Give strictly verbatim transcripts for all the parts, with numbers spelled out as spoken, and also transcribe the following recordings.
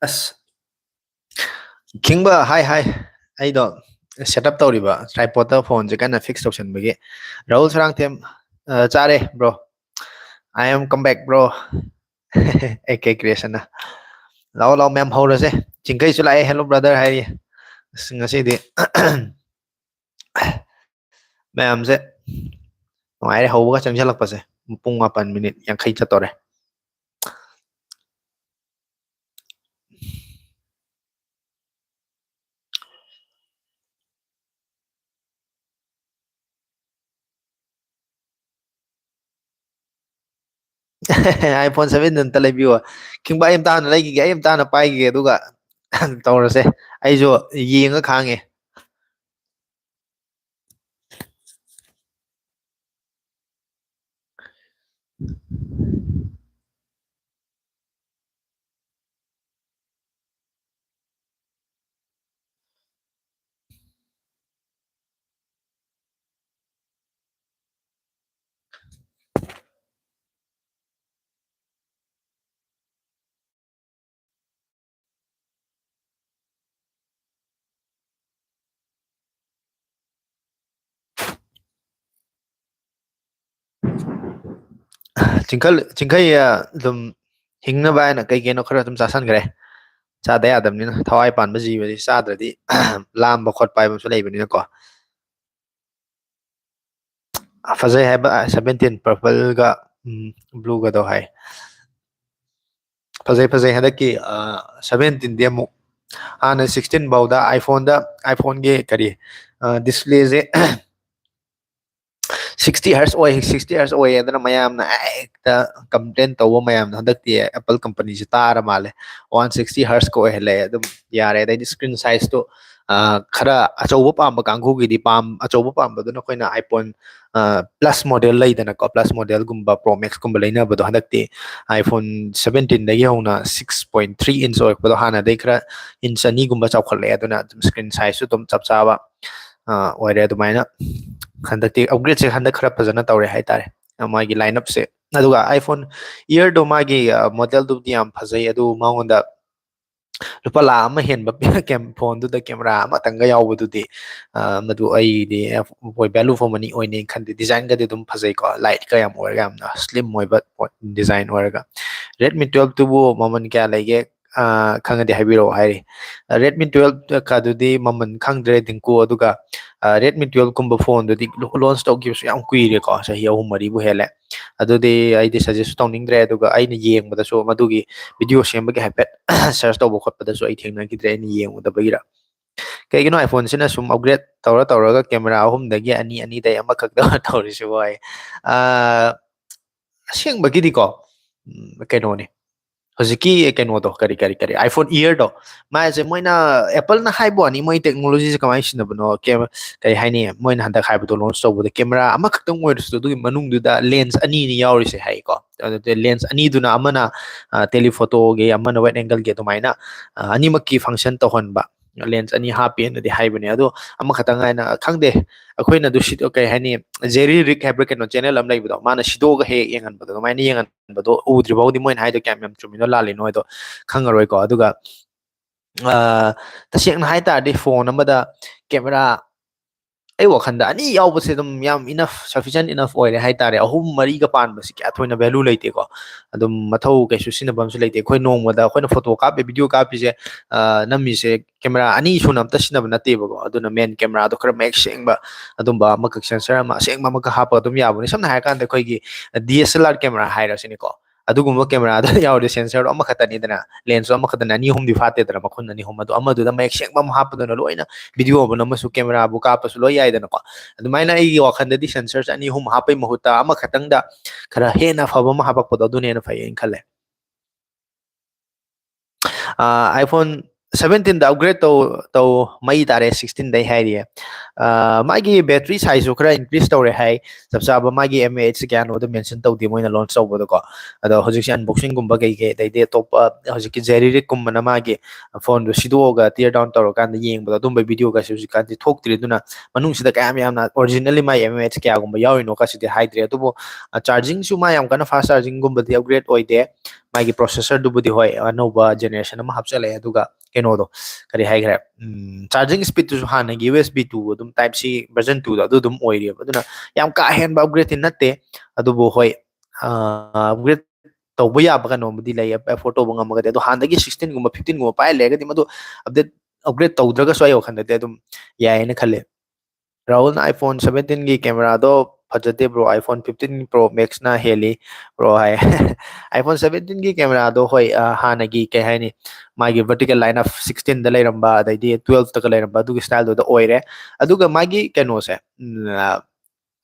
ꯑꯁ, ꯈꯤꯡꯕ, ꯍꯥꯏ, ꯍꯥꯏ꯫ ꯑꯩꯗꯣ set up ꯇꯧꯔꯤꯕ, tripod ꯇ phone ꯁꯦ ꯀꯟꯅ fix ꯇꯧꯁꯟꯕꯒꯤ꯫ ꯔꯥꯍꯨꯜ ꯁꯔꯥꯡꯊꯦꯝ, ꯑ, ꯆꯥꯔꯦ, bro꯫ I am come back, bro꯫ A K creation ꯅ꯫ ꯂꯥꯛꯑꯣ, ꯂꯥꯛꯑꯣ, ꯃꯌꯥꯝ ꯍꯧꯔꯁꯦ꯫ ꯆꯤꯡꯈꯩꯁꯨ ꯂꯥꯛꯑꯦ, "Hello, brother" ꯍꯥꯏꯔꯤ꯫ ꯑꯁ, ꯉꯁꯤꯗꯤ ꯃꯌꯥꯝꯁꯦ ꯅꯨꯡꯉꯥꯏꯔꯦ, ꯍꯧꯕꯒ ꯆꯪꯁꯤꯜꯂꯛꯄꯁꯦ꯫ ꯄꯨꯡ ꯃꯥꯄꯟ minute ꯌꯥꯡꯈꯩ ꯆꯠꯇꯣꯔꯦ꯫ iPhone seven ꯑꯝꯇ ꯂꯩꯕꯤꯌꯣ꯫ ꯈꯤꯡꯕ, ꯑꯩ ꯑꯝꯇ ꯍꯥꯟꯅ ꯂꯩꯈꯤꯒꯦ, ꯑꯩ ꯑꯝꯇ ꯍꯥꯟꯅ ꯄꯥꯏꯈꯤꯒꯦ, ꯑꯗꯨꯒ ꯇꯧꯔꯁꯦ꯫ ꯑꯩꯁꯨ ꯌꯦꯡꯉ ꯈꯥꯡꯉꯦ꯫ ꯆꯤꯡꯈꯜ-, ꯆꯤꯡꯈꯩ, ꯑ, ꯑꯗꯨꯝ ꯍꯤꯡꯅꯕ ꯍꯥꯏꯅ ꯀꯩ ꯀꯩꯅꯣ ꯈꯔ ꯑꯗꯨꯝ ꯆꯥꯁꯟꯈ꯭ꯔꯦ꯫ ꯆꯥꯗ ꯌꯥꯗꯕꯅꯤꯅ, ꯊꯋꯥꯏ ꯄꯥꯟꯕ ꯖꯤꯕꯗꯤ ꯆꯥꯗ꯭ꯔꯗꯤ ꯂꯥꯝꯕ ꯈꯣꯠꯄ ꯍꯥꯏꯕ ꯑꯃꯁꯨ ꯂꯩꯕꯅꯤꯅꯀꯣ꯫ ꯐꯖꯩ ꯍꯥꯏꯕ, seventeen purple ꯒ, ꯎꯝ, blue ꯒꯗꯣ ꯍꯥꯏ꯫ ꯐꯖꯩ, ꯐꯖꯩ꯫ ꯍꯟꯗꯛꯀꯤ, ꯑ, seventeen ꯗꯤ ꯑꯃꯨꯛ, ꯍꯥꯟꯅ sixteen ꯐꯥꯎꯗ iPhone ꯗ, iPhone ꯒꯤ ꯀꯔꯤ, ꯑ, display ꯁꯦ sixty hertz ꯑꯣꯏ, sixty hertz ꯑꯣꯏ ꯑꯗꯨꯅ ꯃꯌꯥꯝꯅ ꯍꯦꯛꯇ complain ꯇꯧꯕ ꯃꯌꯥꯝꯗꯣ ꯍꯟꯗꯛꯇꯤ Apple company ꯁꯦ ꯇꯥꯔ ꯃꯥꯜꯂꯦ꯫ One sixty hertz ꯀ ꯑꯣꯏꯍꯜꯂꯦ, ꯑꯗꯨꯝ ꯌꯥꯔꯦ꯫ ꯑꯗꯩꯗꯤ screen size ꯇꯣ, ꯑ, ꯈꯔ ꯑꯆꯧꯕ ꯄꯥꯝꯕ ꯀꯥꯡꯕꯨꯒꯤꯗꯤ ꯄꯥꯝ-, ꯑꯆꯧꯕ ꯄꯥꯝꯕꯗꯨꯅ ꯑꯩꯈꯣꯏꯅ iPhone, ꯑ, Plus model ꯂꯩꯗꯅꯀꯣ, Plus model ꯒꯨꯝꯕ, Pro Max ꯀꯨꯝꯕ ꯂꯩꯅꯕꯗꯣ ꯍꯟꯗꯛꯇꯤ iPhone seventeen ꯗꯒꯤ ꯍꯧꯅ six point three inch ꯑꯣꯏꯔꯛꯄꯗꯣ ꯍꯥꯟꯅꯗꯩ ꯈꯔ inch ꯑꯅꯤꯒꯨꯝꯕ ꯆꯥꯎꯈꯠꯂꯛꯑꯦ꯫ ꯑꯗꯨꯅ ꯑꯗꯨꯝ screen size ꯁꯨ ꯑꯗꯨꯝ ꯆꯞ ꯆꯥꯕ, ꯑ, ꯑꯣꯏꯔꯦ꯫ ꯑꯗꯨꯃꯥꯏꯅ ꯍꯟꯗꯛꯇꯤ upgrade ꯁꯦ ꯍꯟꯗꯛ ꯈꯔ ꯐꯖꯅ ꯇꯧꯔꯦ ꯍꯥꯏꯇꯥꯔꯦ꯫ ꯃꯥꯒꯤ line up ꯁꯦ ꯑꯗꯨꯒ iPhone Airꯗꯣ ꯃꯥꯒꯤ modelꯗꯨꯕꯨꯗꯤ ꯌꯥꯝ ꯐꯖꯩ, ꯑꯗꯨ ꯃꯉꯣꯟꯗ ꯂꯨꯄꯥ ꯂꯥꯈ ꯑꯃ ꯍꯦꯟꯕ ꯐꯣꯟꯗꯨꯗ ꯀꯦꯃꯦꯔꯥ ꯑꯃꯇꯪꯒ ꯌꯥꯎꯕꯗꯨꯗꯤ ꯃꯗꯨ ꯑꯩꯗꯤ value for money ꯑꯣꯏꯅꯤ ꯈꯟꯗꯦ꯫ Designꯒꯗꯤ ꯑꯗꯨꯝ ꯐꯖꯩꯀꯣ, lightꯀ ꯌꯥꯝ ꯑꯣꯏꯔꯒ ꯌꯥꯝꯅ slim ꯑꯣꯏꯕ ꯄꯣꯠ design ꯑꯣꯏꯔꯒ꯫ Redmi twelveꯇꯨꯕꯨ ꯃꯃꯜ ꯀꯌꯥ ꯂꯩꯒꯦ ꯈꯪꯉꯗꯤ ꯍꯥꯏꯕꯤꯔꯛꯑꯣ ꯍꯥꯏꯔꯤ꯫ Redmi twelveꯀꯗꯨꯗꯤ ꯃꯃꯜ ꯈꯪꯗ꯭ꯔꯦ ꯗꯤꯡꯀꯨ꯫ ꯑꯗꯨꯒ Redmi twelveꯀꯨꯝꯕ ꯐꯣꯟꯗꯨꯗꯤ launch ꯇꯧꯈꯤꯕꯁꯨ ꯌꯥꯝ ꯀꯨꯏꯔꯦꯀꯣ, ꯆꯍꯤ ꯑꯍꯨꯝ ꯃꯔꯤꯕꯨ ꯍꯦꯜꯂꯦ꯫ ꯑꯗꯨꯗꯤ ꯑꯩꯗꯤ suggest ꯇꯧꯅꯤꯡꯗ꯭ꯔꯦ꯫ ꯑꯗꯨꯒ ꯑꯩꯅ ꯌꯦꯡꯕꯗꯁꯨ ꯃꯗꯨꯒꯤ video ꯁꯦꯝꯕꯒꯤ ꯍꯥꯏꯐꯦꯠ search ꯇꯧꯕ ꯈꯣꯠꯄꯗꯁꯨ ꯑꯩ ꯊꯦꯡꯅꯈꯤꯗ꯭ꯔꯦ, ꯑꯩꯅ ꯌꯦꯡꯉꯨꯗꯕꯒꯤꯔ꯫ ꯀꯩꯒꯤꯅꯣ iPhoneꯁꯤꯅ ꯁꯨꯝ upgrade ꯇꯧꯔ ꯇꯧꯔꯒ ꯀꯦꯃꯦꯔꯥ ꯑꯍꯨꯝꯗꯒꯤ ꯑꯅꯤ, ꯑꯅꯤꯗꯒꯤ ꯑꯃꯈꯛꯇ ꯇꯧꯔꯤꯁꯤꯕꯣ ꯍꯥꯏ꯫ ꯑꯁꯦꯡꯕꯒꯤꯗꯤꯀꯣ, ꯀꯩꯅꯣꯅꯤ, ꯍꯧꯖꯤꯛꯀꯤ ꯀꯩꯅꯣꯗꯣ, ꯀꯔꯤ ꯀꯔꯤ ꯀꯔꯤ iPhone Airꯗꯣ, ꯃꯥꯁꯦ ꯃꯣꯏꯅ, Appleꯅ ꯍꯥꯏꯕ ꯋꯥꯅꯤ, ꯃꯣꯏ technologyꯁꯦ ꯀꯃꯥꯏꯅ ꯁꯤꯖꯤꯟꯅꯕꯅꯣ, ꯀꯩ ꯍꯥꯏꯅꯤ, ꯃꯣꯏꯅ ꯍꯟꯗꯛ ꯍꯥꯏꯕꯗꯣ launch ꯇꯧꯕꯗ ꯀꯦꯃꯦꯔꯥ ꯑꯃꯈꯛꯇꯪ ꯑꯣꯏꯔꯁꯨ ꯑꯗꯨꯒꯤ ꯃꯅꯨꯡꯗꯨꯗ lens ꯑꯅꯤꯅꯤ ꯌꯥꯎꯔꯤꯁꯦ ꯍꯥꯏꯀꯣ꯫ ꯑꯗꯨꯗ lens ꯑꯅꯤꯗꯨꯅ ꯑꯃꯅ telephotoꯒꯤ, ꯑꯃꯅ wide angleꯒꯤ, ꯑꯗꯨꯃꯥꯏꯅ ꯑꯅꯤꯃꯛꯀꯤ function ꯇꯧꯍꯟꯕ lens ꯑꯅꯤ ꯍꯥꯞꯄꯦꯅꯗꯤ ꯍꯥꯏꯕꯅꯦ꯫ ꯑꯗꯣ ꯑꯃꯈꯛꯇꯪ ꯍꯥꯏꯅ ꯈꯪꯗꯦ, ꯑꯩꯈꯣꯏꯅ ꯑꯗꯨ ꯁꯤ ꯀꯩ ꯍꯥꯏꯅꯤ, Jerry Rig ꯍꯥꯏꯕ꯭ꯔꯥ ꯀꯩꯅꯣ channel ꯑꯃ ꯂꯩꯕꯗꯣ, ꯃꯥꯅ ꯁꯤꯗꯣꯛꯑꯒ ꯍꯦꯛ ꯍꯦꯛ ꯌꯦꯡꯍꯟꯕꯗꯣ, ꯑꯗꯨꯃꯥꯏꯅ ꯌꯦꯡꯍꯟꯕꯗꯣ ꯎꯗ꯭ꯔꯤ ꯐꯥꯎꯗꯤ ꯃꯣꯏꯅ ꯍꯥꯏꯗꯣ ꯀꯌꯥꯝ ꯌꯥꯝ ꯆꯨꯝꯃꯤꯅꯣ ꯂꯥꯜꯂꯤꯅꯣ ꯍꯥꯏꯗꯣ ꯈꯪꯉꯔꯣꯏꯀꯣ꯫ ꯑꯗꯨꯒ ꯇꯁꯦꯡꯅ ꯍꯥꯏ ꯇꯥꯔꯗꯤ ꯐꯣꯟ ꯑꯃꯗ ꯀꯦꯃꯦꯔꯥ, ꯑꯩ ꯋꯥꯈꯟꯗ ꯑꯅꯤ ꯌꯥꯎꯕꯁꯦ ꯑꯗꯨꯝ ꯌꯥꯝ enough, sufficient enough ꯑꯣꯏꯔꯦ ꯍꯥꯏ ꯇꯥꯔꯦ꯫ ꯑꯍꯨꯝ ꯃꯔꯤꯒ ꯄꯥꯟꯕꯁꯤ ꯀꯌꯥ ꯊꯣꯏꯅ value ꯂꯩꯇꯦꯀꯣ꯫ ꯑꯗꯨꯝ ꯃꯊꯧ ꯀꯩꯁꯨ ꯁꯤꯖꯤꯟꯅꯕ ꯑꯃꯁꯨ ꯂꯩꯇꯦ꯫ ꯑꯩꯈꯣꯏ ꯅꯣꯡꯃꯗ ꯑꯩꯈꯣꯏꯅ photo ꯀꯥꯞꯄꯦ, video ꯀꯥꯞꯄꯤꯁꯦ, ꯅꯝꯃꯤꯁꯦ ꯀꯦꯃꯦꯔꯥ ꯑꯅꯤ ꯁꯨꯅ ꯑꯝꯇ ꯁꯤꯖꯤꯟꯅꯕ ꯅꯠꯇꯦꯕꯀꯣ꯫ ꯑꯗꯨꯅ main ꯀꯦꯃꯦꯔꯥꯗꯣ ꯈꯔ ꯃꯌꯦꯛ ꯁꯦꯡꯕ, ꯑꯗꯨꯝꯕ ꯑꯃꯈꯛ, sensor ꯑꯃ ꯑꯁꯦꯡꯕ ꯑꯃꯈꯛ ꯍꯥꯞꯄꯒ ꯑꯗꯨꯝ ꯌꯥꯕꯅꯤ꯫ ꯁꯝꯅ ꯍꯥꯏꯔꯀꯥꯟꯗ ꯑꯩꯈꯣꯏꯒꯤ DSLR ꯀꯦꯃꯦꯔꯥ ꯍꯥꯏꯔꯁꯤꯅꯦꯀꯣ, ꯑꯗꯨꯒꯨꯝꯕ ꯀꯦꯃꯦꯔꯥꯗ ꯌꯥꯎꯔꯗꯤ sensorꯗꯣ ꯑꯃꯈꯛꯇꯅꯤꯗꯅ, lensꯁꯨ ꯑꯃꯈꯛꯇꯅꯤ, ꯑꯅꯤ ꯑꯍꯨꯝꯗꯤ ꯐꯥꯠꯇꯦꯗꯅ, ꯃꯈꯨꯟ ꯑꯅꯤ ꯑꯍꯨꯝ꯫ ꯑꯗꯣ ꯑꯃꯗꯨꯗ ꯃꯌꯦꯛ ꯁꯦꯡꯕ ꯑꯃ ꯍꯥꯞꯄꯗꯨꯅ ꯂꯣꯏꯅ video ꯑꯃ ꯅꯝꯃꯁꯨ ꯀꯦꯃꯦꯔꯥꯕꯨ ꯀꯥꯞꯄꯁꯨ ꯂꯣꯏ ꯌꯥꯏꯗꯅꯀꯣ꯫ ꯑꯗꯨꯃꯥꯏꯅ ꯑꯩꯒꯤ ꯋꯥꯈꯜꯗꯗꯤ sensorꯁꯦ ꯑꯅꯤ ꯑꯍꯨꯝ ꯍꯥꯞꯄꯩ ꯃꯍꯨꯠꯇ ꯑꯃꯈꯛꯇꯪꯗ ꯈꯔ ꯍꯦꯟꯅ ꯐꯕ ꯑꯃ ꯍꯥꯞꯄꯛꯄꯗꯣ ꯑꯗꯨꯅ ꯍꯦꯟꯅ ꯐꯩꯌꯦꯅ ꯈꯜꯂꯦ꯫ iPhone ꯁꯚꯦꯟꯇꯤꯟꯗ ꯑꯞꯒ꯭ꯔꯦꯗ ꯇꯧ ꯇꯧ ꯃꯩ ꯇꯥꯔꯦ ꯁꯤꯛꯁꯇꯤꯟꯗꯩ ꯍꯥꯏꯔꯤꯌꯦ꯫ ꯑ, ꯃꯥꯒꯤ ꯕꯦꯇ꯭ꯔꯤ ꯁꯥꯏꯖꯁꯨ ꯈꯔ ꯏꯟꯀ꯭ꯔꯤꯁ ꯇꯧꯔꯦ ꯍꯥꯏ꯫ ꯆꯞ ꯆꯥꯕ ꯃꯥꯒꯤ ꯑꯦꯝ ꯑꯦ ꯑꯩꯆ ꯀꯌꯥꯅꯣꯗꯣ ꯃꯦꯟꯁꯟ ꯇꯧꯗꯦ ꯃꯣꯏꯅ ꯂꯣꯟꯆ ꯇꯧꯕꯗꯀꯣ꯫ ꯑꯗꯣ ꯍꯧꯖꯤꯛꯁꯦ ꯑꯟꯕꯣꯛꯁꯤꯡꯒꯨꯝꯕ ꯀꯩꯀꯩ, ꯑꯗꯩꯗꯤ ꯑꯇꯣꯞꯄ ꯍꯧꯖꯤꯛꯀꯤ ꯖꯦꯔꯤꯔꯤꯛꯀꯨꯝꯕꯅ ꯃꯥꯒꯤ ꯐꯣꯟꯗꯣ ꯁꯤꯗꯣꯛꯑꯒ ꯇꯤꯌꯔ ꯗꯥꯎꯟ ꯇꯧꯔꯀꯥꯟꯗ ꯌꯦꯡꯕꯗꯣ, ꯑꯗꯨꯝꯕ ꯚꯤꯗꯤꯑꯣꯒꯁꯦ ꯍꯧꯖꯤꯛꯀꯥꯟꯗꯤ ꯊꯣꯛꯇ꯭ꯔꯤ꯫ ꯑꯗꯨꯅ ꯃꯅꯨꯡꯁꯤꯗ ꯀꯌꯥꯝ ꯌꯥꯝꯅ ꯑꯣꯔꯤꯖꯤꯅꯦꯜꯂꯤ ꯃꯥꯒꯤ ꯑꯦꯝ ꯑꯦ ꯑꯩꯆ ꯀꯌꯥꯒꯨꯝꯕ ꯌꯥꯎꯔꯤꯅꯣ ꯀꯁꯤꯗꯤ ꯍꯥꯏꯗ꯭ꯔꯤ꯫ ꯑꯗꯨꯕꯨ, ꯑ, ꯆꯥꯔꯖꯤꯡꯁꯨ ꯃꯥ ꯌꯥꯝ ꯀꯟꯅ ꯐꯥꯁ ꯆꯥꯔꯖꯤꯡꯒꯨꯝꯕꯗꯤ ꯑꯞꯒ꯭ꯔꯦꯗ ꯑꯣꯏꯗꯦ꯫ ꯃꯥꯒꯤ ꯄ꯭ꯔꯣꯁꯦꯁꯔꯗꯨꯕꯨꯗꯤ ꯍꯣꯏ ꯑꯅꯧꯕ ꯖꯦꯅꯦꯔꯦꯁꯟ ꯑꯃ ꯍꯥꯞꯆꯜꯂꯛꯑꯦ꯫ ꯑꯗꯨꯒ ꯀꯩꯅꯣꯗꯣ, ꯀꯔꯤ ꯍꯥꯏꯈ꯭ꯔꯦ, ꯎꯝ, ꯆꯥꯔꯖꯤꯡ ꯁ꯭ꯄꯤꯠꯇꯨꯁꯨ ꯍꯥꯟꯅꯒꯤ ꯌꯨ ꯑꯦꯁ ꯕꯤ ꯇꯨ ꯑꯗꯨꯝ ꯇꯥꯏꯞ ꯁꯤ ꯚꯔꯖꯟ ꯇꯨꯗꯣ ꯑꯗꯨ ꯑꯗꯨꯝ ꯑꯣꯏꯔꯤꯑꯕ꯫ ꯑꯗꯨꯅ ꯌꯥꯝ ꯀꯥ ꯍꯦꯟꯕ ꯑꯞꯒ꯭ꯔꯦꯗꯇꯤ ꯅꯠꯇꯦ꯫ ꯑꯗꯨꯕꯨ ꯍꯣꯏ, ꯑꯞꯒ꯭ꯔꯦꯗ ꯇꯧꯕ ꯌꯥꯕ ꯀꯩꯅꯣꯕꯨꯗꯤ ꯂꯩ, ꯑꯦꯐꯣꯔꯗ ꯇꯧꯕ ꯉꯝꯃꯒꯗꯤ꯫ ꯑꯗꯣ ꯍꯥꯟꯅꯗꯒꯤ ꯁꯤꯛꯁꯇꯤꯟꯒꯨꯝꯕ ꯐꯤꯐꯇꯤꯟꯒꯨꯝꯕ ꯄꯥꯏꯔ ꯂꯩꯔꯒꯗꯤ ꯃꯗꯨ ꯑꯞꯗꯦꯠ, ꯑꯞꯒ꯭ꯔꯦꯗ ꯇꯧꯗ꯭ꯔꯒꯁꯨ ꯑꯩ ꯋꯥꯈꯜꯗꯗꯤ ꯑꯗꯨꯝ ꯌꯥꯏ ꯍꯥꯏꯅ ꯈꯜꯂꯦ꯫ ꯔꯥꯍꯨꯜꯅ iPhone seventeenꯒꯤ cameraꯗꯣ ꯐꯖꯗꯦ bro, iPhone fifteen Pro Maxꯅ ꯍꯦꯜꯂꯤ bro ꯍꯥꯏ꯫ iPhone seventeenꯒꯤ cameraꯗꯣ ꯍꯣꯏ, ꯑ, ꯍꯥꯟꯅꯒꯤ ꯀꯩ ꯍꯥꯏꯅꯤ, ꯃꯥꯒꯤ vertical line of sixteenꯗ ꯂꯩꯔꯝꯕ, ꯑꯗꯩꯗꯤ twelveꯇꯒ ꯂꯩꯔꯝꯕ ꯑꯗꯨꯒꯤ styleꯗꯨꯗ ꯑꯣꯏꯔꯦ꯫ ꯑꯗꯨꯒ ꯃꯥꯒꯤ ꯀꯩꯅꯣꯁꯦ, ꯎꯝ, ꯑ,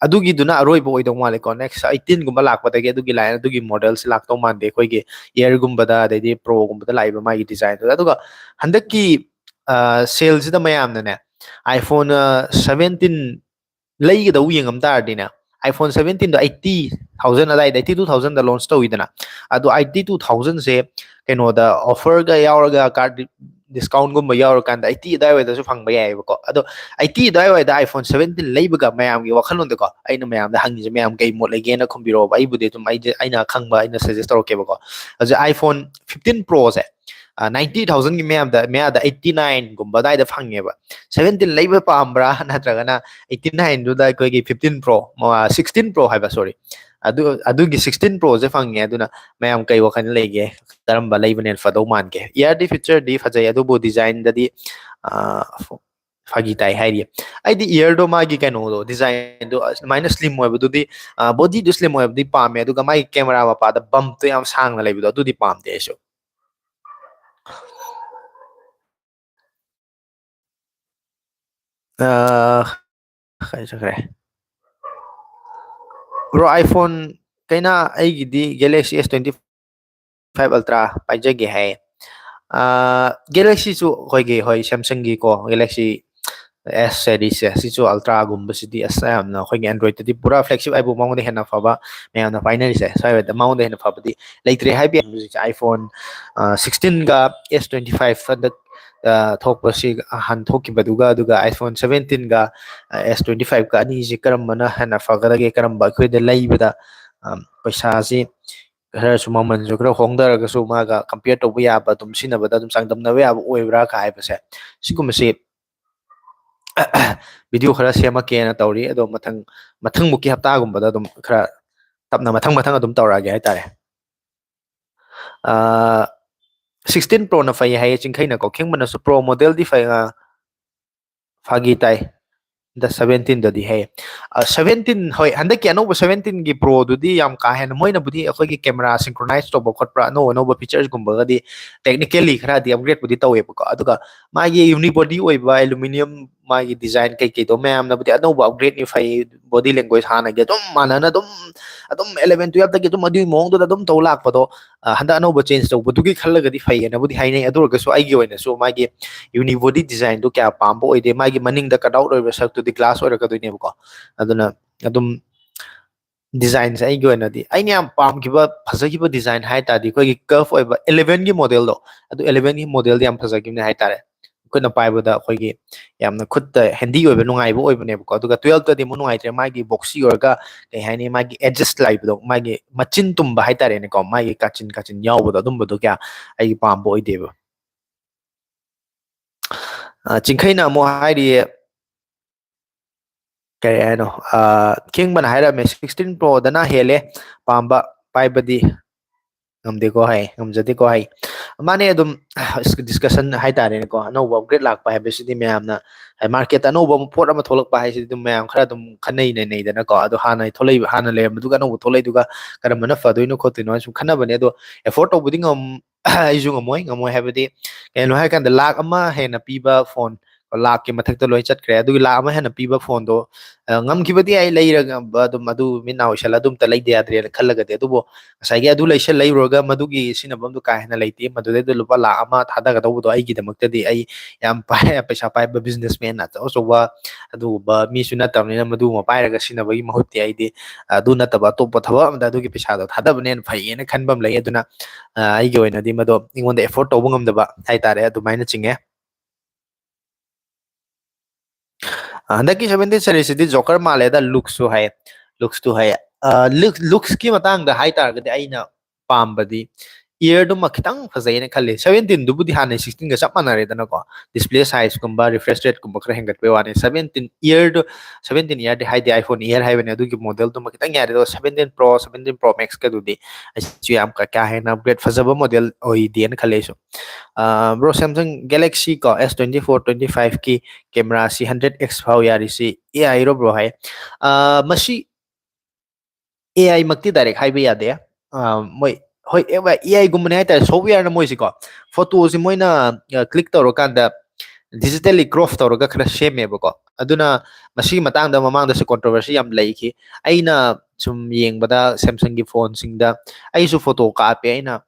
ꯑꯗꯨꯒꯤꯗꯨꯅ ꯑꯔꯣꯏꯕ ꯑꯣꯏꯗꯧ ꯃꯥꯜꯂꯦꯀꯣ꯫ Next eighteenꯒꯨꯝꯕ ꯂꯥꯛꯄꯗꯒꯤ ꯑꯗꯨꯒꯤ line, ꯑꯗꯨꯒꯤ modelꯁꯦ ꯂꯥꯛꯇꯧ ꯃꯥꯟꯗꯦ ꯑꯩꯈꯣꯏꯒꯤ Airꯒꯨꯝꯕꯗ, ꯑꯗꯩꯗꯤ Proꯒꯨꯝꯕꯗ ꯂꯥꯛꯏꯕ ꯃꯥꯒꯤ designꯗꯨꯗ꯫ ꯑꯗꯨꯒ ꯍꯟꯗꯛꯀꯤ, ꯑ, saleꯁꯤꯗ ꯃꯌꯥꯝꯅꯅꯦ, iPhone, ꯑ, seventeen ꯂꯩꯒꯗꯧ ꯌꯦꯡꯉꯝ ꯇꯥꯔꯗꯤꯅꯦ, iPhone seventeenꯗꯣ eighty thousand ꯑꯗꯥꯏꯗ, eighty two thousandꯗ launch ꯇꯧꯋꯤꯗꯅ, ꯑꯗꯣ eighty two thousandꯁꯦ ꯀꯩꯅꯣꯗ offerꯒ ꯌꯥꯎꯔꯒ, card discountꯒꯨꯝꯕ ꯌꯥꯎꯔꯀꯥꯟꯗ eighty ꯑꯗꯥꯏꯋꯥꯏꯗꯁꯨ ꯐꯪꯕ ꯌꯥꯏꯑꯕꯀꯣ꯫ ꯑꯗꯣ eighty ꯑꯗꯥꯏꯋꯥꯏꯗ iPhone seventeen ꯂꯩꯕꯒ ꯃꯌꯥꯝꯒꯤ ꯋꯥꯈꯜꯂꯣꯟꯗꯀꯣ, ꯑꯩꯅ ꯃꯌꯥꯝꯗ ꯍꯪꯉꯤꯁꯦ, ꯃꯌꯥꯝ ꯀꯩ ꯃꯣꯠ ꯂꯩꯒꯦꯅ ꯈꯨꯝꯕꯤꯔꯛꯑꯣꯕ꯫ ꯑꯩꯕꯨꯗꯤ ꯑꯗꯨꯝ ꯑꯩꯁꯦ, ꯑꯩꯅ ꯈꯪꯕ ꯑꯩꯅ suggest ꯇꯧꯔꯛꯀꯦꯕꯀꯣ꯫ ꯍꯧꯖꯤꯛ iPhone fifteen Proꯁꯦ, ꯑ, ninety thousandꯒꯤ ꯃꯌꯥꯝꯗ, ꯃꯌꯥꯗ eighty nineꯒꯨꯝꯕ ꯑꯗꯥꯏꯗ ꯐꯪꯉꯦꯕ꯫ Seventeen ꯂꯩꯕ ꯄꯥꯝꯕ꯭ꯔꯥ, ꯅꯠꯇ꯭ꯔꯒꯅ eighty nineꯗꯨꯗ ꯑꯩꯈꯣꯏꯒꯤ fifteen Pro, ꯑ, sixteen Pro ꯍꯥꯏꯕ, sorry, ꯑꯗꯨ, ꯑꯗꯨꯒꯤ sixteen Proꯁꯦ ꯐꯪꯉꯦ꯫ ꯑꯗꯨꯅ ꯃꯌꯥꯝ ꯀꯩ ꯋꯥꯈꯜ ꯂꯩꯒꯦ? ꯀꯔꯝꯕ ꯂꯩꯕꯅ ꯍꯦꯟꯅ ꯐꯗꯧ ꯃꯥꯟꯒꯦ? Airꯗꯤ featureꯗꯤ ꯐꯖꯩ, ꯑꯗꯨꯕꯨ designꯗꯗꯤ, ꯑ, ꯐꯥꯒꯤ ꯇꯥꯏ ꯍꯥꯏꯔꯤꯌꯦ꯫ ꯑꯩꯗꯤ Airꯗꯣ, ꯃꯥꯒꯤ ꯀꯩꯅꯣꯗꯣ, designꯗꯣ ꯑꯗꯨꯃꯥꯏꯅ slim ꯑꯣꯏꯕꯗꯨꯗꯤ, ꯑ, bodyꯗꯨ slim ꯑꯣꯏꯕꯗꯤ ꯄꯥꯝꯃꯦ, ꯑꯗꯨꯒ ꯃꯥꯒꯤ camera ꯃꯄꯥꯗ bumpꯇꯣ ꯌꯥꯝ ꯁꯥꯡꯅ ꯂꯩꯕꯗꯣ ꯑꯗꯨꯗꯤ ꯄꯥꯝꯗꯦ ꯑꯩꯁꯨ꯫ ꯑ, ꯀꯥꯏ ꯆꯠꯈ꯭ꯔꯦ? Bro, iPhone ꯀꯩꯅ ꯑꯩꯒꯤꯗꯤ Galaxy S twenty five Ultra ꯄꯥꯏꯖꯒꯦ ꯍꯥꯏ꯫ ꯒꯦꯂꯦꯛꯁꯤꯁꯨ ꯑꯩꯈꯣꯏꯒꯤ, ꯍꯣꯏ, ꯁꯦꯝꯁꯪꯒꯤꯀꯣ, ꯒꯦꯂꯦꯛꯁꯤ ꯑꯦꯁ ꯁꯦꯔꯤꯁꯁꯦ, ꯁꯤꯁꯨ ꯑꯜꯇ꯭ꯔꯥꯒꯨꯝꯕꯁꯤꯗꯤ ꯑꯁ ꯌꯥꯝꯅ ꯑꯩꯈꯣꯏꯒꯤ ꯑꯦꯟꯗ꯭ꯔꯣꯏꯗꯇꯗꯤ ꯄꯨꯔꯥ ꯐ꯭ꯂꯦꯒꯁꯤꯞ ꯍꯥꯏꯕꯨ ꯃꯉꯣꯟꯗ ꯍꯦꯟꯅ ꯐꯕ ꯃꯌꯥꯝꯅ ꯄꯥꯏꯅꯔꯤꯁꯦ, ꯁ꯭ꯋꯥꯏꯗ ꯃꯉꯣꯟꯗ ꯍꯦꯟꯅ ꯐꯕꯗꯤ ꯂꯩꯇ꯭ꯔꯦ ꯍꯥꯏꯕ ꯌꯥꯏ꯫ ꯍꯧꯖꯤꯛꯁꯦ iPhone sixteenꯒ S twenty five ꯍꯟꯗꯛ ꯊꯣꯛꯄꯁꯤ ꯍꯥꯟ ꯊꯣꯛꯈꯤꯕꯗꯨꯒ, ꯑꯗꯨꯒ iPhone seventeenꯒ S twenty fiveꯀ ꯑꯅꯤꯁꯤ ꯀꯔꯝꯕꯅ ꯍꯦꯟꯅ ꯐꯒꯗꯒꯦ, ꯀꯔꯝꯕ ꯑꯩꯈꯣꯏꯗ ꯂꯩꯕꯗ ꯄꯩꯁꯥꯁꯤ ꯈꯔꯁꯨ ꯃꯃꯜꯁꯨ ꯈꯔ ꯍꯣꯡꯊꯔꯒꯁꯨ ꯃꯥꯒ ꯀꯝꯄꯤꯌꯔ ꯇꯧꯕ ꯌꯥꯕ, ꯑꯗꯨꯝ ꯁꯤꯖꯤꯟꯅꯕꯗ ꯑꯗꯨꯝ ꯆꯥꯡꯗꯝꯅꯕ ꯌꯥꯕ ꯑꯣꯏꯕ꯭ꯔꯥ ꯀ ꯍꯥꯏꯕꯁꯦ, ꯁꯤꯒꯨꯝꯕꯁꯤ ꯚꯤꯗꯤꯑꯣ ꯈꯔ ꯁꯦꯝꯃꯛꯀꯦꯅ ꯇꯧꯔꯤ꯫ ꯑꯗꯣ ꯃꯊꯪ, ꯃꯊꯪꯃꯨꯛꯀꯤ ꯍꯞꯇꯥꯒꯨꯝꯕꯗ ꯑꯗꯨꯝ ꯈꯔ ꯇꯞꯅ ꯃꯊꯪ ꯃꯊꯪ ꯑꯗꯨꯝ ꯇꯧꯔꯛꯑꯒꯦ ꯍꯥꯏꯇꯥꯔꯦ꯫ Sixteen Proꯅ ꯐꯩ ꯍꯥꯏꯌꯦ ꯆꯤꯡꯈꯩꯅꯀꯣ, ꯈꯦꯡꯕꯅꯁꯨ Pro modelꯗꯤ ꯐꯩ, ꯐꯥꯒꯤ ꯇꯥꯏ꯫ ꯗ seventeenꯗꯗꯤ ꯍꯦ, seventeen, ꯍꯣꯏ, ꯍꯟꯗꯛꯀꯤ ꯑꯅꯧꯕ seventeenꯒꯤ Proꯗꯨꯗꯤ ꯌꯥꯝ ꯀꯥ ꯍꯦꯟꯅ, ꯃꯣꯏꯅꯕꯨꯗꯤ ꯑꯩꯈꯣꯏꯒꯤ camera synchronize ꯇꯧꯕ ꯈꯣꯠꯄ, ꯑꯅꯧ ꯑꯅꯧꯕ featuresꯒꯨꯝꯕꯒꯗꯤ technically ꯈꯔꯗꯤ upgradeꯄꯨꯗꯤ ꯇꯧꯋꯦꯕꯀꯣ, ꯑꯗꯨꯒ ꯃꯥꯒꯤ unibody ꯑꯣꯏꯕ aluminium, ꯃꯥꯒꯤ design ꯀꯩꯀꯩꯗꯣ ꯃꯌꯥꯝꯅꯕꯨꯗꯤ ꯑꯅꯧꯕ upgradeꯅꯤ ꯐꯩ, body language ꯍꯥꯟꯅꯒꯤ ꯑꯗꯨꯝ ꯃꯥꯟꯅꯅ ꯑꯗꯨꯝ, ꯑꯗꯨꯝ eleven twelveꯇꯒꯤ ꯑꯗꯨꯝ ꯑꯗꯨꯒꯤ ꯃꯑꯣꯡꯗꯨꯗ ꯑꯗꯨꯝ ꯇꯧ ꯂꯥꯛꯄꯗꯣ, ꯍꯟꯗꯛ ꯑꯅꯧꯕ change ꯇꯧꯕꯗꯨꯒꯤ ꯈꯜꯂꯒꯗꯤ ꯐꯩꯌꯦꯅꯕꯨꯗꯤ ꯍꯥꯏꯅꯩ꯫ ꯑꯗꯨ ꯑꯣꯏꯔꯒꯁꯨ ꯑꯩꯒꯤ ꯑꯣꯏꯅꯁꯨ ꯃꯥꯒꯤ unibody designꯗꯨ ꯀꯌꯥ ꯄꯥꯝꯕ ꯑꯣꯏꯗꯦ꯫ ꯃꯥꯒꯤ ꯃꯅꯤꯡꯗ cut out ꯑꯣꯏꯕ ꯁꯔꯨꯛꯇꯨꯗꯤ glass ꯑꯣꯏꯔꯛꯀꯗꯣꯏꯅꯦꯕꯀꯣ꯫ ꯑꯗꯨꯅ ꯑꯗꯨꯝ designꯁꯦ ꯑꯩꯒꯤ ꯑꯣꯏꯅꯗꯤ, ꯑꯩꯅ ꯌꯥꯝ ꯄꯥꯝꯈꯤꯕ, ꯐꯖꯈꯤꯕ design ꯍꯥꯏ ꯇꯥꯔꯗꯤ, ꯑꯩꯈꯣꯏꯒꯤ curve ꯑꯣꯏꯕ elevenꯒꯤ modelꯗꯣ, ꯑꯗꯨ elevenꯒꯤ modelꯗꯤ ꯌꯥꯝ ꯐꯖꯈꯤꯕꯅꯦ ꯍꯥꯏ ꯇꯥꯔꯦ꯫ ꯈꯨꯠꯅ ꯄꯥꯏꯕꯗ ꯑꯩꯈꯣꯏꯒꯤ ꯌꯥꯝꯅ ꯈꯨꯠꯇ handy ꯑꯣꯏꯕ, ꯅꯨꯡꯉꯥꯏꯕ ꯑꯣꯏꯕꯅꯦꯕꯀꯣ꯫ ꯑꯗꯨꯒ twelveꯇꯗꯤ ꯑꯃꯨꯛ ꯅꯨꯡꯉꯥꯏꯇ꯭ꯔꯦ, ꯃꯥꯒꯤ boxy ꯑꯣꯏꯔꯒ, ꯀꯩ ꯍꯥꯏꯅꯤ, ꯃꯥꯒꯤ edges ꯂꯥꯛꯏꯕꯗꯣ, ꯃꯥꯒꯤ ꯃꯆꯤꯟ ꯇꯨꯝꯕ ꯍꯥꯏ ꯇꯥꯔꯦꯅꯦꯀꯣ, ꯃꯥꯒꯤ ꯀꯥꯆꯤꯟ ꯀꯥꯆꯤꯟ ꯌꯥꯎꯕꯗꯣ, ꯑꯗꯨꯝꯕꯗꯣ ꯀꯌꯥ ꯑꯩꯒꯤ ꯄꯥꯝꯕ ꯑꯣꯏꯗꯦꯕ꯫ ꯆꯤꯡꯈꯩꯅ ꯑꯃꯨꯛ ꯍꯥꯏꯔꯤꯌꯦ, ꯀꯔꯤ ꯍꯥꯏꯅꯣ? ꯈꯦꯡꯕꯅ ꯍꯥꯏꯔꯝꯃꯦ, sixteen Proꯗꯅ ꯍꯦꯜꯂꯦ ꯄꯥꯝꯕ, ꯄꯥꯏꯕꯗꯤ ꯉꯝꯗꯦꯀꯣ ꯍꯥꯏ, ꯉꯝꯖꯗꯦꯀꯣ ꯍꯥꯏ꯫ ꯃꯥꯅꯦ, ꯑꯗꯨꯝ discussion ꯍꯥꯏ ꯇꯥꯔꯦꯅꯦꯀꯣ, ꯑꯅꯧꯕ upgrade ꯂꯥꯛꯄ ꯍꯥꯏꯕꯁꯤꯗꯤ ꯃꯌꯥꯝꯅ, marketꯇ ꯑꯅꯧꯕ ꯑꯃ, ꯄꯣꯠ ꯑꯃ ꯊꯣꯛꯂꯛꯄ ꯍꯥꯏꯁꯤꯗꯤ ꯑꯗꯨꯝ ꯃꯌꯥꯝ ꯈꯔ ꯑꯗꯨꯝ ꯈꯟꯅꯩ ꯅꯩꯅꯩꯗꯅꯀꯣ꯫ ꯑꯗꯣ ꯍꯥꯟꯅ ꯊꯣꯛꯂꯛꯏꯕ, ꯍꯥꯟꯅ ꯂꯩꯔꯝꯕꯗꯨꯒ ꯑꯅꯧꯕ ꯊꯣꯛꯂꯛꯏꯗꯨꯒ ꯀꯔꯝꯕꯅ ꯐꯗꯣꯏꯅꯣ ꯈꯣꯠꯇꯣꯏꯅꯣ ꯍꯥꯏꯅ ꯁꯨꯝ ꯈꯟꯅꯕꯅꯦ꯫ ꯑꯗꯣ afford ꯇꯧꯕꯗꯤ ꯉꯝ-, ꯑꯩꯁꯨ ꯉꯝꯃꯣꯏ, ꯉꯝꯃꯣꯏ ꯍꯥꯏꯕꯗꯤ ꯀꯩꯅꯣ ꯍꯥꯏꯔꯀꯥꯟꯗ ꯂꯥꯈ ꯑꯃ ꯍꯦꯟꯅ ꯄꯤꯕ phone ꯂꯥꯛꯀꯤ ꯃꯊꯛꯇ ꯂꯣꯏ ꯆꯠꯈ꯭ꯔꯦ꯫ ꯑꯗꯨꯒꯤ ꯂꯥꯛ ꯑꯃ ꯍꯦꯟꯅ ꯄꯤꯕ ꯐꯣꯟꯗꯣ, ꯑ, ꯉꯝꯈꯤꯕꯗꯤ ꯑꯩ ꯂꯩꯔꯒ ꯑꯗꯨꯝ ꯑꯗꯨ ꯃꯤꯠ ꯅꯥ ꯑꯣꯏꯁꯜꯂ ꯑꯗꯨꯝꯇ ꯂꯩꯗ ꯌꯥꯗ꯭ꯔꯦꯅ ꯈꯜꯂꯒꯗꯤ, ꯑꯗꯨꯕꯨ ꯉꯁꯥꯏꯒꯤ ꯑꯗꯨ ꯂꯩꯁꯜ ꯂꯩꯔꯨꯔꯒ ꯃꯗꯨꯒꯤ ꯁꯤꯖꯤꯟꯅꯐꯝꯗꯨ ꯀꯥ ꯍꯦꯟꯅ ꯂꯩꯇꯦ꯫ ꯃꯗꯨꯗꯩꯗ ꯂꯨꯄꯥ ꯂꯥꯛ ꯑꯃ ꯊꯥꯗꯒꯗꯧꯕꯗꯣ ꯑꯩꯒꯤꯗꯃꯛꯇꯗꯤ, ꯑꯩ ꯌꯥꯝ ꯄꯥꯏ-, ꯄꯩꯁꯥ ꯄꯥꯏꯕ businessman ꯑꯆꯧ ꯑꯆꯧꯕ ꯑꯗꯨꯒꯨꯝꯕ ꯃꯤꯁꯨ ꯅꯠꯇꯕꯅꯤꯅ, ꯃꯗꯨꯒꯨꯝꯕ ꯄꯥꯏꯔꯒ ꯁꯤꯖꯤꯟꯅꯕꯒꯤ ꯃꯍꯨꯠꯇꯤ ꯑꯩꯗꯤ ꯑꯗꯨ ꯅꯠꯇꯕ ꯑꯇꯣꯞꯄ ꯊꯕꯛ ꯑꯃꯗ ꯑꯗꯨꯒꯤ ꯄꯩꯁꯥꯗꯣ ꯊꯥꯗꯕꯅ ꯍꯦꯟꯅ ꯐꯩꯌꯦꯅ ꯈꯟꯕ ꯑꯃ ꯂꯩ꯫ ꯑꯗꯨꯅ, ꯑ, ꯑꯩꯒꯤ ꯑꯣꯏꯅꯗꯤ ꯃꯗꯣ ꯑꯩꯉꯣꯟꯗ afford ꯇꯧꯕ ꯉꯝꯗꯕ ꯍꯥꯏꯇꯥꯔꯦ, ꯑꯗꯨꯃꯥꯏꯅ ꯆꯤꯡꯉꯦ꯫ ꯑ, ꯍꯟꯗꯛꯀꯤ seventeen series ꯁꯤꯗꯤ Joker ꯃꯥꯜꯂꯦꯗ, looks ꯁꯨ ꯍꯥꯏ, looks ꯇꯨ ꯍꯥꯏ꯫ ꯑ, look-, looks ꯀꯤ ꯃꯇꯥꯡꯗ ꯍꯥꯏꯇꯥꯔꯒꯗꯤ ꯑꯩꯅ ꯄꯥꯝꯕꯗꯤ Air ꯗꯨꯃ ꯈꯤꯇꯪ ꯐꯖꯩꯅ ꯈꯜꯂꯤ꯫ Seventeen ꯗꯨꯕꯨꯗꯤ ꯍꯥꯟꯅꯩ sixteen ꯒ ꯆꯞ ꯃꯥꯟꯅꯔꯦꯗꯅꯀꯣ, display size ꯀꯨꯝꯕ, refresh rate ꯀꯨꯝꯕ ꯈꯔ ꯍꯦꯟꯒꯠꯄꯩ ꯋꯥꯅꯤ꯫ Seventeen Air ꯗꯨ, seventeen Air ꯗꯤ ꯍꯥꯏꯗꯤ iPhone Air ꯍꯥꯏꯕꯅꯤ, ꯑꯗꯨꯒꯤ model ꯗꯨꯃ ꯈꯤꯇꯪ ꯌꯥꯔꯦ꯫ ꯑꯗꯨꯒ seventeen Pro, seventeen Pro Max ꯀꯗꯨꯗꯤ ꯑꯩꯁꯨ ꯌꯥꯝ ꯀ-, ꯀꯥ ꯍꯦꯟꯅ upgrade ꯐꯖꯕ model ꯑꯣꯏꯗꯦꯅ ꯈꯜꯂꯦ ꯑꯩꯁꯨ꯫ ꯑ, bro, Samsung Galaxy ꯀꯣ, S twenty four, twenty five ꯀꯤ camera ꯁꯤ hundred X ꯐꯥꯎ ꯌꯥꯔꯤꯁꯤ A I ꯔꯣ bro ꯍꯥꯏ꯫ ꯑ, ꯃꯁꯤ A I ꯃꯛꯇꯤ direct ꯍꯥꯏꯕ ꯌꯥꯗꯦ꯫ ꯑ, ꯃꯣꯏ, ꯍꯣꯏ, A I ꯒꯨꯝꯕꯅꯦ ꯍꯥꯏꯇꯥꯔꯦ, software ꯅ ꯃꯣꯏꯁꯤꯀꯣ, photo ꯁꯤ ꯃꯣꯏꯅ, ꯑ, click ꯇꯧꯔꯀꯥꯟꯗ digitally crop ꯇꯧꯔꯒ ꯈꯔ ꯁꯦꯝꯃꯦꯕꯀꯣ꯫ ꯑꯗꯨꯅ ꯃꯁꯤꯒꯤ ꯃꯇꯥꯡꯗ ꯃꯃꯥꯡꯗꯁꯨ controversy ꯌꯥꯝ ꯂꯩꯈꯤ꯫ ꯑꯩꯅ ꯁꯨꯝ ꯌꯦꯡꯕꯗ Samsung ꯒꯤ phone ꯁꯤꯡꯗ ꯑꯩꯁꯨ photo ꯀꯥꯞꯄꯦ, ꯑꯩꯅ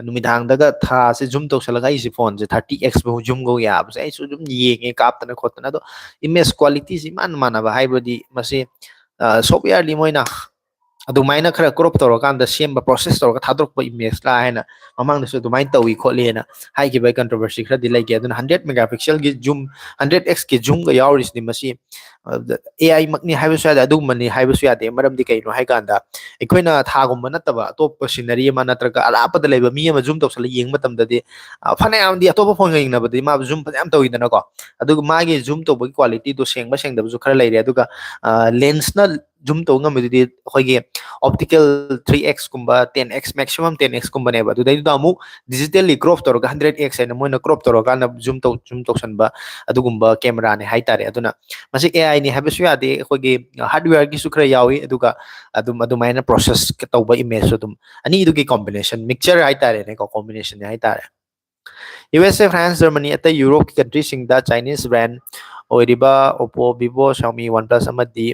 ꯅꯨꯃꯤꯗꯥꯡꯗꯒ ꯊꯥꯁꯦ zoom ꯇꯧꯁꯜꯂꯒ ꯑꯩꯁꯦ phone ꯁꯦ thirty X ꯐꯥꯎ zoom ꯒꯧ ꯌꯥꯕꯁꯦ ꯑꯩꯁꯨ ꯑꯗꯨꯝ ꯌꯦꯡꯉꯦ, ꯀꯥꯞꯇꯅ ꯈꯣꯠꯇꯅ꯫ ꯑꯗꯣ image quality ꯁꯤ ꯏꯃꯥꯟ ꯃꯥꯟꯅꯕ ꯍꯥꯏꯕꯗꯤ ꯃꯁꯤ, ꯑ, software ꯗꯤ ꯃꯣꯏꯅ ꯑꯗꯨꯃꯥꯏꯅ ꯈꯔ crop ꯇꯧꯔꯀꯥꯟꯗ ꯁꯦꯝꯕ, process ꯇꯧꯔꯒ ꯊꯥꯗꯣꯔꯛꯄ image ꯂꯥ ꯍꯥꯏꯅ ꯃꯃꯥꯡꯗꯁꯨ ꯑꯗꯨꯃꯥꯏꯅ ꯇꯧꯏ ꯈꯣꯠꯂꯤꯅ ꯍꯥꯏꯈꯤꯕ controversy ꯈꯔꯗꯤ ꯂꯩꯈꯤ꯫ ꯑꯗꯨꯅ hundred megapixel ꯒꯤ zoom, hundred X ꯀꯤ zoom ꯒ ꯌꯥꯎꯔꯤꯁꯤꯗꯤ ꯃꯁꯤ, ꯑ, A I ꯃꯛꯅꯤ ꯍꯥꯏꯕꯁꯨ ꯌꯥꯗꯦ, ꯑꯗꯨꯒꯨꯝꯕꯅꯤ ꯍꯥꯏꯕꯁꯨ ꯌꯥꯗꯦ꯫ ꯃꯔꯝꯗꯤ ꯀꯩꯅꯣ ꯍꯥꯏꯀꯥꯟꯗ, ꯑꯩꯈꯣꯏꯅ ꯊꯥꯒꯨꯝꯕ ꯅꯠꯇꯕ ꯑꯇꯣꯞꯄ scenery ꯑꯃ ꯅꯠꯇ꯭ꯔꯒ ꯑꯔꯥꯞꯄꯗ ꯂꯩꯕ ꯃꯤ ꯑꯃ zoom ꯇꯧꯁꯜꯂ ꯌꯦꯡꯕ ꯃꯇꯝꯗꯗꯤ, ꯑ, ꯐꯅꯌꯥꯝꯗꯤ ꯑꯇꯣꯞꯄ phone ꯒ ꯌꯦꯡꯅꯕꯗꯤ ꯃꯥ zoom ꯐꯅꯌꯥꯝ ꯇꯧꯋꯤꯗꯅꯀꯣ꯫ ꯑꯗꯨꯒ ꯃꯥꯒꯤ zoom ꯇꯧꯕꯒꯤ quality ꯗꯣ ꯁꯦꯡꯕ ꯁꯦꯡꯗꯕꯁꯨ ꯈꯔ ꯂꯩꯔꯦ꯫ ꯑꯗꯨꯒ, ꯑ, lens ꯅ zoom ꯇꯧꯕ ꯉꯝꯕꯗꯨꯗꯤ ꯑꯩꯈꯣꯏꯒꯤ optical three X ꯀꯨꯝꯕ, ten X, maximum ten X ꯀꯨꯝꯕꯅꯦꯕ꯫ ꯑꯗꯨꯗꯩꯗꯨꯗ ꯑꯃꯨꯛ digitally crop ꯇꯧꯔꯒ hundred X ꯍꯥꯏꯅ ꯃꯣꯏꯅ crop ꯇꯧꯔꯀꯥꯟꯗ zoom ꯇꯧ-, zoom ꯇꯧꯁꯟꯕ ꯑꯗꯨꯒꯨꯝꯕ camera ꯅꯦ ꯍꯥꯏꯇꯥꯔꯦ꯫ ꯑꯗꯨꯅ ꯃꯁꯤ A I ꯅꯤ ꯍꯥꯏꯕꯁꯨ ꯌꯥꯗꯦ, ꯑꯩꯈꯣꯏꯒꯤ hardware ꯒꯤꯁꯨ ꯈꯔ ꯌꯥꯎꯏ, ꯑꯗꯨꯒ ꯑꯗꯨꯝ ꯑꯗꯨꯃꯥꯏꯅ process ꯇꯧꯕ image ꯁꯨ ꯑꯗꯨꯝ ꯑꯅꯤꯗꯨꯒꯤ combination, mixture ꯍꯥꯏꯇꯥꯔꯦꯅꯦꯀꯣ, combination ꯅꯦ ꯍꯥꯏꯇꯥꯔꯦ꯫ ꯌꯨ ꯑꯦꯁ ꯑꯦ, ꯐ꯭ꯔꯥꯟꯁ, ꯖꯔꯃꯅꯤ, ꯑꯇꯩ ꯌꯨꯔꯣꯞꯀꯤ ꯀꯟꯇ꯭ꯔꯤꯁꯤꯡꯗ ꯆꯥꯏꯅꯤꯁ ꯕ꯭ꯔꯥꯟ ꯑꯣꯏꯔꯤꯕ Oppo, Vivo, Xiaomi, OnePlus ꯑꯃꯗꯤ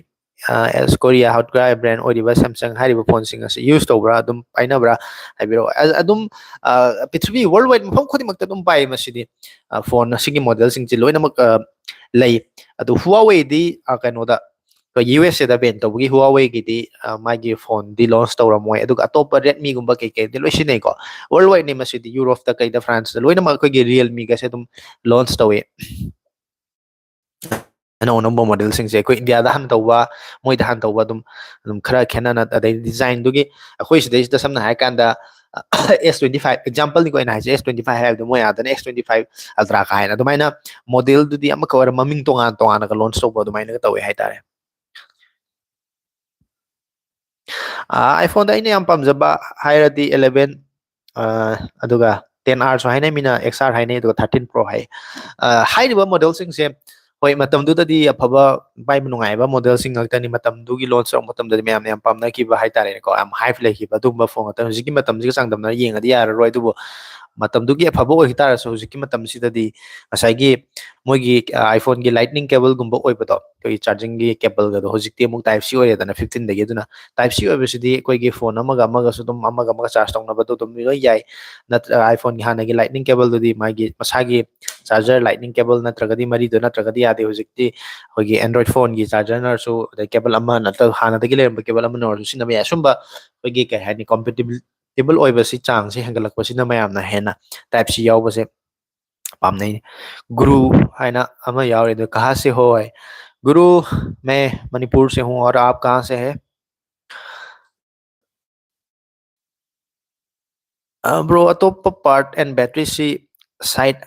ꯑꯦꯁ ꯀꯣꯔꯤꯌꯥ ꯍꯧꯠꯀ꯭ꯔꯥꯏ ꯕ꯭ꯔꯥꯟ ꯑꯣꯏꯔꯤꯕ ꯁꯦꯝꯁꯪ ꯍꯥꯏꯔꯤꯕ ꯐꯣꯟꯁꯤꯡ ꯑꯁꯤ ꯌꯨꯁ ꯇꯧꯕ꯭ꯔꯥ, ꯑꯗꯨꯝ ꯄꯥꯏꯅꯕ꯭ꯔꯥ ꯍꯥꯏꯕꯤꯔꯛꯑꯣ꯫ ꯑ- ꯑꯗꯨꯝ ꯑ, ꯄ꯭ꯔꯤꯊꯤꯕꯤ ꯋꯥꯔꯜ ꯋꯥꯏꯗ ꯃꯐꯝ ꯈꯨꯗꯤꯡꯃꯛꯇ ꯑꯗꯨꯝ ꯄꯥꯏ ꯃꯁꯤꯗꯤ꯫ ꯑ, ꯐꯣꯟ ꯑꯁꯤꯒꯤ ꯃꯣꯗꯦꯜꯁꯤꯡꯁꯤ ꯂꯣꯏꯅꯃꯛ ꯑ, ꯂꯩ꯫ ꯑꯗꯨ ꯍꯨꯋꯥꯋꯦꯗꯤ ꯑ, ꯀꯩꯅꯣꯗ ꯑꯩꯈꯣꯏ ꯌꯨ ꯑꯦꯁ ꯑꯦꯗ ꯕꯦꯟ ꯇꯧꯕꯒꯤ ꯍꯨꯋꯥꯋꯦꯒꯤꯗꯤ ꯑ, ꯃꯥꯒꯤ ꯐꯣꯟꯗꯤ ꯂꯣꯟꯆ ꯇꯧꯔꯝꯃꯣꯏ꯫ ꯑꯗꯨꯒ ꯑꯇꯣꯞꯄ ꯔꯦꯗꯃꯤꯒꯨꯝꯕ ꯀꯩꯀꯩꯗꯤ ꯂꯣꯏ ꯁꯤꯖꯤꯟꯅꯩꯀꯣ꯫ ꯋꯥꯔꯜ ꯋꯥꯏꯗꯅꯤ ꯃꯁꯤꯗꯤ, ꯌꯨꯔꯣꯞꯇ ꯀꯩꯗ, ꯐ꯭ꯔꯥꯟꯁꯇ ꯂꯣꯏꯅꯃꯛ ꯑꯩꯈꯣꯏꯒꯤ ꯔꯤꯌꯦꯜꯃꯤꯒꯁꯦ ꯑꯗꯨꯝ ꯂꯣꯟꯆ ꯇꯧꯏ꯫ ꯑꯅꯧ ꯑꯅꯧꯕ ꯃꯣꯗꯦꯜꯁꯤꯡꯁꯦ ꯑꯩꯈꯣꯏ ꯏꯟꯗꯤꯌꯥꯗ ꯍꯥꯟꯅ ꯇꯧꯕ, ꯃꯣꯏꯗ ꯍꯥꯟꯅ ꯇꯧꯕ ꯑꯗꯨꯝ ꯑꯗꯨꯝ ꯈꯔ ꯈꯦꯠꯅꯅ, ꯑꯗꯩ ꯗꯤꯖꯥꯏꯟꯗꯨꯒꯤ ꯑꯩꯈꯣꯏ ꯁꯤꯗꯩꯁꯤꯗ ꯁꯝꯅ ꯍꯥꯏꯔꯀꯥꯟꯗ ꯑꯦꯁ ꯇ꯭ꯋꯦꯟꯇꯤ ꯐꯥꯏꯚ ꯑꯦꯛꯖꯥꯝꯄꯜꯅꯤꯀꯣ ꯑꯩꯅ ꯍꯥꯏꯁꯦ, ꯑꯦꯁ ꯇ꯭ꯋꯦꯟꯇꯤ ꯐꯥꯏꯚ ꯍꯥꯏꯕꯗꯣ ꯃꯣꯏ ꯑꯥꯗꯅ ꯑꯦꯁ ꯇ꯭ꯋꯦꯟꯇꯤ ꯐꯥꯏꯚ ꯑꯜꯇ꯭ꯔꯥ ꯀꯥꯏꯅ ꯑꯗꯨꯃꯥꯏꯅ ꯃꯣꯗꯦꯜꯗꯨꯗꯤ ꯑꯃꯈꯛ ꯑꯣꯏꯔ ꯃꯃꯤꯡ ꯇꯣꯉꯥꯟ ꯇꯣꯉꯥꯟꯅꯒ ꯂꯣꯟꯆ ꯇꯧꯕ ꯑꯗꯨꯃꯥꯏꯅꯒ ꯇꯧꯋꯦ ꯍꯥꯏꯇꯥꯔꯦ꯫ ꯑꯥꯏꯐꯣꯟꯗ ꯑꯩꯅ ꯌꯥꯝ ꯄꯥꯝꯖꯕ ꯍꯥꯏꯔꯗꯤ ꯑꯦꯂꯦꯚꯦꯟ, ꯑꯗꯨꯒ ꯇꯦꯟ ꯑꯥꯔꯁꯨ ꯍꯥꯏꯅꯩ, ꯃꯤꯅ ꯑꯦꯛꯁ ꯑꯥꯔ ꯍꯥꯏꯅꯩ, ꯑꯗꯨꯒ ꯊꯥꯔꯇꯤꯟ ꯄ꯭ꯔꯣ ꯍꯥꯏ꯫ ꯑ, ꯍꯥꯏꯔꯤꯕ ꯃꯣꯗꯦꯜꯁꯤꯡꯁꯦ ꯍꯣꯏ, ꯃꯇꯝꯗꯨꯗꯗꯤ ꯑꯐꯕ ꯄꯥꯏꯕ ꯅꯨꯡꯉꯥꯏꯕ ꯃꯣꯗꯦꯜꯁꯤꯡ ꯉꯥꯛꯇꯅꯤ꯫ ꯃꯇꯝꯗꯨꯒꯤ ꯂꯣꯟꯆ ꯇꯧꯔꯛꯄ ꯃꯇꯝꯗꯗꯤ ꯃꯌꯥꯝꯅ ꯌꯥꯝ ꯄꯥꯝꯅꯈꯤꯕ ꯍꯥꯏꯇꯥꯔꯦꯅꯦꯀꯣ, ꯌꯥꯝ ꯍꯥꯏꯞ ꯂꯩꯈꯤꯕ ꯑꯗꯨꯒꯨꯝꯕ ꯐꯣꯟ ꯉꯥꯛꯇꯅꯤ꯫ ꯍꯧꯖꯤꯛꯀꯤ ꯃꯇꯝꯁꯤꯒ ꯆꯥꯡꯗꯝꯅꯔ ꯌꯦꯡꯉꯗꯤ ꯌꯥꯔꯔꯣꯏ, ꯑꯗꯨꯕꯨ ꯃꯇꯝꯗꯨꯒꯤ ꯑꯐꯕ ꯑꯣꯏꯈꯤ ꯇꯥꯔꯁꯨ ꯍꯧꯖꯤꯛꯀꯤ ꯃꯇꯝꯁꯤꯗꯗꯤ ꯉꯁꯥꯏꯒꯤ ꯃꯣꯏꯒꯤ ꯑꯥꯏꯐꯣꯟꯒꯤ ꯂꯥꯏꯠꯅꯤꯡ ꯀꯦꯕꯜꯒꯨꯝꯕ ꯑꯣꯏꯕꯗꯣ, ꯑꯩꯈꯣꯏꯒꯤ ꯆꯥꯔꯖꯤꯡꯒꯤ ꯀꯦꯕꯜꯒꯗꯣ ꯍꯧꯖꯤꯛꯇꯤ ꯑꯃꯨꯛ ꯇꯥꯏꯞ ꯁꯤ ꯑꯣꯏꯔꯦꯗꯅ ꯐꯤꯐꯇꯤꯟꯗꯒꯤ꯫ ꯑꯗꯨꯅ ꯇꯥꯏꯞ ꯁꯤ ꯑꯣꯏꯕꯁꯤꯗꯤ ꯑꯩꯈꯣꯏꯒꯤ ꯐꯣꯟ ꯑꯃꯒ ꯑꯃꯒꯁꯨ ꯑꯗꯨꯝ ꯑꯃꯒ ꯑꯃꯒ ꯆꯥꯔꯖ ꯇꯧꯅꯕꯗꯣ ꯑꯗꯨꯝ ꯂꯣꯏ ꯌꯥꯏ꯫ ꯅꯠꯇ꯭ꯔ ꯑꯥꯏꯐꯣꯟꯒꯤ ꯍꯥꯟꯅꯒꯤ ꯂꯥꯏꯠꯅꯤꯡ ꯀꯦꯕꯜꯗꯨꯗꯤ ꯃꯥꯒꯤ ꯃꯁꯥꯒꯤ ꯆꯥꯔꯖꯔ ꯂꯥꯏꯠꯅꯤꯡ ꯀꯦꯕꯜ ꯅꯠꯇ꯭ꯔꯒꯗꯤ ꯃꯔꯤꯗꯣ ꯅꯠꯇ꯭ꯔꯒꯗꯤ ꯌꯥꯗꯦ꯫ ꯍꯧꯖꯤꯛꯇꯤ ꯑꯩꯈꯣꯏꯒꯤ ꯑꯦꯟꯗ꯭ꯔꯣꯏꯗ ꯐꯣꯟꯒꯤ ꯆꯥꯔꯖꯔꯅꯁꯨ, ꯑꯗꯩ ꯀꯦꯕꯜ ꯑꯃ ꯅꯠꯇ꯭ꯔꯒ ꯍꯥꯟꯅꯗꯒꯤ ꯂꯩꯔꯝꯕ ꯀꯦꯕꯜ ꯑꯃꯅ ꯑꯣꯏꯔꯁꯨ ꯁꯤꯖꯤꯟꯅꯕ ꯌꯥꯏ꯫ ꯑꯁꯨꯝꯕ ꯑꯩꯈꯣꯏꯒꯤ ꯀꯩ ꯍꯥꯏꯅꯤ, ꯀꯣꯝꯄꯦꯇꯤꯕꯜ ꯑꯣꯏꯕꯁꯤ ꯆꯥꯡꯁꯦ ꯍꯦꯟꯒꯠꯂꯛꯄꯁꯤꯅ ꯃꯌꯥꯝꯅ ꯍꯦꯟꯅ ꯇꯥꯏꯞ ꯁꯤ ꯌꯥꯎꯕꯁꯦ ꯄꯥꯝꯅꯩ꯫ ꯒꯨꯔꯨ ꯍꯥꯏꯅ ꯑꯃ ꯌꯥꯎꯔꯤ, ꯑꯗꯨ ꯀꯍꯥ ꯁꯦ ꯍꯣ ꯍꯥꯏ꯫ ꯒꯨꯔꯨ, ꯃꯦ ꯃꯅꯤꯄꯨꯔ ꯁꯦ ꯍꯨ, ꯑꯣꯔ ꯑꯥꯞ ꯀꯍꯥ ꯁꯦ ꯍꯦ? ꯕ꯭ꯔꯣ, ꯑꯇꯣꯞꯄ ꯄꯥꯔꯠ ꯑꯦꯟ ꯕꯦꯇ꯭ꯔꯤꯁꯤ ꯁꯥꯏꯠ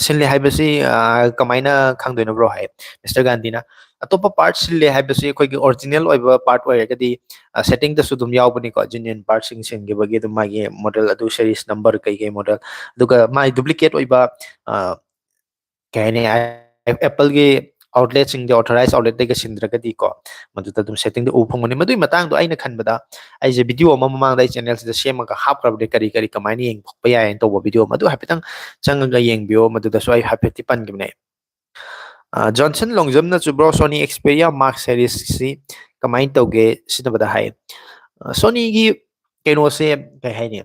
ꯁꯤꯜꯂꯦ ꯍꯥꯏꯕꯁꯤ ꯑ, ꯀꯃꯥꯏꯅ ꯈꯪꯗꯣꯏꯅꯣ ꯕ꯭ꯔꯣ? ꯍꯥꯏ ꯃꯤꯁꯇꯔ ꯒꯥꯟꯙꯤꯅ꯫ ꯑꯇꯣꯞꯄ ꯄꯥꯔꯠ ꯁꯤꯜꯂꯦ ꯍꯥꯏꯕꯁꯤ ꯑꯩꯈꯣꯏꯒꯤ ꯑꯣꯔꯤꯖꯤꯅꯦꯜ ꯑꯣꯏꯕ ꯄꯥꯔꯠ ꯑꯣꯏꯔꯒꯗꯤ ꯁꯦꯠꯇꯤꯡꯗꯁꯨ ꯑꯗꯨꯝ ꯌꯥꯎꯕꯅꯤꯀꯣ, ꯖꯦꯅ꯭ꯌꯨꯟ ꯄꯥꯔꯠꯁꯤꯡ ꯁꯤꯟꯈꯤꯕꯒꯤ ꯑꯗꯨꯝ ꯃꯥꯒꯤ ꯃꯣꯗꯦꯜ ꯑꯗꯨ, ꯁꯦꯔꯤꯁ ꯅꯝꯕꯔ ꯀꯩꯀꯩ ꯃꯣꯗꯦꯜ, ꯑꯗꯨꯒ ꯃꯥꯒꯤ ꯗꯨꯄ꯭ꯂꯤꯀꯦꯠ ꯑꯣꯏꯕ ꯑ, ꯀꯩ ꯍꯥꯏꯅꯤ, ꯑꯦꯄꯜꯒꯤ ꯑꯥꯎꯠꯂꯦꯠꯁꯤꯡꯗꯤ ꯑꯣꯊꯣꯔꯥꯏꯁ ꯑꯥꯎꯠꯂꯦꯠꯇꯒ ꯁꯤꯟꯗ꯭ꯔꯒꯗꯤꯀꯣ, ꯃꯗꯨꯗ ꯑꯗꯨꯝ ꯁꯦꯠꯇꯤꯡꯗ ꯎꯕ ꯐꯪꯒꯅꯤ꯫ ꯃꯗꯨꯒꯤ ꯃꯇꯥꯡꯗꯣ ꯑꯩꯅ ꯈꯟꯕꯗ ꯑꯩꯁꯦ ꯚꯤꯗꯤꯑꯣ ꯑꯃ ꯃꯃꯥꯡꯗ ꯑꯩ ꯆꯦꯅꯦꯜꯁꯤꯗ ꯁꯦꯝꯃꯒ ꯍꯥꯞꯈ꯭ꯔꯕꯅꯦ, ꯀꯔꯤ ꯀꯔꯤ ꯀꯃꯥꯏꯅ ꯌꯦꯡꯊꯣꯛꯄ ꯌꯥꯏꯅ ꯇꯧꯕ ꯚꯤꯗꯤꯑꯣ ꯑꯃ, ꯑꯗꯨ ꯍꯥꯏꯐꯦꯠꯇꯪ ꯆꯪꯉꯒ ꯌꯦꯡꯕꯤꯌꯣ, ꯃꯗꯨꯗꯁꯨ ꯑꯩ ꯍꯥꯏꯐꯦꯠꯇꯤ ꯄꯟꯈꯤꯕꯅꯦ꯫ ꯑ, Johnson ꯂꯣꯡꯖꯝꯅꯁꯨ, "Bro, Sony Xperia Mark Series ꯁꯤ ꯀꯃꯥꯏꯅ ꯇꯧꯒꯦ ꯁꯤꯖꯤꯟꯅꯕꯗ?" ꯍꯥꯏ꯫ ꯑ, ꯁꯣꯅꯤꯒꯤ ꯀꯩꯅꯣꯁꯦ ꯀꯩ ꯍꯥꯏꯅꯤ,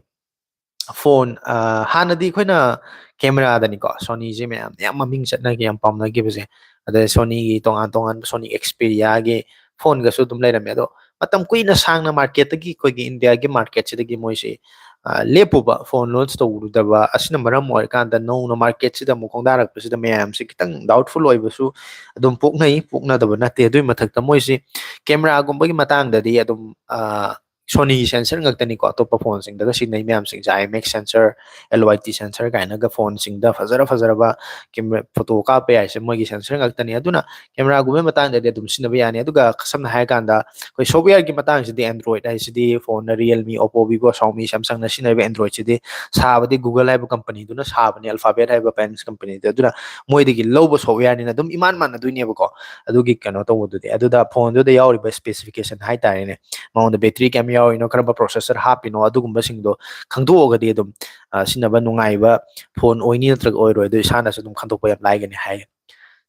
ꯐꯣꯟ, ꯑ, ꯍꯥꯟꯅꯗꯤ ꯑꯩꯈꯣꯏꯅ ꯀꯦꯃꯦꯔꯥꯗꯅꯤꯀꯣ ꯁꯣꯅꯤꯁꯦ ꯃꯌꯥꯝ ꯌꯥꯝ ꯃꯃꯤꯡ ꯆꯠꯅꯒꯦ, ꯌꯥꯝ ꯄꯥꯝꯅꯈꯤꯕꯁꯦ꯫ ꯑꯗꯩ ꯁꯣꯅꯤꯒꯤ ꯇꯣꯉꯥꯟ ꯇꯣꯉꯥꯟꯕ ꯁꯣꯅꯤ ꯑꯦꯛꯁꯄꯤꯔꯤꯌꯥꯒꯤ ꯐꯣꯟꯒꯁꯨ ꯑꯗꯨꯝ ꯂꯩꯔꯝꯃꯦ꯫ ꯑꯗꯣ ꯃꯇꯝ ꯀꯨꯏꯅ ꯁꯥꯡꯅ ꯃꯥꯔꯀꯦꯠꯇꯒꯤ, ꯑꯩꯈꯣꯏꯒꯤ ꯏꯟꯗꯤꯌꯥꯒꯤ ꯃꯥꯔꯀꯦꯠꯁꯤꯗꯒꯤ ꯃꯣꯏꯁꯤ, ꯑ, ꯂꯦꯞꯄꯨꯕ, ꯐꯣꯟ ꯂꯣꯟꯆ ꯇꯧꯔꯨꯗꯕ ꯑꯁꯤꯅ ꯃꯔꯝ ꯑꯣꯏꯔꯀꯥꯟꯗ ꯅꯧꯅ ꯃꯥꯔꯀꯦꯠꯁꯤꯗ ꯑꯃꯨꯛ ꯈꯣꯡꯗꯥꯔꯛꯄꯁꯤꯗ ꯃꯌꯥꯝꯁꯤ ꯈꯤꯇꯪ ꯗꯥꯎꯠꯐꯨꯜ ꯑꯣꯏꯕꯁꯨ ꯑꯗꯨꯝ ꯄꯣꯛꯅꯩ, ꯄꯣꯛꯅꯗꯕ ꯅꯠꯇꯦ꯫ ꯑꯗꯨꯒꯤ ꯃꯊꯛꯇ ꯃꯣꯏꯁꯤ ꯀꯦꯃꯦꯔꯥꯒꯨꯝꯕꯒꯤ ꯃꯇꯥꯡꯗꯗꯤ ꯑꯗꯨꯝ, ꯑ, ꯁꯣꯅꯤ ꯁꯦꯟꯁꯔ ꯉꯥꯛꯇꯅꯤꯀꯣ, ꯑꯇꯣꯞꯄ ꯐꯣꯟꯁꯤꯡꯗꯒ ꯁꯤꯖꯤꯟꯅꯩ ꯃꯌꯥꯝꯁꯤꯡꯁꯦ, ꯑꯥꯏ M X sensor, L Y T sensor ꯀꯥꯏꯅꯒ ꯐꯣꯟꯁꯤꯡꯗ ꯐꯖꯔ ꯐꯖꯔꯕ ꯀꯦꯃꯦꯔꯥ, ꯐꯣꯇꯣ ꯀꯥꯞꯄ ꯌꯥꯏꯁꯦ ꯃꯣꯏꯒꯤ ꯁꯦꯟꯁꯔ ꯉꯥꯛꯇꯅꯤ꯫ ꯑꯗꯨꯅ ꯀꯦꯃꯦꯔꯥꯒꯨꯝꯕꯒꯤ ꯃꯇꯥꯡꯗꯗꯤ ꯑꯗꯨꯝ ꯁꯤꯖꯤꯟꯅꯕ ꯌꯥꯅꯤ꯫ ꯑꯗꯨꯒ ꯁꯝꯅ ꯍꯥꯏꯔꯀꯥꯟꯗ ꯑꯩꯈꯣꯏ ꯁꯣꯞꯋꯦꯌꯔꯒꯤ ꯃꯇꯥꯡꯁꯤꯗꯤ Android ꯍꯥꯏꯁꯤꯗꯤ ꯐꯣꯟꯅ Realme, Oppo, Vivo, Xiaomi, Samsungꯅ ꯁꯤꯖꯤꯟꯅꯔꯤꯕ Androidꯁꯤꯗꯤ ꯁꯥꯕꯗꯤ Google ꯍꯥꯏꯕ ꯀꯝꯄꯅꯤꯗꯨꯅ ꯁꯥꯕꯅꯤ, Alphabet ꯍꯥꯏꯕ French ꯀꯝꯄꯅꯤꯗꯨ, ꯑꯗꯨꯅ ꯃꯣꯏꯗꯒꯤ ꯂꯧꯕ ꯁꯣꯞꯋꯦꯌꯔꯅꯤꯅ ꯑꯗꯨꯝ ꯏꯃꯥꯟ ꯃꯥꯟꯅꯗꯣꯏꯅꯦꯕꯀꯣ꯫ ꯑꯗꯨꯒꯤ ꯀꯩꯅꯣ ꯇꯧꯕꯗꯨꯗꯤ, ꯑꯗꯨꯗ ꯐꯣꯟꯗꯨꯗ ꯌꯥꯎꯔꯤꯕ ꯁ꯭ꯄꯦꯁꯤꯐꯤꯀꯦꯁꯟ ꯍꯥꯏꯇꯥꯔꯦꯅꯦ, ꯃꯉꯣꯟꯗ ꯕꯦꯇ꯭ꯔꯤ ꯀꯌꯥꯝ ꯌꯥꯎꯔꯤꯅꯣ, ꯀꯔꯝꯕ ꯄ꯭ꯔꯣꯁꯦꯁꯔ ꯍꯥꯞꯄꯤꯅꯣ, ꯑꯗꯨꯒꯨꯝꯕꯁꯤꯡꯗꯣ ꯈꯪꯗꯣꯛꯑꯒꯗꯤ ꯑꯗꯨꯝ, ꯑ, ꯁꯤꯖꯤꯟꯅꯕ ꯅꯨꯡꯉꯥꯏꯕ ꯐꯣꯟ ꯑꯣꯏꯅꯤ ꯅꯠꯇ꯭ꯔꯒ ꯑꯣꯏꯔꯣꯏ, ꯑꯗꯨ ꯏꯁꯥꯅꯁꯨ ꯑꯗꯨꯝ ꯈꯪꯗꯣꯛꯄ ꯌꯥꯝ ꯂꯥꯏꯒꯅꯤ ꯍꯥꯏ꯫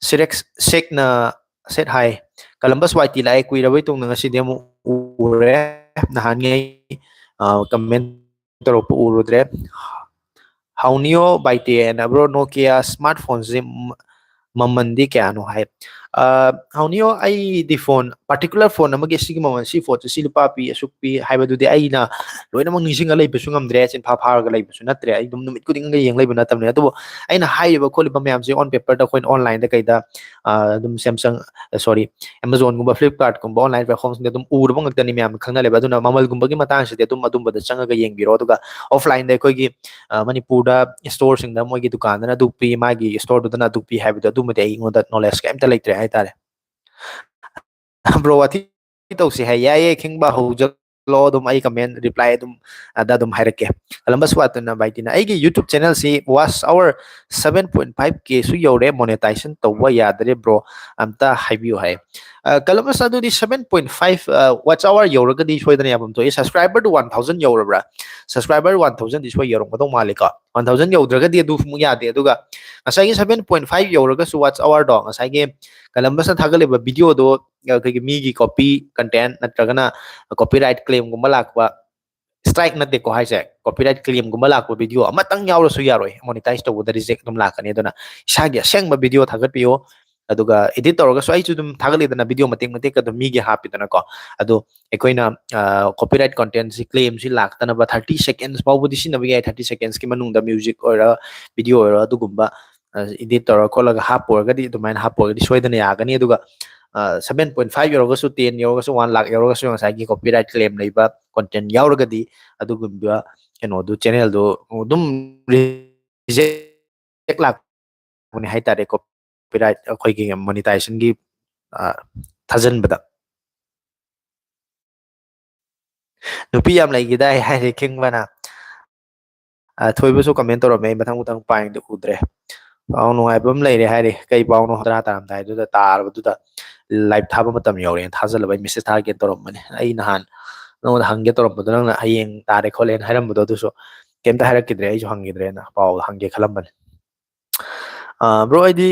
ꯁꯤꯔꯦꯛꯁ ꯁꯦꯛꯅ ꯁꯦꯠ ꯍꯥꯏ, "ꯀꯂꯝꯕꯁ ꯋꯥꯏ ꯇꯤ ꯂꯥꯛꯑꯦ, ꯀꯨꯏꯔꯕꯩ ꯇꯨꯡꯗ ꯉꯁꯤꯗꯤ ꯑꯃꯨꯛ ꯎꯔꯦ, ꯅꯍꯥꯟꯉꯩ, ꯑ, ꯀꯃꯦꯟ ꯇꯧꯔꯛꯄ ꯎꯔꯨꯗ꯭ꯔꯦ"꯫ ꯍꯥꯎꯅꯤꯌꯣ ꯕꯥꯏꯇꯦ ꯑꯅ, "Bro, Nokia ꯁ꯭ꯃꯥꯔꯠ ꯐꯣꯟꯁꯦ ꯃ-, ꯃꯃꯟꯗꯤ ꯀꯌꯥꯅꯣ?" ꯍꯥꯏ꯫ ꯑ, ꯍꯥꯎꯅꯤꯌꯣ, ꯑꯩꯗꯤ ꯐꯣꯟ, ꯄꯥꯔꯇꯤꯀꯨꯂꯔ ꯐꯣꯟ ꯑꯃꯒꯤ ꯁꯤꯒꯤ ꯃꯃꯜ, ꯁꯤ ꯐꯣꯟꯁꯦ ꯁꯤ ꯂꯨꯄꯥ ꯄꯤ, ꯑꯁꯨꯛ ꯄꯤ ꯍꯥꯏꯕꯗꯨꯗꯤ ꯑꯩꯅ ꯂꯣꯏꯅꯃꯛ ꯅꯤꯡꯁꯤꯡꯉ ꯂꯩꯕꯁꯨ ꯉꯝꯗ꯭ꯔꯦ, ꯆꯤꯟꯐꯥ ꯐꯥꯔꯒ ꯂꯩꯕꯁꯨ ꯅꯠꯇ꯭ꯔꯦ꯫ ꯑꯩ ꯑꯗꯨꯝ ꯅꯨꯃꯤꯠ ꯈꯨꯗꯤꯡꯒꯤ ꯌꯦꯡ ꯂꯩꯕ ꯅꯠꯇꯕꯅꯤꯅ꯫ ꯑꯗꯨꯕꯨ ꯑꯩꯅ ꯍꯥꯏꯔꯤꯕ ꯈꯣꯠꯂꯤꯕ ꯃꯌꯥꯝꯁꯦ on paperꯗ ꯑꯩꯈꯣꯏꯅ onlineꯗ ꯀꯩꯗ, ꯑ, ꯑꯗꯨꯝ Samsung, ꯑ, sorry, Amazonꯒꯨꯝꯕ, Flipkartꯀꯨꯝꯕ online platformꯁꯤꯡꯗ ꯑꯗꯨꯝ ꯎꯔꯕ ꯉꯥꯛꯇꯅꯤ, ꯃꯌꯥꯝꯅ ꯈꯪꯅ ꯂꯩꯕ꯫ ꯑꯗꯨꯅ ꯃꯃꯜꯒꯨꯝꯕꯒꯤ ꯃꯇꯥꯡꯁꯤꯗꯤ ꯑꯗꯨꯝ ꯑꯗꯨꯝꯕꯗ ꯆꯪꯉꯒ ꯌꯦꯡꯕꯤꯔꯣ꯫ ꯑꯗꯨꯒ offlineꯗ ꯑꯩꯈꯣꯏꯒꯤ, ꯑ, ꯃꯅꯤꯄꯨꯔꯗ storeꯁꯤꯡꯗ ꯃꯣꯏꯒꯤ ꯗꯨꯀꯥꯟꯗꯅ ꯑꯗꯨꯛ ꯄꯤ, ꯃꯥꯒꯤ storeꯗꯨꯗꯅ ꯑꯗꯨꯛ ꯄꯤ ꯍꯥꯏꯕꯗꯣ, ꯑꯗꯨꯃꯗꯤ ꯑꯩꯉꯣꯟꯗ knowledge ꯀꯩꯝꯇ ꯂꯩꯇ꯭ꯔꯦ ꯍꯥꯏꯇꯥꯔꯦ꯫ Bro, ꯋꯥꯊꯤ ꯇꯧꯁꯤ ꯍꯥꯏ꯫ ꯌꯥꯏꯌꯦ, ꯈꯤꯡꯕ ꯍꯧꯖ- ꯂꯣ, ꯑꯗꯨꯝ ꯑꯩ ꯀꯃꯦꯟ ꯔꯤꯄ꯭ꯂꯥꯏ ꯑꯗꯨꯝ ꯑꯗ ꯑꯗꯨꯝ ꯍꯥꯏꯔꯛꯀꯦ꯫ ꯀꯂꯝꯕꯁ ꯋꯥꯇꯅ ꯕꯥꯏꯇꯤꯅ, "ꯑꯩꯒꯤ YouTube ꯆꯦꯅꯦꯜꯁꯤ ꯋꯥꯆ ꯑꯋꯥꯔ ꯁꯚꯦꯟ ꯄꯣꯏꯟ ꯐꯥꯏꯚ ꯀꯦꯁꯨ ꯌꯧꯔꯦ, ꯃꯣꯅꯦꯇꯥꯏꯖꯦꯁꯟ ꯇꯧꯕ ꯌꯥꯗ꯭ꯔꯦ ꯕ꯭ꯔꯣ, ꯑꯝꯇ ꯍꯥꯏꯕꯤꯌꯨ" ꯍꯥꯏ꯫ ꯑ, ꯀꯂꯝꯕꯁ, ꯑꯗꯨꯗꯤ ꯁꯚꯦꯟ ꯄꯣꯏꯟ ꯐꯥꯏꯚ, ꯑ, ꯋꯥꯆ ꯑꯋꯥꯔ ꯌꯧꯔꯒꯗꯤ ꯁꯣꯏꯗꯅ ꯌꯥꯐꯝ ꯊꯣꯛꯏ꯫ ꯁꯕꯁꯀ꯭ꯔꯥꯏꯕꯔꯗꯨ ꯋꯥꯟ ꯊꯥꯎꯖꯟ ꯌꯧꯔꯕ꯭ꯔꯥ? ꯁꯕꯁꯀ꯭ꯔꯥꯏꯕꯔ ꯋꯥꯟ ꯊꯥꯎꯖꯟꯗꯤ ꯁꯣꯏ ꯌꯧꯔꯝꯒꯗꯧ ꯃꯥꯜꯂꯤꯀꯣ꯫ ꯋꯥꯟ ꯊꯥꯎꯖꯟ ꯌꯧꯗ꯭ꯔꯒꯗꯤ ꯑꯗꯨ ꯑꯃꯨꯛ ꯌꯥꯗꯦ꯫ ꯑꯗꯨꯒ ꯉꯁꯥꯏꯒꯤ ꯁꯚꯦꯟ ꯄꯣꯏꯟ ꯐꯥꯏꯚ ꯌꯧꯔꯒꯁꯨ ꯋꯥꯆ ꯑꯋꯥꯔꯗꯣ, ꯉꯁꯥꯏꯒꯤ ꯀꯂꯝꯕꯁꯅ ꯊꯥꯒꯠꯂꯤꯕ ꯚꯤꯗꯤꯑꯣꯗꯣ ꯑꯩꯈꯣꯏꯒꯤ ꯃꯤꯒꯤ ꯀꯣꯄꯤ ꯀꯟꯇꯦꯟ ꯅꯠꯇ꯭ꯔꯒꯅ ꯀꯣꯄꯤꯔꯥꯏꯠ ꯀ꯭ꯂꯦꯝꯒꯨꯝꯕ ꯂꯥꯛꯄ, ꯁ꯭ꯇ꯭ꯔꯥꯏꯛ ꯅꯠꯇꯦꯀꯣ ꯍꯥꯏꯁꯦ, ꯀꯣꯄꯤꯔꯥꯏꯠ ꯀ꯭ꯂꯦꯝꯒꯨꯝꯕ ꯂꯥꯛꯄ ꯚꯤꯗꯤꯑꯣ ꯑꯃꯇꯪ ꯌꯥꯎꯔꯁꯨ ꯌꯥꯔꯣꯏ, ꯃꯣꯅꯤꯇꯥꯏꯖ ꯇꯧꯕꯗ ꯔꯤꯖꯦꯛ ꯑꯗꯨꯝ ꯂꯥꯛꯀꯅꯤ꯫ ꯑꯗꯨꯅ ꯏꯁꯥꯒꯤ ꯑꯁꯦꯡꯕ ꯚꯤꯗꯤꯑꯣ ꯊꯥꯒꯠꯄꯤꯌꯨ, ꯑꯗꯨꯒ ꯏꯗꯤꯠ ꯇꯧꯔꯒꯁꯨ ꯑꯩꯁꯨ ꯑꯗꯨꯝ ꯊꯥꯒꯠꯂꯤꯗꯅ ꯚꯤꯗꯤꯑꯣ ꯃꯇꯦꯛ ꯃꯇꯦꯛ ꯑꯗꯨꯝ ꯃꯤꯒꯤ ꯍꯥꯞꯄꯤꯗꯅꯀꯣ꯫ ꯑꯗꯣ ꯑꯩꯈꯣꯏꯅ ꯀꯣꯄꯤꯔꯥꯏꯠ ꯀꯣꯟꯇꯦꯟꯁꯤ ꯀ꯭ꯂꯦꯝꯁꯤ ꯂꯥꯛꯇꯅꯕ ꯊꯥꯔꯇꯤ ꯁꯦꯀꯦꯟꯁ ꯐꯥꯎꯕꯗꯤ ꯁꯤꯖꯤꯟꯅꯕ ꯌꯥꯏ꯫ ꯊꯥꯔꯇꯤ ꯁꯦꯀꯦꯟꯁꯀꯤ ꯃꯅꯨꯡꯗ ꯃ꯭ꯌꯨꯖꯤꯛ ꯑꯣꯏꯔꯣ, ꯚꯤꯗꯤꯑꯣ ꯑꯣꯏꯔꯣ, ꯑꯗꯨꯒꯨꯝꯕ ꯏꯗꯤꯠ ꯇꯧꯔ ꯈꯣꯠꯂꯒ ꯍꯥꯞꯄ ꯑꯣꯏꯔꯒꯗꯤ, ꯑꯗꯨꯃꯥꯏꯅ ꯍꯥꯞꯄ ꯑꯣꯏꯔꯒꯗꯤ ꯁꯣꯏꯗꯅ ꯌꯥꯒꯅꯤ꯫ ꯑꯗꯨꯒ ꯁꯚꯦꯟ ꯄꯣꯏꯟ ꯐꯥꯏꯚ ꯌꯧꯔꯒꯁꯨ, ꯇꯦꯟ ꯌꯧꯔꯒꯁꯨ, ꯋꯥꯟ ꯂꯥꯛ ꯌꯧꯔꯒꯁꯨ ꯉꯁꯥꯏꯒꯤ ꯀꯣꯄꯤꯔꯥꯏꯠ ꯀ꯭ꯂꯦꯝ ꯂꯩꯕ ꯀꯣꯟꯇꯦꯟ ꯌꯥꯎꯔꯒꯗꯤ ꯑꯗꯨꯒꯨꯝꯕ ꯀꯩꯅꯣꯗꯨ, ꯆꯦꯅꯦꯜꯗꯨ ꯑꯗꯨꯝ ꯔꯤꯖꯦꯛ ꯂꯥꯛꯄꯅꯤ ꯍꯥꯏꯇꯥꯔꯦ, ꯀꯣꯄꯤꯔꯥꯏꯠ ꯑꯩꯈꯣꯏꯒꯤ ꯃꯣꯅꯤꯇꯥꯏꯖꯦꯁꯟꯒꯤ, ꯑ, ꯊꯥꯖꯤꯟꯕꯗ꯫ "ꯅꯨꯄꯤ ꯌꯥꯝ ꯂꯩꯈꯤꯗꯥꯏ?" ꯍꯥꯏꯔꯦ ꯈꯤꯡꯕꯅ꯫ ꯑ, ꯊꯣꯏꯕꯁꯨ ꯀꯃꯦꯟ ꯇꯧꯔꯝꯃꯦ, ꯑꯩ ꯃꯊꯪ ꯃꯊꯪ ꯄꯥꯏꯗ ꯎꯗ꯭ꯔꯦ꯫ "ꯄꯥꯎ ꯅꯨꯡꯉꯥꯏꯕ ꯑꯃ ꯂꯩꯔꯦ" ꯍꯥꯏꯔꯤ꯫ ꯀꯩ ꯄꯥꯎꯅꯣ? ꯇꯔꯥ ꯇꯥꯔꯝꯗꯥꯏꯗꯨꯗ, ꯇꯥꯔꯕꯗꯨꯗ ꯂꯥꯏꯚ ꯊꯥꯕ ꯃꯇꯝ ꯌꯧꯔꯦꯅ ꯊꯥꯖꯜꯂꯕ ꯑꯩ ꯃꯦꯁꯦꯖ ꯊꯥꯒꯦ ꯇꯧꯔꯝꯕꯅꯦ꯫ ꯑꯩ ꯅꯍꯥꯟ ꯅꯉꯣꯟꯗ ꯍꯪꯒꯦ ꯇꯧꯔꯝꯕꯗꯣ, ꯅꯪꯅ ꯍꯌꯦꯡ ꯇꯥꯔꯦ ꯈꯣꯠꯂꯦꯅ ꯍꯥꯏꯔꯝꯕꯗꯣ, ꯑꯗꯨꯁꯨ ꯀꯩꯝꯇ ꯍꯥꯏꯔꯛꯈꯤꯗ꯭ꯔꯦ꯫ ꯑꯩꯁꯨ ꯍꯪꯈꯤꯗ꯭ꯔꯦꯅ, ꯄꯥꯎ ꯍꯪꯒꯦ ꯈꯜꯂꯝꯕꯅꯦ꯫ ꯑ, ꯕ꯭ꯔꯣ, ꯑꯩꯗꯤ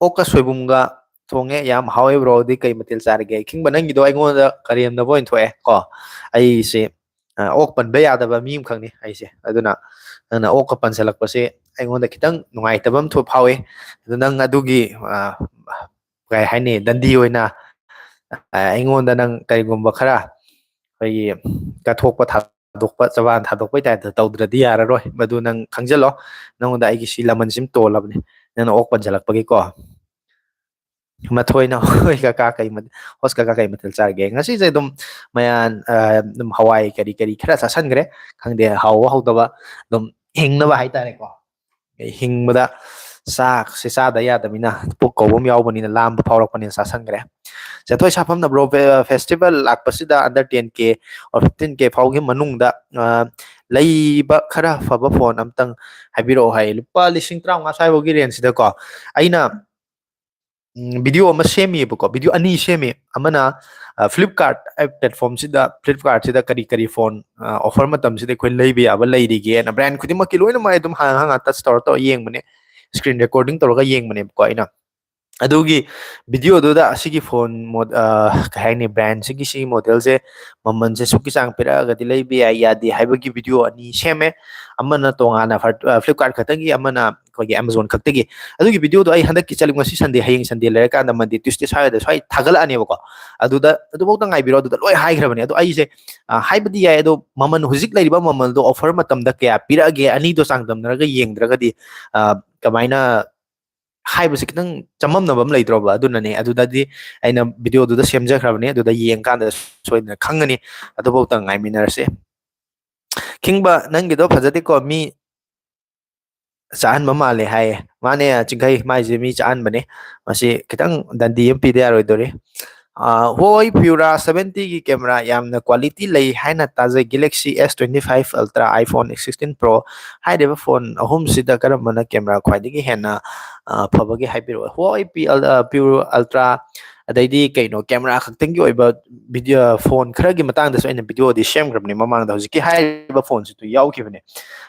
ꯑꯣꯛꯀ ꯁꯣꯏꯕꯨꯝꯒ ꯊꯣꯡꯉꯦ, ꯌꯥꯝ ꯍꯥꯎꯋꯦ꯫ ꯕ꯭ꯔꯣꯗꯤ ꯀꯩ ꯃꯊꯦꯜ ꯆꯥꯔꯒꯦ? ꯈꯤꯡꯕ, ꯅꯪꯒꯤꯗꯣ ꯑꯩꯉꯣꯟꯗ ꯀꯔꯦꯝꯅꯕ ꯑꯣꯏꯅ ꯊꯣꯛꯑꯦ ꯀꯣ꯫ ꯑꯩꯁꯦ, ꯑ, ꯑꯣꯛ ꯄꯟꯕ ꯌꯥꯗꯕ ꯃꯤ ꯑꯃꯈꯛꯅꯤ ꯑꯩꯁꯦ꯫ ꯑꯗꯨꯅ ꯅꯪꯅ ꯑꯣꯛꯀ ꯄꯟꯁꯤꯜꯂꯛꯄꯁꯦ ꯑꯩꯉꯣꯟꯗ ꯈꯤꯇꯪ ꯅꯨꯡꯉꯥꯏꯇꯕ ꯑꯃ ꯊꯣꯛ-, ꯐꯥꯎꯋꯦ꯫ ꯑꯗꯨ ꯅꯪ ꯑꯗꯨꯒꯤ, ꯑ, ꯀꯩ ꯍꯥꯏꯅꯤ, ꯗꯟꯗꯤ ꯑꯣꯏꯅ, ꯑ, ꯑꯩꯉꯣꯟꯗ ꯅꯪ ꯀꯔꯤꯒꯨꯝꯕ ꯈꯔ ꯑꯩꯈꯣꯏꯒꯤ ꯀꯠꯊꯣꯛꯄ ꯊꯥꯗꯣꯛꯄ, ꯆꯕꯥꯟ ꯊꯥꯗꯣꯛꯄꯩ ꯇꯥꯏꯞꯇ ꯇꯧꯗ꯭ꯔꯗꯤ ꯌꯥꯔꯔꯣꯏ꯫ ꯃꯗꯨ ꯅꯪ ꯈꯪꯖꯜꯂꯣ꯫ ꯅꯪꯉꯣꯟꯗ ꯑꯩꯒꯤ ꯁꯤ ꯂꯃꯟꯁꯤꯃ ꯇꯣꯜꯂꯕꯅꯤ, ꯅꯪꯅ ꯑꯣꯛ ꯄꯟꯁꯤꯜꯂꯛꯄꯒꯤꯀꯣ꯫ ꯃꯊꯣꯏꯅ, "ꯍꯣꯏ ꯀꯀꯥ, ꯀꯩ ꯃ-, ꯍꯣꯁ ꯀꯀꯥ, ꯀꯩ ꯃꯊꯦꯜ ꯆꯥꯔꯒꯦ?" ꯉꯁꯤꯁꯦ ꯑꯗꯨꯝ ꯃꯌꯥꯟ, ꯑ, ꯑꯗꯨꯝ ꯍꯋꯥꯏ ꯀꯔꯤ ꯀꯔꯤ ꯈꯔ ꯆꯥꯁꯟꯈ꯭ꯔꯦ꯫ ꯈꯪꯗꯦ, ꯍꯥꯎꯕ ꯍꯧꯇꯕ, ꯑꯗꯨꯝ ꯍꯤꯡꯅꯕ ꯍꯥꯏꯇꯥꯔꯦꯀꯣ꯫ ꯍꯤꯡꯕꯗ ꯆꯥꯛꯁꯦ ꯆꯥꯗ ꯌꯥꯗꯕꯅꯤꯅ, ꯄꯨꯛ ꯀꯧꯕ ꯑꯃ ꯌꯥꯎꯕꯅꯤꯅ, ꯂꯥꯝꯕ ꯐꯥꯎꯔꯛꯄꯅꯤꯅ ꯆꯥꯁꯟꯈ꯭ꯔꯦ꯫ ꯆꯦꯊꯣꯏ ꯁꯥꯐꯝꯅ ꯕ꯭ꯔꯣ, ꯐꯦꯁꯇꯤꯚꯦꯜ ꯂꯥꯛꯄꯁꯤꯗ under ten K or fifteen K ꯐꯥꯎꯒꯤ ꯃꯅꯨꯡꯗ ꯂꯩꯕ ꯈꯔ ꯐꯕ ꯐꯣꯟ ꯑꯝꯇꯪ ꯍꯥꯏꯕꯤꯔꯛꯑꯣ ꯍꯥꯏ꯫ ꯂꯨꯄꯥ ꯂꯤꯁꯤꯡ ꯇꯔꯥꯃꯉꯥ ꯁ꯭ꯋꯥꯏꯐꯥꯎꯒꯤ ꯔꯦꯟꯖꯁꯤꯗꯀꯣ꯫ ꯑꯩꯅ ꯚꯤꯗꯤꯑꯣ ꯑꯃ ꯁꯦꯝꯃꯤꯕꯀꯣ, ꯚꯤꯗꯤꯑꯣ ꯑꯅꯤ ꯁꯦꯝꯃꯤ꯫ ꯑꯃꯅ ꯐ꯭ꯂꯤꯞꯀꯥꯔꯠ ꯄ꯭ꯂꯦꯠꯐꯣꯝꯁꯤꯗ, ꯐ꯭ꯂꯤꯞꯀꯥꯔꯠꯁꯤꯗ ꯀꯔꯤ ꯀꯔꯤ ꯐꯣꯟ ꯑꯣꯐꯔ ꯃꯇꯝꯁꯤꯗ ꯑꯩꯈꯣꯏ ꯂꯩꯕ ꯌꯥꯕ ꯂꯩꯔꯤꯒꯦꯅ ꯕ꯭ꯔꯥꯟ ꯈꯨꯗꯤꯡꯃꯛꯀꯤ ꯂꯣꯏꯅꯃꯛ ꯑꯩ ꯑꯗꯨꯝ ꯍꯥꯡꯉ ꯍꯥꯡꯉ ꯇꯆ ꯇꯧꯔ ꯇꯧꯔ ꯌꯦꯡꯕꯅꯦ, ꯁ꯭ꯀ꯭ꯔꯤꯟ ꯔꯦꯀꯣꯔꯗꯤꯡ ꯇꯧꯔꯒ ꯌꯦꯡꯕꯅꯦꯕꯀꯣ ꯑꯩꯅ꯫ ꯑꯗꯨꯒꯤ ꯚꯤꯗꯤꯑꯣꯗꯨꯗ ꯑꯁꯤꯒꯤ ꯐꯣꯟ ꯀꯩ ꯍꯥꯏꯅꯤ, ꯕ꯭ꯔꯥꯟꯁꯤꯒꯤ ꯁꯤꯒꯤ ꯃꯣꯗꯦꯜꯁꯦ ꯃꯃꯜꯁꯦ ꯁꯨꯛꯀꯤ ꯆꯥꯡ ꯄꯤꯔꯛꯑꯒꯗꯤ ꯂꯩꯕ ꯌꯥꯏ ꯌꯥꯗꯦ ꯍꯥꯏꯕꯒꯤ ꯚꯤꯗꯤꯑꯣ ꯑꯅꯤ ꯁꯦꯝꯃꯦ꯫ ꯑꯃꯅ ꯇꯣꯉꯥꯟꯅ ꯐ꯭ꯂꯤꯞꯀꯥꯔꯠ ꯈꯛꯇꯒꯤ, ꯑꯃꯅ ꯑꯩꯈꯣꯏꯒꯤ ꯑꯦꯃꯥꯖꯣꯟ ꯈꯛꯇꯒꯤ꯫ ꯑꯗꯨꯒꯤ ꯚꯤꯗꯤꯑꯣꯗꯣ ꯑꯩ ꯍꯟꯗꯛꯀꯤ ꯆꯠꯂꯤꯕ ꯉꯁꯤ ꯁꯟꯗꯦ, ꯍꯌꯦꯡ ꯁꯟꯗꯦ ꯂꯩꯔꯀꯥꯟꯗ ꯃꯟꯗꯦ ꯇ꯭ꯌꯨꯁꯗꯦ ꯁ꯭ꯋꯥꯏꯗ ꯁ꯭ꯋꯥꯏ ꯊꯥꯒꯠꯂꯛꯑꯅꯦꯕꯀꯣ꯫ ꯑꯗꯨꯗ ꯑꯗꯨꯐꯥꯎꯗ ꯉꯥꯏꯕꯤꯔꯣ꯫ ꯑꯗꯨꯗ ꯂꯣꯏ ꯍꯥꯏꯈ꯭ꯔꯕꯅꯦ꯫ ꯑꯗꯣ ꯑꯩꯁꯦ ꯍꯥꯏꯕꯗꯤ ꯌꯥꯏ, ꯑꯗꯣ ꯃꯃꯜ, ꯍꯧꯖꯤꯛ ꯂꯩꯔꯤꯕ ꯃꯃꯜꯗꯣ ꯑꯣꯐꯔ ꯃꯇꯝꯗ ꯀꯌꯥ ꯄꯤꯔꯛꯑꯒꯦ, ꯑꯅꯤꯗꯣ ꯆꯥꯡꯗꯝꯅꯔꯒ ꯌꯦꯡꯗ꯭ꯔꯒꯗꯤ ꯀꯃꯥꯏꯅ ꯍꯥꯏꯕꯁꯦ ꯈꯤꯇꯪ ꯆꯃꯝꯅꯕ ꯑꯃ ꯂꯩꯇ꯭ꯔꯣꯕ? ꯑꯗꯨꯅꯅꯦ꯫ ꯑꯗꯨꯗꯗꯤ ꯑꯩꯅ ꯚꯤꯗꯤꯑꯣꯗꯨꯗ ꯁꯦꯝꯖꯈ꯭ꯔꯕꯅꯦ, ꯑꯗꯨꯗ ꯌꯦꯡꯀꯥꯟꯗ ꯁꯣꯏꯗꯅ ꯈꯪꯒꯅꯤ꯫ ꯑꯗꯨꯐꯥꯎꯗ ꯉꯥꯏꯃꯤꯟꯅꯔꯁꯦ꯫ ꯈꯤꯡꯕ, ꯅꯪꯒꯤꯗꯣ ꯐꯖꯗꯦꯀꯣ, ꯃꯤ ꯆꯥꯍꯟꯕ ꯃꯥꯜꯂꯦ ꯍꯥꯏꯌꯦ꯫ ꯃꯥꯅꯦ, ꯆꯤꯡꯈꯩ, ꯃꯥꯏꯁꯦ ꯃꯤ ꯆꯥꯍꯟꯕꯅꯦ꯫ ꯃꯁꯤ ꯈꯤꯇꯪ ꯗꯟꯗꯤ ꯑꯃ ꯄꯤꯗ ꯌꯥꯔꯣꯏꯗꯣꯔꯤ꯫ ꯍꯣꯏ, ꯄ꯭ꯌꯨꯔꯥ ꯁꯚꯦꯟꯇꯤꯒꯤ ꯀꯦꯃꯦꯔꯥ ꯌꯥꯝꯅ ꯀ꯭ꯋꯥꯂꯤꯇꯤ ꯂꯩ ꯍꯥꯏꯅ ꯇꯥꯖꯩ꯫ Galaxy S twenty five Ultra, iPhone X sixteen Pro ꯍꯥꯏꯔꯤꯕ ꯐꯣꯟ ꯑꯍꯨꯝꯁꯤꯗ ꯀꯔꯝꯕꯅ ꯀꯦꯃꯦꯔꯥ ꯈ꯭ꯋꯥꯏꯗꯒꯤ ꯍꯦꯟꯅ ꯐꯕꯒꯦ ꯍꯥꯏꯕꯤꯔꯛꯑꯣ꯫ ꯍꯣꯏ, ꯄ꯭ꯌꯨꯔꯥ ꯑꯜꯇ꯭ꯔꯥ, ꯑꯗꯩꯗꯤ ꯀꯩꯅꯣ, ꯀꯦꯃꯦꯔꯥ ꯈꯛꯇꯪꯒꯤ ꯑꯣꯏꯕ ꯚꯤꯗꯤꯑꯣ, ꯐꯣꯟ ꯈꯔꯒꯤ ꯃꯇꯥꯡꯗꯁꯨ ꯑꯩꯅ ꯚꯤꯗꯤꯑꯣꯗꯤ ꯁꯦꯝꯈ꯭ꯔꯕꯅꯦ ꯃꯃꯥꯡꯗ, ꯍꯧꯖꯤꯛꯀꯤ ꯍꯥꯏꯔꯤꯕ ꯐꯣꯟꯁꯤꯁꯨ ꯌꯥꯎꯈꯤꯕꯅꯦ꯫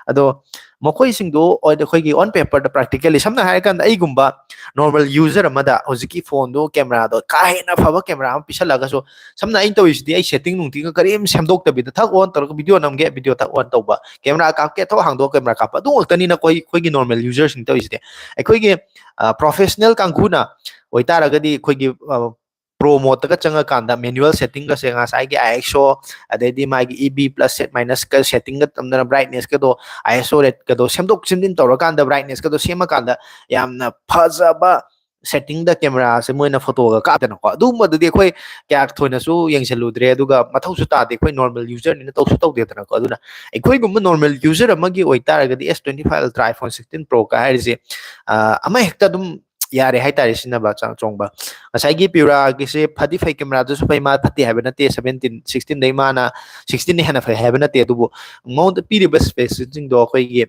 ꯑꯗꯣ ꯃꯈꯣꯏꯁꯤꯡꯗꯣ ꯑꯩꯈꯣꯏꯒꯤ on paper ꯗ practically, ꯁꯝꯅ ꯍꯥꯏꯔꯀꯥꯟꯗ ꯑꯩꯒꯨꯝꯕ normal user ꯑꯃꯗ ꯍꯧꯖꯤꯛꯀꯤ ꯐꯣꯟꯗꯣ ꯀꯦꯃꯦꯔꯥꯗꯣ ꯀꯥ ꯍꯦꯟꯅ ꯐꯕ ꯀꯦꯃꯦꯔꯥ ꯑꯃ ꯄꯤꯁꯜꯂꯒꯁꯨ, ꯁꯝꯅ ꯑꯩꯅ ꯇꯧꯔꯤꯁꯤꯗꯤ ꯑꯩ ꯁꯦꯠꯇꯤꯡ ꯅꯨꯡꯇꯤꯡꯒ ꯀꯔꯤꯝ ꯁꯦꯝꯗꯣꯛꯇꯕꯤꯗ ꯊꯛ on ꯇꯧꯔꯒ ꯚꯤꯗꯤꯑꯣ ꯅꯝꯒꯦ, ꯚꯤꯗꯤꯑꯣ ꯊꯛ on ꯇꯧꯕ, ꯀꯦꯃꯦꯔꯥ ꯀꯥꯞꯀꯦ ꯊꯛ ꯍꯥꯡꯗꯣꯛꯑ ꯀꯦꯃꯦꯔꯥ ꯀꯥꯞꯄ, ꯑꯗꯨ ꯉꯥꯛꯇꯅꯤꯅ ꯑꯩꯈꯣꯏ, ꯑꯩꯈꯣꯏꯒꯤ normal user ꯁꯤꯡ ꯇꯧꯔꯤꯁꯤꯗꯤ꯫ ꯑꯩꯈꯣꯏꯒꯤ professional ꯀꯥꯡꯕꯨꯅ ꯑꯣꯏꯇꯥꯔꯒꯗꯤ ꯑꯩꯈꯣꯏꯒꯤ ꯄ꯭ꯔꯣ ꯃꯣꯠꯇꯒ ꯆꯪꯉꯀꯥꯟꯗ manual ꯁꯦꯠꯇꯤꯡꯒꯁꯦ, ꯉꯁꯥꯏꯒꯤ ISO, ꯑꯗꯩꯗꯤ ꯃꯥꯒꯤ EB plus set minus ꯀ ꯁꯦꯠꯇꯤꯡꯒ ꯇꯝꯗꯅ brightness ꯀꯗꯣ, ISO rate ꯀꯗꯣ ꯁꯦꯝꯗꯣꯛ ꯁꯦꯝꯖꯤꯟ ꯇꯧꯔꯀꯥꯟꯗ, brightness ꯀꯗꯣ ꯁꯦꯝꯃꯀꯥꯟꯗ ꯌꯥꯝꯅ ꯐꯖꯕ ꯁꯦꯠꯇꯤꯡꯗ ꯀꯦꯃꯦꯔꯥꯁꯦ ꯃꯣꯏꯅ ꯐꯣꯇꯣꯒ ꯀꯥꯞꯇꯅꯀꯣ꯫ ꯑꯗꯨꯒꯨꯝꯕꯗꯨꯗꯤ ꯑꯩꯈꯣꯏ ꯀꯌꯥ ꯊꯣꯏꯅꯁꯨ ꯌꯦꯡꯁꯤꯜꯂꯨꯗ꯭ꯔꯦ, ꯑꯗꯨꯒ ꯃꯊꯧꯁꯨ ꯇꯥꯗꯦ, ꯑꯩꯈꯣꯏ normal user ꯅꯤꯅ ꯇꯧꯁꯨ ꯇꯧꯗꯦꯗꯅꯀꯣ꯫ ꯑꯗꯨꯅ ꯑꯩꯈꯣꯏꯒꯨꯝꯕ normal user ꯑꯃꯒꯤ ꯑꯣꯏꯇꯥꯔꯒꯗꯤ S twenty five Ultra, iPhone sixteen Pro ꯀ ꯍꯥꯏꯔꯤꯁꯦ ꯑꯃ ꯍꯦꯛꯇ ꯑꯗꯨꯝ ꯌꯥꯔꯦ ꯍꯥꯏꯇꯥꯔꯦ ꯁꯤꯖꯤꯟꯅꯕ ꯆ-, ꯆꯣꯡꯕ꯫ ꯉꯁꯥꯏꯒꯤ Pura ꯒꯤꯁꯦ ꯐꯗꯤ ꯐꯩ, camera ꯗꯨꯁꯨ ꯐꯩ, ꯃꯥ ꯐꯠꯇꯦ ꯍꯥꯏꯕ ꯅꯠꯇꯦ, seventeen, sixteen ꯗꯩ ꯃꯥꯅ sixteen ꯗꯩ ꯍꯦꯟꯅ ꯐꯩ ꯍꯥꯏꯕ ꯅꯠꯇꯦ, ꯑꯗꯨꯕꯨ ꯃꯉꯣꯟꯗ ꯄꯤꯔꯤꯕ specification ꯁꯤꯡꯗꯣ ꯑꯩꯈꯣꯏꯒꯤ,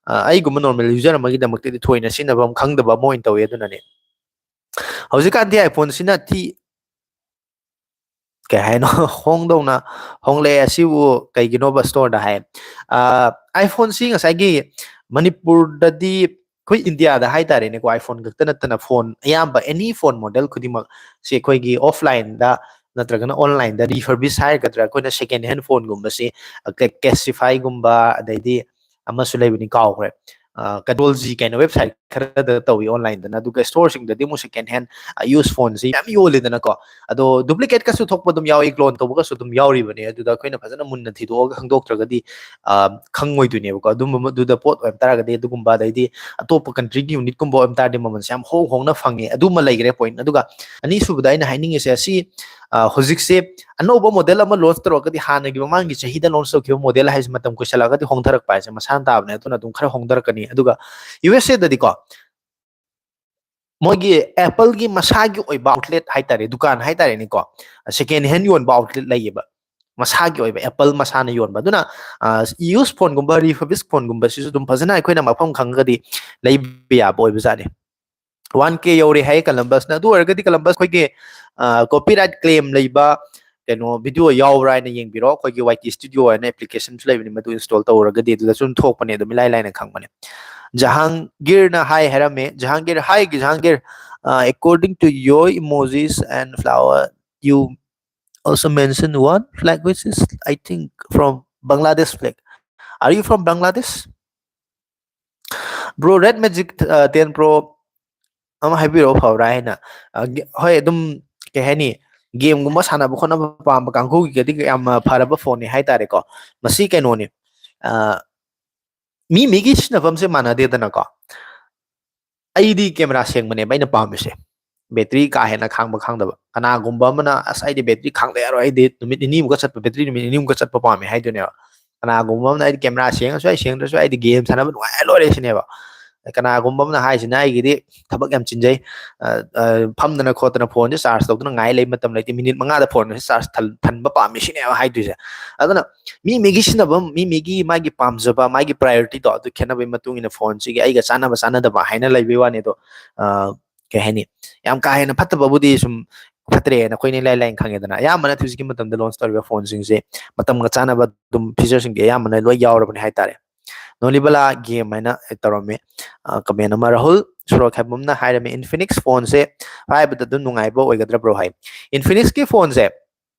ꯑ, ꯑꯩꯒꯨꯝꯕ normal user ꯑꯃꯒꯤꯗꯃꯛꯇꯗꯤ ꯊꯣꯏꯅ ꯁꯤꯖꯤꯟꯅꯐꯝ ꯈꯪꯗꯕ ꯑꯃ ꯑꯣꯏꯅ ꯇꯧꯋꯦ꯫ ꯑꯗꯨꯅꯅꯦ ꯍꯧꯖꯤꯛꯀꯥꯟꯗꯤ iPhone ꯁꯤꯅ ꯊꯤ-, ꯀꯩ ꯍꯥꯏꯅꯣ? ꯍꯣꯡꯗꯧꯅ ꯍꯣꯡꯂꯛꯑꯦ꯫ ꯑꯁꯤꯕꯨ ꯀꯩꯒꯤꯅꯣꯕ store ꯗ ꯍꯥꯏ? ꯑ, iPhone ꯁꯤ ꯉꯁꯥꯏꯒꯤ ꯃꯅꯤꯄꯨꯔꯗꯗꯤ, ꯑꯩꯈꯣꯏ ꯏꯟꯗꯤꯌꯥꯗ ꯍꯥꯏꯇꯥꯔꯦꯅꯦꯀꯣ, iPhone ꯈꯛꯇ ꯅꯠꯇꯅ phone ꯑꯌꯥꯝꯕ any phone model ꯈꯨꯗꯤꯡꯃꯛ ꯁꯤ ꯑꯩꯈꯣꯏꯒꯤ offline ꯗ ꯅꯠꯇ꯭ꯔꯒꯅ online ꯗ refurbish ꯍꯥꯏꯒꯗ꯭ꯔꯥ, ꯑꯩꯈꯣꯏꯅ second hand phone ꯒꯨꯝꯕꯁꯤ, ꯑ, ꯀꯦ-, Casetify ꯒꯨꯝꯕ, ꯑꯗꯩꯗꯤ ꯑꯃꯁꯨ ꯂꯩꯕꯅꯤ, ꯀꯥꯎꯈ꯭ꯔꯦ꯫ ꯑ, Control G ꯀꯥꯏꯅ website ꯈꯔꯗ ꯇꯧꯏ online ꯗꯅ, ꯑꯗꯨꯒ store ꯁꯤꯡꯗꯗꯤ ꯑꯃꯨꯛ second hand, ꯑ, use phone ꯁꯤ ꯌꯥꯝ ꯌꯣꯜꯂꯤꯗꯅꯀꯣ꯫ ꯑꯗꯣ duplicate ꯀꯁꯨ ꯊꯣꯛꯄ ꯑꯗꯨꯝ ꯌꯥꯎꯏ, clone ꯇꯧꯕꯒꯁꯨ ꯑꯗꯨꯝ ꯌꯥꯎꯔꯤꯕꯅꯤ꯫ ꯑꯗꯨꯗ ꯑꯩꯈꯣꯏꯅ ꯐꯖꯅ ꯃꯨꯟꯅ ꯊꯤꯗꯣꯛꯑꯒ ꯈꯪꯗꯣꯛꯇ꯭ꯔꯒꯗꯤ, ꯑ, ꯈꯪꯉꯣꯏꯗꯣꯏꯅꯦꯕꯀꯣ꯫ ꯑꯗꯨꯝꯕ ꯃ-, ꯑꯗꯨꯗ ꯄꯣꯠ ꯑꯣꯏꯕ ꯇꯥꯔꯒꯗꯤ, ꯑꯗꯨꯒꯨꯝꯕ, ꯑꯗꯩꯗꯤ ꯑꯇꯣꯞꯄ country ꯒꯤ unit ꯀꯨꯝꯕ ꯑꯣꯏꯕ ꯇꯥꯔꯗꯤ ꯃꯃꯜꯁꯦ ꯌꯥꯝ ꯍꯣꯡ ꯍꯣꯡꯅ ꯐꯪꯉꯦ꯫ ꯑꯗꯨꯃ ꯂꯩꯈ꯭ꯔꯦ point꯫ ꯑꯗꯨꯒ ꯑꯅꯤꯁꯨꯕꯗ ꯑꯩꯅ ꯍꯥꯏꯅꯤꯡꯉꯤꯁꯦ ꯑꯁꯤ, ꯑ, ꯍꯧꯖꯤꯛꯁꯦ ꯑꯅꯧꯕ model ꯑꯃ launch ꯇꯧꯔꯒꯗꯤ ꯍꯥꯟꯅꯒꯤ ꯃꯃꯥꯡꯒꯤ ꯆꯍꯤꯗ launch ꯇꯧꯈꯤꯕ model ꯍꯥꯏꯁꯦ ꯃꯇꯝ ꯀꯨꯏꯁꯜꯂꯛꯑꯒꯗꯤ ꯍꯣꯡꯊꯔꯛꯄ ꯍꯥꯏꯁꯦ ꯃꯁꯥꯅ ꯇꯥꯕꯅꯦ, ꯑꯗꯨꯅ ꯑꯗꯨꯝ ꯈꯔ ꯍꯣꯡꯊꯔꯛꯀꯅꯤ꯫ ꯑꯗꯨꯒ U S A ꯗꯗꯤꯀꯣ ꯃꯣꯏꯒꯤ Apple ꯒꯤ ꯃꯁꯥꯒꯤ ꯑꯣꯏꯕ outlet ꯍꯥꯏꯇꯥꯔꯦ, ꯗꯨꯀꯥꯟ ꯍꯥꯏꯇꯥꯔꯦꯅꯦꯀꯣ, second hand ꯌꯣꯟꯕ outlet ꯂꯩꯌꯦꯕ, ꯃꯁꯥꯒꯤ ꯑꯣꯏꯕ Apple ꯃꯁꯥꯅ ꯌꯣꯟꯕ꯫ ꯑꯗꯨꯅ, ꯑ, used phone ꯒꯨꯝꯕ, refurbish phone ꯒꯨꯝꯕꯁꯤꯁꯨ ꯑꯗꯨꯝ ꯐꯖꯅ ꯑꯩꯈꯣꯏꯅ ꯃꯐꯝ ꯈꯪꯉꯒꯗꯤ ꯂꯩꯕ ꯌꯥꯕ ꯑꯣꯏꯕꯖꯥꯠꯅꯤ꯫ One K ꯌꯧꯔꯦ ꯍꯥꯏꯌꯦ Columbus ꯅ꯫ ꯑꯗꯨ ꯑꯣꯏꯔꯒꯗꯤ Columbus ꯑꯩꯈꯣꯏꯒꯤ, ꯑ, copyright claim ꯂꯩꯕ ꯀꯩꯅꯣ video ꯌꯥꯎꯕ꯭ꯔꯥ ꯍꯥꯏꯅ ꯌꯦꯡꯕꯤꯔꯣ꯫ ꯑꯩꯈꯣꯏꯒꯤ Y T Studio ꯍꯥꯏꯅ application ꯁꯨ ꯂꯩꯕꯅꯤ, ꯃꯗꯨ install ꯇꯧꯔꯒꯗꯤ ꯑꯗꯨꯗꯁꯨ ꯑꯗꯨꯝ ꯊꯣꯛꯄꯅꯦ, ꯑꯗꯨꯝ ꯏꯂꯥꯏ ꯂꯥꯏꯅ ꯈꯪꯕꯅꯦ꯫ ꯖꯍꯥꯡꯒꯤꯔꯅ ꯍꯥꯏ ꯍꯥꯏꯔꯝꯃꯦ, Jahangir, hi Jahangir, uh, according to your emojis and flower, you also mention one flag which is, I think, from Bangladesh flag. Are you from Bangladesh? Bro, Red Magic, uh, ten Pro ꯑꯃ ꯍꯥꯏꯕꯤꯔꯛꯑꯣ ꯐꯕ꯭ꯔꯥ ꯍꯥꯏꯅ꯫ ꯑ, ꯒꯦ-, ꯍꯣꯏ, ꯑꯗꯨꯝ, ꯀꯩ ꯍꯥꯏꯅꯤ, game ꯒꯨꯝꯕ ꯁꯥꯟꯅꯕ ꯈꯣꯠꯅꯕ ꯄꯥꯝꯕ ꯀꯥꯡꯕꯨꯒꯤꯗꯤ ꯌꯥꯝꯅ ꯐꯔꯕ phone ꯅꯤ ꯍꯥꯏꯇꯥꯔꯦꯀꯣ꯫ ꯃꯁꯤ ꯀꯩꯅꯣꯅꯤ, ꯑ, ꯃꯤ ꯃꯤꯒꯤ ꯁꯤꯖꯤꯟꯅꯐꯝꯁꯦ ꯃꯥꯟꯅꯗꯦꯗꯅꯀꯣ꯫ ꯑꯩꯗꯤ camera ꯁꯦꯡꯕꯅꯦꯕ ꯑꯩꯅ ꯄꯥꯝꯃꯤꯁꯦ, battery ꯀꯥ ꯍꯦꯟꯅ ꯈꯥꯡꯕ ꯈꯥꯡꯗꯕ꯫ ꯀꯅꯥꯒꯨꯝꯕ ꯑꯃꯅ, "ꯑꯁ, ꯑꯩꯗꯤ battery ꯈꯥꯡꯗ ꯌꯥꯔꯣꯏ, ꯑꯩꯗꯤ ꯅꯨꯃꯤꯠ ꯅꯤꯅꯤꯃꯨꯛꯀ ꯆꯠꯄ, battery ꯅꯨꯃꯤꯠ ꯅꯤꯅꯤꯃꯨꯛꯀ ꯆꯠꯄ ꯄꯥꯝꯃꯦ" ꯍꯥꯏꯗꯣꯏꯅꯦꯕ꯫ ꯀꯅꯥꯒꯨꯝꯕ ꯑꯃꯅ, "ꯑꯩꯗꯤ camera ꯁꯦꯡꯉꯁꯨ ꯌꯥꯏ, ꯁꯦꯡꯗ꯭ꯔꯁꯨ ꯌꯥꯏ, ꯑꯩꯗꯤ game ꯁꯥꯟꯅꯕ ꯅꯨꯡꯉꯥꯏꯔ ꯂꯣꯏꯔꯦ" ꯁꯤꯅꯦꯕ꯫ ꯀꯅꯥꯒꯨꯝꯕ ꯑꯃꯅ ꯍꯥꯏꯁꯤꯅ ꯑꯩꯒꯤꯗꯤ ꯊꯕꯛ ꯌꯥꯝ ꯆꯤꯟꯖꯩ, ꯑ, ꯑ, ꯐꯝꯗꯅ ꯈꯣꯠꯇꯅ ꯐꯣꯟꯁꯦ ꯆꯥꯔꯖ ꯇꯧꯗꯅ ꯉꯥꯏ ꯂꯩ, ꯃꯇꯝ ꯂꯩꯇꯦ, ꯃꯤꯅꯤꯠ ꯃꯉꯥꯗ ꯐꯣꯟꯁꯦ ꯆꯥꯔꯖ ꯊꯟꯕ ꯄꯥꯝꯃꯤ ꯁꯤꯅꯦꯕ ꯍꯥꯏꯗꯣꯏꯁꯦ꯫ ꯑꯗꯨꯅ ꯃꯤ ꯃꯤꯒꯤ ꯁꯤꯖꯤꯟꯅꯕ, ꯃꯤ ꯃꯤꯒꯤ ꯃꯥꯒꯤ ꯄꯥꯝꯖꯕ, ꯃꯥꯒꯤ ꯄ꯭ꯔꯥꯏꯌꯣꯔꯤꯇꯤꯗꯣ ꯑꯗꯨ ꯈꯦꯠꯅꯕꯒꯤ ꯃꯇꯨꯡ ꯏꯟꯅ ꯐꯣꯟꯁꯤꯒꯤ ꯑꯩꯒ ꯆꯥꯟꯅꯕ ꯆꯥꯟꯅꯗꯕ ꯍꯥꯏꯅ ꯂꯩꯕꯒꯤ ꯋꯥꯅꯤ꯫ ꯑꯗꯣ, ꯑ, ꯀꯩ ꯍꯥꯏꯅꯤ, ꯌꯥꯝ ꯀꯥ ꯍꯦꯟꯅ ꯐꯠꯇꯕꯕꯨꯗꯤ ꯁꯨꯝ ꯐꯠꯇ꯭ꯔꯦꯅ ꯑꯩꯈꯣꯏꯅ ꯏꯂꯥꯏ ꯂꯥꯏꯅ ꯈꯪꯉꯦꯗꯅ꯫ ꯑꯌꯥꯝꯕꯅ ꯍꯧꯖꯤꯛꯀꯤ ꯃꯇꯝꯗ ꯂꯣꯟꯁ ꯇꯧꯔꯤꯕ ꯐꯣꯟꯁꯤꯡꯁꯦ ꯃꯇꯝꯒ ꯆꯥꯟꯅꯕ ꯑꯗꯨꯝ ꯐꯤꯆꯔꯁꯤꯡꯗꯤ ꯑꯌꯥꯝꯕꯅ ꯂꯣꯏ ꯌꯥꯎꯔꯕꯅꯦ ꯍꯥꯏꯇꯥꯔꯦ꯫ ꯅꯣꯂꯤꯕꯂꯥ ꯒꯦꯝ ꯍꯥꯏꯅ ꯇꯧꯔꯝꯃꯤ꯫ ꯑ, ꯀꯃꯦꯟ ꯑꯃ ꯔꯥꯍꯨꯜ ꯁꯣꯔꯣꯛꯈꯦꯝꯕꯝꯅ ꯍꯥꯏꯔꯝꯃꯤ, "ꯏꯟꯐꯤꯅꯤꯛꯁ ꯐꯣꯟꯁꯦ ꯄꯥꯏꯕꯗ ꯑꯗꯨꯝ ꯅꯨꯡꯉꯥꯏꯕ ꯑꯣꯏꯒꯗ꯭ꯔꯕ꯭ꯔꯣ?" ꯍꯥꯏ꯫ ꯏꯟꯐꯤꯅꯤꯛꯁꯀꯤ ꯐꯣꯟꯁꯦ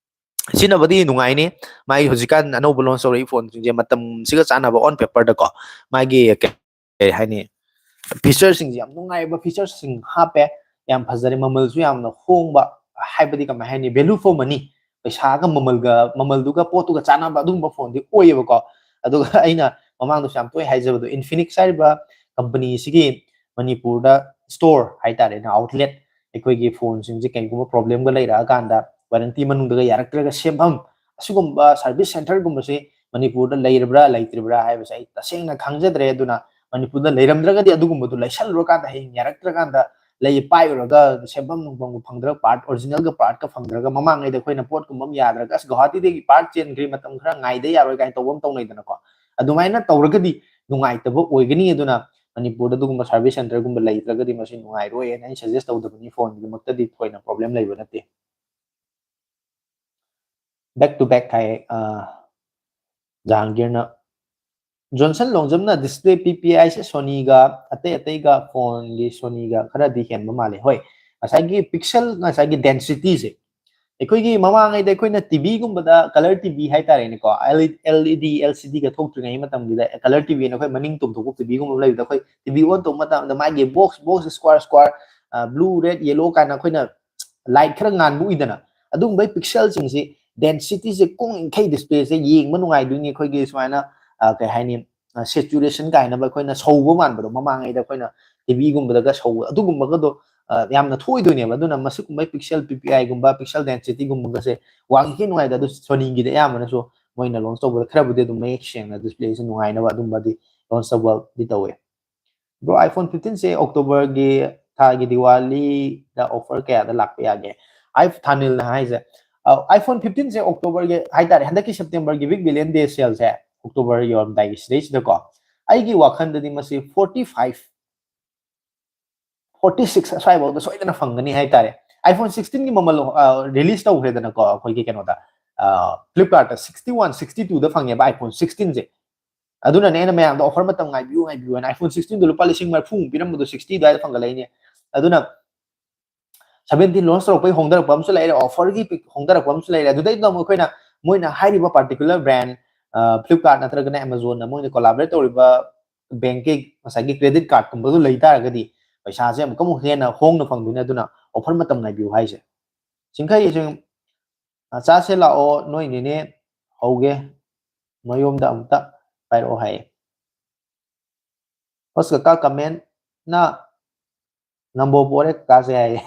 ꯁꯤꯖꯤꯟꯅꯕꯗꯤ ꯅꯨꯡꯉꯥꯏꯅꯤ꯫ ꯃꯥꯒꯤ ꯍꯧꯖꯤꯛꯀꯥꯟ ꯑꯅꯧꯕ ꯂꯣꯟꯁ ꯇꯧꯔꯛꯏ ꯐꯣꯟꯁꯤꯡꯁꯦ ꯃꯇꯝꯁꯤꯒ ꯆꯥꯟꯅꯕ on paperꯗꯀꯣ, ꯃꯥꯒꯤ ꯀꯩ ꯀꯩ ꯍꯥꯏꯅꯤ, ꯐꯤꯆꯔꯁꯤꯡꯁꯦ ꯌꯥꯝ ꯅꯨꯡꯉꯥꯏꯕ ꯐꯤꯆꯔꯁꯤꯡ ꯍꯥꯞꯄꯦ, ꯌꯥꯝ ꯐꯖꯔꯦ, ꯃꯃꯜꯁꯨ ꯌꯥꯝꯅ ꯍꯣꯡꯕ, ꯍꯥꯏꯕꯗꯤ ꯀꯃꯥꯏ ꯍꯥꯏꯅꯤ, value for money, ꯄꯩꯁꯥꯒ ꯃꯃꯜꯒ, ꯃꯃꯜꯗꯨꯒ ꯄꯣꯠꯇꯨꯒ ꯆꯥꯟꯅꯕ ꯑꯗꯨꯒꯨꯝꯕ ꯐꯣꯟꯗꯤ ꯑꯣꯏꯌꯦꯕꯀꯣ꯫ ꯑꯗꯨꯒ ꯑꯩꯅ ꯃꯃꯥꯡꯗꯁꯨ ꯌꯥꯝ ꯇꯣꯏꯅ ꯍꯥꯏꯖꯕꯗꯣ, ꯏꯟꯐꯤꯅꯤꯛꯁ ꯍꯥꯏꯔꯤꯕ ꯀꯝꯄꯅꯤꯁꯤꯒꯤ ꯃꯅꯤꯄꯨꯔꯗ ꯁ꯭ꯇꯣꯔ ꯍꯥꯏꯇꯥꯔꯦꯅꯦ, ꯑꯥꯎꯠꯂꯦꯠ, ꯑꯩꯈꯣꯏꯒꯤ ꯐꯣꯟꯁꯤꯡꯁꯦ ꯀꯩꯒꯨꯝꯕ ꯄ꯭ꯔꯣꯕ꯭ꯂꯦꯝꯒ ꯂꯩꯔꯛꯑꯀꯥꯟꯗ ꯋꯥꯔꯦꯟꯇꯤ ꯃꯅꯨꯡꯗꯒ ꯌꯥꯔꯛꯇ꯭ꯔꯒ ꯁꯦꯝꯐꯝ, ꯑꯁꯤꯒꯨꯝꯕ ꯁꯥꯔꯚꯤꯁ ꯁꯦꯟꯇꯔꯒꯨꯝꯕꯁꯤ ꯃꯅꯤꯄꯨꯔꯗ ꯂꯩꯔꯤꯕ꯭ꯔꯥ ꯂꯩꯇ꯭ꯔꯤꯕ꯭ꯔꯥ ꯍꯥꯏꯕꯁꯦ ꯑꯩ ꯇꯁꯦꯡꯅ ꯈꯪꯖꯗ꯭ꯔꯦ꯫ ꯑꯗꯨꯅ ꯃꯅꯤꯄꯨꯔꯗ ꯂꯩꯔꯝꯗ꯭ꯔꯒꯗꯤ ꯑꯗꯨꯒꯨꯝꯕꯗꯨ ꯂꯩꯁꯜꯂꯨꯔꯀꯥꯟꯗ ꯍꯌꯦꯡ ꯌꯥꯔꯛꯇ꯭ꯔꯀꯥꯟꯗ ꯂꯩ ꯄꯥꯏꯔꯨꯔꯒ ꯁꯦꯝꯐꯝ ꯅꯨꯡꯐꯝ ꯐꯪꯗ꯭ꯔꯒ, ꯄꯥꯔꯠ ꯑꯣꯔꯤꯖꯤꯅꯦꯜꯒ ꯄꯥꯔꯠꯀ ꯐꯪꯗ꯭ꯔꯒ, ꯃꯃꯥꯡꯉꯩꯗ ꯑꯩꯈꯣꯏꯅ ꯄꯣꯠꯀꯨꯝꯕ ꯑꯃ ꯌꯥꯗ꯭ꯔꯒ "ꯑꯁ, ꯒꯧꯍꯥꯇꯤꯗꯒꯤ ꯄꯥꯔꯠ ꯆꯦꯟꯈ꯭ꯔꯦ, ꯃꯇꯝ ꯈꯔ ꯉꯥꯏꯗ ꯌꯥꯔꯣꯏ" ꯀꯥꯏꯅ ꯇꯧꯕ ꯑꯃ ꯇꯧꯅꯩꯗꯅꯀꯣ꯫ ꯑꯗꯨꯃꯥꯏꯅ ꯇꯧꯔꯒꯗꯤ ꯅꯨꯡꯉꯥꯏꯇꯕ ꯑꯣꯏꯒꯅꯤ꯫ ꯑꯗꯨꯅ ꯃꯅꯤꯄꯨꯔꯗ ꯑꯗꯨꯒꯨꯝꯕ ꯁꯥꯔꯚꯤꯁ ꯁꯦꯟꯇꯔꯒꯨꯝꯕ ꯂꯩꯇ꯭ꯔꯒꯗꯤ ꯃꯁꯤ ꯅꯨꯡꯉꯥꯏꯔꯣꯏꯅ ꯑꯩ ꯁꯖꯦꯁ ꯇꯧꯗꯕꯅꯤ꯫ ꯐꯣꯟꯒꯤꯗꯃꯛꯇꯗꯤ ꯊꯣꯏꯅ ꯄ꯭ꯔꯣꯕ꯭ꯂꯦꯝ ꯂꯩꯕ ꯅꯠꯇꯦ꯫ Back to back ꯍꯥꯏ, ꯑ, ꯖꯍꯥꯡꯒꯤꯔꯅ꯫ ꯖꯣꯟꯁꯟ ꯂꯣꯡꯖꯝꯅ ꯗꯤꯁꯄ꯭ꯂꯦ ꯄꯤ ꯄꯤ ꯑꯥꯏꯁꯦ ꯁꯣꯅꯤꯒ ꯑꯇꯩ ꯑꯇꯩꯒ ꯐꯣꯟꯒꯤ ꯁꯣꯅꯤꯒ ꯈꯔꯗꯤ ꯍꯦꯟꯕ ꯃꯥꯜꯂꯦ꯫ ꯍꯣꯏ, ꯉꯁꯥꯏꯒꯤ ꯄꯤꯛꯁꯦꯜ, ꯉꯁꯥꯏꯒꯤ ꯗꯦꯟꯁꯤꯇꯤꯁꯦ, ꯑꯩꯈꯣꯏꯒꯤ ꯃꯃꯥꯡꯉꯩꯗ ꯑꯩꯈꯣꯏꯅ ꯇꯤꯚꯤꯒꯨꯝꯕꯗ ꯀꯂꯔ ꯇꯤꯚꯤ ꯍꯥꯏꯇꯥꯔꯦꯅꯦꯀꯣ, ꯑꯦꯜ ꯏ ꯗꯤ, ꯑꯦꯜ ꯁꯤ ꯗꯤꯒ ꯊꯣꯛꯇ꯭ꯔꯤꯉꯩ ꯃꯇꯝꯒꯤꯗ ꯀꯂꯔ ꯇꯤꯚꯤꯅ ꯑꯩꯈꯣꯏ ꯃꯅꯤꯡ ꯇꯨꯝꯊꯣꯛꯄ ꯇꯤꯚꯤꯒꯨꯝꯕ ꯑꯃ ꯂꯩꯕꯗ ꯑꯩꯈꯣꯏ ꯇꯤꯚꯤ ꯑꯣꯟ ꯇꯧꯕ ꯃꯇꯝꯗ ꯃꯥꯒꯤ box, box, square, square, blue, red, yellow ꯀꯥꯏꯅ ꯑꯩꯈꯣꯏꯅ ꯂꯥꯏꯠ ꯈꯔ ꯉꯥꯟꯕ ꯎꯏꯗꯅ, ꯑꯗꯨꯒꯨꯝꯕꯩ ꯄꯤꯛꯁꯦꯜꯁꯤꯡꯁꯤ ꯗꯦꯟꯁꯤꯇꯤꯁꯦ ꯀꯨꯡꯉꯤꯈꯩ ꯗꯤꯁꯄ꯭ꯂꯦꯁꯦ ꯌꯦꯡꯕ ꯅꯨꯡꯉꯥꯏꯗꯣꯏꯅꯤ꯫ ꯑꯩꯈꯣꯏꯒꯤ ꯁꯨꯃꯥꯏꯅ, ꯑ, ꯀꯩ ꯍꯥꯏꯅꯤ, ꯑ, saturation ꯀꯥꯏꯅꯕ ꯑꯩꯈꯣꯏꯅ ꯁꯧꯕ ꯃꯥꯟꯕꯗꯣ, ꯃꯃꯥꯡꯉꯩꯗ ꯑꯩꯈꯣꯏꯅ ꯇꯤꯚꯤꯒꯨꯝꯕꯗꯒ ꯁꯧꯕ ꯑꯗꯨꯒꯨꯝꯕꯒꯗꯣ, ꯑ, ꯌꯥꯝꯅ ꯊꯣꯛꯑꯣꯏꯗꯣꯏꯅꯦꯕ꯫ ꯑꯗꯨꯅ ꯃꯁꯤꯒꯨꯝꯕ ꯄꯤꯛꯁꯦꯜ ꯄꯤ ꯄꯤ ꯑꯥꯏꯒꯨꯝꯕ, ꯄꯤꯛꯁꯦꯜ ꯗꯦꯟꯁꯤꯇꯤꯒꯨꯝꯕꯒꯁꯦ ꯋꯥꯡꯉꯤꯈꯩ ꯅꯨꯡꯉꯥꯏꯗ꯫ ꯑꯗꯨ ꯁꯣꯅꯤꯒꯤꯗꯤ ꯑꯌꯥꯝꯕꯅꯁꯨ ꯃꯣꯏꯅ ꯂꯣꯟꯁ ꯇꯧꯕꯗ ꯈꯔꯕꯨꯗꯤ ꯑꯗꯨꯝ ꯃꯌꯦꯛ ꯁꯦꯡꯅ ꯗꯤꯁꯄ꯭ꯂꯦꯁꯦ ꯅꯨꯡꯉꯥꯏꯅꯕ ꯑꯗꯨꯝꯕꯗꯤ ꯂꯣꯟꯁ ꯇꯧꯕꯗꯤ ꯇꯧꯋꯦ꯫ Bro, iPhone fifteen ꯁꯦ October ꯒꯤ ꯊꯥꯒꯤ ꯗꯤꯋꯥꯂꯤꯗ offer ꯀꯌꯥꯗ ꯂꯥꯛꯄ ꯌꯥꯒꯦ? ꯑꯥꯏ ꯊꯥꯅꯤꯜꯅ ꯍꯥꯏꯁꯦ, ꯑ, iPhone fifteen ꯁꯦ October ꯒꯤ ꯍꯥꯏꯇꯥꯔꯦ, ꯍꯟꯗꯛꯀꯤ September ꯒꯤ Big Billion Day sale ꯁꯦ October ꯌꯧꯔꯝꯗꯥꯏꯒꯤ ꯁꯤꯗꯩꯁꯤꯗꯀꯣ, ꯑꯩꯒꯤ ꯋꯥꯈꯜꯗꯗꯤ ꯃꯁꯤ forty five, forty six ꯑꯁ꯭ꯋꯥꯏꯐꯥꯎꯗ ꯁꯣꯏꯗꯅ ꯐꯪꯒꯅꯤ ꯍꯥꯏꯇꯥꯔꯦ꯫ iPhone sixteen ꯒꯤ ꯃꯃꯜ release ꯇꯧꯈ꯭ꯔꯦꯗꯅꯀꯣ, ꯑꯩꯈꯣꯏꯒꯤ ꯀꯩꯅꯣꯗ, Flipkart ꯇ sixty one, sixty two ꯗ ꯐꯪꯉꯦꯕ iPhone sixteen ꯁꯦ꯫ ꯑꯗꯨꯅꯅꯦ ꯑꯩꯅ ꯃꯌꯥꯝꯗ offer ꯃꯇꯝ ꯉꯥꯏꯕꯤꯌꯨ, ꯉꯥꯏꯕꯤꯌꯨ ꯍꯥꯏꯅ꯫ iPhone sixteen ꯗꯣ ꯂꯨꯄꯥ ꯂꯤꯁꯤꯡ ꯃꯔꯤꯐꯨ ꯃꯨꯛ ꯄꯤꯔꯝꯕꯗꯣ sixty ꯑꯗꯨꯋꯥꯏꯗ ꯐꯪꯒꯠꯂꯛꯏꯅꯦ꯫ ꯑꯗꯨꯅ seventeen launch ꯇꯧꯔꯛꯄꯩ ꯍꯣꯡꯗꯔꯛꯄ ꯑꯃꯁꯨ ꯂꯩꯔꯦ, offer ꯒꯤ ꯄꯤ-, ꯍꯣꯡꯗꯔꯛꯄ ꯑꯃꯁꯨ ꯂꯩꯔꯦ꯫ ꯑꯗꯨꯗꯩꯗ ꯑꯃꯨꯛ ꯑꯩꯈꯣꯏꯅ, ꯃꯣꯏꯅ ꯍꯥꯏꯔꯤꯕ particular brand, ꯑ, Flipkart ꯅꯠꯇ꯭ꯔꯒꯅ Amazon ꯅ ꯃꯣꯏꯅ collaborate ꯇꯧꯔꯤꯕ bank ꯀꯤ ꯉꯁꯥꯏꯒꯤ credit card ꯀꯨꯝꯕꯗꯨ ꯂꯩ ꯇꯥꯔꯒꯗꯤ ꯄꯩꯁꯥꯁꯦ ꯑꯃꯨꯛꯀ ꯑꯃꯨꯛ ꯍꯦꯟꯅ ꯍꯣꯡꯅ ꯐꯪꯗꯣꯏꯅꯦ꯫ ꯑꯗꯨꯅ offer ꯃꯇꯝ ꯉꯥꯏꯕꯤꯌꯨ ꯍꯥꯏꯁꯦ꯫ ꯆꯤꯡꯈꯩ ꯁꯤꯡ, ꯑ, ꯆꯥꯁꯦ ꯂꯥꯛꯑꯣ, ꯅꯣꯏ ꯅꯦꯅꯦ ꯍꯧꯒꯦ, ꯃꯌꯨꯝꯗ ꯑꯃꯨꯛꯇ ꯄꯥꯏꯔꯛꯑꯣ ꯍꯥꯏꯌꯦ꯫ ꯍꯣꯁ ꯀꯀꯥ comment ꯅ ꯅꯝꯕꯣ ꯄꯣꯔꯦ ꯀꯀꯥꯁꯦ ꯍꯥꯏꯌꯦ꯫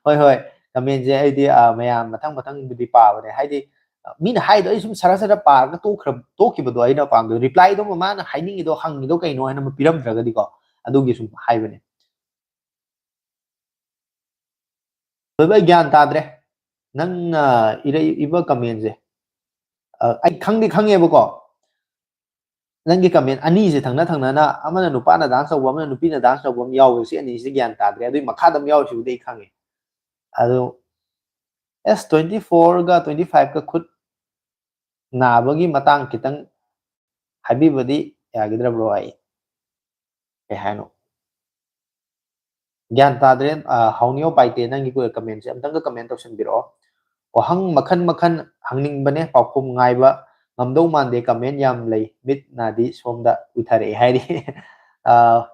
ꯍꯣꯏ, ꯍꯣꯏ, comment ꯁꯦ ꯑꯩꯗꯤ, ꯑ, ꯃꯌꯥꯝ ꯃꯊꯪ ꯃꯊꯪꯕꯨꯗꯤ ꯄꯥꯕꯅꯦ꯫ ꯍꯥꯏꯗꯤ, ꯑ, ꯃꯤꯅ ꯍꯥꯏꯗꯣ ꯑꯩ ꯁꯨꯝ ꯁꯔ ꯁꯔ ꯄꯥꯔꯒ ꯇꯣꯛꯈ꯭ꯔ-, ꯇꯣꯛꯈꯤꯕꯗꯣ ꯑꯩꯅ ꯄꯥꯝꯗꯕ꯫ Reply ꯗꯣ ꯃꯥꯅ ꯍꯥꯏꯅꯤꯡꯉꯤꯗꯣ, ꯍꯪꯉꯤꯗꯣ ꯀꯩꯅꯣ ꯍꯥꯏꯅ ꯑꯃ ꯄꯤꯔꯝꯗ꯭ꯔꯒꯗꯤꯀꯣ, ꯑꯗꯨꯒꯤ ꯁꯨꯝ ꯍꯥꯏꯕꯅꯦ꯫ ꯂꯣꯏꯕ ꯑꯩ ꯒ꯭ꯌꯥꯟ ꯇꯥꯗ꯭ꯔꯦ꯫ ꯅꯪꯅ ꯏꯔꯛꯏꯕ comment ꯁꯦ꯫ ꯑ, ꯑꯩ ꯈꯪꯗꯤ ꯈꯪꯉꯦꯕꯀꯣ꯫ ꯅꯪꯒꯤ comment ꯑꯅꯤꯁꯦ ꯊꯪꯅ ꯊꯪꯅꯅ, ꯑꯃꯅ ꯅꯨꯄꯥꯅ dance ꯇꯧꯕ, ꯑꯃꯅ ꯅꯨꯄꯤꯅ dance ꯇꯧꯕ ꯑꯃ ꯌꯥꯎꯕ, ꯁꯤ ꯑꯅꯤꯁꯤ ꯒ꯭ꯌꯥꯟ ꯇꯥꯗ꯭ꯔꯦ꯫ ꯑꯗꯨꯏ ꯃꯈꯥꯗ ꯑꯃ ꯌꯥꯎꯔꯤꯁꯤꯕꯨꯗꯤ ꯑꯩ ꯈꯪꯉꯦ꯫ ꯑꯗꯣ S twenty four ꯒ twenty five ꯀ ꯈꯨꯠ ꯅꯥꯕꯒꯤ ꯃꯇꯥꯡ ꯈꯤꯇꯪ ꯍꯥꯏꯕꯤꯕꯗꯤ ꯌꯥꯒꯗ꯭ꯔꯕ꯭ꯔꯣ? ꯑꯩ ꯀꯩ ꯍꯥꯏꯅꯣ? ꯒ꯭ꯌꯥꯟ ꯇꯥꯗ꯭ꯔꯦ꯫ ꯑ, ꯍꯥꯎꯅꯤꯌꯣ ꯄꯥꯏꯇꯦ, ꯅꯪꯒꯤ comment ꯁꯦ ꯑꯝꯇꯪꯒ comment ꯇꯧꯁꯟꯕꯤꯔꯛꯑꯣ꯫ ꯋꯥꯍꯪ ꯃꯈꯟ ꯃꯈꯟ ꯍꯪꯅꯤꯡꯕꯅꯦ, ꯄꯥꯎꯈꯨꯝ ꯉꯥꯏꯕ ꯉꯝꯗꯧ ꯃꯥꯟꯗꯦ, comment ꯌꯥꯝ ꯂꯩ, ꯃꯤꯠ ꯅꯥꯗꯤ ꯁꯣꯝꯗ ꯎꯏꯊꯔꯛꯑꯦ ꯍꯥꯏꯔꯤ꯫ ꯑ,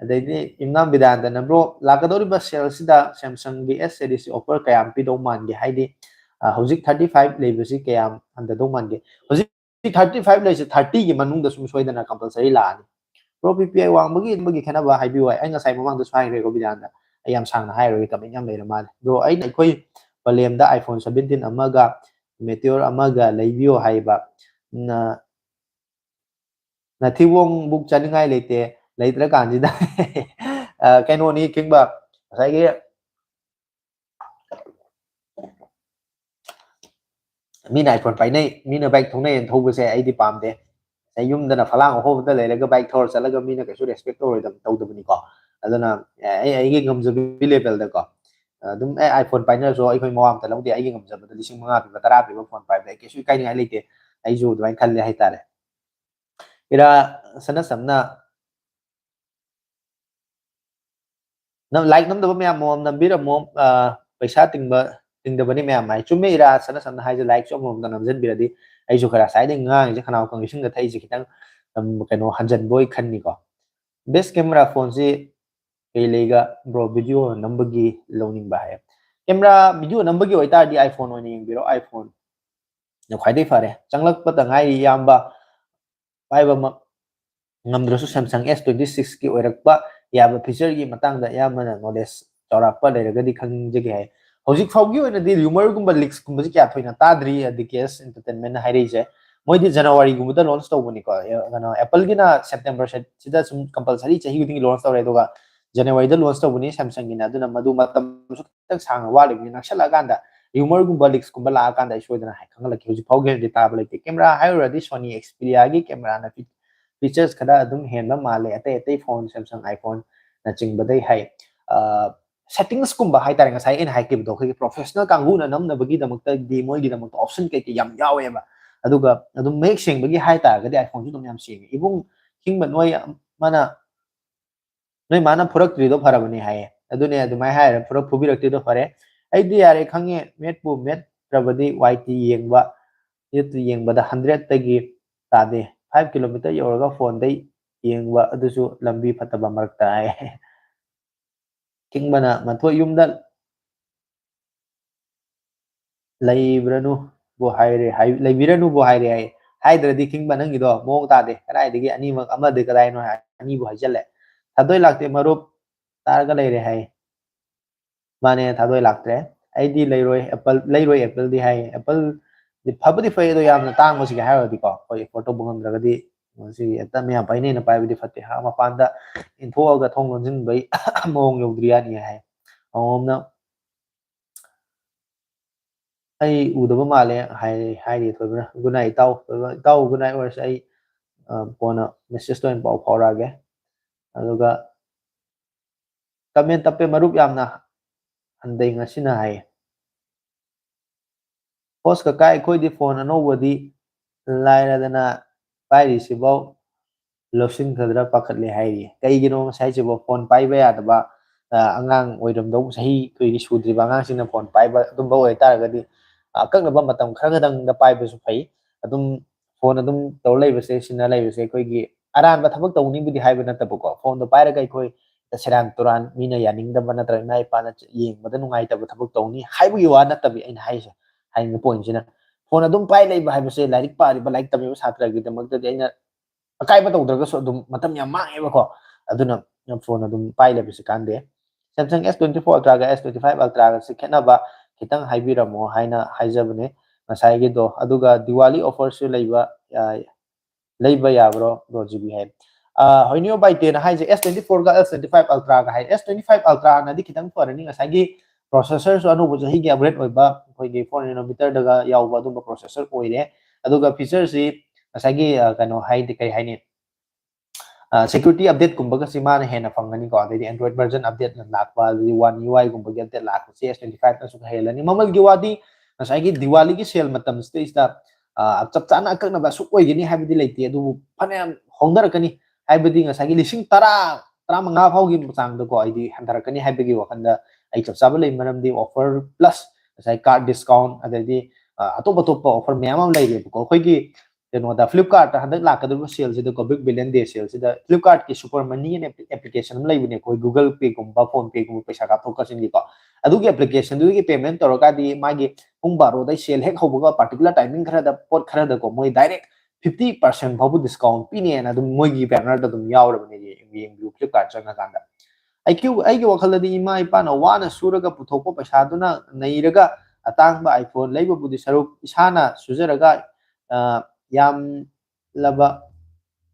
ꯑꯗꯩꯗꯤ ꯏꯝꯅꯥꯝ ꯕꯤꯗꯥꯟꯗꯅ, "Bro, ꯂꯥꯛꯀꯗꯧꯔꯤꯕ sale ꯁꯤꯗ Samsung ꯒꯤ S series offer ꯀꯌꯥꯝ ꯄꯤꯗꯧ ꯃꯥꯟꯒꯦ? ꯍꯥꯏꯗꯤ, ꯑ, ꯍꯧꯖꯤꯛ thirty five ꯂꯩꯕꯁꯤ ꯀꯌꯥꯝ ꯍꯟꯊꯗꯧ ꯃꯥꯟꯒꯦ?" ꯍꯧꯖꯤꯛ thirty five ꯂꯩꯁꯦ, thirty ꯒꯤ ꯃꯅꯨꯡꯗ ꯁꯨꯝ ꯁꯣꯏꯗꯅ compulsory ꯂꯥꯛꯑꯅꯤ꯫ Bro, P P I ꯋꯥꯡꯕꯒꯤ, ꯑꯗꯨꯒꯤ ꯈꯦꯠꯅꯕ ꯍꯥꯏꯕꯤꯌꯨ ꯍꯥꯏ꯫ ꯑꯩ ꯉꯁꯥꯏ ꯃꯃꯥꯡꯗꯁꯨ ꯍꯥꯏꯈ꯭ꯔꯦꯀꯣ ꯕꯤꯗꯥꯟꯗ, ꯑꯩ ꯌꯥꯝ ꯁꯥꯡꯅ ꯍꯥꯏꯔꯣꯏꯒꯦ, comment ꯌꯥꯝ ꯂꯩꯔ ꯃꯥꯜꯂꯦ꯫ Bro, ꯑꯩꯅ ꯑꯩꯈꯣꯏ ꯄꯂꯦꯝꯗ iPhone seventeen ꯑꯃꯒ Meteor ꯑꯃꯒ ꯂꯩꯕꯤꯌꯣ ꯍꯥꯏꯕ꯫ ꯅ-, ꯅꯊꯤꯕꯣꯡꯕꯨꯛ ꯆꯥꯅꯤꯡꯉꯥꯏ ꯂꯩꯇꯦ꯫ ꯂꯩꯇ꯭ꯔ ꯀꯥꯟꯁꯤꯗ꯫ ꯑ, ꯀꯩꯅꯣꯅꯤ ꯈꯤꯡꯕ, ꯉꯁꯥꯏꯒꯤ ꯃꯤꯅ iPhone ꯄꯥꯏꯅꯩ, ꯃꯤꯅ bike ꯊꯧꯅꯩꯅ ꯊꯧꯕꯁꯦ ꯑꯩꯗꯤ ꯄꯥꯝꯗꯦ꯫ ꯉꯁꯥꯏ ꯌꯨꯝꯗꯅ ꯐꯂꯥꯡ ꯑꯍꯣꯕꯗ ꯂꯩꯔꯒ bike ꯊꯧꯔ ꯆꯠꯂꯒ ꯃꯤꯅ ꯀꯩꯁꯨ respect ꯇꯧꯔꯣꯏꯗꯕ, ꯇꯧꯗꯕꯅꯤꯀꯣ꯫ ꯑꯗꯨꯅ, ꯑꯦ, ꯑꯩ ꯑꯩꯒꯤ ꯉꯝꯖꯕꯤ levelꯗꯀꯣ, ꯑꯗꯨꯝ, ꯑꯦ, iPhone ꯄꯥꯏꯅꯔꯁꯨ ꯑꯩꯈꯣꯏ ꯃꯋꯥ ꯑꯝꯇ ꯂꯧꯗꯦ꯫ ꯑꯩꯒꯤ ꯉꯝꯖꯕꯗ ꯂꯤꯁꯤꯡ ꯃꯉꯥ ꯄꯤꯕ, ꯇꯔꯥ ꯄꯤꯕ phone ꯄꯥꯏꯕꯗ ꯑꯩ ꯀꯩꯁꯨ ꯏꯀꯥꯏꯅꯤꯡꯉꯥꯏ ꯂꯩꯇꯦ꯫ ꯑꯩꯁꯨ ꯑꯗꯨꯃꯥꯏꯅ ꯈꯜꯂꯦ ꯍꯥꯏꯇꯥꯔꯦ꯫ ꯏꯔꯥ ꯁꯅ ꯁꯝꯅ ꯅꯝ-, like ꯅꯝꯗꯕ ꯃꯌꯥꯝ ꯑꯃꯃꯝ ꯅꯝꯕꯤꯔꯝꯃꯣ꯫ ꯑ, ꯄꯩꯁꯥ ꯇꯤꯡꯕ, ꯇꯤꯡꯗꯕꯅꯤ ꯃꯌꯥꯝ ꯍꯥꯏ꯫ ꯆꯨꯝꯃꯦ, ꯏꯔꯥ ꯁꯅ ꯁꯝꯅ ꯍꯥꯏꯁꯦ, likeꯁꯨ ꯑꯃꯃꯝꯗ ꯅꯝꯁꯤꯟꯕꯤꯔꯗꯤ ꯑꯩꯁꯨ ꯈꯔ ꯉꯁꯥꯏꯗꯩ ꯉꯥꯡꯉꯤꯁꯦ, ꯈꯅꯥꯎ ꯀꯪꯉꯦ, ꯏꯁꯤꯡꯒ ꯊꯛꯏꯁꯦ ꯈꯤꯇꯪ, ꯎꯝ, ꯀꯩꯅꯣ, ꯍꯟꯖꯟꯕ ꯑꯣꯏ ꯈꯟꯅꯤꯀꯣ꯫ Best camera phoneꯁꯤ ꯀꯩ ꯂꯩꯒ bro, video ꯅꯝꯕꯒꯤ ꯂꯧꯅꯤꯡꯕ ꯍꯥꯏ꯫ Camera video ꯅꯝꯕꯒꯤ ꯑꯣꯏꯇꯥꯔꯗꯤ iPhone ꯑꯣꯏꯅ ꯌꯦꯡꯕꯤꯔꯣ, iPhone ꯅ ꯈ꯭ꯋꯥꯏꯗꯩ ꯐꯔꯦ꯫ ꯆꯪꯂꯛꯄꯗ ꯉꯥꯏꯔꯤ ꯏꯌꯥꯝꯕ, ꯄꯥꯏꯕꯃꯛ ꯉꯝꯗ꯭ꯔꯁꯨ Samsung S twenty sixꯀꯤ ꯑꯣꯏꯔꯛꯄ ꯌꯥꯕ featureꯒꯤ ꯃꯇꯥꯡꯗ ꯏꯌꯥꯝꯕꯅ knowledge ꯆꯥꯎꯔꯥꯛꯄ ꯂꯩꯔꯒꯗꯤ ꯈꯪꯖꯒꯦ ꯍꯥꯏ꯫ ꯍꯧꯖꯤꯛ ꯐꯥꯎꯒꯤ ꯑꯣꯏꯅꯗꯤ rumourꯒꯨꯝꯕ, leaksꯀꯨꯝꯕꯁꯤ ꯀꯌꯥ ꯊꯣꯏꯅ ꯇꯥꯗ꯭ꯔꯤ, ꯑ, DKS Entertainmentꯅ ꯍꯥꯏꯔꯛꯏꯁꯦ꯫ ꯃꯣꯏꯗꯤ Januaryꯒꯨꯝꯕꯗ launch ꯇꯧꯕꯅꯤꯀꯣ꯫ ꯑ, ꯀꯩꯅꯣ, Appleꯒꯤꯅ September ꯁꯤꯗ ꯁꯨꯝ compulsory ꯆꯍꯤ ꯈꯨꯗꯤꯡꯒꯤ launch ꯇꯧꯔꯦ, ꯑꯗꯨꯒ Januaryꯗ launch ꯇꯧꯕꯅꯤ Samsungꯒꯤꯅ, ꯑꯗꯨꯅ ꯃꯗꯨ ꯃꯇꯝꯁꯨ ꯈꯤꯇꯪ ꯁꯥꯡꯅ ꯋꯥꯠꯂꯤꯕꯅꯤ꯫ ꯅꯛꯁꯜꯂꯛꯑꯀꯥꯟꯗ rumourꯒꯨꯝꯕ, leaksꯀꯨꯝꯕ ꯂꯥꯛꯑꯀꯥꯟꯗ ꯑꯩ ꯁꯣꯏꯗꯅ ꯍꯥꯏ-, ꯈꯪꯍꯜꯂꯛꯀꯦ꯫ ꯍꯧꯖꯤꯛ ꯐꯥꯎꯒꯤ ꯑꯣꯏꯅꯗꯤ ꯇꯥꯕ ꯂꯩꯇꯦ꯫ Camera ꯍꯥꯏꯔꯨꯔꯗꯤ Sony Xperiaꯒꯤ cameraꯅ fe-, features ꯈꯔ ꯑꯗꯨꯝ ꯍꯦꯟꯕ ꯃꯥꯜꯂꯦ ꯑꯇꯩ ꯑꯇꯩ phone, Samsung, iPhoneꯅꯆꯤꯡꯕꯗꯩ ꯍꯥꯏ꯫ ꯑ, settingsꯀꯨꯝꯕ ꯍꯥꯏꯇꯥꯔꯦ, ꯉꯁꯥꯏ ꯑꯩꯅ ꯍꯥꯏꯈꯤꯕꯗꯣ, ꯑꯩꯈꯣꯏꯒꯤ professional ꯀꯥꯡꯕꯨꯅ ꯅꯝꯅꯕꯒꯤꯗꯃꯛꯇꯗꯤ ꯃꯣꯏꯒꯤꯗꯃꯛꯇ option ꯀꯩꯀꯩ ꯌꯥꯝ ꯌꯥꯎꯋꯦꯕ꯫ ꯑꯗꯨꯒ ꯑꯗꯨꯝ ꯃꯌꯦꯛ ꯁꯦꯡꯕꯒꯤ ꯍꯥꯏꯇꯥꯔꯒꯗꯤ iPhoneꯁꯨ ꯑꯗꯨꯝ ꯌꯥꯝ ꯁꯦꯡꯉꯦ꯫ ꯏꯕꯨꯡ ꯈꯤꯡꯕ, ꯅꯣꯏ ꯃꯥꯅ ꯅꯣꯏ ꯃꯥꯅ ꯐꯨꯔꯛꯇ꯭ꯔꯤꯗꯣ ꯐꯔꯕꯅꯤ ꯍꯥꯏꯌꯦ꯫ ꯑꯗꯨꯅꯦ, ꯑꯗꯨꯃꯥꯏꯅ ꯍꯥꯏꯔ ꯐꯨꯔꯛ-, ꯐꯨꯕꯤꯔꯛꯇ꯭ꯔꯤꯗꯣ ꯐꯔꯦ꯫ ꯑꯩꯗꯤ ꯌꯥꯔꯦ ꯈꯪꯉꯦ, ꯃꯦꯠꯄꯨ ꯃꯦꯠꯇ꯭ꯔꯕꯗꯤ Y T ꯌꯦꯡꯕ, YouTube ꯌꯦꯡꯕꯗ hundredꯇꯒꯤ ꯇꯥꯗꯦ꯫ Five kilometer ꯌꯧꯔꯒ phoneꯗꯩ ꯌꯦꯡꯕ, ꯑꯗꯨꯁꯨ ꯂꯝꯕꯤ ꯐꯠꯇꯕ ꯃꯔꯛꯇ ꯍꯥꯏ꯫ ꯈꯤꯡꯕꯅ ꯃꯊꯣꯏ ꯌꯨꯝꯗ ꯂꯩꯕ꯭ꯔꯅꯨꯕꯨ ꯍꯥꯏꯔꯦ, ꯍꯥꯏ-, ꯂꯩꯕꯤꯔꯅꯨꯕꯨ ꯍꯥꯏꯔꯦ ꯍꯥꯏ꯫ ꯍꯥꯏꯗ꯭ꯔꯗꯤ ꯈꯤꯡꯕ ꯅꯪꯒꯤꯗꯣ ꯃꯑꯣꯡ ꯇꯥꯗꯦ꯫ ꯀꯗꯥꯏꯗꯒꯤ ꯑꯅꯤꯃꯛ, ꯑꯃꯗꯤ ꯀꯗꯥꯏꯅꯣ ꯍꯥꯏ, ꯑꯅꯤꯕꯨ ꯍꯥꯏꯖꯜꯂꯦ꯫ ꯊꯥꯗꯣꯏ ꯂꯥꯛꯇꯦ ꯃꯔꯨꯞ, ꯇꯥꯔꯒ ꯂꯩꯔꯦ ꯍꯥꯏ꯫ ꯃꯥꯅꯦ, ꯊꯥꯗꯣꯏ ꯂꯥꯛꯇ꯭ꯔꯦ꯫ ꯑꯩꯗꯤ ꯂꯩꯔꯣꯏ, Apple ꯂꯩꯔꯣꯏ, Appleꯗꯤ ꯍꯥꯏ꯫ Appleꯗꯤ ꯐꯕꯨꯗꯤ ꯐꯩ, ꯑꯗꯣ ꯌꯥꯝꯅ ꯇꯥꯡꯕꯁꯤꯒ ꯍꯥꯏꯔꯨꯔꯗꯤꯀꯣ, ꯑꯩꯈꯣꯏ afford ꯇꯧꯕ ꯉꯝꯗ꯭ꯔꯒꯗꯤ ꯃꯁꯤ ꯍꯦꯛꯇ ꯃꯌꯥꯝ ꯄꯥꯏꯅꯩꯅ ꯄꯥꯏꯕꯗꯤ ꯐꯠꯇꯦ꯫ ꯍꯥ, ꯃꯄꯥꯟꯗ ꯏꯟꯊꯣꯛꯑꯒ ꯊꯣꯡ ꯂꯣꯟꯁꯤꯟꯕꯩ ꯃꯑꯣꯡ ꯌꯧꯗ꯭ꯔꯤ ꯌꯥꯅꯤ ꯍꯥꯏ꯫ ꯑꯃꯃꯝꯅ ꯑꯩ ꯎꯗꯕ ꯃꯥꯜꯂꯦ ꯍꯥꯏ-, ꯍꯥꯏꯔꯤ ꯊꯣꯏꯕꯅ꯫ "Good night ꯏꯇꯥꯎ꯫" ꯊꯣꯏꯕ, "ꯏꯇꯥꯎ good night ꯑꯣꯏꯔꯁꯨ ꯑꯩ, ꯑ, ꯀꯣꯟꯅ messageꯇ ꯑꯣꯏꯅ ꯄꯥꯎ ꯐꯥꯎꯔꯛꯑꯒꯦ꯫" ꯑꯗꯨꯒ comment ꯇꯞꯄꯦ ꯃꯔꯨꯞ ꯌꯥꯝꯅ, ꯍꯟꯗꯩ ꯉꯁꯤꯅ ꯍꯥꯏꯌꯦ꯫ "Host ꯀꯀꯥ, ꯑꯩꯈꯣꯏꯗꯤ phone ꯑꯅꯧꯕꯗꯤ ꯂꯥꯏꯔꯗꯅ ꯄꯥꯏꯔꯤꯁꯤꯐꯥꯎ ꯂꯧꯁꯤꯟꯒꯗ꯭ꯔꯥ ꯄꯥꯈꯠꯂꯦ" ꯍꯥꯏꯔꯤ꯫ ꯀꯩꯒꯤꯅꯣ ꯉꯁꯥꯏꯁꯤꯕꯣ phone ꯄꯥꯏꯕ ꯌꯥꯗꯕ, ꯑ, ꯑꯉꯥꯡ ꯑꯣꯏꯔꯝꯗꯧ, ꯆꯍꯤ ꯑꯩꯈꯣꯏꯒꯤ ꯁꯨꯗ꯭ꯔꯤꯕ ꯑꯉꯥꯡꯁꯤꯡꯅ phone ꯄꯥꯏꯕ ꯑꯗꯨꯝꯕ ꯑꯣꯏꯇꯥꯔꯒꯗꯤ, ꯑꯀꯛꯅꯕ ꯃꯇꯝ ꯈꯔ ꯈꯛꯇꯪꯗ ꯄꯥꯏꯕꯁꯨ ꯐꯩ꯫ ꯑꯗꯨꯝ phone ꯑꯗꯨꯝ ꯇꯧꯔ ꯂꯩꯕꯁꯦ, ꯁꯤꯟꯅ ꯂꯩꯕꯁꯦ ꯑꯩꯈꯣꯏꯒꯤ ꯑꯔꯥꯟꯕ ꯊꯕꯛ ꯇꯧꯅꯤꯕꯨꯗꯤ ꯍꯥꯏꯕ ꯅꯠꯇꯕꯀꯣ, phoneꯗꯣ ꯄꯥꯏꯔꯒ ꯑꯩꯈꯣꯏ ꯁꯦꯔꯥꯟ ꯇꯨꯔꯥꯟ ꯃꯤꯅ ꯌꯥꯅꯤꯡꯗꯕ ꯅꯠꯇ꯭ꯔꯒ ꯏꯃꯥ ꯏꯄꯥꯅ ꯌꯦꯡꯕꯗ ꯅꯨꯡꯉꯥꯏꯇꯕ ꯊꯕꯛ ꯇꯧꯅꯤ ꯍꯥꯏꯕꯒꯤ ꯋꯥ ꯅꯠꯇꯕꯤ ꯑꯩꯅ ꯍꯥꯏꯁꯦ꯫ ꯍꯥꯏꯅꯤꯡꯕ pointꯁꯤꯅ phone ꯑꯗꯨꯝ ꯄꯥꯏ ꯂꯩꯕ ꯍꯥꯏꯕꯁꯦ ꯂꯥꯏꯔꯤꯛ ꯄꯥꯔꯤꯕ, ꯂꯥꯏꯔꯤꯛ ꯇꯝꯃꯤꯕ ꯁꯥꯇ꯭ꯔꯒꯤꯗꯃꯛꯇꯗꯤ ꯑꯩꯅ ꯑꯀꯥꯏꯕ ꯇꯧꯗ꯭ꯔꯒꯁꯨ ꯑꯗꯨꯝ ꯃꯇꯝ ꯌꯥꯝ ꯃꯥꯡꯉꯦꯕꯀꯣ꯫ ꯑꯗꯨꯅ phone ꯑꯗꯨꯝ ꯄꯥꯏ ꯂꯩꯕꯁꯤ ꯀꯥꯟꯗꯦ꯫ Samsung S twenty four Ultraꯒ S twenty five Ultraꯒꯁꯤ ꯈꯦꯠꯅꯕ ꯈꯤꯇꯪ ꯍꯥꯏꯕꯤꯔꯝꯃꯣ ꯍꯥꯏꯅ ꯍꯥꯏꯖꯕꯅꯦ ꯉꯁꯥꯏꯒꯤꯗꯣ꯫ ꯑꯗꯨꯒ Diwali offerꯁꯨ ꯂꯩꯕ, ꯑ, ꯂꯩꯕ ꯌꯥꯕ꯭ꯔꯣ, ꯕ꯭ꯔꯣ ꯖꯤꯕꯤ ꯍꯥꯏ꯫ ꯑ, ꯍꯣꯏꯅꯤꯌꯣ ꯕꯥꯏꯇꯦꯅ ꯍꯥꯏꯁꯦ S twenty fourꯒ S twenty five Ultraꯒ ꯍꯥꯏ꯫ S twenty five Ultraꯅꯗꯤ ꯈꯤꯇꯪ ꯐꯔꯅꯤ, ꯉꯁꯥꯏꯒꯤ processorꯁꯨ ꯑꯅꯧꯕ ꯆꯍꯤꯒꯤ upgrade ꯑꯣꯏꯕ, ꯑꯩꯈꯣꯏꯒꯤ four nanometerꯗꯒ ꯌꯥꯎꯕ ꯑꯗꯨꯝꯕ processor ꯑꯣꯏꯔꯦ꯫ ꯑꯗꯨꯒ featureꯁꯤ ꯉꯁꯥꯏꯒꯤ, ꯑ, ꯀꯩꯅꯣ ꯍꯥꯏꯗꯤ ꯀꯩ ꯍꯥꯏꯅꯤ, ꯑ, security updateꯀꯨꯝꯕꯒꯁꯤ ꯃꯥꯅ ꯍꯦꯟꯅ ꯐꯪꯒꯅꯤꯀꯣ꯫ ꯑꯗꯩꯗꯤ Android version update ꯂꯥꯛꯄ, ꯑꯗꯩꯗꯤ One UIꯒꯨꯝꯕꯒꯤ update ꯂꯥꯛꯄꯁꯦ S twenty fiveꯅꯁꯨ ꯍꯦꯜꯂꯅꯤ꯫ ꯃꯃꯜꯒꯤ ꯋꯥꯗꯤ ꯉꯁꯥꯏꯒꯤ Diwaliꯒꯤ sale ꯃꯇꯝꯁꯤꯗꯩꯁꯤꯗ, ꯑ, ꯆꯞ ꯆꯥꯅ ꯑꯀꯛꯅꯕ ꯑꯁꯨꯛ ꯑꯣꯏꯒꯅꯤ ꯍꯥꯏꯕꯗꯤ ꯂꯩꯇꯦ, ꯑꯗꯨꯕꯨ ꯐꯅꯌꯥꯝ ꯍꯣꯡꯊꯔꯛꯀꯅꯤ꯫ ꯍꯥꯏꯕꯗꯤ ꯉꯁꯥꯏꯒꯤ ꯂꯤꯁꯤꯡ ꯇꯔꯥ, ꯇꯔꯥꯃꯉꯥ ꯐꯥꯎꯒꯤ ꯆꯥꯡꯗꯀꯣ ꯑꯩꯗꯤ ꯍꯟꯊꯔꯛꯀꯅꯤ ꯍꯥꯏꯕꯒꯤ ꯋꯥꯈꯜꯗ ꯑꯩ ꯆꯞ ꯆꯥꯕ ꯂꯩ꯫ ꯃꯔꯝꯗꯤ offer plus ꯉꯁꯥꯏ card discount, ꯑꯗꯩꯗꯤ, ꯑ, ꯑꯇꯣꯞ ꯑꯇꯣꯞꯄ offer ꯃꯌꯥꯝ ꯑꯃ ꯂꯩꯔꯦꯕꯀꯣ꯫ ꯑꯩꯈꯣꯏꯒꯤ ꯀꯩꯅꯣꯗ, Flipkartꯇ ꯍꯟꯗꯛ ꯂꯥꯛꯀꯗꯧꯔꯤꯕ saleꯁꯤꯗꯀꯣ, Big Billion Day saleꯁꯤꯗ Flipkartꯀꯤ Super Money ꯑꯅ application ꯑꯃ ꯂꯩꯕꯅꯦ, ꯑꯩꯈꯣꯏ Google Payꯒꯨꯝꯕ, PhonePeꯒꯨꯝꯕ ꯄꯩꯁꯥ ꯀꯥꯞꯊꯣꯛ ꯀꯥꯞꯁꯤꯟꯒꯤꯀꯣ꯫ ꯑꯗꯨꯒꯤ applicationꯗꯨꯒꯤ payment ꯇꯧꯔꯀꯥꯟꯗꯤ ꯃꯥꯒꯤ ꯄꯨꯡ ꯕꯥꯔꯣꯗꯩ sale ꯍꯦꯛ ꯍꯧꯕꯒ particular timing ꯈꯔꯗ, ꯄꯣꯠ ꯈꯔꯗꯀꯣ, ꯃꯣꯏ direct fifty percent ꯐꯥꯎꯕ discount ꯄꯤꯅꯦꯅ ꯑꯗꯨꯝ ꯃꯣꯏꯒꯤ bannerꯗ ꯑꯗꯨꯝ ꯌꯥꯎꯔꯕꯅꯦ, ꯌꯦꯡ-, ꯌꯦꯡꯕꯤꯌꯨ Flipkart ꯆꯪꯉꯀꯥꯟꯗ꯫ ꯑꯩ ꯀ꯭ꯌꯨ-, ꯑꯩꯒꯤ ꯋꯥꯈꯜꯗꯗꯤ ꯏꯃꯥ ꯏꯄꯥꯅ ꯋꯥꯅ ꯁꯨꯔꯒ ꯄꯨꯊꯣꯛꯄ ꯄꯩꯁꯥꯗꯨꯅ ꯅꯩꯔꯒ ꯑꯇꯥꯡꯕ iPhone ꯂꯩꯕꯕꯨꯗꯤ ꯁꯔꯨꯛ ꯏꯁꯥꯅ ꯁꯨꯖꯔꯒ, ꯑ, ꯌꯥꯝꯂꯕ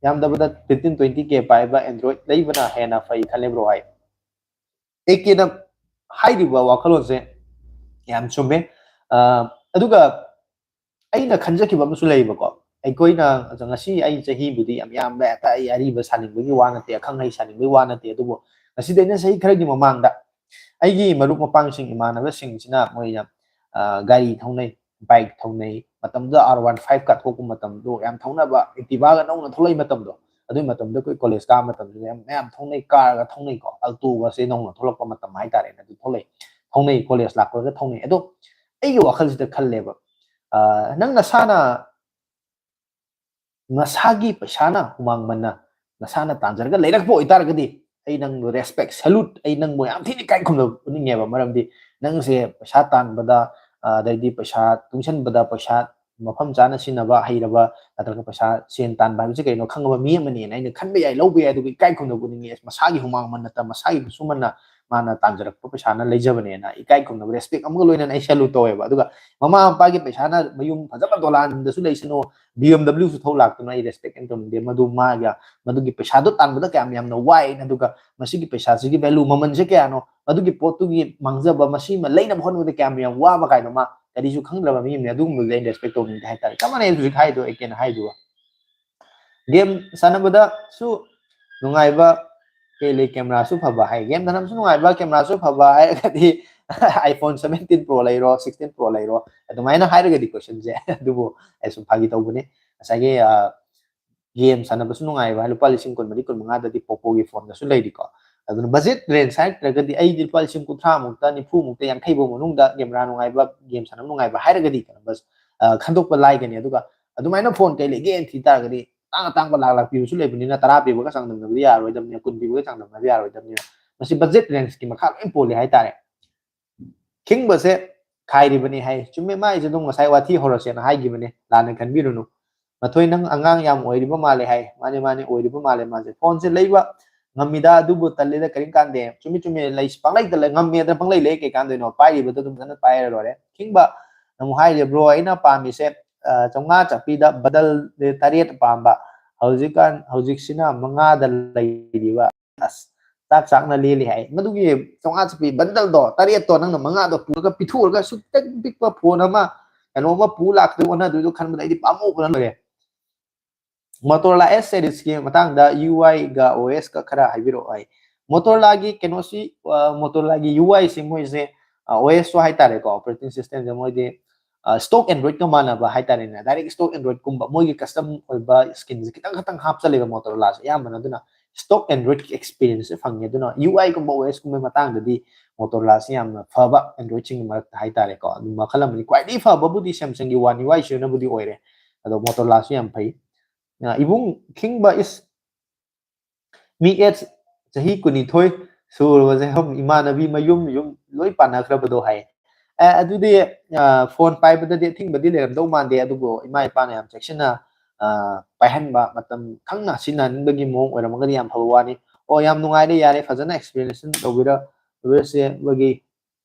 ꯌꯥꯝꯗꯕꯗ fifteen twenty K ꯄꯥꯏꯕ Android ꯂꯩꯕꯅ ꯍꯦꯟꯅ ꯐꯩ ꯈꯜꯂꯦ ꯕ꯭ꯔꯣ ꯍꯥꯏ꯫ ꯑꯦ ꯀꯦꯅ ꯍꯥꯏꯔꯤꯕ ꯋꯥꯈꯜꯂꯣꯟꯁꯦ ꯌꯥꯝ ꯆꯨꯝꯃꯦ꯫ ꯑ, ꯑꯗꯨꯒ ꯑꯩꯅ ꯈꯟꯖꯈꯤꯕ ꯑꯃꯁꯨ ꯂꯩꯌꯦꯕꯀꯣ꯫ ꯑꯩꯈꯣꯏꯅ ꯉꯁꯤ ꯑꯩ ꯆꯍꯤꯕꯨꯗꯤ ꯌꯥꯝ ꯌꯥꯝꯕ, ꯍꯦꯛꯇ ꯑꯩ ꯑꯔꯤꯕ ꯁꯥꯅꯤꯡꯕꯒꯤ ꯋꯥ ꯅꯠꯇꯦ, ꯑꯈꯪ ꯑꯍꯩ ꯁꯥꯅꯤꯡꯕꯒꯤ ꯋꯥ ꯅꯠꯇꯦ, ꯑꯗꯨꯕꯨ ꯉꯁꯤꯗꯩꯅ ꯆꯍꯤ ꯈꯔꯒꯤ ꯃꯃꯥꯡꯗ ꯑꯩꯒꯤ ꯃꯔꯨꯞ ꯃꯄꯥꯡꯁꯤꯡ, ꯏꯃꯥꯟꯅꯕꯁꯤꯡꯁꯤꯅ ꯃꯣꯏꯅ, ꯑ, ꯒꯥꯔꯤ ꯊꯧꯅꯩ, bike ꯊꯧꯅꯩ, ꯃꯇꯝꯗꯨꯗ R one five ꯀꯥ ꯊꯣꯛꯄ ꯃꯇꯝꯗꯣ ꯌꯥꯝ ꯊꯧꯅꯕ, Activa ꯒ ꯅꯧꯅ ꯊꯣꯛꯂꯛꯏ ꯃꯇꯝꯗꯣ, ꯑꯗꯨꯒꯤ ꯃꯇꯝꯗ ꯑꯩꯈꯣꯏ college ꯀꯥꯕ ꯃꯇꯝꯗꯨꯗ ꯌꯥꯝ ꯃꯌꯥꯝ ꯊꯧꯅꯩ, car ꯒ ꯊꯧꯅꯩꯀꯣ, Alto ꯒꯁꯦ ꯅꯧꯅ ꯊꯣꯛꯂꯛꯄ ꯃꯇꯝ ꯍꯥꯏꯇꯥꯔꯦꯅꯦ, ꯑꯗꯨ ꯊꯣꯛꯂꯛꯏ, ꯊꯧꯅꯩ, college ꯂꯥꯛꯄꯗꯒ ꯊꯧꯅꯩ꯫ ꯑꯗꯣ ꯑꯩꯒꯤ ꯋꯥꯈꯜꯁꯤꯗ ꯈꯜꯂꯦꯕ, ꯑ, ꯅꯪ ꯅꯁꯥꯅ ꯅꯁꯥꯒꯤ ꯄꯩꯁꯥꯅ ꯍꯨꯃꯥꯡ ꯃꯟꯅ ꯅꯁꯥꯅ ꯇꯥꯟꯖꯔꯒ ꯂꯩꯔꯛꯄ ꯑꯣꯏꯇꯥꯔꯒꯗꯤ ꯑꯩ ꯅꯪꯕꯨ respect, salute, ꯑꯩ ꯅꯪꯕꯨ ꯌꯥꯝ ꯊꯤꯅ ꯏꯀꯥꯏ ꯈꯨꯝꯅꯕ ꯎꯠꯅꯤꯡꯉꯦꯕ꯫ ꯃꯔꯝꯗꯤ ꯅꯪꯁꯦ ꯄꯩꯁꯥ ꯇꯥꯟꯕꯗ, ꯑ, ꯑꯗꯩꯗꯤ ꯄꯩꯁꯥ ꯇꯨꯡꯁꯤꯟꯕꯗ, ꯄꯩꯁꯥ ꯃꯐꯝ ꯆꯥꯅ ꯁꯤꯖꯤꯟꯅꯕ ꯍꯩꯔꯕ, ꯅꯠꯇ꯭ꯔꯒ ꯄꯩꯁꯥ, ꯁꯦꯟ ꯇꯥꯟꯕ ꯍꯥꯏꯕꯁꯤ ꯀꯩꯅꯣ ꯈꯪꯉꯕ ꯃꯤ ꯑꯃꯅꯦꯅ ꯑꯩꯅ ꯈꯟꯕ ꯌꯥꯏ, ꯂꯧꯕ ꯌꯥꯏ, ꯑꯗꯨꯒ ꯏꯀꯥꯏ ꯈꯨꯝꯅꯕ ꯎꯠꯅꯤꯡꯉꯦ꯫ ꯃꯁꯥꯒꯤ ꯍꯨꯃꯥꯡ ꯃꯟꯅ, ꯃꯁꯥꯒꯤ ꯈꯨꯠꯁꯨꯃꯟꯅ ꯃꯥꯅ ꯇꯥꯟꯖꯔꯛꯄ ꯄꯩꯁꯥꯅ ꯂꯩꯖꯕꯅꯦꯅ ꯏꯀꯥꯏ ꯈꯨꯝꯅꯕ, respect ꯑꯃꯒ ꯂꯣꯏꯅꯅ ꯑꯩ salute ꯇꯧꯋꯦꯕ꯫ ꯑꯗꯨꯒ ꯃꯃꯥ ꯃꯄꯥꯒꯤ ꯄꯩꯁꯥꯅ ꯃꯌꯨꯝ ꯐꯖꯕ ꯗꯣꯂꯥꯟꯗꯁꯨ ꯂꯩꯁꯅꯨ, B M W ꯁꯨ ꯊꯧ ꯂꯥꯛꯇꯨꯅ ꯑꯩ respect ꯑꯩꯅ ꯇꯧꯅꯤꯡꯗꯦ꯫ ꯃꯗꯨ ꯃꯥꯒ, ꯃꯗꯨꯒꯤ ꯄꯩꯁꯥꯗꯣ ꯇꯥꯟꯕꯗ ꯀꯌꯥꯝ ꯌꯥꯝꯅ ꯋꯥꯏ, ꯑꯗꯨꯒ ꯃꯁꯤꯒꯤ ꯄꯩꯁꯥꯁꯤꯒꯤ value, ꯃꯃꯜꯁꯦ ꯀꯌꯥꯅꯣ, ꯃꯗꯨꯒꯤ ꯄꯣꯠꯇꯨꯒꯤ ꯃꯥꯡꯖꯕ, ꯃꯁꯤꯃ ꯂꯩꯅꯕ ꯍꯣꯠꯅꯕꯗ ꯀꯌꯥꯝ ꯌꯥꯝ ꯋꯥꯕ ꯀꯥꯏꯗꯣ ꯃꯥ ꯀꯔꯤꯁꯨ ꯈꯪꯗ꯭ꯔꯕ ꯃꯤ ꯑꯃꯅꯤ꯫ ꯑꯗꯨꯒꯨꯝꯕꯗꯨꯗꯤ ꯑꯩꯅ respect ꯇꯧꯅꯤꯡꯗꯦ ꯍꯥꯏꯇꯥꯔꯦ꯫ ꯆꯞ ꯃꯥꯟꯅꯩ ꯍꯧꯖꯤꯛ ꯍꯥꯏꯗꯣ, ꯑꯩ ꯀꯩꯅꯣ ꯍꯥꯏꯗꯨꯒ꯫ Game ꯁꯥꯟꯅꯕꯗꯁꯨ ꯅꯨꯡꯉꯥꯏꯕ ꯀꯩ ꯂꯩ? Camera ꯁꯨ ꯐꯕ ꯍꯥꯏ, game ꯁꯥꯟꯅꯕꯁꯨ ꯅꯨꯡꯉꯥꯏꯕ, camera ꯁꯨ ꯐꯕ ꯍꯥꯏꯔꯒꯗꯤ iPhone seventeen Pro ꯂꯩꯔꯣ, sixteen Pro ꯂꯩꯔꯣ, ꯑꯗꯨꯃꯥꯏꯅ ꯍꯥꯏꯔꯒꯗꯤ question ꯁꯦ꯫ ꯑꯗꯨꯕꯨ ꯑꯩ ꯁꯨꯝ ꯐꯥꯒꯤ ꯇꯧꯕꯅꯤ꯫ ꯉꯁꯥꯏꯒꯤ, ꯑ, game ꯁꯥꯟꯅꯕꯁꯨ ꯅꯨꯡꯉꯥꯏꯕ, ꯂꯨꯄꯥ ꯂꯤꯁꯤꯡ ꯀꯨꯟꯃꯔꯤ, ꯀꯨꯟꯃꯉꯥꯗꯗꯤ Poco ꯒꯤ phone ꯗꯁꯨ ꯂꯩꯔꯤꯀꯣ꯫ ꯑꯗꯨꯅ budget range ꯍꯥꯏꯔꯒꯗꯤ ꯑꯩꯗꯤ ꯂꯨꯄꯥ ꯂꯤꯁꯤꯡ ꯀꯨꯟꯊ꯭ꯔꯥ ꯃꯨꯛꯇ, ꯅꯤꯐꯨ ꯃꯨꯛꯇ, ꯌꯥꯡꯈꯩ ꯐꯥꯎ ꯃꯅꯨꯡꯗ camera ꯅꯨꯡꯉꯥꯏꯕ, game ꯁꯥꯟꯅꯕ ꯅꯨꯡꯉꯥꯏꯕ ꯍꯥꯏꯔꯒꯗꯤ ꯀꯩꯅꯣ, ꯕꯁ, ꯑ, ꯈꯟꯗꯣꯛꯄ ꯂꯥꯏꯒꯅꯤ꯫ ꯑꯗꯨꯒ ꯑꯗꯨꯃꯥꯏꯅ phone ꯀꯩ ꯂꯩꯒꯦꯅ ꯊꯤ ꯇꯥꯔꯒꯗꯤ ꯑꯇꯥꯡ ꯑꯇꯥꯡꯕ ꯂꯥꯛ ꯂꯥꯛ ꯄꯤꯕꯁꯨ ꯂꯩꯕꯅꯤꯅ ꯇꯔꯥ ꯄꯤꯕꯒ ꯆꯥꯡꯗꯝꯅꯕꯗꯤ ꯌꯥꯔꯣꯏꯗꯕꯅꯤꯅ, ꯀꯨꯟ ꯄꯤꯕꯒ ꯆꯥꯡꯗꯝꯅꯕ ꯌꯥꯔꯣꯏꯗꯕꯅꯤꯅ ꯃꯁꯤ budget range ꯀꯤ ꯃꯈꯥ ꯂꯣꯏ ꯄꯣꯜꯂꯦ ꯍꯥꯏꯇꯥꯔꯦ꯫ ꯈꯤꯡꯕꯁꯦ ꯈꯥꯏꯔꯤꯕꯅꯤ ꯍꯥꯏ꯫ ꯆꯨꯝꯃꯦ, ꯃꯥꯏꯁꯦ ꯑꯗꯨꯝ ꯉꯁꯥꯏ ꯋꯥꯊꯤ ꯍꯧꯔꯁꯦꯅ ꯍꯥꯏꯈꯤꯕꯅꯦ, ꯂꯥꯟꯅ ꯈꯟꯕꯤꯔꯨꯅꯨ꯫ ꯃꯊꯣꯏ, ꯅꯪ ꯑꯉꯥꯡ ꯌꯥꯝ ꯑꯣꯏꯔꯤꯕ ꯃꯥꯜꯂꯦ ꯍꯥꯏ꯫ ꯃꯥꯅꯦ, ꯃꯥꯅꯦ, ꯑꯣꯏꯔꯤꯕ ꯃꯥꯜꯂꯦ ꯃꯥꯁꯦ꯫ Phone ꯁꯦ ꯂꯩꯕ ꯉꯝꯃꯤꯗ, ꯑꯗꯨꯕꯨ ꯇꯜꯂꯤꯗ, ꯀꯔꯤꯝ ꯀꯥꯟꯗꯦ꯫ ꯆꯨꯝꯃꯤ, ꯆꯨꯝꯃꯤ, ꯂꯩ, ꯄꯪꯂꯩꯗ ꯂꯩ, ꯉꯝꯃꯦꯗꯅ ꯄꯪꯂꯩ ꯂꯩ ꯀꯩ ꯀꯥꯟꯗꯣꯏꯅꯣ? ꯄꯥꯏꯔꯤꯕꯗꯣ ꯑꯗꯨꯝ ꯐꯖꯅ ꯄꯥꯏꯔ ꯂꯣꯏꯔꯦ꯫ ꯈꯤꯡꯕ ꯑꯃꯨꯛ ꯍꯥꯏꯔꯦ, "Bro, ꯑꯩꯅ ꯄꯥꯝꯃꯤꯁꯦ, ꯑ, ꯆꯥꯝꯃꯉꯥ ꯆꯠꯄꯤꯗ bundle ꯇꯔꯦꯠ ꯄꯥꯝꯕ, ꯍꯧꯖꯤꯛꯀꯥꯟ ꯍꯧꯖꯤꯛꯁꯤꯅ ꯃꯉꯥꯗ ꯂꯩꯔꯤꯕ, ꯑꯁ, ꯆꯥꯛ ꯆꯥꯛꯅ ꯂꯦꯜꯂꯤ ꯍꯥꯏ꯫ ꯃꯗꯨꯒꯤ ꯆꯥꯝꯃꯉꯥ ꯆꯠꯄꯤ ꯕꯟꯗꯜꯗꯣ ꯇꯔꯦꯠꯇꯣ ꯅꯪꯅ ꯃꯉꯥꯗꯣ ꯄꯨꯔꯒ ꯄꯤꯊꯣꯛꯎꯔꯒ ꯁꯨꯛꯇꯪ ꯄꯤꯛꯄ ꯐꯣꯟ ꯑꯃ, ꯀꯩꯅꯣ ꯑꯃ ꯄꯨ ꯂꯥꯛꯇꯣꯏ ꯑꯣꯟꯅꯗꯣꯏꯗꯣ ꯈꯟꯕꯗ ꯑꯩꯗꯤ ꯄꯥꯝꯃꯨꯕꯅ ꯂꯣꯏꯔꯦ꯫ Motorola S series ꯀꯤ ꯃꯇꯥꯡꯗ U I ꯒ O S ꯀ ꯈꯔ ꯍꯥꯏꯕꯤꯔꯛꯑꯣ ꯍꯥꯏ꯫ Motorola ꯒꯤ ꯀꯩꯅꯣꯁꯤ, ꯑ, Motorola ꯒꯤ U I ꯁꯤ ꯃꯣꯏꯁꯦ, ꯑ, O S ꯁꯨ ꯍꯥꯏꯇꯥꯔꯦꯀꯣ, operating system ꯁꯦ ꯃꯣꯏꯗꯤ, ꯑ, stock Android ꯀ ꯃꯥꯟꯅꯕ ꯍꯥꯏꯇꯥꯔꯦꯅꯦ, direct stock Android ꯀꯨꯝꯕ, ꯃꯣꯏꯒꯤ custom ꯑꯣꯏꯕ skin ꯁꯦ ꯈꯤꯇꯪ ꯈꯤꯇꯪ ꯍꯥꯞꯆꯜꯂꯦꯕ Motorola ꯁꯦ ꯑꯌꯥꯝꯕꯅ꯫ ꯑꯗꯨꯅ stock Android ꯀꯤ experience ꯁꯦ ꯐꯪꯉꯦ꯫ ꯑꯗꯨꯅ U I ꯒꯨꯝꯕ O S ꯀꯨꯝꯕꯩ ꯃꯇꯥꯡꯗꯗꯤ Motorola ꯁꯤ ꯌꯥꯝꯅ ꯐꯕ Android ꯁꯤꯡꯒꯤ ꯃꯔꯛꯇ ꯍꯥꯏꯇꯥꯔꯦꯀꯣ, ꯑꯗꯨꯝ ꯃꯈꯜ ꯑꯃꯅꯤ꯫ ꯈ꯭ꯋꯥꯏꯗꯒꯤ ꯐꯕꯕꯨꯗꯤ Samsung ꯒꯤ One U I ꯁꯤꯅꯕꯨꯗꯤ ꯑꯣꯏꯔꯦ, ꯑꯗꯣ Motorola ꯁꯨ ꯌꯥꯝ ꯐꯩ꯫ ꯑ, ꯏꯕꯨꯡ ꯈꯤꯡꯕ is ꯃꯤ age ꯆꯍꯤ ꯀꯨꯟꯅꯤꯊꯣꯏ ꯁꯨꯔꯕꯁꯦ, ꯍꯝ, ꯏꯃꯥꯟꯅꯕꯤ ꯃꯌꯨꯝ ꯌꯨꯝ ꯂꯣꯏ ꯄꯥꯟꯅꯈ꯭ꯔꯕꯗꯣ ꯍꯥꯏ꯫ ꯑꯦ, ꯑꯗꯨꯗꯤ, ꯑ, ꯐꯣꯟ ꯄꯥꯏꯕꯗꯗꯤ ꯑꯊꯤꯡꯕꯗꯤ ꯂꯩꯔꯝꯗꯧ ꯃꯥꯟꯗꯦ, ꯑꯗꯨꯕꯨ ꯏꯃꯥ ꯏꯄꯥꯅ ꯌꯥꯝ ꯆꯦꯛꯁꯤꯟꯅ, ꯑ, ꯄꯥꯏꯍꯟꯕ, ꯃꯇꯝ ꯈꯪꯅ ꯁꯤꯖꯤꯟꯅꯍꯟꯕꯒꯤ ꯃꯑꯣꯡ ꯑꯣꯏꯔꯝꯃꯒꯗꯤ ꯌꯥꯝ ꯐꯕ ꯋꯥꯅꯤ꯫ ꯑꯣ, ꯌꯥꯝ ꯅꯨꯡꯉꯥꯏꯔꯦ, ꯌꯥꯔꯦ, ꯐꯖꯅ explanation ꯇꯧꯕꯤꯔ-, ꯇꯧꯕꯤꯔꯁꯦ꯫ ꯑꯩꯈꯣꯏꯒꯤ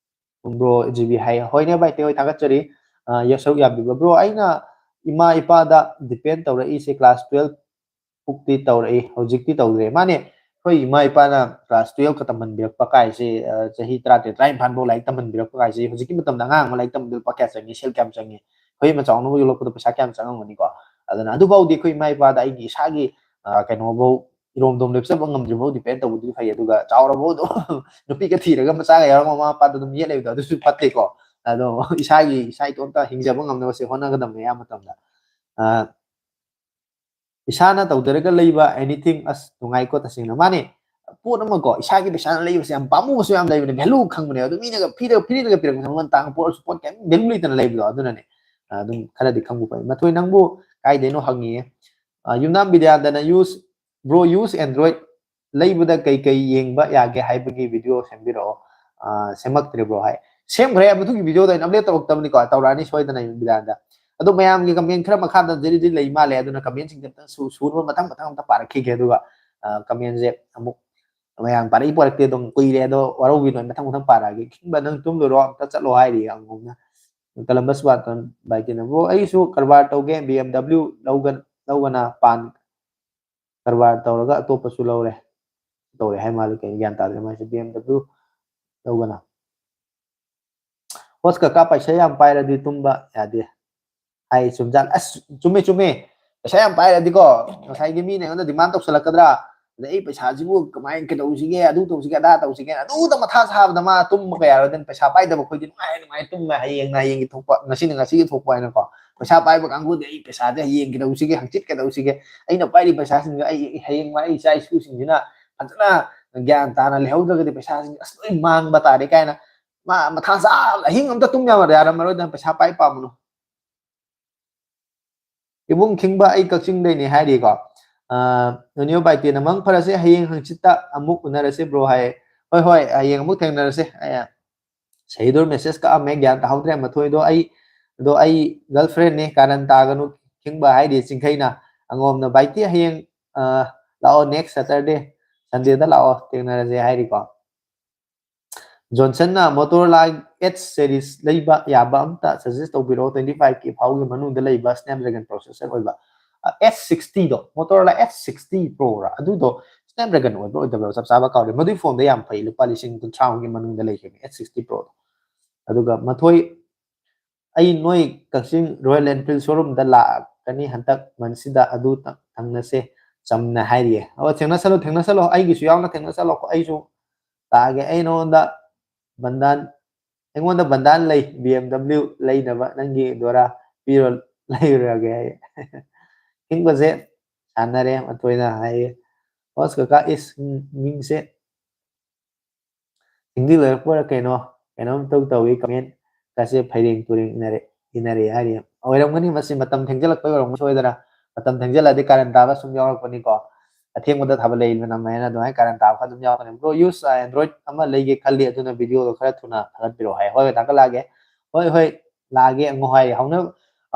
ꯕ꯭ꯔꯣ ꯖꯤ ꯕꯤ ꯍꯥꯏ, ꯍꯣꯏꯅꯦ ꯚꯥꯏ, ꯍꯣꯏ, ꯊꯥꯒꯠꯆꯔꯤ꯫ ꯑ, ꯌꯥ-, ꯁꯔꯨꯛ ꯌꯥꯕꯤꯕ꯫ ꯕ꯭ꯔꯣ, ꯑꯩꯅ ꯏꯃꯥ ꯏꯄꯥꯗ depend ꯇꯧꯔꯛꯏꯁꯦ class twelve ꯄꯨꯛꯇꯤ ꯇꯧꯔꯛꯏ, ꯍꯧꯖꯤꯛꯇꯤ ꯇꯧꯗ꯭ꯔꯦ꯫ ꯃꯥꯅꯦ, ꯑꯩꯈꯣꯏ ꯏꯃꯥ ꯏꯄꯥꯅ class twelve ꯀ ꯇꯝꯍꯟꯕꯤꯔꯛꯄ ꯀꯥꯏꯁꯦ, ꯑ, ꯆꯍꯤ ꯇꯔꯥꯇꯔꯦꯠ, ꯇꯔꯥꯅꯤꯄꯥꯟ ꯐꯥꯎ ꯂꯥꯏꯔꯤꯛ ꯇꯝꯍꯟꯕꯤꯔꯛꯄ ꯀꯥꯏꯁꯦ, ꯍꯧꯖꯤꯛꯀꯤ ꯃꯇꯝꯗ ꯑꯉꯥꯡ ꯑꯃ ꯂꯥꯏꯔꯤꯛ ꯇꯝꯕꯗ ꯂꯨꯄꯥ ꯀꯌꯥ ꯆꯪꯉꯤ, ꯁꯦꯜ ꯀꯌꯥꯝ ꯆꯪꯉꯤ, ꯑꯩꯈꯣꯏ ꯑꯃ ꯆꯥꯎꯅꯕ ꯌꯣꯛꯂꯛꯄꯗ ꯄꯩꯁꯥ ꯀꯌꯥꯝ ꯆꯪꯉꯝꯒꯅꯤꯀꯣ? ꯑꯗꯨꯅ ꯑꯗꯨꯐꯥꯎꯗꯤ ꯑꯩꯈꯣꯏ ꯏꯃꯥ ꯏꯄꯥꯗ ꯑꯩꯒꯤ ꯏꯁꯥꯒꯤ, ꯑ, ꯀꯩꯅꯣꯐꯧ, ꯏꯔꯣꯝꯗꯣꯝ ꯂꯦꯞꯆꯕ ꯉꯝꯗ꯭ꯔꯤꯐꯥꯎ depend ꯇꯧꯕꯗꯨꯗꯤ ꯐꯩ, ꯑꯗꯨꯒ ꯆꯥꯎꯔꯐꯥꯎ ꯑꯗꯨꯝ ꯅꯨꯄꯤꯒ ꯊꯤꯔꯒ ꯃꯆꯥꯒ ꯌꯥꯎꯔꯒ ꯃꯃꯥ ꯃꯄꯥꯗ ꯑꯗꯨꯝ ꯌꯦꯠ ꯂꯩꯕꯗꯣ, ꯑꯗꯨꯁꯨ ꯐꯠꯇꯦꯀꯣ꯫ ꯑꯗꯣ ꯏꯁꯥꯒꯤ, ꯏꯁꯥ ꯏꯇꯣꯝꯇ ꯍꯤꯡꯖꯕ ꯉꯝꯅꯕꯁꯦ ꯍꯣꯠꯅꯒꯗꯕꯅꯦ ꯑꯌꯥꯝꯕ ꯃꯇꯝꯗ꯫ ꯑ, ꯏꯁꯥꯅ ꯇꯧꯖꯔꯒ ꯂꯩꯕ anything ꯑꯁ ꯅꯨꯡꯉꯥꯏꯀꯣ ꯇꯁꯦꯡꯅ꯫ ꯃꯥꯅꯦ, ꯄꯣꯠ ꯑꯃꯀꯣ ꯏꯁꯥꯒꯤ ꯄꯩꯁꯥꯅ ꯂꯩꯕꯁꯦ ꯌꯥꯝ ꯄꯥꯝꯃꯨꯕꯁꯨ ꯌꯥꯝ ꯂꯩꯕꯅꯦ, value ꯈꯪꯕꯅꯦ꯫ ꯑꯗꯨ ꯃꯤꯅꯒ ꯐ꯭ꯔꯤꯗ, ꯐ꯭ꯔꯤꯗꯒ ꯄꯤꯔꯛꯄꯁꯦ ꯃꯃꯜ ꯇꯥꯡꯕ ꯄꯣꯠ ꯑꯣꯏꯔꯁꯨ ꯄꯣꯠ ꯀꯩꯝ value ꯂꯩꯇꯅ ꯂꯩꯕꯗꯣ, ꯑꯗꯨꯅꯅꯦ꯫ ꯑ, ꯑꯗꯨꯝ ꯈꯔꯗꯤ ꯈꯪꯕ ꯐꯩ꯫ ꯃꯊꯣꯏ, ꯅꯪꯕꯨ ꯀꯥꯏꯗꯩꯅꯣ ꯍꯪꯉꯤꯌꯦ꯫ ꯑ, ꯌꯨꯝꯅꯥꯝ ꯕꯤꯗ꯭ꯌꯥꯅꯟꯗꯅ use, bro, use Android ꯂꯩꯕꯗ ꯀꯩ ꯀꯩ ꯌꯦꯡꯕ ꯌꯥꯒꯦ ꯍꯥꯏꯕꯒꯤ video ꯁꯦꯝꯕꯤꯔꯛꯑꯣ꯫ ꯑ, ꯁꯦꯝꯃꯛꯇ꯭ꯔꯤꯕ꯭ꯔꯣ ꯍꯥꯏ꯫ ꯁꯦꯝꯈ꯭ꯔꯦ, ꯃꯗꯨꯒꯤ video ꯗꯣ ꯑꯩꯅ upload ꯇꯧꯔꯛꯇꯕꯅꯤꯀꯣ, ꯇꯧꯔꯛꯑꯅꯤ ꯁꯣꯏꯗꯅ ꯕꯤꯗ꯭ꯌꯥꯅꯟꯗ꯫ ꯑꯗꯣ ꯃꯌꯥꯝꯒꯤ comment ꯈꯔ ꯃꯈꯥꯗ ꯖꯤꯔꯤ ꯖꯤꯔꯤ ꯂꯩ ꯃꯥꯜꯂꯦ, ꯑꯗꯨꯅ comment ꯁꯤꯡꯁꯦ ꯑꯝꯇꯪ ꯁꯨ-, ꯁꯨꯅꯕ ꯃꯊꯪ ꯃꯊꯪ ꯑꯝꯇ ꯄꯥꯔꯛꯈꯤꯒꯦ, ꯑꯗꯨꯒ, ꯑ, comment ꯁꯦ ꯑꯃꯨꯛ ꯃꯌꯥꯝ ꯄꯥꯔꯛꯏ ꯄꯣꯔꯛꯇꯦ, ꯑꯗꯨꯝ ꯀꯨꯏꯔꯦ, ꯑꯗꯣ ꯋꯥꯔꯧꯕꯤꯅꯣ, ꯑꯩ ꯃꯊꯪ ꯃꯊꯪ ꯄꯥꯔꯛꯑꯒꯦ꯫ ꯈꯤꯡꯕ, ꯅꯪ ꯇꯨꯝꯗꯣꯏꯔꯣ? ꯑꯝꯇ ꯆꯠꯂꯣ ꯍꯥꯏꯔꯤ ꯑꯉꯣꯝꯅ꯫ Columbus Barton ꯚꯥꯏ ꯇꯤꯅꯕꯨ, ꯑꯩꯁꯨ ꯀꯔꯕꯥꯔ ꯇꯧꯒꯦ, B M W ꯂꯧꯒ-, ꯂꯧꯒꯅ ꯄꯥꯟ ꯀꯔꯕꯥꯔ ꯇꯧꯔꯒ ꯑꯇꯣꯞꯄꯁꯨ ꯂꯧꯔꯦ꯫ ꯇꯧꯔꯦ ꯍꯥꯏ ꯃꯥꯜꯂꯦ, ꯀꯩꯅꯣ ꯒ꯭ꯌꯥꯟ ꯇꯥꯗ꯭ꯔꯦ ꯃꯥꯏꯁꯦ꯫ ꯕꯤ ꯑꯦꯝ ꯗꯕ꯭ꯂꯤꯎ ꯂꯧꯒꯅ꯫ ꯍꯣꯁ ꯀꯀꯥ, ꯄꯩꯁꯥ ꯌꯥꯝ ꯄꯥꯏꯔꯗꯤ ꯇꯨꯝꯕ ꯌꯥꯗꯦ ꯍꯥꯏ, ꯆꯨꯝꯖꯥꯠ? ꯑꯁ, ꯆꯨꯝꯃꯦ, ꯆꯨꯝꯃꯦ꯫ ꯄꯩꯁꯥ ꯌꯥꯝ ꯄꯥꯏꯔꯗꯤꯀꯣ, ꯉꯁꯥꯏꯒꯤ ꯃꯤꯅ ꯑꯩꯉꯣꯟꯗ ꯗꯤꯃꯥꯟ ꯇꯧꯁꯜꯂꯛꯀꯗ꯭ꯔꯥ? ꯑꯗ ꯑꯩ ꯄꯩꯁꯥꯁꯤꯕꯨ ꯀꯃꯥꯏꯅ ꯀꯩꯗꯧꯁꯤꯒꯦ, ꯑꯗꯨ ꯇꯧꯁꯤꯒꯦ, ꯑꯗꯥ ꯇꯧꯁꯤꯒꯦ, ꯑꯗꯨꯗ ꯃꯊꯥ ꯁꯥꯕꯗ ꯃꯥ ꯇꯨꯝꯕ ꯀꯌꯥ ꯌꯥꯔꯣꯏꯗꯅ꯫ ꯄꯩꯁꯥ ꯄꯥꯏꯗꯕ ꯑꯩꯈꯣꯏꯗꯤ ꯅꯨꯡꯉꯥꯏ ꯅꯨꯡꯉꯥꯏ ꯇꯨꯝꯃꯦ, ꯍꯌꯦꯡꯅ ꯍꯌꯦꯡꯒꯤ ꯊꯣꯛꯄ, ꯉꯁꯤꯅ ꯉꯁꯤꯒꯤ ꯊꯣꯛꯄ ꯍꯥꯏꯅꯀꯣ꯫ ꯄꯩꯁꯥ ꯄꯥꯏꯕ ꯀꯥꯡꯕꯨꯗꯤ ꯑꯩ ꯄꯩꯁꯥꯁꯦ ꯍꯌꯦꯡ ꯀꯩꯗꯧꯁꯤꯒꯦ, ꯍꯪꯆꯤꯠ ꯀꯩꯗꯧꯁꯤꯒꯦ, ꯑꯩꯅ ꯄꯥꯏꯔꯤ ꯄꯩꯁꯥꯁꯤꯡꯁꯦ ꯑꯩ ꯍꯌꯦꯡ ꯑꯩ ꯏꯆꯥ ꯏꯁꯨꯁꯤꯡꯁꯤꯅ ꯐꯖꯅ ꯒ꯭ꯌꯥꯟ ꯇꯥꯅ ꯂꯩꯍꯧꯗ꯭ꯔꯒꯗꯤ ꯄꯩꯁꯥꯁꯤꯡꯁꯦ ꯑꯁ ꯂꯣꯏ ꯃꯥꯡꯕ ꯇꯥꯔꯦ ꯀꯥꯏꯅ ꯃꯥ ꯃꯊꯥ ꯁꯥ ꯑꯍꯤꯡ ꯑꯝꯇ ꯇꯨꯝ ꯌꯥꯔꯝꯃꯔꯣꯏꯗꯅ꯫ ꯄꯩꯁꯥ ꯄꯥꯏ ꯄꯥꯝꯃꯅꯨ꯫ ꯏꯕꯨꯡ ꯈꯤꯡꯕ, ꯑꯩ ꯀꯛꯆꯤꯡꯗꯩꯅꯦ ꯍꯥꯏꯔꯤꯀꯣ꯫ ꯑ, ꯅꯣꯅꯤꯌꯣ ꯕꯥꯏꯇꯦꯅ ꯃꯪ ꯐꯔꯁꯦ, ꯍꯌꯦꯡ ꯍꯪꯆꯤꯠꯇ ꯑꯃꯨꯛ ꯎꯅꯔꯁꯦ bro ꯍꯥꯏ꯫ ꯍꯣꯏ, ꯍꯣꯏ, ꯍꯌꯦꯡ ꯑꯃꯨꯛ ꯊꯦꯡꯅꯔꯁꯦ꯫ ꯑ, ꯁꯍꯤꯗꯨꯔ message ꯀꯛꯑꯝꯃꯦ, ꯒ꯭ꯌꯥꯟ ꯇꯥꯍꯧꯗ꯭ꯔꯦ꯫ ꯃꯊꯣꯏꯗꯣ ꯑꯩ, ꯑꯗꯣ ꯑꯩ girlfriend ꯅꯦ, ꯀꯥꯔꯟ ꯇꯥꯒꯅꯨ ꯈꯤꯡꯕ ꯍꯥꯏꯔꯤ ꯆꯤꯡꯈꯩꯅ꯫ ꯑꯉꯣꯝꯅ ꯕꯥꯏꯇꯤ ꯍꯌꯦꯡ, ꯑ, ꯂꯥꯛꯑꯣ, next Saturday, Sunday ꯗ ꯂꯥꯛꯑꯣ, ꯊꯦꯡꯅꯔꯁꯦ ꯍꯥꯏꯔꯤꯀꯣ꯫ ꯖꯣꯟꯁꯟꯅ Motorola Edge series ꯂꯩꯕ ꯌꯥꯕ ꯑꯝꯇ suggest ꯇꯧꯕꯤꯔꯛꯑꯣ, twenty five K ꯐꯥꯎꯒꯤ ꯃꯅꯨꯡꯗ ꯂꯩꯕ Snapdragon processor ꯑꯣꯏꯕ꯫ ꯑ, Edge sixty ꯗꯣ, Motorola Edge sixty Pro ꯔ, ꯑꯗꯨꯗꯣ Snapdragon ꯑꯣꯏꯕ꯭ꯔꯥ ꯑꯣꯏꯗꯕ꯭ꯔꯥ ꯆꯞ ꯆꯥꯕ ꯀꯥꯎꯔꯦ꯫ ꯃꯗꯨꯏ ꯐꯣꯟꯗ ꯌꯥꯝ ꯐꯩ, ꯂꯨꯄꯥ ꯂꯤꯁꯤꯡ ꯀꯨꯟꯊ꯭ꯔꯥ ꯃꯨꯛꯀꯤ ꯃꯅꯨꯡꯗ ꯂꯩꯈꯤꯕꯅꯦ, Edge sixty Pro ꯗꯣ꯫ ꯑꯗꯨꯒ ꯃꯊꯣꯏ, ꯑꯩ ꯅꯣꯏ ꯀꯛꯆꯤꯡ Royal Enfield showroom ꯗ ꯂꯥꯛꯀꯅꯤ ꯍꯟꯗꯛ month ꯁꯤꯗ, ꯑꯗꯨ ꯊ-, ꯊꯪꯅꯁꯦ ꯆꯝꯅ ꯍꯥꯏꯔꯤꯌꯦ꯫ ꯑꯣ, ꯊꯦꯡꯅꯁꯜꯂꯣ, ꯊꯦꯡꯅꯁꯜꯂꯣ, ꯑꯩꯒꯤꯁꯨ ꯌꯥꯎꯅ ꯊꯦꯡꯅꯁꯜꯂꯣ꯫ ꯑꯩꯁꯨ ꯂꯥꯛꯑꯒꯦ꯫ ꯑꯩ ꯅꯉꯣꯟꯗ ꯕꯟꯗꯥꯟ, ꯑꯩꯉꯣꯟꯗ ꯕꯟꯗꯥꯟ ꯂꯩ, B M W ꯂꯩꯅꯕ, ꯅꯪꯒꯤ ꯗꯣꯔꯥ ꯄꯤꯔꯣ, ꯂꯩꯔꯨꯔꯒꯦ ꯍꯥꯏꯌꯦ꯫ ꯍꯤꯡꯕꯁꯦ ꯁꯥꯟꯅꯔꯦ, ꯃꯊꯣꯏꯅ ꯍꯥꯏꯌꯦ꯫ ꯍꯣꯁ ꯀꯀꯥ ꯏꯁ, ꯎꯝ, ꯃꯤꯡꯁꯦ ꯍꯤꯟꯗꯤ ꯂꯣꯏꯔꯛꯄ ꯑꯣꯏꯔ ꯀꯩꯅꯣ, ꯀꯩꯅꯣꯝ ꯏꯇꯧ ꯇꯧꯏ, comment ꯀꯥꯁꯦ ꯐꯩꯔꯦꯡ ꯇꯨꯔꯦꯡ ꯏꯅꯔꯦ, ꯏꯅꯔꯦ ꯍꯥꯏꯔꯤ꯫ ꯑꯣꯏꯔꯝꯒꯅꯤ, ꯃꯁꯤ ꯃꯇꯝ ꯊꯦꯡꯖꯤꯜꯂꯛꯄꯩ ꯑꯣꯏꯔꯝꯒꯅꯤ ꯁꯣꯏꯗꯅ꯫ ꯃꯇꯝ ꯊꯦꯡꯖꯤꯜꯂꯛꯑꯗꯤ ꯀꯥꯔꯟ ꯇꯥꯕ ꯁꯨꯝ ꯌꯥꯎꯔꯛꯄꯅꯤꯀꯣ꯫ ꯑꯊꯦꯡꯕꯗ ꯊꯥꯕꯜ ꯂꯩ ꯃꯅꯝ ꯍꯥꯏꯅ ꯑꯗꯨꯃꯥꯏꯅ ꯀꯥꯔꯟ ꯇꯥꯕ ꯈꯔ ꯑꯗꯨꯝ ꯌꯥꯎꯔꯛꯀꯅꯤ꯫ Bro, use Android ꯑꯃ ꯂꯩꯒꯦ ꯈꯜꯂꯤ, ꯑꯗꯨꯅ video ꯗꯣ ꯈꯔ ꯊꯨꯅ ꯊꯥꯒꯠꯄꯤꯔꯛꯑꯣ ꯍꯥꯏ꯫ ꯍꯣꯏ, ꯍꯣꯏ, ꯊꯥꯒꯠꯂꯛꯑꯒꯦ꯫ ꯍꯣꯏ, ꯍꯣꯏ, ꯂꯥꯛꯑꯒꯦ ꯑꯃꯨꯛ ꯍꯥꯏꯔꯤ꯫ ꯍꯧꯅ-,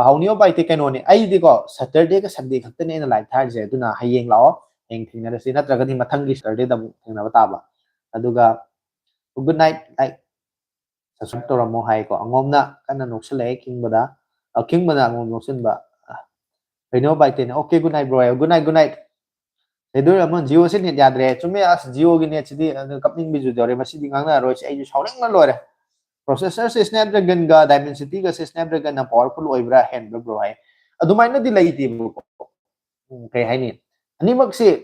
ꯍꯧꯅꯤꯌꯣ ꯕꯥꯏꯇꯤ ꯀꯩꯅꯣꯅꯦ, ꯑꯩꯗꯤꯀꯣ Saturday ꯒ Sunday ꯈꯛꯇꯅꯦ ꯑꯩꯅ live ꯊꯥꯔꯤꯁꯦ, ꯑꯗꯨꯅ ꯍꯌꯦꯡ ꯂꯥꯛꯑꯣ, ꯍꯌꯦꯡ ꯊꯦꯡꯅꯔꯁꯤ, ꯅꯠꯇ꯭ꯔꯒꯗꯤ ꯃꯊꯪꯒꯤ Saturday ꯗ ꯑꯃꯨꯛ ꯊꯦꯡꯅꯕ ꯇꯥꯕ꯫ ꯑꯗꯨꯒ good night, like, subscribe ꯇꯧꯔꯝꯃꯣ ꯍꯥꯏꯀꯣ꯫ ꯑꯉꯣꯝꯅ ꯀꯟꯅ ꯅꯣꯛꯁꯜꯂꯛꯑꯦ ꯈꯤꯡꯕꯗ꯫ ꯑ, ꯈꯤꯡꯕꯅ ꯑꯉꯣꯝ ꯅꯣꯛꯁꯤꯟꯕ꯫ ꯑ, ꯀꯩꯅꯣ ꯕꯥꯏꯇꯦꯅ, "Okay, good night, bro" ꯍꯥꯏꯌꯣ꯫ Good night, good night꯫ ꯂꯩꯗꯣꯏꯔꯥ ꯑꯃ? Jio ꯁꯦ net ꯌꯥꯗ꯭ꯔꯦ꯫ ꯆꯨꯝꯃꯦ, ꯑꯁ, Jio ꯒꯤ net ꯁꯤꯗꯤ, ꯑꯗꯨ ꯀꯞꯅꯤꯡꯕꯁꯨ ꯌꯥꯎꯔꯦ꯫ ꯃꯁꯤꯗꯤ ꯉꯥꯡꯅꯔꯔꯣꯏꯁꯦ, ꯑꯩꯁꯨ ꯁꯥꯎꯅꯤꯡꯕꯅ ꯂꯣꯏꯔꯦ꯫ Processor ꯁꯦ Snapdragon ꯒ Dimensity ꯒ ꯁꯦ Snapdragon ꯅ powerful ꯑꯣꯏꯕ꯭ꯔꯥ, ꯍꯦꯟꯕ꯭ꯔꯥ, bro? ꯍꯥꯏ, ꯑꯗꯨꯃꯥꯏꯅꯗꯤ ꯂꯩꯇꯦꯕꯀꯣ꯫ ꯎꯝ, ꯀꯩ ꯍꯥꯏꯅꯤ, ꯑꯅꯤꯃꯛꯁꯤ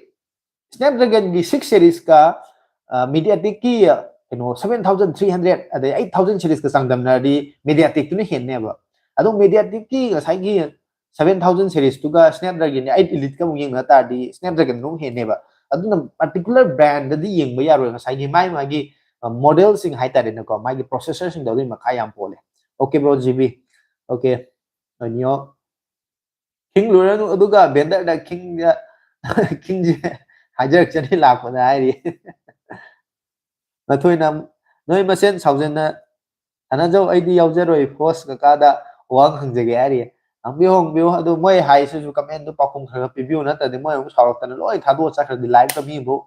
Snapdragon ꯒꯤ six series ꯀ, ꯑ, MediaTek ꯀꯤ, ꯑ, ꯀꯩꯅꯣ, seven thousand three hundred ꯑꯗꯩ eight thousand series ꯀ ꯆꯥꯡꯗꯝꯅꯔꯗꯤ MediaTek ꯇꯨꯅ ꯍꯦꯟꯅꯦꯕ꯫ ꯑꯗꯣ MediaTek ꯀꯤ ꯉꯁꯥꯏꯒꯤ seven thousand series ꯇꯨꯒ Snapdragon eight Elite ꯀ ꯑꯃꯨꯛ ꯌꯦꯡꯅ ꯇꯥꯔꯗꯤ Snapdragon ꯅ ꯑꯃꯨꯛ ꯍꯦꯟꯅꯦꯕ꯫ ꯑꯗꯨꯅ particular brand ꯗꯗꯤ ꯌꯦꯡꯕ ꯌꯥꯔꯣꯏ, ꯉꯁꯥꯏꯒꯤ ꯃꯥꯏ ꯃꯥꯒꯤ, ꯑ, model ꯁꯤꯡ ꯍꯥꯏꯇꯥꯔꯦꯅꯦꯀꯣ, ꯃꯥꯒꯤ processor ꯁꯤꯡꯗꯣ ꯑꯗꯨꯒꯤ ꯃꯈꯥ ꯌꯥꯝ ꯄꯣꯜꯂꯦ꯫ OK bro, G B, OK, ꯑꯅꯤꯌꯣ꯫ ꯈꯤꯡꯂꯨꯔꯅꯨ, ꯑꯗꯨꯒ vendor ꯗ ꯈꯤꯡ-, ꯈꯤꯡꯁꯦ ꯍꯥꯏꯖꯔꯛꯆꯅꯤ ꯂꯥꯛꯄꯗ ꯍꯥꯏꯔꯤ꯫ ꯃꯊꯣꯏꯅ, "ꯅꯣꯏ ꯃꯁꯦꯟ ꯁꯥꯎꯖꯟꯅ ꯁꯥꯟꯅꯖꯧ, ꯑꯩꯗꯤ ꯌꯥꯎꯖꯔꯣꯏ, host ꯀꯀꯥꯗ ꯋꯥꯍꯪ ꯍꯪꯖꯒꯦ" ꯍꯥꯏꯔꯤ꯫ ꯍꯪꯕꯤꯌꯨ, ꯍꯪꯕꯤꯌꯨ, ꯑꯗꯨ ꯃꯣꯏ ꯍꯥꯏꯁꯤꯁꯨ comment ꯗꯨ ꯄꯥꯎꯈꯨꯝ ꯈꯔ ꯈꯔ ꯄꯤꯕꯤꯌꯨ, ꯅꯠꯇ꯭ꯔꯗꯤ ꯃꯣꯏ ꯑꯃꯨꯛ ꯁꯥꯎꯔꯛꯇꯅ ꯂꯣꯏ ꯊꯥꯗꯣꯛꯑ ꯆꯠꯈ꯭ꯔꯗꯤ, live ꯇ ꯃꯤ ꯑꯃꯨꯛ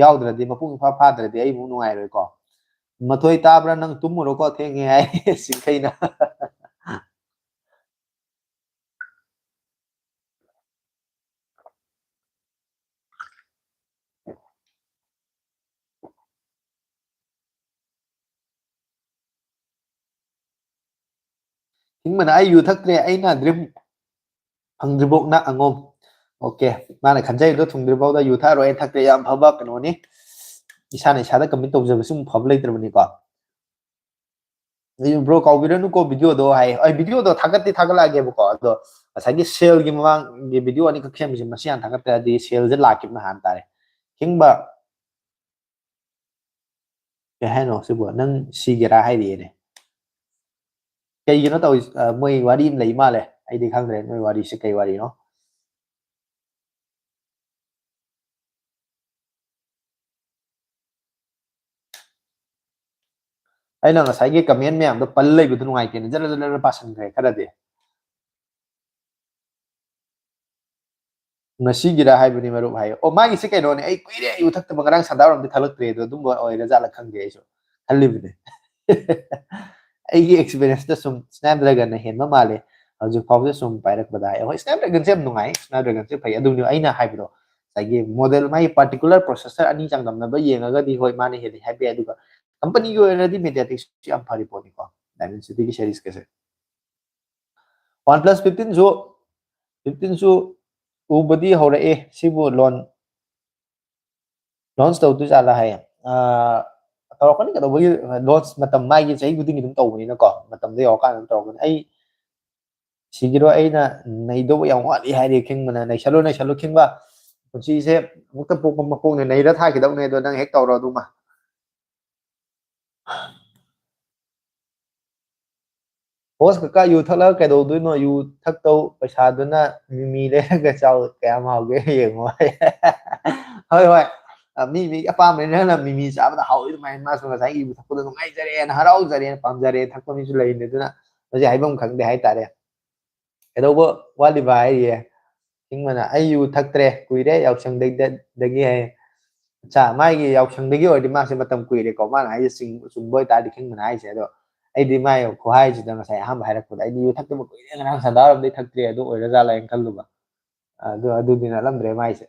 ꯌꯥꯎꯗ꯭ꯔꯗꯤ, ꯃꯄꯨꯡ ꯏꯐꯥ ꯐꯥꯗ꯭ꯔꯗꯤ ꯑꯩ ꯑꯃꯨꯛ ꯅꯨꯡꯉꯥꯏꯔꯣꯏꯀꯣ꯫ "ꯃꯊꯣꯏ ꯇꯥꯕ꯭ꯔꯥ? ꯅꯪ ꯇꯨꯝꯃꯨꯔꯣꯀꯣ, ꯊꯦꯡꯉꯦ" ꯍꯥꯏ ꯁꯤꯡꯈꯩꯅ꯫ ꯍꯤꯡꯕꯅ ꯑꯩ ꯌꯨ ꯊꯛꯇ꯭ꯔꯦ, ꯑꯩꯅ dream ꯐꯪꯗ꯭ꯔꯤꯐꯥꯎ ꯅ ꯑꯉꯣꯝ꯫ OK, ꯃꯥꯅ ꯈꯟꯖꯩꯗꯣ ꯊꯨꯡꯗ꯭ꯔꯤꯐꯥꯎꯗ ꯌꯨ ꯊꯛꯑꯔꯣꯏ, ꯑꯩ ꯊꯛꯇ꯭ꯔꯦ, ꯌꯥꯝ ꯐꯕ ꯀꯩꯅꯣꯅꯤ꯫ ꯏꯁꯥꯅ ꯏꯁꯥꯗ commit ꯇꯧꯖꯕꯁꯤꯃꯨꯛ ꯐꯕ ꯂꯩꯇ꯭ꯔꯕꯅꯤꯀꯣ꯫ ꯑꯩ, "Bro, ꯀꯥꯎꯕꯤꯔꯅꯨꯀꯣ video ꯗꯣ" ꯍꯥꯏ꯫ ꯑꯩ video ꯗꯣ ꯊꯥꯒꯠꯇꯤ ꯊꯥꯒꯠꯂꯛꯑꯒꯦꯕꯀꯣ, ꯑꯗꯣ ꯉꯁꯥꯏꯒꯤ sale ꯒꯤ ꯃꯃꯥꯡꯒꯤ video ꯑꯅꯤꯈꯛ ꯁꯦꯝꯕꯁꯦ ꯃꯁꯤ ꯍꯥꯟꯅ ꯊꯥꯒꯠꯇ꯭ꯔꯗꯤ sale ꯁꯦ ꯂꯥꯛꯈꯤꯕꯅ ꯍꯥꯟ ꯇꯥꯔꯦ꯫ ꯍꯤꯡꯕ, ꯀꯩ ꯍꯥꯏꯅꯣ ꯁꯤꯕꯨ? "ꯅꯪ ꯁꯤꯒꯦꯔꯥ?" ꯍꯥꯏꯔꯤꯑꯦꯅꯦ꯫ ꯀꯩꯒꯤꯅꯣ ꯇꯧꯔꯤ-, ꯑ, ꯃꯣꯏ ꯋꯥꯔꯤ ꯑꯃ ꯂꯩ ꯃꯥꯜꯂꯦ꯫ ꯑꯩꯗꯤ ꯈꯪꯗ꯭ꯔꯦ ꯅꯣꯏ ꯋꯥꯔꯤꯁꯦ ꯀꯩ ꯋꯥꯔꯤꯅꯣ꯫ ꯑꯩꯅ ꯉꯁꯥꯏꯒꯤ comment ꯃꯌꯥꯝꯗꯣ ꯄꯜ ꯂꯩꯕꯗꯣ ꯅꯨꯡꯉꯥꯏꯇꯦꯅ ꯖꯔ ꯖꯔ ꯖꯔ ꯄꯥꯁꯟꯈ꯭ꯔꯦ ꯈꯔꯗꯤ꯫ "ꯉꯁꯤꯒꯤꯔꯥ ꯍꯥꯏꯕꯅꯤ ꯃꯔꯨꯞ" ꯍꯥꯏꯌꯦ꯫ ꯑꯣ, ꯃꯥꯒꯤꯁꯦ ꯀꯩꯅꯣꯅꯦ, ꯑꯩ ꯀꯨꯏꯔꯦ ꯌꯨ ꯊꯛꯇꯕ, ꯉꯔꯥꯡ ꯁꯟꯗꯥꯎꯔꯝꯗꯤ ꯊꯛꯂꯛꯇ꯭ꯔꯦ ꯑꯗꯣ, ꯑꯗꯨꯝꯕ ꯑꯣꯏꯔ ꯖꯥꯠꯂ ꯈꯪꯗꯦ, ꯑꯩꯁꯨ ꯈꯜꯂꯤꯕꯅꯦ꯫ ꯑꯩꯒꯤ experience ꯇ ꯁꯨꯝ Snapdragon ꯅ ꯍꯦꯟꯕ ꯃꯥꯜꯂꯦ ꯍꯧꯖꯤꯛ ꯐꯥꯎꯕꯗ ꯁꯨꯝ ꯄꯥꯏꯔꯛꯄꯗ ꯍꯥꯏ꯫ ꯍꯣꯏ, Snapdragon ꯁꯦ ꯌꯥꯝ ꯅꯨꯡꯉꯥꯏ, Snapdragon ꯁꯦ ꯐꯩ, ꯑꯗꯨꯅꯤ ꯑꯩꯅ ꯍꯥꯏꯕꯗꯣ, ꯉꯁꯥꯏꯒꯤ ꯃꯣꯗꯦꯜ, ꯃꯥꯒꯤ ꯄꯥꯔꯇꯤꯀꯨꯂꯔ ꯄ꯭ꯔꯣꯁꯦꯁꯔ ꯑꯅꯤ ꯆꯥꯡꯗꯝꯅꯕ ꯌꯦꯡꯉꯒꯗꯤ ꯍꯣꯏ, ꯃꯥꯅ ꯍꯦꯜꯂꯤ ꯍꯥꯏꯕ ꯌꯥꯏ꯫ ꯑꯗꯨꯒ ꯀꯝꯄꯅꯤꯒꯤ ꯑꯣꯏꯅꯗꯤ ꯃꯦꯗꯤꯌꯥꯇꯦꯛꯁꯤ ꯌꯥꯝ ꯐꯔꯤ ꯄꯣꯠꯅꯤꯀꯣ, ꯗꯥꯏꯃꯦꯟꯁꯤꯇꯤꯒꯤ ꯁꯦꯔꯤꯁꯀꯁꯦ꯫ ꯋꯥꯟ ꯄ꯭ꯂꯁ ꯐꯤꯐꯇꯤꯟꯁꯨ ꯐꯤꯐꯇꯤꯟꯁꯨ ꯎꯕꯗꯤ ꯍꯧꯔꯛꯑꯦ꯫ ꯁꯤꯕꯨ ꯂꯣꯟ ꯂꯣꯟꯁ ꯇꯧꯗꯣꯏ ꯖꯥꯠꯂꯥ ꯍꯥꯏꯌꯦ꯫ ꯑꯥ, ꯇꯧꯔꯛꯀꯅꯤ꯫ ꯀꯩꯗꯧꯕꯒꯤ? ꯂꯣꯟꯁ ꯃꯇꯝ ꯃꯥꯒꯤ ꯆꯍꯤ ꯈꯨꯗꯤꯡꯒꯤ ꯑꯗꯨꯝ ꯇꯧꯕꯅꯤꯅꯀꯣ, ꯃꯇꯝꯗꯣ ꯌꯧꯔꯀꯥꯟꯗ ꯑꯗꯨꯝ ꯇꯧꯔꯛꯀꯅꯤ꯫ ꯑꯩ ꯁꯤꯒꯤꯔꯣ, ꯑꯩꯅ ꯅꯩꯗꯧꯕ ꯌꯥꯝ ꯋꯥꯠꯂꯤ ꯍꯥꯏꯔꯤ ꯈꯤꯡꯕꯅ꯫ ꯅꯩꯁꯜꯂꯨ, ꯅꯩꯁꯜꯂꯨ ꯈꯤꯡꯕ, ꯄꯨꯟꯁꯤꯁꯦ ꯑꯃꯨꯛꯇ ꯄꯣꯛꯄ ꯃꯄꯣꯛꯅꯦ, ꯅꯩꯔ ꯊꯥꯈꯤꯗꯧꯅꯦ꯫ ꯑꯗꯣ ꯅꯪ ꯍꯦꯛ ꯇꯧꯔꯣ ꯑꯗꯨꯃ꯫ ꯍꯣꯁ ꯀꯀꯥ, ꯌꯨ ꯊꯛꯂꯒ ꯀꯩꯗꯧꯗꯣꯏꯅꯣ? ꯌꯨ ꯊꯛꯇꯧ ꯄꯩꯁꯥꯗꯨꯅ ꯃꯤꯃꯤ ꯂꯩꯔꯒ ꯆꯥꯎ, ꯀꯌꯥꯝ ꯍꯥꯎꯒꯦ ꯌꯦꯡꯉꯣ꯫ ꯍꯣꯏ, ꯍꯣꯏ꯫ ꯑ, ꯃꯤ, ꯃꯤ ꯑꯄꯥꯝꯕꯅꯤ꯫ ꯅꯪꯅ ꯃꯤꯃꯤ ꯆꯥꯕꯗ ꯍꯥꯎꯏ ꯑꯗꯨꯃꯥꯏꯅ, ꯃꯥꯁꯨ ꯉꯁꯥꯏꯒꯤ ꯌꯨ ꯊꯛꯄꯗ ꯅꯨꯡꯉꯥꯏꯖꯔꯦꯅ, ꯍꯔꯥꯎꯖꯔꯦꯅ, ꯄꯥꯝꯖꯔꯦ ꯊꯛꯄ ꯃꯤꯁꯨ ꯂꯩꯔꯤꯅꯤ꯫ ꯑꯗꯨꯅ ꯃꯁꯤ ꯍꯥꯏꯐꯝ ꯈꯪꯗꯦ ꯍꯥꯏꯇꯥꯔꯦ꯫ ꯀꯩꯗꯧꯕ ꯋꯥꯠꯂꯤꯕ ꯍꯥꯏꯔꯤꯌꯦ꯫ ꯈꯤꯡꯕꯅ, "ꯑꯩ ꯌꯨ ꯊꯛꯇ꯭ꯔꯦ, ꯀꯨꯏꯔꯦ ꯌꯥꯎꯁꯪꯗꯒꯤ" ꯍꯥꯏ꯫ ꯑꯠꯆꯥ, ꯃꯥꯒꯤ ꯌꯥꯎꯁꯪꯗꯒꯤ ꯑꯣꯏꯔꯗꯤ ꯃꯥꯁꯦ ꯃꯇꯝ ꯀꯨꯏꯔꯦꯀꯣ, ꯃꯥꯅ ꯍꯥꯏꯁꯦ ꯆꯨꯝ-, ꯆꯨꯝꯕ ꯑꯣꯏꯇꯥꯔꯗꯤ ꯈꯤꯡꯕꯅ ꯍꯥꯏꯁꯦ꯫ ꯑꯗꯣ ꯑꯩꯗꯤ ꯃꯥꯏ ꯈꯨꯍꯥꯏꯁꯤꯗ ꯉꯁꯥꯏ ꯑꯍꯥꯟꯕ ꯍꯥꯏꯔꯛꯄꯗ, "ꯑꯩꯗꯤ ꯌꯨ ꯊꯛꯇꯕ ꯀꯨꯏꯔꯦ, ꯉꯔꯥꯡ ꯁꯟꯗꯥ ꯋꯥꯏꯔꯝꯗꯒꯤ ꯊꯛꯇ꯭ꯔꯦ", ꯑꯗꯨ ꯑꯣꯏꯔꯖꯥꯠꯂ ꯍꯥꯏꯅ ꯈꯜꯂꯨꯕ꯫ ꯑꯗꯨ, ꯑꯗꯨꯗꯤ ꯅꯠꯂꯝꯗ꯭ꯔꯦ ꯃꯥꯏꯁꯦ꯫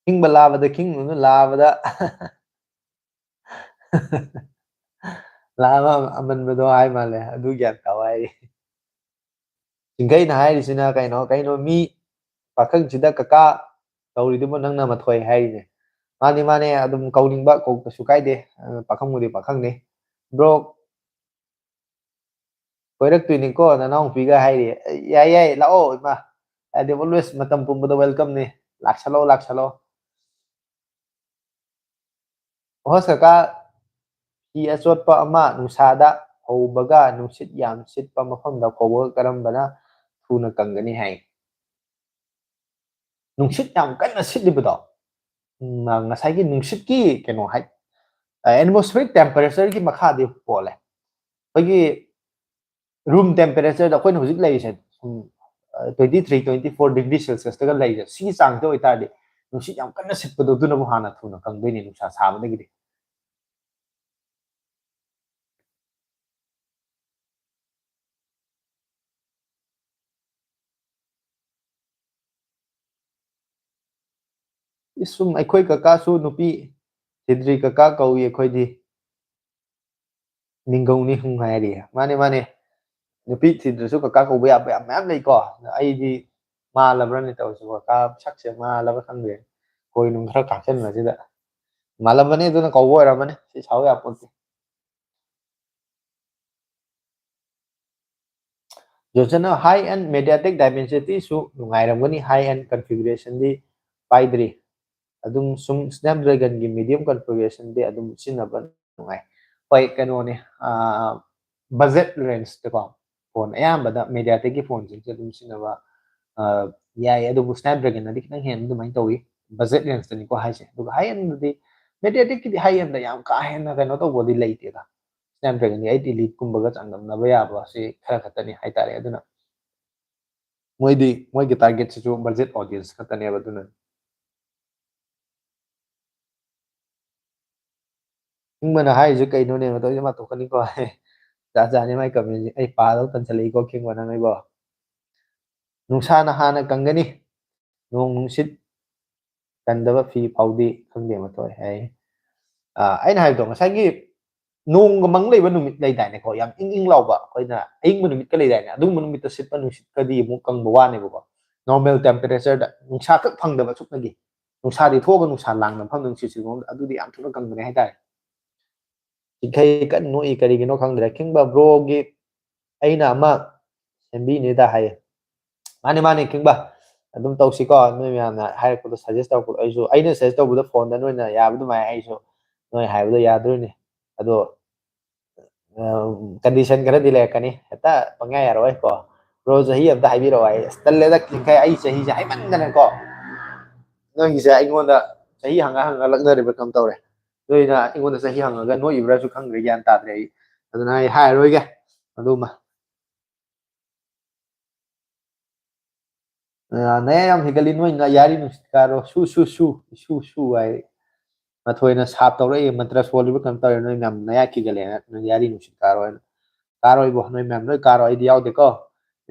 ꯈꯤꯡꯕ ꯂꯥꯕꯗ ꯈꯤꯡꯕꯅ ꯂꯥꯕꯗ꯫ ꯂꯥꯕ ꯑꯃꯟꯕꯗꯣ ꯍꯥꯏ ꯃꯥꯜꯂꯦ, ꯑꯗꯨ ꯒ꯭ꯌꯥꯟ ꯇꯥꯎ ꯍꯥꯏꯔꯤ꯫ ꯆꯤꯡꯈꯩꯅ ꯍꯥꯏꯔꯤꯁꯤꯅ ꯀꯩꯅꯣ, ꯀꯩꯅꯣ ꯃꯤ ꯄꯥꯈꯪꯁꯤꯗ ꯀꯀꯥ ꯀꯧꯔꯤꯗꯨꯕꯨ ꯅꯪꯅ ꯃꯊꯣꯏ ꯍꯥꯏꯔꯤꯅꯦ꯫ ꯃꯥꯅꯤ, ꯃꯥꯅꯦ, ꯑꯗꯨꯝ ꯀꯧꯅꯤꯡꯕ ꯀꯧ, ꯀꯩꯁꯨ ꯀꯥꯏꯗꯦ꯫ ꯑ, ꯄꯥꯈꯪꯕꯨꯗꯤ ꯄꯥꯈꯪꯅꯤ꯫ ꯕ꯭ꯔꯣ, ꯀꯣꯏꯔꯛꯇꯣꯏꯅꯤꯀꯣ ꯅꯅꯥꯎꯄꯤꯒ ꯍꯥꯏꯔꯤ꯫ ꯌꯥꯏ, ꯌꯥꯏ, ꯂꯥꯛꯑꯣ ꯏꯃꯥ꯫ ꯍꯥꯏꯗꯤ always ꯃꯇꯝ ꯄꯨꯝꯕꯗ welcome ꯅꯤ꯫ ꯂꯥꯛꯁꯜꯂꯣ, ꯂꯥꯛꯁꯜꯂꯣ꯫ ꯍꯣꯁ ꯀꯀꯥ, ꯐꯤ ꯑꯆꯣꯠꯄ ꯑꯃ ꯅꯨꯡꯁꯥꯗ ꯐꯧꯕꯒ ꯅꯨꯡꯁꯤꯠ ꯌꯥꯝ ꯁꯤꯠꯄ ꯃꯐꯝꯗ ꯐꯧꯕꯒ ꯀꯔꯝꯕꯅ ꯊꯨꯅ ꯀꯪꯒꯅꯤ ꯍꯥꯏ? ꯅꯨꯡꯁꯤꯠ ꯌꯥꯝ ꯀꯟꯅ ꯁꯤꯠꯂꯤꯕꯗꯣ, ꯎꯝ, ꯉꯁꯥꯏꯒꯤ ꯅꯨꯡꯁꯤꯠꯀꯤ ꯀꯩꯅꯣ ꯍꯥꯏ, atmospheric temperatureꯒꯤ ꯃꯈꯥꯗꯤ ꯄꯣꯜꯂꯦ꯫ ꯑꯩꯈꯣꯏꯒꯤ room temperatureꯗ ꯑꯩꯈꯣꯏꯅ ꯍꯧꯖꯤꯛ ꯂꯩꯔꯤꯁꯦ, ꯁꯨꯝ, twenty three twenty four degree ꯁꯦꯜꯁꯤꯌꯁꯇꯒ ꯂꯩꯔꯦ, ꯁꯤꯒꯤ ꯆꯥꯡꯁꯤꯗ ꯑꯣꯏꯇꯥꯔꯗꯤ ꯅꯨꯡꯁꯤꯠ ꯌꯥꯝ ꯀꯟꯅ ꯁꯤꯠꯄꯗꯣ ꯑꯗꯨꯅꯕꯨ ꯍꯥꯟꯅ ꯊꯨꯅ ꯀꯪꯗꯣꯏꯅꯦ ꯅꯨꯡꯁꯥ ꯁꯥꯕꯗꯒꯤꯗꯤ꯫ ꯏꯁ, ꯁꯨꯝ ꯑꯩꯈꯣꯏ ꯀꯀꯥꯁꯨ ꯅꯨꯄꯤ ꯊꯤꯗ꯭ꯔꯤ, ꯀꯀꯥ ꯀꯧꯏ ꯑꯩꯈꯣꯏꯗꯤ꯫ ꯃꯤꯡꯒꯧꯅꯤ ꯍꯨꯝ ꯍꯥꯏꯔꯤ꯫ ꯃꯥꯅꯦ, ꯃꯥꯅꯦ꯫ ꯅꯨꯄꯤ ꯊꯤꯗ꯭ꯔꯁꯨ ꯀꯀꯥ ꯀꯧꯕ ꯌꯥꯕ ꯌꯥꯝ ꯃꯌꯥꯝ ꯂꯩꯀꯣ꯫ ꯑꯩꯗꯤ ꯃꯥꯜꯂꯕ꯭ꯔꯅꯦ ꯇꯧꯔꯤꯁꯤꯕꯣ? ꯀꯀꯥ ꯁꯛꯁꯦ ꯃꯥꯜꯂꯕ꯭ꯔꯥ ꯈꯪꯗꯦ꯫ ꯈꯣꯏ ꯅꯨꯡ ꯈꯔ ꯀꯥꯞꯁꯤꯟꯕꯁꯤꯗ꯫ ꯃꯥꯜꯂꯝꯃꯅꯤ, ꯑꯗꯨꯅ ꯀꯧꯕ ꯑꯣꯏꯔꯝꯃꯅꯤ꯫ ꯁꯤ ꯁꯥꯎ ꯌꯥꯄꯣꯟꯇꯦ꯫ ꯖꯣꯟꯁꯟꯅ high end Mediatek Dimensity ꯁꯨ ꯅꯨꯡꯉꯥꯏꯔꯝꯒꯅꯤ, high end configuration ꯗꯤ ꯄꯥꯏꯗ꯭ꯔꯤ꯫ ꯑꯗꯨꯝ ꯁꯨꯝ Snapdragon ꯒꯤ medium configuration ꯗꯤ ꯑꯗꯨꯝ ꯁꯤꯖꯤꯟꯅꯕ ꯅꯨꯡꯉꯥꯏ꯫ ꯍꯣꯏ, ꯀꯩꯅꯣꯅꯦ, ꯑꯥ, budget range ꯇꯀꯣ, ꯐꯣꯟ ꯑꯌꯥꯝꯕꯗ Mediatek ꯀꯤ ꯐꯣꯟꯁꯤꯡꯁꯦ ꯑꯗꯨꯝ ꯁꯤꯖꯤꯟꯅꯕ, ꯑꯥ, ꯌꯥꯏ, ꯑꯗꯨꯕꯨ Snapdragon ꯅꯗꯤ ꯈꯤꯇꯪ ꯍꯦꯟꯅ ꯑꯗꯨꯃꯥꯏꯅ ꯇꯧꯏ, budget range ꯇꯅꯤꯀꯣ ꯍꯥꯏꯁꯦ꯫ ꯑꯗꯨꯒ high end ꯗꯗꯤ, Mediatek ꯀꯤꯗꯤ high end ꯗ ꯌꯥꯝ ꯀꯥ ꯍꯦꯟꯅ ꯀꯩꯅꯣ ꯇꯧꯕꯗꯤ ꯂꯩꯇꯦꯗ꯫ Snapdragon ꯒꯤ eight Elite ꯀꯨꯝꯕꯒ ꯆꯥꯡꯗꯝꯅꯕ ꯌꯥꯕ ꯁꯤ ꯈꯔ ꯈꯛꯇꯅꯤ ꯍꯥꯏꯇꯥꯔꯦ꯫ ꯑꯗꯨꯅ ꯃꯣꯏꯗꯤ, ꯃꯣꯏꯒꯤ target ꯁꯤꯁꯨ budget audience ꯈꯛꯇꯅꯦꯕ꯫ ꯑꯗꯨꯅ ꯈꯤꯡꯕꯅ ꯍꯥꯏꯔꯤꯁꯦ ꯀꯩꯅꯣꯅꯦ? ꯃꯇꯧꯁꯦ ꯃꯥ ꯇꯣꯛꯀꯅꯤꯀꯣ꯫ ꯖꯥꯠ ꯖꯥꯠꯅꯤ ꯃꯥꯏ comment ꯁꯦ꯫ ꯑꯩ ꯄꯥꯗꯧ ꯇꯟꯁꯜꯂꯛꯏꯀꯣ, ꯈꯤꯡꯕ ꯅꯪ ꯑꯩꯕꯣ꯫ ꯅꯨꯡꯁꯥꯅ ꯍꯥꯟꯅ ꯀꯪꯒꯅꯤ꯫ ꯅꯣꯡ ꯅꯨꯡꯁꯤꯠ ꯀꯟꯗꯕ ꯐꯤ ꯐꯥꯎꯗꯤ ꯈꯪꯗꯦ ꯃꯊꯣꯏ ꯍꯥꯏ꯫ ꯑꯥ, ꯑꯩꯅ ꯍꯥꯏꯕꯗꯣ, ꯉꯁꯥꯏꯒꯤ ꯅꯣꯡꯒ ꯃꯪ ꯂꯩꯕ ꯅꯨꯃꯤꯠ ꯂꯩꯗꯥꯏꯅꯦꯀꯣ, ꯌꯥꯝ ꯏꯪ ꯏꯪ ꯂꯥꯎꯕ, ꯑꯩꯈꯣꯏꯅ ꯑꯏꯪꯕ ꯅꯨꯃꯤꯠꯀ ꯂꯩꯗꯥꯏꯅꯦ, ꯑꯗꯨꯒꯨꯝꯕ ꯅꯨꯃꯤꯠꯇ ꯁꯤꯠꯄ ꯅꯨꯡꯁꯤꯠꯀꯗꯤ ꯑꯃꯨꯛ ꯀꯪꯕ ꯋꯥꯅꯦꯕꯀꯣ꯫ Normal temperature ꯗ ꯅꯨꯡꯁꯥ ꯈꯛ ꯐꯪꯗꯕ ꯁꯨꯞꯅꯒꯤ, ꯅꯨꯡꯁꯥꯗꯤ ꯊꯣꯛꯑꯒ ꯅꯨꯡꯁꯥ ꯂꯥꯡꯕ ꯃꯐꯝꯗ ꯅꯨꯡꯁꯤꯠ ꯁꯤꯠꯄ ꯃꯐꯝꯗ, ꯑꯗꯨꯗꯤ ꯌꯥꯝ ꯊꯨꯅ ꯀꯪꯕꯅꯦ ꯍꯥꯏꯇꯥꯔꯦ꯫ ꯆꯤꯡꯈꯩ ꯀꯟꯅ ꯅꯣꯛꯏ, ꯀꯔꯤꯒꯤꯅꯣ ꯈꯪꯗ꯭ꯔꯦ꯫ ꯈꯤꯡꯕ bro ꯒꯤ ꯑꯩꯅ ꯑꯃ ꯁꯦꯝꯕꯤꯅꯤꯗ ꯍꯥꯏꯌꯦ꯫ ꯃꯥꯅꯦ, ꯃꯥꯅꯦ, ꯈꯤꯡꯕ꯫ ꯑꯗꯨꯝ ꯇꯧꯁꯤꯀꯣ, ꯅꯣꯏ ꯃꯌꯥꯝꯅ ꯍꯥꯏꯔꯛꯄꯗꯣ, suggest ꯇꯧꯔꯛꯄꯗꯣ꯫ ꯑꯩꯁꯨ, ꯑꯩꯅ suggest ꯇꯧꯕꯗ ꯐꯣꯟꯗ ꯅꯣꯏꯅ ꯌꯥꯕ ꯑꯗꯨꯃꯥꯏꯅ, ꯑꯩꯁꯨ ꯅꯣꯏ ꯍꯥꯏꯕꯗꯣ ꯌꯥꯗꯣꯏꯅꯦ꯫ ꯑꯗꯣ, ꯑ, condition ꯈꯔꯗꯤ ꯂꯩꯔꯛꯀꯅꯤ꯫ ꯍꯦꯛꯇ ꯄꯪꯌꯥ ꯌꯥꯔꯛꯑꯣꯏꯀꯣ꯫ Bro, ꯆꯍꯤ ꯑꯝꯇ ꯍꯥꯏꯕꯤꯔꯛꯑꯣ ꯍꯥꯏ꯫ ꯑꯁ, ꯇꯜꯂꯦꯗ, ꯈꯤꯡꯈꯩ, ꯑꯩ ꯆꯍꯤꯁꯦ ꯍꯥꯏꯃꯟꯗꯅꯀꯣ꯫ ꯅꯣꯏꯒꯤꯁꯦ ꯑꯩꯉꯣꯟꯗ ꯆꯍꯤ ꯍꯪꯉ ꯍꯪꯉ ꯂꯛꯅꯔꯤꯕ꯭ꯔꯥ ꯀꯩꯅꯣꯝ ꯇꯧꯔꯦ꯫ ꯅꯣꯏꯅ ꯑꯩꯉꯣꯟꯗ ꯆꯍꯤ ꯍꯪꯉꯒ ꯅꯣꯛꯏꯕ꯭ꯔꯥꯁꯨ ꯈꯪꯗ꯭ꯔꯦ, ꯒ꯭ꯌꯥꯟ ꯇꯥꯗ꯭ꯔꯦ ꯑꯩ꯫ ꯑꯗꯨꯅ ꯑꯩ ꯍꯥꯏꯔꯔꯣꯏꯒꯦ ꯑꯗꯨꯃ꯫ ꯅꯌꯥ ꯌꯥꯝ ꯍꯤꯒꯠꯂꯤ ꯅꯣꯏ, ꯌꯥꯔꯤ ꯅꯨꯡꯁꯤꯠ ꯀꯥꯔꯣ, ꯁꯨ ꯁꯨ ꯁꯨ ꯁꯨ ꯁꯨ ꯍꯥꯏ꯫ ꯃꯊꯣꯏꯅ ꯁꯥꯞ ꯇꯧꯔꯛꯏ, ꯃꯟꯇ꯭ꯔ ꯁꯣꯜꯂꯤꯕ ꯀꯩꯅꯣ ꯇꯧꯔꯦ, ꯅꯣꯏ ꯃꯌꯥꯝ ꯅꯌꯥ ꯀꯤꯒꯠꯂꯦꯅ ꯅꯣꯏ ꯌꯥꯔꯤ ꯅꯨꯡꯁꯤꯠ ꯀꯥꯔꯣ ꯍꯥꯏꯅ꯫ ꯀꯥꯔꯣꯏꯕꯣ, ꯅꯣꯏ ꯃꯌꯥꯝ ꯂꯣꯏ ꯀꯥꯔꯣ, ꯑꯩꯗꯤ ꯌꯥꯎꯗꯦꯀꯣ꯫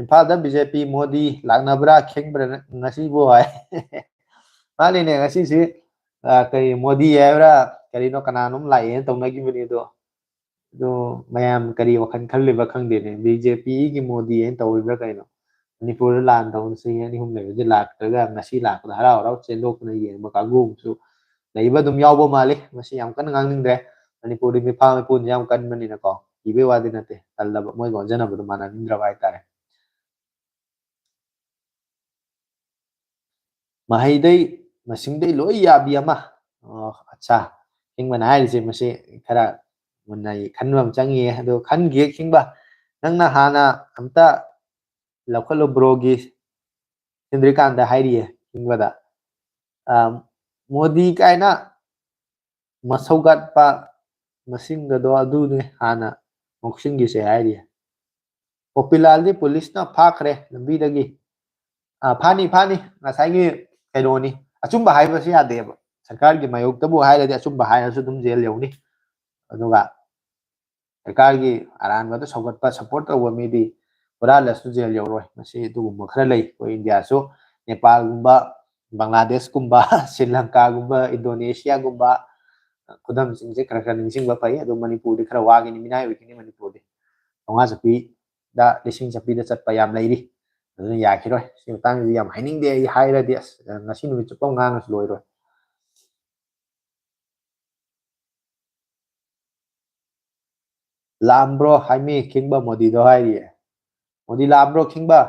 ꯏꯝꯐꯥꯜꯗ ꯕꯤ ꯖꯦ ꯄꯤ ꯃꯣꯗꯤ ꯂꯥꯛꯅꯕ꯭ꯔꯥ ꯈꯦꯡꯕ꯭ꯔꯥ ꯉꯁꯤꯕꯨ ꯍꯥꯏ꯫ ꯃꯥꯅꯤꯅꯦ, ꯉꯁꯤꯁꯤ ꯀꯔꯤ ꯃꯣꯗꯤ ꯍꯥꯏꯕ꯭ꯔꯥ, ꯀꯔꯤꯅꯣ, ꯀꯅꯥꯅꯣꯝ ꯂꯥꯛꯑꯦꯅ ꯇꯧꯅꯈꯤꯕꯅꯤ꯫ ꯑꯗꯣ ꯑꯗꯣ ꯃꯌꯥꯝ ꯀꯔꯤ ꯋꯥꯈꯜ ꯈꯜꯂꯤꯕ ꯈꯪꯗꯦꯅꯦ, ꯕꯤ ꯖꯦ ꯄꯤꯒꯤ ꯃꯣꯗꯤ ꯍꯥꯏꯅ ꯇꯧꯔꯤꯕ꯭ꯔꯥ ꯀꯩꯅꯣ? ꯃꯅꯤꯄꯨꯔꯗ ꯂꯥꯟ ꯇꯧꯅ ꯆꯍꯤ ꯑꯅꯤ ꯑꯍꯨꯝ ꯂꯩꯕꯁꯦ ꯂꯥꯛꯇ꯭ꯔꯒ ꯉꯁꯤ ꯂꯥꯛꯄꯗ ꯍꯔꯥꯎ ꯍꯔꯥꯎ ꯆꯦꯟꯗꯣꯛꯇꯅ ꯌꯦꯡꯕ ꯀꯥꯡꯕꯨ ꯑꯃꯁꯨ ꯂꯩꯕ ꯑꯗꯨꯝ ꯌꯥꯎꯕ ꯃꯥꯜꯂꯤ꯫ ꯃꯁꯤ ꯌꯥꯝ ꯀꯟꯅ ꯉꯥꯡꯅꯤꯡꯗ꯭ꯔꯦ꯫ ꯃꯅꯤꯄꯨꯔꯗꯤ ꯃꯤꯐꯥ ꯃꯤꯄꯨꯟꯁꯦ ꯌꯥꯝ ꯀꯟꯕꯅꯤꯅꯀꯣ, ꯀꯤꯕꯩ ꯋꯥꯗꯤ ꯅꯠꯇꯦ, ꯇꯜꯂꯕ, ꯃꯣꯏꯒ ꯑꯣꯟꯖꯅꯕꯗꯣ ꯃꯥꯟꯅꯅꯤꯡꯗ꯭ꯔꯕ ꯍꯥꯏꯇꯥꯔꯦ꯫ ꯃꯍꯩꯗꯩ ꯃꯁꯤꯡꯗꯩ ꯂꯣꯏ ꯌꯥꯕꯤ ꯑꯃ꯫ ꯑꯣ, ꯑꯠꯆꯥ꯫ ꯈꯤꯡꯕꯅ ꯍꯥꯏꯔꯤꯁꯦ ꯃꯁꯤ ꯈꯔ ꯃꯨꯟꯅ ꯈꯟꯕ ꯑꯃ ꯆꯪꯉꯤꯌꯦ꯫ ꯑꯗꯣ ꯈꯟꯒꯦ ꯈꯤꯡꯕ, ꯅꯪꯅ ꯍꯥꯟꯅ ꯑꯝꯇ ꯂꯧꯈꯠꯂꯣ ꯕ꯭ꯔꯣꯒꯤ ꯆꯟꯗ꯭ꯔꯤꯀꯥꯟꯇ ꯍꯥꯏꯔꯤꯌꯦ ꯈꯤꯡꯕꯗ꯫ ꯑ, ꯃꯣꯗꯤ ꯀꯥꯏꯅ ꯃꯁꯧꯒꯠꯄ ꯃꯁꯤꯡꯒꯗꯣ ꯑꯗꯨꯅꯦ ꯍꯥꯟꯅ ꯉꯥꯎꯁꯤꯟꯈꯤꯁꯦ ꯍꯥꯏꯔꯤꯌꯦ꯫ ꯄꯣꯄꯤꯂꯥꯜꯗꯤ ꯄꯨꯂꯤꯁꯅ ꯐꯥꯈ꯭ꯔꯦ ꯂꯝꯕꯤꯗꯒꯤ꯫ ꯑ, ꯐꯥꯅꯤ, ꯐꯥꯅꯤ꯫ ꯉꯁꯥꯏꯒꯤ ꯀꯩꯅꯣꯅꯤ, ꯑꯆꯨꯝꯕ ꯍꯥꯏꯕꯁꯤ ꯌꯥꯗꯦꯕ꯫ ꯁꯔꯀꯥꯔꯒꯤ ꯃꯥꯌꯣꯛꯇꯕꯨ ꯍꯥꯏꯔꯗꯤ ꯑꯆꯨꯝꯕ ꯍꯥꯏꯔꯁꯨ ꯑꯗꯨꯝ ꯖꯦꯜ ꯌꯧꯅꯤ꯫ ꯑꯗꯨꯒ ꯁꯔꯀꯥꯔꯒꯤ ꯑꯔꯥꯟꯕꯗ ꯁꯧꯒꯠꯄ, ꯁꯞꯄꯣꯔꯠ ꯇꯧꯕ ꯃꯤꯗꯤ ꯍꯨꯔꯥꯜꯂꯁꯨ ꯖꯦꯜ ꯌꯧꯔꯣꯏ꯫ ꯃꯁꯤ ꯑꯗꯨꯒꯨꯝꯕ ꯈꯔ ꯂꯩ ꯑꯩꯈꯣꯏ ꯏꯟꯗꯤꯌꯥꯁꯨ꯫ ꯅꯦꯄꯥꯜꯒꯨꯝꯕ, ꯕꯪꯒ꯭ꯂꯥꯗꯦꯁꯀꯨꯝꯕ, ꯁ꯭ꯔꯤ ꯂꯪꯀꯥꯒꯨꯝꯕ, ꯏꯟꯗꯣꯅꯦꯁꯤꯌꯥꯒꯨꯝꯕ ꯈꯨꯗꯝꯁꯤꯡꯁꯦ ꯈꯔ ꯈꯔ ꯅꯤꯡꯁꯤꯡꯕ ꯐꯩ꯫ ꯑꯗꯨ ꯃꯅꯤꯄꯨꯔꯗꯤ ꯈꯔ ꯋꯥꯒꯅꯤ, ꯃꯤꯅꯥꯏ ꯑꯣꯏꯒꯅꯤ ꯃꯅꯤꯄꯨꯔꯗꯤ꯫ ꯆꯥꯝꯃꯉꯥ ꯆꯠꯄꯤꯗ, ꯂꯤꯁꯤꯡ ꯆꯠꯄꯤꯗ ꯆꯠꯄ ꯌꯥꯝ ꯂꯩꯔꯤ꯫ ꯑꯗꯨꯅ ꯌꯥꯈꯤꯔꯣꯏ꯫ ꯁꯤ ꯃꯇꯥꯡꯁꯤꯗꯤ ꯌꯥꯝ ꯍꯥꯏꯅꯤꯡꯗꯦ꯫ ꯑꯩ ꯍꯥꯏꯔꯗꯤ ꯑꯁ, ꯉꯁꯤ ꯅꯨꯃꯤꯠ ꯆꯨꯞꯄ ꯉꯥꯡꯉꯁꯨ ꯂꯣꯏꯔꯣꯏ꯫ ꯂꯥꯝꯕ꯭ꯔꯣ ꯍꯥꯏꯃꯤ ꯈꯤꯡꯕ ꯃꯣꯗꯤꯗꯣ ꯍꯥꯏꯔꯤꯌꯦ꯫ ꯃꯣꯗꯤ ꯂꯥꯝꯕ꯭ꯔꯣ ꯈꯤꯡꯕ?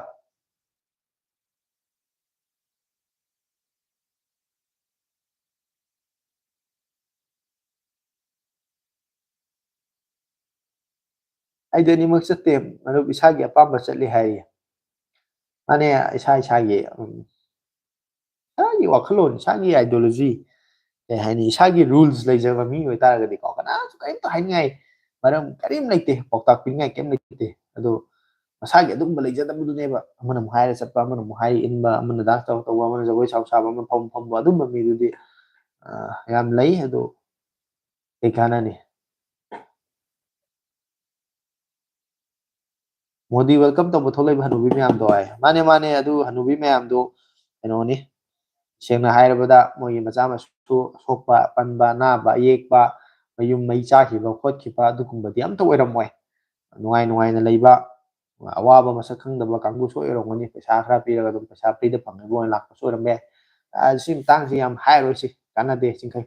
ꯑꯩꯗꯤ ꯑꯅꯤꯃꯛ ꯆꯠꯇꯦ, ꯃꯔꯨꯞ, ꯏꯁꯥꯒꯤ ꯑꯄꯥꯝꯕ ꯆꯠꯂꯤ ꯍꯥꯏꯔꯤ꯫ ꯃꯥꯅꯦ, ꯏꯁꯥ ꯏꯁꯥꯒꯤ, ꯎꯝ, ꯏꯁꯥꯒꯤ ꯋꯥꯈꯜꯂꯣꯟ, ꯏꯁꯥꯒꯤ ideology, ꯀꯩ ꯍꯥꯏꯅꯤ, ꯏꯁꯥꯒꯤ rules ꯂꯩꯖꯕ ꯃꯤ ꯑꯣꯏꯇꯥꯔꯒꯗꯤꯀꯣ, ꯀꯅꯥꯁꯨ ꯀꯔꯤꯝꯇ ꯍꯥꯏꯅꯤꯡꯉꯥꯏ ꯃꯔꯝ ꯀꯔꯤꯝ ꯂꯩꯇꯦ, ꯄꯥꯎꯇꯥꯛ ꯄꯤꯅꯤꯡꯉꯥꯏ ꯀꯔꯤꯝ ꯂꯩꯇꯦ꯫ ꯑꯗꯣ ꯃꯁꯥꯒꯤ ꯑꯗꯨꯒꯨꯝꯕ ꯂꯩꯖꯗꯕꯗꯨꯅꯦꯕ꯫ ꯑꯃꯅ ꯑꯃꯨꯛ ꯍꯥꯏꯔ ꯆꯠꯄ, ꯑꯃꯅ ꯑꯃꯨꯛ ꯍꯥꯏꯔ ꯏꯟꯕ, ꯑꯃꯅ ꯗꯥꯟꯁ ꯇꯧꯔ ꯇꯧꯕ, ꯑꯃꯅ ꯖꯒꯣꯏ ꯁꯥꯎ ꯁꯥꯕ, ꯑꯃꯅ ꯐꯝ ꯐꯝꯕ, ꯑꯗꯨꯝꯕ ꯃꯤꯗꯨꯗꯤ ꯑ, ꯌꯥꯝ ꯂꯩ꯫ ꯑꯗꯨ ꯀꯩ ꯀꯥꯟꯅꯅꯤ? ꯃꯣꯗꯤ ꯋꯦꯜꯀꯝ ꯇꯧꯕ ꯊꯣꯛꯂꯛꯏꯕ ꯍꯅꯨꯕꯤ ꯃꯌꯥꯝꯗꯣ ꯍꯥꯏ꯫ ꯃꯥꯅꯦ, ꯃꯥꯅꯦ, ꯑꯗꯨ ꯍꯅꯨꯕꯤ ꯃꯌꯥꯝꯗꯣ ꯀꯩꯅꯣꯅꯤ, ꯁꯦꯡꯅ ꯍꯥꯏꯔꯕꯗ ꯃꯣꯏꯒꯤ ꯃꯆꯥ ꯃꯁꯨ ꯑꯁꯣꯛꯄ, ꯑꯄꯟꯕ, ꯑꯅꯥꯕ, ꯑꯌꯦꯛꯄ, ꯃꯌꯨꯝ ꯃꯩ ꯆꯥꯈꯤꯕ ꯈꯣꯠꯈꯤꯕ ꯑꯗꯨꯒꯨꯝꯕꯗꯤ ꯑꯝꯇ ꯑꯣꯏꯔꯝꯃꯣꯏ꯫ ꯅꯨꯡꯉꯥꯏ ꯅꯨꯡꯉꯥꯏꯅ ꯂꯩꯕ, ꯑꯋꯥꯕ ꯃꯁꯛ ꯈꯪꯗꯕ ꯀꯥꯡꯕꯨꯁꯨ ꯑꯣꯏꯔꯝꯒꯅꯤ꯫ ꯄꯩꯁꯥ ꯈꯔ ꯄꯤꯔꯒ ꯑꯗꯨꯝ ꯄꯩꯁꯥ ꯐ꯭ꯔꯤꯗ ꯐꯪꯉꯦꯕ ꯑꯣꯏꯅ ꯂꯥꯛꯄꯁꯨ ꯑꯣꯏꯔꯝꯕ ꯌꯥꯏ꯫ ꯑ, ꯁꯤ ꯃꯇꯥꯡꯁꯤ ꯌꯥꯝ ꯍꯥꯏꯔꯣꯏꯁꯤ, ꯀꯥꯟꯅꯗꯦ ꯆꯤꯡꯈꯩ꯫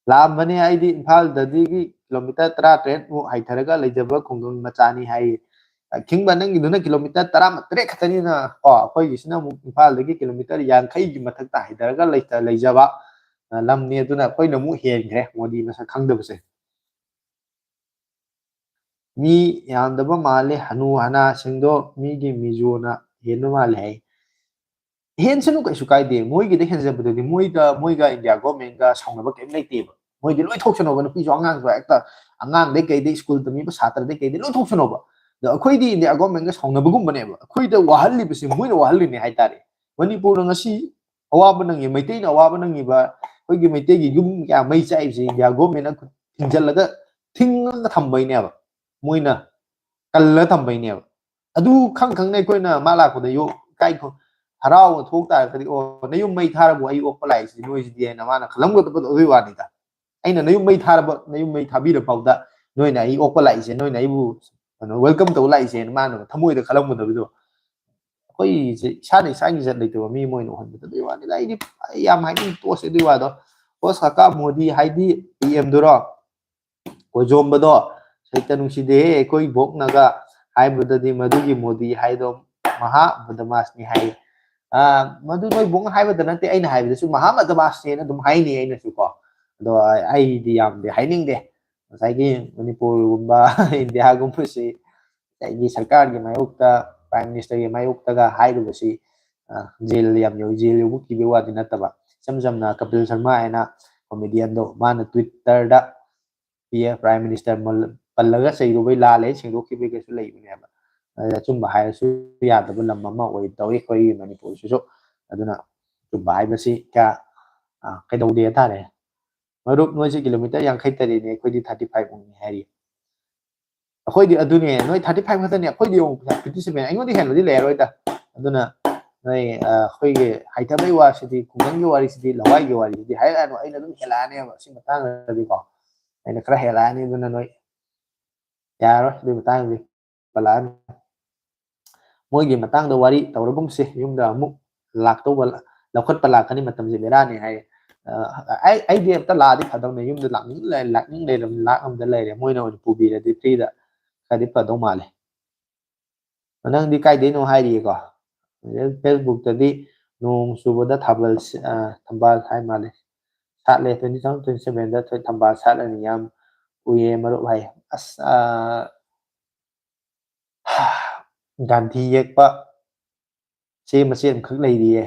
ꯂꯥꯛꯑꯝꯕꯅꯦ ꯑꯩꯗꯤ ꯏꯝꯐꯥꯜꯗꯒꯤ ꯀꯤꯂꯣꯃꯤꯇꯔ ꯇꯔꯥꯇꯔꯦꯠ ꯃꯨꯛ ꯍꯥꯏꯊꯔꯒ ꯂꯩꯖꯕ ꯈꯨꯡꯒꯪ ꯃꯆꯥꯅꯤ ꯍꯥꯏꯌꯦ꯫ ꯑ, ꯈꯤꯡꯕ ꯅꯪꯒꯤꯗꯨꯅ ꯀꯤꯂꯣꯃꯤꯇꯔ ꯇꯔꯥꯃꯥꯇꯔꯦꯠ ꯈꯛꯇꯅꯤꯅ, ꯀꯣ, ꯑꯩꯈꯣꯏꯒꯤꯁꯤꯅ ꯑꯃꯨꯛ ꯏꯝꯐꯥꯜꯗꯒꯤ ꯀꯤꯂꯣꯃꯤꯇꯔ ꯌꯥꯡꯈꯩꯒꯤ ꯃꯊꯛꯇ ꯍꯥꯏꯊꯔꯒ ꯂꯩꯇ-, ꯂꯩꯖꯕ, ꯑ, ꯂꯝꯅꯤ꯫ ꯑꯗꯨꯅ ꯑꯩꯈꯣꯏꯅ ꯑꯃꯨꯛ ꯍꯦꯟꯈ꯭ꯔꯦ ꯃꯣꯗꯤ ꯃꯁꯛ ꯈꯪꯗꯕꯁꯦ꯫ ꯃꯤ ꯌꯥꯝꯗꯕ ꯃꯥꯜꯂꯦ, ꯍꯅꯨ ꯍꯅꯥꯁꯤꯡꯗꯣ ꯃꯤꯒꯤ ꯃꯤꯖꯣꯅ ꯍꯦꯟꯕ ꯃꯥꯜꯂꯦ ꯍꯥꯏ꯫ ꯍꯦꯟꯁꯅꯨ, ꯀꯩꯁꯨ ꯀꯥꯏꯗꯦ꯫ ꯃꯣꯏꯒꯤꯗ ꯍꯦꯟꯖꯕꯗꯨꯗꯤ ꯃꯣꯏꯒ, ꯃꯣꯏꯒ ꯏꯟꯗꯤꯌꯥ ꯒꯣꯔꯃꯦꯟꯒ ꯁꯥꯎꯅꯕ ꯀꯔꯤꯝ ꯂꯩꯇꯦꯕ꯫ ꯃꯣꯏꯗꯤ ꯂꯣꯏ ꯊꯣꯛꯁꯅꯣꯕ, ꯅꯨꯄꯤꯁꯨ ꯑꯉꯥꯡꯁꯨ, ꯍꯦꯛꯇ ꯑꯉꯥꯡꯗꯩ ꯀꯩꯗꯩ, ꯁ꯭ꯀꯨꯜ ꯇꯝꯃꯤꯕ ꯁꯥꯇ꯭ꯔꯗꯩ ꯀꯩꯗꯩ ꯂꯣꯏ ꯊꯣꯛꯁꯅꯣꯕ꯫ ꯑꯗꯣ ꯑꯩꯈꯣꯏꯗꯤ ꯏꯟꯗꯤꯌꯥ ꯒꯣꯔꯃꯦꯟꯒ ꯁꯥꯎꯅꯕꯒꯨꯝꯕꯅꯦꯕ꯫ ꯑꯩꯈꯣꯏꯗ ꯋꯥꯍꯜꯂꯤꯕꯁꯤ ꯃꯣꯏꯅ ꯋꯥꯍꯜꯂꯤꯅꯦ ꯍꯥꯏꯇꯥꯔꯦ꯫ ꯃꯅꯤꯄꯨꯔꯗ ꯉꯁꯤ ꯑꯋꯥꯕ ꯅꯪꯉꯤ, ꯃꯩꯇꯩꯅ ꯑꯋꯥꯕ ꯅꯪꯉꯤꯕ, ꯑꯩꯈꯣꯏꯒꯤ ꯃꯩꯇꯩꯒꯤ ꯌꯨꯝ ꯀꯌꯥ ꯃꯩ ꯆꯥꯛꯏꯕꯁꯤ ꯏꯟꯗꯤꯌꯥ ꯒꯣꯔꯃꯦꯟꯅ ꯊꯤꯡꯖꯤꯜꯂꯒ, ꯊꯤꯡꯉꯒ ꯊꯝꯕꯩꯅꯦꯕ꯫ ꯃꯣꯏꯅ ꯀꯜꯂ ꯊꯝꯕꯩꯅꯦꯕ꯫ ꯑꯗꯨ ꯈꯪ ꯈꯪꯅ ꯑꯩꯈꯣꯏꯅ ꯃꯥ ꯂꯥꯛꯄꯗ ꯌꯣ-, ꯏꯀꯥꯏ ꯈꯣ-, ꯍꯔꯥꯎꯅ ꯊꯣꯛ ꯇꯥꯔꯒꯗꯤ, "ꯑꯣ, ꯅꯌꯨꯝ ꯃꯩ ꯊꯥꯔꯕꯨ ꯑꯩ ꯑꯣꯛꯄ ꯂꯥꯛꯏꯁꯤꯗꯤ ꯅꯣꯏꯁꯤꯗꯤ" ꯍꯥꯏꯅ ꯃꯥꯅ ꯈꯜꯂꯝꯒꯗꯕꯗꯣ ꯑꯗꯨꯒꯤ ꯋꯥꯅꯤꯗ꯫ "ꯑꯩꯅ ꯅꯌꯨꯝ ꯃꯩ ꯊꯥꯔꯕ, ꯅꯌꯨꯝ ꯃꯩ ꯊꯥꯕꯤꯔ ꯐꯥꯎꯗ ꯅꯣꯏꯅ ꯑꯩ ꯑꯣꯛꯄ ꯂꯥꯛꯏꯁꯦ, ꯅꯣꯏꯅ ꯑꯩꯕꯨ, ꯀꯩꯅꯣ, ꯋꯦꯜꯀꯝ ꯇꯧꯕ ꯂꯥꯛꯏꯁꯦꯅ" ꯃꯥꯅ ꯊꯃꯣꯏꯗ ꯈꯜꯂꯝꯒꯗꯕꯗꯣ꯫ ꯑꯩꯈꯣꯏꯁꯦ ꯏꯁꯥꯅ ꯏꯁꯥꯒꯤ ꯏꯖꯠ ꯂꯩꯇꯕ ꯃꯤ ꯑꯃ ꯑꯣꯏꯅ ꯎꯍꯟꯕꯗꯣ ꯑꯗꯨꯒꯤ ꯋꯥꯅꯤꯗ꯫ ꯑꯩꯗꯤ, ꯑꯩ ꯌꯥꯝ ꯍꯥꯏꯅꯤꯡ ꯇꯣꯛꯑꯁꯦ ꯑꯗꯨꯒꯤ ꯋꯥꯗꯣ꯫ ꯍꯣꯁ ꯀꯥꯀꯥ ꯃꯣꯗꯤ ꯍꯥꯏꯗꯤ ꯄꯤ ꯑꯦꯝꯗꯨꯔꯣ? ꯀꯣꯏꯖꯣꯝꯕꯗꯣ ꯁꯩꯇ ꯅꯨꯡꯁꯤꯗꯦꯍꯦ, ꯑꯩꯈꯣꯏ ꯕꯣꯛꯅꯒ ꯍꯥꯏꯕꯗꯗꯤ ꯃꯗꯨꯒꯤ ꯃꯣꯗꯤ ꯍꯥꯏꯗꯣ ꯃꯍꯥ ꯕꯗꯃꯥꯁꯅꯤ ꯍꯥꯏ꯫ ꯑ, ꯃꯗꯨ ꯅꯣꯏ ꯕꯣꯛꯅ ꯍꯥꯏꯕꯗ ꯅꯠꯇꯦ, ꯑꯩꯅ ꯍꯥꯏꯕꯗꯁꯨ ꯃꯍꯥ ꯕꯗꯃꯥꯁꯅꯦꯅ ꯑꯗꯨꯝ ꯍꯥꯏꯅꯤ ꯑꯩꯅꯁꯨ ꯀꯣ꯫ ꯑꯗꯣ ꯑꯩꯗꯤ ꯌꯥꯝꯗꯤ ꯍꯥꯏꯅꯤꯡꯗꯦ꯫ ꯉꯁꯥꯏꯒꯤ ꯃꯅꯤꯄꯨꯔꯒꯨꯝꯕ, ꯏꯟꯗꯤꯌꯥꯒꯨꯝꯕꯁꯤ ꯉꯁꯥꯏꯒꯤ ꯁꯔꯀꯥꯔꯒꯤ ꯃꯥꯌꯣꯛꯇ, ꯄ꯭ꯔꯥꯏꯝ ꯃꯤꯅꯤꯁꯇꯔꯒꯤ ꯃꯥꯌꯣꯛꯇꯒ ꯍꯥꯏꯔꯨꯕꯁꯤ, ꯑ, ꯖꯦꯜ ꯌꯥꯝ ꯌꯧ-, ꯖꯦꯜ ꯌꯧꯕ ꯀꯤꯕꯒꯤ ꯋꯥꯗꯤ ꯅꯠꯇꯕ, ꯏꯆꯝ ꯆꯝꯅ ꯀꯄꯤꯜ ꯁꯔꯃ ꯍꯥꯏꯅ ꯀꯣꯃꯦꯗꯤꯌꯟꯗꯣ, ꯃꯥꯅ ꯇ꯭ꯋꯤꯠꯇꯔꯗ ꯄꯤ ꯑꯦꯝ, ꯄ꯭ꯔꯥꯏꯝ ꯃꯤꯅꯤꯁꯇꯔ ꯃꯜ-, ꯄꯜꯂꯒ ꯆꯩꯔꯨꯕꯩ ꯂꯥꯜꯂꯦ, ꯁꯦꯡꯗꯣꯛꯈꯤꯕꯩ ꯀꯩꯁꯨ ꯂꯩꯕꯅꯦꯕ꯫ ꯑꯆꯨꯝꯕ ꯍꯥꯏꯔꯁꯨ ꯌꯥꯗꯕ ꯂꯝ ꯑꯃ ꯑꯣꯏ ꯇꯧꯏ ꯑꯩꯈꯣꯏꯒꯤ ꯃꯅꯤꯄꯨꯔꯁꯤꯁꯨ꯫ ꯑꯗꯨꯅ ꯑꯆꯨꯝꯕ ꯍꯥꯏꯕꯁꯤ ꯀꯌꯥ, ꯑ, ꯀꯩꯗꯧꯗꯦ ꯍꯥꯏꯇꯥꯔꯦ꯫ ꯃꯔꯨꯞ, ꯅꯣꯏꯁꯦ ꯀꯤꯂꯣꯃꯤꯇꯔ ꯌꯥꯡꯈꯩ ꯇꯔꯦꯠꯅꯤ, ꯑꯩꯈꯣꯏꯗꯤ thirty five ꯃꯨꯛꯅꯤ ꯍꯥꯏꯔꯤ꯫ ꯑꯩꯈꯣꯏꯗꯤ ꯑꯗꯨꯅꯦ, ꯅꯣꯏ thirty five ꯈꯛꯇꯅꯤ, ꯑꯩꯈꯣꯏꯗꯤ ꯌꯦꯡꯉꯨ, fifty seven, ꯑꯩꯉꯣꯟꯗ ꯍꯦꯟꯕꯗꯤ ꯂꯩꯔꯔꯣꯏꯗ꯫ ꯑꯗꯨꯅ ꯅꯣꯏ, ꯑ, ꯑꯩꯈꯣꯏꯒꯤ ꯍꯩꯇꯕꯩ ꯋꯥꯁꯤꯗꯤ, ꯈꯨꯡꯒꯪꯒꯤ ꯋꯥꯔꯤꯁꯤꯗꯤ, ꯂꯋꯥꯏꯒꯤ ꯋꯥꯔꯤꯁꯤꯗꯤ ꯍꯥꯏꯔꯛꯑꯅꯨ, ꯑꯩꯅ ꯑꯗꯨꯝ ꯍꯦꯜꯂꯛꯑꯅꯦꯕ ꯁꯤ ꯃꯇꯥꯡꯗꯗꯤꯀꯣ꯫ ꯑꯩꯅ ꯈꯔ ꯍꯦꯜꯂꯛꯑꯅꯤ, ꯑꯗꯨꯅ ꯅꯣꯏ ꯌꯥꯔꯔꯣꯏ ꯑꯗꯨꯒꯤ ꯃꯇꯥꯡꯗꯤ꯫ ꯄꯜꯂꯛꯑꯅꯤ꯫ ꯃꯣꯏꯒꯤ ꯃꯇꯥꯡꯗ ꯋꯥꯔꯤ ꯇꯧꯔꯒꯨꯝꯁꯦ, ꯌꯨꯝꯗ ꯑꯃꯨꯛ ꯂꯥꯛꯇꯧꯕ, ꯂꯧꯈꯠꯄ ꯂꯥꯛꯀꯅꯤ, ꯃꯇꯝꯁꯦ ꯕꯦꯔꯥꯅꯤ ꯍꯥꯏ꯫ ꯑ, ꯑꯩ, ꯑꯩꯗꯤ ꯑꯝꯇ ꯂꯥꯛꯑꯗꯤ ꯐꯗꯧꯅꯦ, ꯌꯨꯝꯗ ꯂꯥꯛꯅꯤꯡ-, ꯂꯥꯛꯅꯤꯡ ꯂꯩꯔꯕꯅꯤ, ꯂꯥꯛ ꯑꯃꯗ ꯂꯩꯔꯦ, ꯃꯣꯏꯅ ꯑꯣꯏꯅ ꯄꯨꯕꯤꯔꯗꯤ free ꯗ ꯈꯔꯗꯤ ꯐꯗꯧ ꯃꯥꯜꯂꯦ꯫ ꯅꯪꯗꯤ ꯀꯥꯏꯗꯩꯅꯣ ꯍꯥꯏꯔꯤꯌꯦꯀꯣ꯫ Facebook ꯇꯗꯤ ꯅꯣꯡ ꯆꯨꯕꯗ ꯊꯥꯕꯜ ꯁꯤ-, ꯑ, ꯊꯝꯕꯥꯜ ꯍꯥꯏ ꯃꯥꯜꯂꯦ꯫ ꯁꯥꯠꯂꯦ, twenty twenty seven ꯗ ꯊꯣꯏ-, ꯊꯝꯕꯥꯜ ꯁꯥꯠꯂꯅꯤ, ꯌꯥꯝ ꯎꯏꯌꯦ ꯃꯔꯨꯞ ꯍꯥꯏ꯫ ꯑꯁ, ꯑ, ꯒꯥꯟꯙꯤ ꯌꯦꯛꯄ ꯆꯦ ꯃꯆꯦꯠ ꯑꯃꯈꯛ ꯂꯩꯔꯤꯌꯦ꯫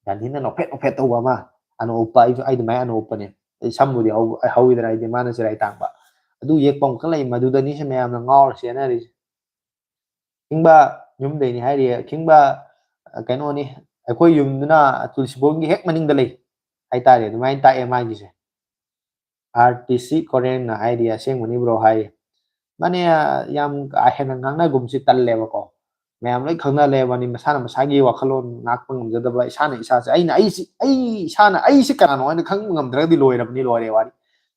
ꯒꯥꯟꯙꯤꯅ ꯅꯣꯛꯐꯦꯠ ꯅꯣꯛꯐꯦꯠ ꯇꯧꯕ ꯑꯃ꯫ ꯑꯅꯣꯛ ꯎꯞꯄ, ꯑꯩꯁꯨ, ꯑꯩ ꯑꯗꯨꯃꯥꯏꯅ ꯑꯅꯣꯛ ꯎꯞꯄꯅꯦ꯫ ꯑꯩ ꯁꯝꯕꯨꯗꯤ ꯍꯧ-, ꯍꯧꯋꯤꯗꯅ, ꯑꯩꯗꯤ ꯃꯥꯅ ꯆꯤꯔꯥꯏ ꯇꯥꯡꯕ꯫ ꯑꯗꯨ ꯌꯦꯛꯄ ꯑꯃꯈꯛ ꯂꯩ, ꯃꯗꯨꯗꯅꯤꯁꯦ ꯃꯌꯥꯝꯅ ꯉꯥꯎꯔ ꯆꯦꯟꯅꯔꯤꯁꯦ꯫ ꯈꯤꯡꯕ ꯌꯨꯝꯗꯩꯅꯤ ꯍꯥꯏꯔꯤꯌꯦ꯫ ꯈꯤꯡꯕ, ꯑ, ꯀꯩꯅꯣꯅꯤ, ꯑꯩꯈꯣꯏ ꯌꯨꯝꯗꯨꯅ ꯇꯨꯜꯁꯤꯕꯣꯡꯒꯤ ꯍꯦꯛ ꯃꯅꯤꯡꯗ ꯂꯩ ꯍꯥꯏꯇꯥꯔꯦ꯫ ꯑꯗꯨꯃꯥꯏꯅ ꯇꯥꯛꯑꯦ ꯃꯥꯒꯤꯁꯦ꯫ ꯑꯥꯔ ꯇꯤ ꯁꯤ ꯀꯣꯔꯦꯟꯅ ꯍꯥꯏꯔꯤ, "ꯑꯁꯦꯡꯕꯅꯤ ꯕ꯭ꯔꯣ" ꯍꯥꯏꯔꯤ꯫ ꯃꯥꯅꯦ, ꯌꯥꯝ ꯀꯥ ꯍꯦꯟꯅ ꯉꯥꯡꯅꯒꯨꯝꯁꯤ ꯇꯜꯂꯦꯕꯀꯣ꯫ ꯃꯌꯥꯝ ꯂꯣꯏ ꯈꯪꯅ ꯂꯩꯔꯕꯅꯤ, ꯃꯁꯥꯅ ꯃꯁꯥꯒꯤ ꯋꯥꯈꯜꯂꯣꯟ ꯉꯥꯛꯄ ꯉꯝꯖꯗꯕ, ꯏꯁꯥꯅ ꯏꯁꯥꯁꯦ, ꯑꯩꯅ ꯑꯩꯁꯤ, ꯑꯩ ꯏꯁꯥꯅ ꯑꯩꯁꯤ ꯀꯅꯥꯅꯣ ꯍꯥꯏꯅ ꯈꯪꯕ ꯉꯝꯗ꯭ꯔꯒꯗꯤ ꯂꯣꯏꯔꯕꯅꯤ, ꯂꯣꯏꯔꯦ ꯋꯥꯔꯤ꯫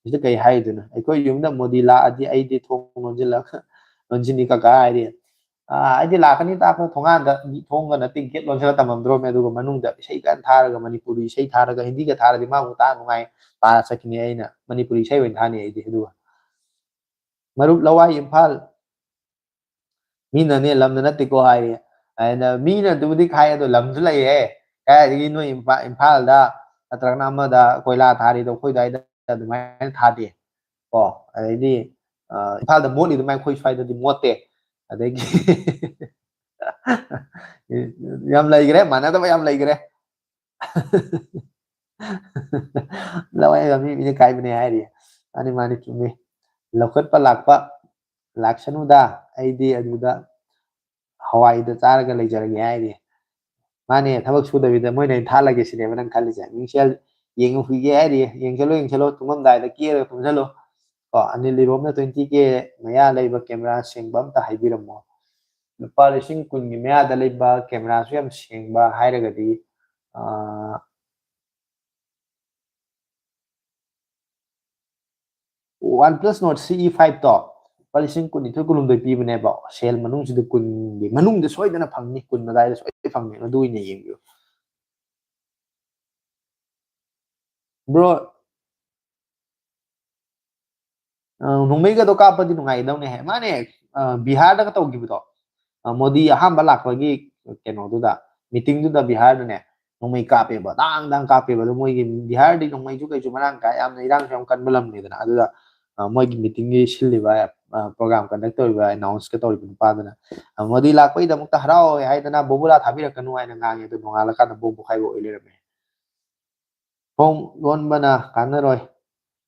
ꯁꯤꯗ ꯀꯩ ꯍꯥꯏꯗꯣꯏꯅꯣ? "ꯑꯩꯈꯣꯏ ꯌꯨꯝꯗ ꯃꯣꯗꯤ ꯂꯥꯛꯑꯗꯤ ꯑꯩꯗꯤ ꯊꯣꯡ ꯂꯣꯟꯁꯤꯜꯂ-, ꯂꯣꯟꯁꯤꯟꯅꯤ ꯀꯀꯥ" ꯍꯥꯏꯔꯤ꯫ ꯑꯥ, ꯑꯩꯗꯤ ꯂꯥꯛꯀꯅꯤ ꯇꯥꯛꯄ ꯊꯣꯡꯒꯥꯟꯗ, ꯊꯣꯡꯒ ꯅꯠꯇꯦ, ꯒꯦꯠ ꯂꯣꯟꯁꯤꯜꯂ ꯊꯝꯃꯝꯗ꯭ꯔꯣꯃꯦ, ꯑꯗꯨꯒ ꯃꯅꯨꯡꯗ ꯏꯁꯩ ꯀꯟꯅ ꯊꯥꯔꯒ, ꯃꯅꯤꯄꯨꯔꯤ ꯏꯁꯩ ꯊꯥꯔꯒ, ꯍꯤꯟꯗꯤꯒ ꯊꯥꯔꯗꯤ ꯃꯥ ꯑꯃꯨꯛ ꯇꯥ ꯅꯨꯡꯉꯥꯏ, ꯇꯥꯔ ꯆꯠꯈꯤꯅꯤ꯫ ꯑꯩꯅ ꯃꯅꯤꯄꯨꯔꯤ ꯏꯁꯩ ꯑꯣꯏꯅ ꯊꯥꯅꯤ ꯑꯩꯗꯤ꯫ ꯑꯗꯨꯒ ꯃꯔꯨꯞ ꯂꯋꯥꯏ ꯏꯝꯐꯥꯜ, ꯃꯤꯅꯅꯦ, ꯂꯝꯗ ꯅꯠꯇꯦꯀꯣ ꯍꯥꯏꯔꯤ꯫ ꯑꯩꯅ, ꯃꯤꯅ ꯑꯗꯨꯕꯨꯗꯤ ꯈꯥꯏ, ꯑꯗꯣ ꯂꯝꯁꯨ ꯂꯩꯌꯦ꯫ ꯀꯥꯏꯗꯒꯤ ꯅꯣꯏ ꯏꯝꯐꯥ-, ꯏꯝꯐꯥꯜꯗ ꯅꯠꯇ꯭ꯔꯒꯅ ꯑꯃꯗ ꯀꯣꯏꯂꯥ ꯊꯥꯔꯤꯗꯣ ꯑꯩꯈꯣꯏ ꯑꯗꯨꯋꯥꯏꯗ ꯑꯗꯨꯃꯥꯏꯅ ꯊꯥꯗꯦ꯫ ꯀꯣ, ꯑꯗꯩꯗꯤ, ꯑ, ꯏꯝꯐꯥꯜꯗ ꯃꯣꯠꯂꯤ ꯑꯗꯨꯃꯥꯏꯅ ꯑꯩꯈꯣꯏ ꯁ꯭ꯋꯥꯏꯗꯗꯤ ꯃꯣꯠꯇꯦ꯫ ꯑꯗꯒꯤ ꯌꯥꯝ ꯂꯩꯈ꯭ꯔꯦ, ꯃꯥꯟꯅꯗꯕ ꯌꯥꯝ ꯂꯩꯈ꯭ꯔꯦ꯫ ꯂꯋꯥꯏ ꯃꯤ, ꯃꯤꯅ ꯀꯥꯏꯕꯅꯦ ꯍꯥꯏꯔꯤ꯫ ꯃꯥꯅꯤ, ꯃꯥꯅꯤ, ꯆꯨꯝꯃꯤ꯫ ꯂꯧꯈꯠꯄ ꯂꯥꯛꯄ ꯂꯥꯛꯁꯅꯨꯗ, ꯑꯩꯗꯤ ꯑꯗꯨꯗ ꯍꯋꯥꯏꯗ ꯆꯥꯔꯒ ꯂꯩꯖꯔꯒꯦ ꯍꯥꯏꯔꯤ꯫ ꯃꯥꯅꯦ, ꯊꯕꯛ ꯁꯨꯗꯕꯤꯗ ꯃꯣꯏꯅ ꯑꯩꯅ ꯊꯥꯍꯜꯂꯒꯦ ꯁꯤꯅꯦꯕ ꯅꯪ ꯈꯜꯂꯤꯁꯦ꯫ ꯃꯤꯡꯁꯦꯜ ꯌꯦꯡꯉꯨꯈꯤꯒꯦ ꯍꯥꯏꯔꯤ, ꯌꯦꯡꯁꯜꯂꯣ, ꯌꯦꯡꯁꯜꯂꯣ, ꯇꯨꯝꯃꯝꯗꯥꯏꯗ ꯀꯦꯔꯒ ꯇꯨꯝꯁꯜꯂꯣ꯫ ꯀꯣ, ꯑꯅꯤꯜ ꯏꯔꯣꯝꯅ twenty K ꯃꯌꯥ ꯂꯩꯕ ꯀꯦꯃꯦꯔꯥ ꯁꯦꯡꯕ ꯑꯝꯇ ꯍꯥꯏꯕꯤꯔꯝꯃꯣ꯫ ꯂꯨꯄꯥ ꯂꯤꯁꯤꯡ ꯀꯨꯟꯒꯤ ꯃꯌꯥꯗ ꯂꯩꯕ ꯀꯦꯃꯦꯔꯥꯁꯨ ꯌꯥꯝ ꯁꯦꯡꯕ ꯍꯥꯏꯔꯒꯗꯤ, ꯑꯥ, OnePlus Nord C E five ꯇꯣ ꯂꯨꯄꯥ ꯂꯤꯁꯤꯡ ꯀꯨꯟꯅꯤꯊꯣꯏ ꯀꯨꯟꯍꯨꯝꯗꯣꯏ ꯄꯤꯕꯅꯦꯕ, ꯁꯦꯜ ꯃꯅꯨꯡꯁꯤꯗ ꯀꯨꯟꯒꯤ ꯃꯅꯨꯡꯗ ꯁꯣꯏꯗꯅ ꯐꯪꯅꯤ, ꯀꯨꯟ ꯑꯗꯨꯋꯥꯏꯗ ꯁꯣꯏꯗꯅ ꯐꯪꯅꯤ, ꯃꯗꯨ ꯑꯣꯏꯅ ꯌꯦꯡꯕꯤꯌꯨ꯫ ꯕ꯭ꯔꯣ, ꯑ, ꯅꯣꯡꯃꯩꯒꯗꯣ ꯀꯥꯞꯄꯗꯤ ꯅꯨꯡꯉꯥꯏꯒꯗꯧꯅꯦꯍꯦ꯫ ꯃꯥꯅꯦ, ꯑ, ꯕꯤꯍꯥꯔꯗꯒ ꯇꯧꯈꯤꯕꯗꯣ, ꯑ, ꯃꯣꯗꯤ ꯑꯍꯥꯟꯕ ꯂꯥꯛꯄꯒꯤ ꯀꯩꯅꯣꯗꯨꯗ, ꯃꯤꯇꯤꯡꯗꯨꯗ ꯕꯤꯍꯥꯔꯗꯅꯦ, ꯅꯣꯡꯃꯩ ꯀꯥꯞꯄꯦꯕ, ꯗꯥꯡ ꯗꯥꯡ ꯀꯥꯞꯄꯦꯕ꯫ ꯑꯗꯣ ꯃꯣꯏꯒꯤ ꯕꯤꯍꯥꯔꯗꯤ ꯅꯣꯡꯃꯩꯁꯨ ꯀꯩꯁꯨ ꯃꯔꯥꯡ ꯀꯥꯏ, ꯌꯥꯝꯅ ꯏꯔꯥꯡꯁꯨ ꯌꯥꯝ ꯀꯟꯕ ꯂꯝꯅꯤꯗꯅ꯫ ꯑꯗꯨꯗ, ꯑ, ꯃꯣꯏꯒꯤ ꯃꯤꯇꯤꯡꯒꯤ ꯁꯤꯜꯂꯤꯕ, ꯑ, ꯄ꯭ꯔꯣꯒ꯭ꯔꯥꯝ ꯀꯟꯗꯛ ꯇꯧꯔꯤꯕ, ꯑꯦꯅꯥꯎꯟꯁꯀ ꯇꯧꯔꯤꯕ ꯅꯨꯄꯥꯗꯨꯅ, ꯑ, "ꯃꯣꯗꯤ ꯂꯥꯛꯄꯒꯤꯗꯃꯛꯇ ꯍꯔꯥꯎꯋꯦ ꯍꯥꯏꯗꯅ ꯕꯣꯝꯕꯨꯂꯥ ꯊꯥꯕꯤꯔꯛꯀꯅꯨ" ꯍꯥꯏꯅ ꯉꯥꯡꯉꯦ꯫ ꯑꯗꯣ ꯅꯣꯡꯉꯥꯜꯂꯀꯥꯟꯗ ꯕꯣꯝ ꯄꯣꯈꯥꯏꯕ ꯑꯣꯏ ꯂꯩꯔꯝꯃꯦ꯫ ꯊꯣꯡ ꯂꯣꯟꯕꯅ ꯀꯥꯟꯅꯔꯣꯏ,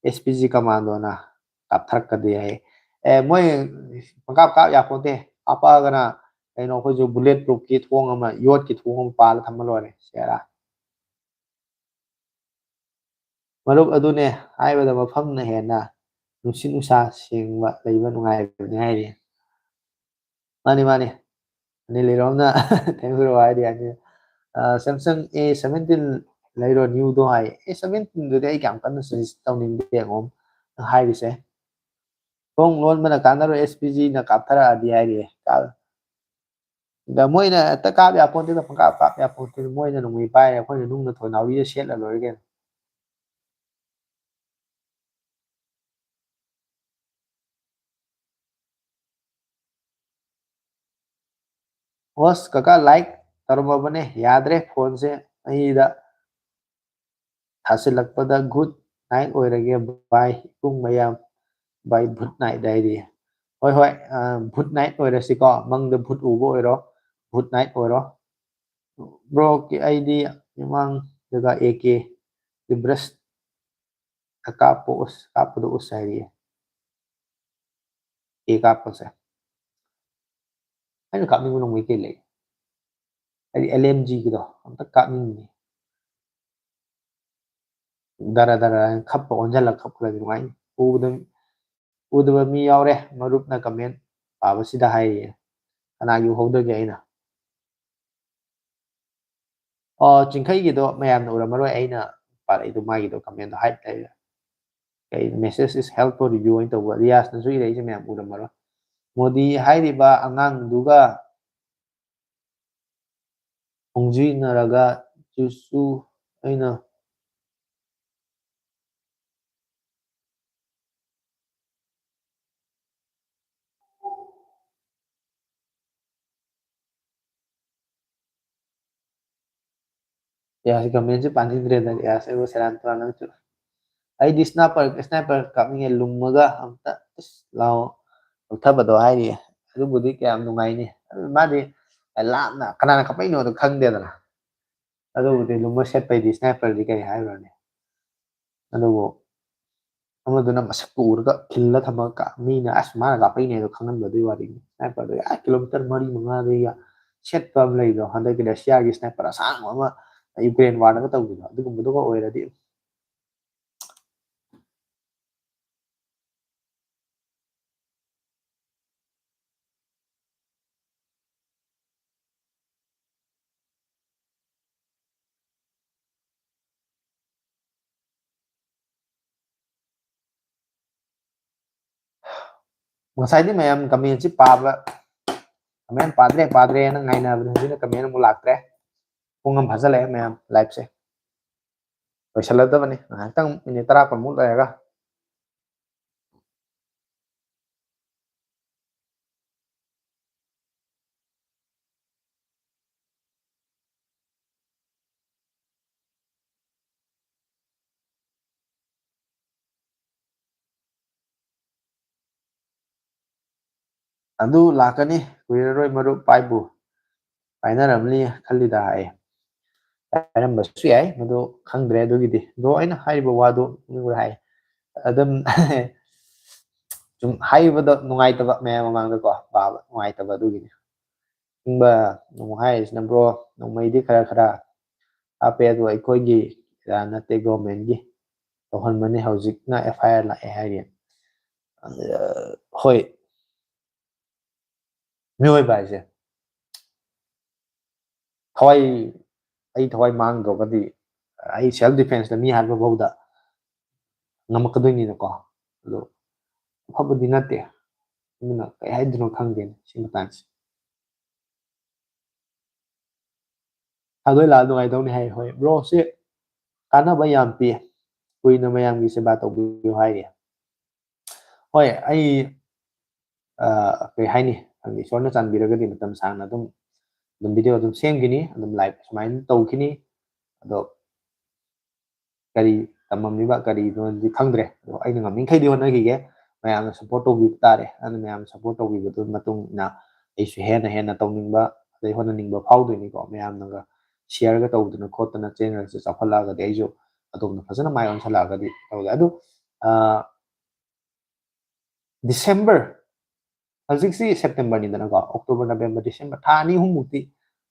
S P G ꯀꯃꯥꯟꯗꯣꯅ ꯀꯥꯞꯊꯔꯛꯀꯗꯦ ꯍꯥꯏ꯫ ꯑꯦ, ꯃꯣꯏ ꯄꯪꯀꯥꯞ ꯀꯥꯞ ꯌꯥꯄꯣꯟꯇꯦ꯫ ꯀꯥꯞꯄꯛꯑꯒꯅ ꯀꯩꯅꯣ, ꯑꯩꯈꯣꯏꯁꯨ bullet proofꯀꯤ ꯊꯣꯡ ꯑꯃ, ꯌꯣꯠꯀꯤ ꯊꯣꯡ ꯑꯃ ꯄꯥꯜꯂ ꯊꯝꯃ ꯂꯣꯏꯔꯦ꯫ ꯁꯦꯔꯥ꯫ ꯃꯔꯨꯞ ꯑꯗꯨꯅꯦ, ꯍꯥꯏꯕꯗ ꯃꯐꯝꯅ ꯍꯦꯟꯅ ꯅꯨꯡꯁꯤꯠ ꯅꯨꯡꯁꯥ ꯁꯦꯡꯕ ꯂꯩꯕ ꯅꯨꯡꯉꯥꯏꯕꯅꯤ ꯍꯥꯏꯔꯤ꯫ ꯃꯥꯅꯤ, ꯃꯥꯅꯤ꯫ ꯑꯅꯤꯜ ꯏꯔꯣꯝꯅ ꯊꯦꯡꯅꯔꯨ ꯍꯥꯏꯔꯤ꯫ ꯑꯅꯤꯜ, ꯑ, Samsung A seventeen ꯂꯩꯔꯣ, newꯗꯣ ꯍꯥꯏ꯫ A seventeenꯗꯨꯗꯤ ꯑꯩ ꯀꯌꯥꯝ ꯀꯟꯅ suggest ꯇꯧꯅꯤꯡꯗꯦ, ꯑꯃꯨꯛ ꯍꯥꯏꯔꯤꯁꯦ꯫ ꯊꯣꯡ ꯂꯣꯟꯕꯅ ꯀꯥꯟꯅꯔꯣꯏ, S P Gꯅ ꯀꯥꯞꯊꯔꯛꯑꯗꯤ ꯍꯥꯏꯔꯤꯌꯦ꯫ ꯀꯥ-, ꯑꯗ ꯃꯣꯏꯅ ꯍꯦꯛꯇ ꯀꯥꯞ ꯌꯥꯄꯣꯟꯇꯦꯗ, ꯄꯪꯀꯥꯞ ꯀꯥꯞ ꯌꯥꯄꯣꯟꯇꯦꯗ꯫ ꯃꯣꯏꯅ ꯅꯣꯡꯃꯩ ꯄꯥꯏꯔꯦ, ꯑꯩꯈꯣꯏꯅ ꯅꯨꯡꯅ ꯊꯣꯏ ꯅꯥꯎꯔꯤꯗ ꯁꯦꯠꯂ ꯂꯣꯏꯔꯦ ꯀꯩꯅꯣ꯫ ꯑꯁ, ꯀꯀꯥ, like ꯇꯧꯔꯝꯃꯕꯅꯦ, ꯌꯥꯗ꯭ꯔꯦ ꯐꯣꯟꯁꯦ ꯑꯩꯗ ꯊꯥꯁꯤꯜꯂꯛꯄꯗ꯫ Good night ꯑꯣꯏꯔꯒꯦ bye, ꯏꯕꯨꯡ ꯃꯌꯥꯝ, bye, good night ꯍꯥꯏꯔꯤ꯫ ꯍꯣꯏ, ꯍꯣꯏ, ꯑ, good night ꯑꯣꯏꯔꯁꯤꯀꯣ, ꯃꯪꯗ ꯚꯨꯠ ꯎꯕ ꯑꯣꯏꯔꯣ, good night ꯑꯣꯏꯔꯣ꯫ Broꯒꯤ ꯑꯩꯗꯤ ꯃꯃꯥꯡꯗꯒ A K ꯒꯤ brush ꯀꯥꯞꯄ ꯎꯁ-, ꯀꯥꯞꯄꯗꯣ ꯎꯁ ꯍꯥꯏꯔꯤꯌꯦ꯫ A ꯀꯥꯞꯄꯁꯦ꯫ ꯑꯩꯅ ꯀꯥꯞꯅꯤꯡꯕ ꯅꯣꯡꯃꯩ ꯀꯩ ꯂꯩ? ꯍꯥꯏꯗꯤ ꯑꯦꯜ ꯑꯦꯝ ꯖꯤꯒꯤꯗꯣ ꯑꯝꯇ ꯀꯥꯞꯅꯤꯡꯉꯤ꯫ ꯗꯔ ꯗꯔ ꯍꯥꯏꯅ ꯈꯞꯄ ꯑꯣꯟꯁꯤꯜꯂꯒ ꯈꯞꯈ꯭ꯔꯗꯤ ꯅꯨꯡꯉꯥꯏꯅꯤ꯫ ꯎꯕꯗ ꯎꯗꯕ ꯃꯤ ꯌꯥꯎꯔꯦ, ꯃꯔꯨꯞꯅ ꯀꯃꯦꯟ ꯄꯥꯕꯁꯤꯗ ꯍꯥꯏꯔꯤꯌꯦ꯫ ꯀꯅꯥꯒꯤ ꯎꯍꯧꯗꯒꯦ ꯑꯩꯅ? ꯑꯣ, ꯆꯤꯡꯈꯩꯒꯤꯗꯣ ꯃꯌꯥꯝꯅ ꯎꯔꯝꯃꯔꯣꯏ, ꯑꯩꯅ ꯄꯥꯔꯛꯏꯗꯣ ꯃꯥꯒꯤꯗꯣ ꯀꯃꯦꯟꯗꯣ ꯍꯥꯏꯞ ꯂꯩꯔꯦ꯫ ꯀꯩ message is help for you ꯑꯣꯏꯅ ꯇꯧꯕ ꯔꯤꯌꯥꯁꯅꯁꯨ ꯏꯔꯛꯏꯁꯦ ꯃꯌꯥꯝ ꯎꯔꯝꯃꯔꯣꯏ꯫ ꯃꯣꯗꯤ ꯍꯥꯏꯔꯤꯕ ꯑꯉꯥꯡꯗꯨꯒ ꯈꯣꯡꯖꯤꯟꯅꯔꯒ ꯆꯨꯁꯨ ꯑꯩꯅ ꯌꯥꯁꯤ ꯀꯃꯦꯟꯁꯨ ꯄꯥꯅꯤꯡꯗ꯭ꯔꯦꯗ, ꯌꯥꯁꯤ ꯑꯩꯕꯨ ꯁꯦꯔꯥꯟ ꯇꯨꯔꯥꯟ ꯑꯃꯁꯨ꯫ ꯑꯩꯗꯤ ꯁ꯭ꯅꯥꯏꯄꯔ ꯁ꯭ꯅꯥꯏꯄꯔ ꯀꯥꯞꯅꯤꯡꯉꯦ ꯂꯨꯝꯃꯒ ꯑꯝꯇ ꯏꯁ ꯂꯥꯎ ꯂꯧꯊꯕꯗꯣ ꯍꯥꯏꯔꯤꯌꯦ꯫ ꯑꯗꯨꯕꯨꯗꯤ ꯀꯌꯥꯝ ꯅꯨꯡꯉꯥꯏꯅꯤ꯫ ꯑꯗꯨ ꯃꯥꯗꯤ ꯂꯥꯞꯅ ꯀꯅꯥꯅ ꯀꯥꯞꯄꯛꯏꯅꯣꯗꯣ ꯈꯪꯗꯦꯗꯅ꯫ ꯑꯗꯨꯕꯨꯗꯤ ꯂꯨꯝꯃ ꯁꯦꯠꯄꯩꯗꯤ ꯁ꯭ꯅꯥꯏꯄꯔꯗꯤ ꯀꯔꯤ ꯍꯥꯏꯔꯨꯔꯅꯤ꯫ ꯑꯗꯨꯕꯨ ꯑꯃꯗꯨꯅ ꯃꯁꯛꯇꯨ ꯎꯔꯒ ꯈꯤꯜꯂ ꯊꯝꯃꯒ ꯀꯥ-, ꯃꯤꯅ ꯑꯁ ꯃꯥꯅ ꯀꯥꯞꯄꯛꯏꯅꯦ ꯑꯗꯣ ꯈꯪꯍꯟꯕ ꯑꯗꯨꯒꯤ ꯋꯥꯔꯤꯅꯤ꯫ ꯁ꯭ꯅꯥꯏꯄꯔꯗꯣ ꯑꯥ ꯀꯤꯂꯣꯃꯤꯇꯔ ꯃꯔꯤ ꯃꯉꯥꯗꯒꯤ ꯁꯦꯠꯄ ꯑꯃ ꯂꯩꯗꯣ, ꯍꯟꯗꯛꯀꯤ ꯔꯁꯤꯌꯥꯒꯤ ꯁ꯭ꯅꯥꯏꯄꯔ ꯑꯁꯥꯡꯕ ꯑꯃ ꯌꯨꯀ꯭ꯔꯦꯟ ꯋꯥꯔꯗꯒ ꯇꯧꯈꯤꯕꯗꯣ, ꯑꯗꯨꯒꯨꯝꯕꯗꯨꯒ ꯑꯣꯏꯔꯗꯤ ꯉꯁꯥꯏꯗꯤ ꯃꯌꯥꯝ ꯀꯃꯦꯟꯁꯤ ꯄꯥꯕ, ꯀꯃꯦꯟ ꯄꯥꯗ꯭ꯔꯦ ꯄꯥꯗ꯭ꯔꯦꯅ ꯉꯥꯏꯅꯕꯅꯦ, ꯍꯧꯖꯤꯛꯅ ꯀꯃꯦꯟ ꯑꯃꯨꯛ ꯂꯥꯛꯇ꯭ꯔꯦ꯫ ꯄꯨꯡ ꯑꯃ ꯐꯥꯖꯤꯜꯂꯛꯑꯦ ꯃꯌꯥꯝ ꯂꯥꯏꯞꯁꯦ꯫ ꯂꯣꯏꯁꯤꯜꯂꯗꯕꯅꯤ ꯉꯥꯏꯍꯥꯛꯇꯪ, ꯃꯤꯅꯤꯠ ꯇꯔꯥ ꯀꯨꯟꯃꯨꯛ ꯂꯩꯔꯒ꯫ ꯑꯗꯨ ꯂꯥꯛꯀꯅꯤ, ꯀꯨꯏꯔꯔꯣꯏ ꯃꯔꯨꯞ ꯄꯥꯏꯕꯨ ꯄꯥꯏꯅꯔꯝꯅꯤ ꯈꯜꯂꯤꯗ ꯍꯥꯏ꯫ ꯄꯥꯏꯔꯝꯕꯁꯨ ꯌꯥꯏ, ꯃꯗꯨ ꯈꯪꯗ꯭ꯔꯦ꯫ ꯑꯗꯨꯒꯤꯗꯤ ꯕ꯭ꯔꯣ ꯑꯩꯅ ꯍꯥꯏꯔꯤꯕ ꯋꯥꯗꯨ ꯃꯤꯉꯣꯟꯗ ꯍꯥꯏ ꯑꯗꯨꯝ ꯁꯨꯝ ꯍꯥꯏꯕꯗ ꯅꯨꯡꯉꯥꯏꯇꯕ, ꯃꯌꯥꯝ ꯃꯃꯥꯡꯗꯀꯣ ꯄꯥꯕ ꯅꯨꯡꯉꯥꯏꯇꯕ ꯑꯗꯨꯒꯤꯅꯤ꯫ ꯏꯪꯕ ꯅꯣꯡ ꯍꯥꯏꯔꯤꯁꯤꯅ ꯕ꯭ꯔꯣ, ꯅꯣꯡꯃꯩꯗꯤ ꯈꯔ ꯈꯔ ꯍꯥꯞꯄꯦ, ꯑꯗꯣ ꯑꯩꯈꯣꯏꯒꯤ ꯏꯔꯥꯟ ꯅꯠꯇꯦ, ꯒꯣꯔꯃꯦꯟꯒꯤ ꯇꯧꯍꯟꯕꯅꯤ, ꯍꯧꯖꯤꯛꯅ ꯑꯦꯐ ꯑꯥꯏ ꯑꯥꯔ ꯂꯥꯛꯑꯦ ꯍꯥꯏꯔꯤ꯫ ꯑ, ꯍꯣꯏ, ꯃꯤꯑꯣꯏꯕ ꯍꯥꯏꯁꯦ ꯊꯋꯥꯏ, ꯑꯩ ꯊꯋꯥꯏ ꯃꯥꯡꯗ꯭ꯔꯒꯗꯤ, ꯑꯩ ꯁꯦꯜꯐ ꯗꯤꯐꯦꯟꯁꯇ ꯃꯤ ꯍꯥꯠꯄ ꯐꯥꯎꯗ ꯉꯝꯃꯛꯀꯗꯣꯏꯅꯤꯅꯀꯣ꯫ ꯑꯗꯣ ꯑꯐꯕꯗꯤ ꯅꯠꯇꯦ꯫ ꯑꯗꯨꯅ ꯀꯩ ꯍꯥꯏꯗꯣꯏꯅꯣ ꯈꯪꯗꯦꯅꯦ ꯁꯤ ꯃꯇꯥꯡꯁꯦ꯫ ꯊꯥꯗꯣꯏ ꯂꯥꯛꯑ ꯅꯨꯡꯉꯥꯏꯗꯧꯅꯤ ꯍꯥꯏ꯫ ꯍꯣꯏ, ꯕ꯭ꯔꯣꯁꯦ ꯀꯥꯟꯅꯕ ꯌꯥꯝ ꯄꯤ, ꯀꯨꯏꯅ ꯃꯌꯥꯝꯒꯤ ꯁꯦꯕꯥ ꯇꯧꯕꯤꯌꯨ ꯍꯥꯏꯔꯤ꯫ ꯍꯣꯏ, ꯑꯩ, ꯑ, ꯀꯩ ꯍꯥꯏꯅꯤ, ꯏꯁꯣꯔꯅ ꯆꯥꯟꯕꯤꯔꯒꯗꯤ ꯃꯇꯝ ꯁꯥꯡꯅ ꯑꯗꯨꯝ, ꯑꯗꯨꯝ ꯚꯤꯗꯤꯑꯣ ꯑꯗꯨꯝ ꯁꯦꯝꯈꯤꯅꯤ, ꯑꯗꯨꯝ ꯂꯥꯏꯚ ꯁꯨꯃꯥꯏꯅ ꯇꯧꯈꯤꯅꯤ꯫ ꯑꯗꯣ ꯀꯔꯤ ꯇꯝꯃꯝꯃꯤꯕ ꯀꯔꯤꯅꯣꯗꯤ ꯈꯪꯗ꯭ꯔꯦ, ꯑꯗꯣ ꯑꯩꯅ ꯉꯝꯃꯤꯈꯩꯗꯤ ꯍꯣꯠꯅꯈꯤꯒꯦ꯫ ꯃꯌꯥꯝꯅ ꯁꯞꯄꯣꯔꯠ ꯇꯧꯕꯤꯕ ꯇꯥꯔꯦ꯫ ꯑꯗꯨꯅ ꯃꯌꯥꯝꯅ ꯁꯞꯄꯣꯔꯠ ꯇꯧꯕꯤꯕꯗꯨꯒꯤ ꯃꯇꯨꯡ ꯏꯟꯅ ꯑꯩꯁꯨ ꯍꯦꯟꯅ ꯍꯦꯟꯅ ꯇꯧꯅꯤꯡꯕ, ꯑꯗꯩ ꯍꯣꯠꯅꯅꯤꯡꯕ ꯐꯥꯎꯗꯣꯏꯅꯤꯀꯣ꯫ ꯃꯌꯥꯝꯅꯒ ꯁꯤꯌꯔꯒ ꯇꯧꯗꯅ ꯈꯣꯠꯇꯅ ꯆꯦꯅꯦꯜꯁꯦ ꯆꯥꯎꯈꯠꯂꯛꯑꯒꯗꯤ ꯑꯩꯁꯨ ꯑꯗꯣꯝꯗ ꯐꯖꯅ ꯃꯥꯏ ꯑꯣꯟꯁꯤꯜꯂꯛꯑꯒꯗꯤ ꯇꯧꯒꯦ꯫ ꯑꯗꯨ, ꯑ, ꯗꯤꯁꯦꯝꯕꯔ, ꯍꯧꯖꯤꯛꯁꯤ ꯁꯦꯞꯇꯦꯝꯕꯔꯅꯤꯗꯅꯀꯣ, ꯑꯣꯛꯇꯣꯕꯔ, ꯅꯕꯦꯝꯕꯔ, ꯗꯤꯁꯦꯝꯕꯔ, ꯊꯥ ꯑꯅꯤ ꯑꯍꯨꯝꯃꯨꯛꯇꯤ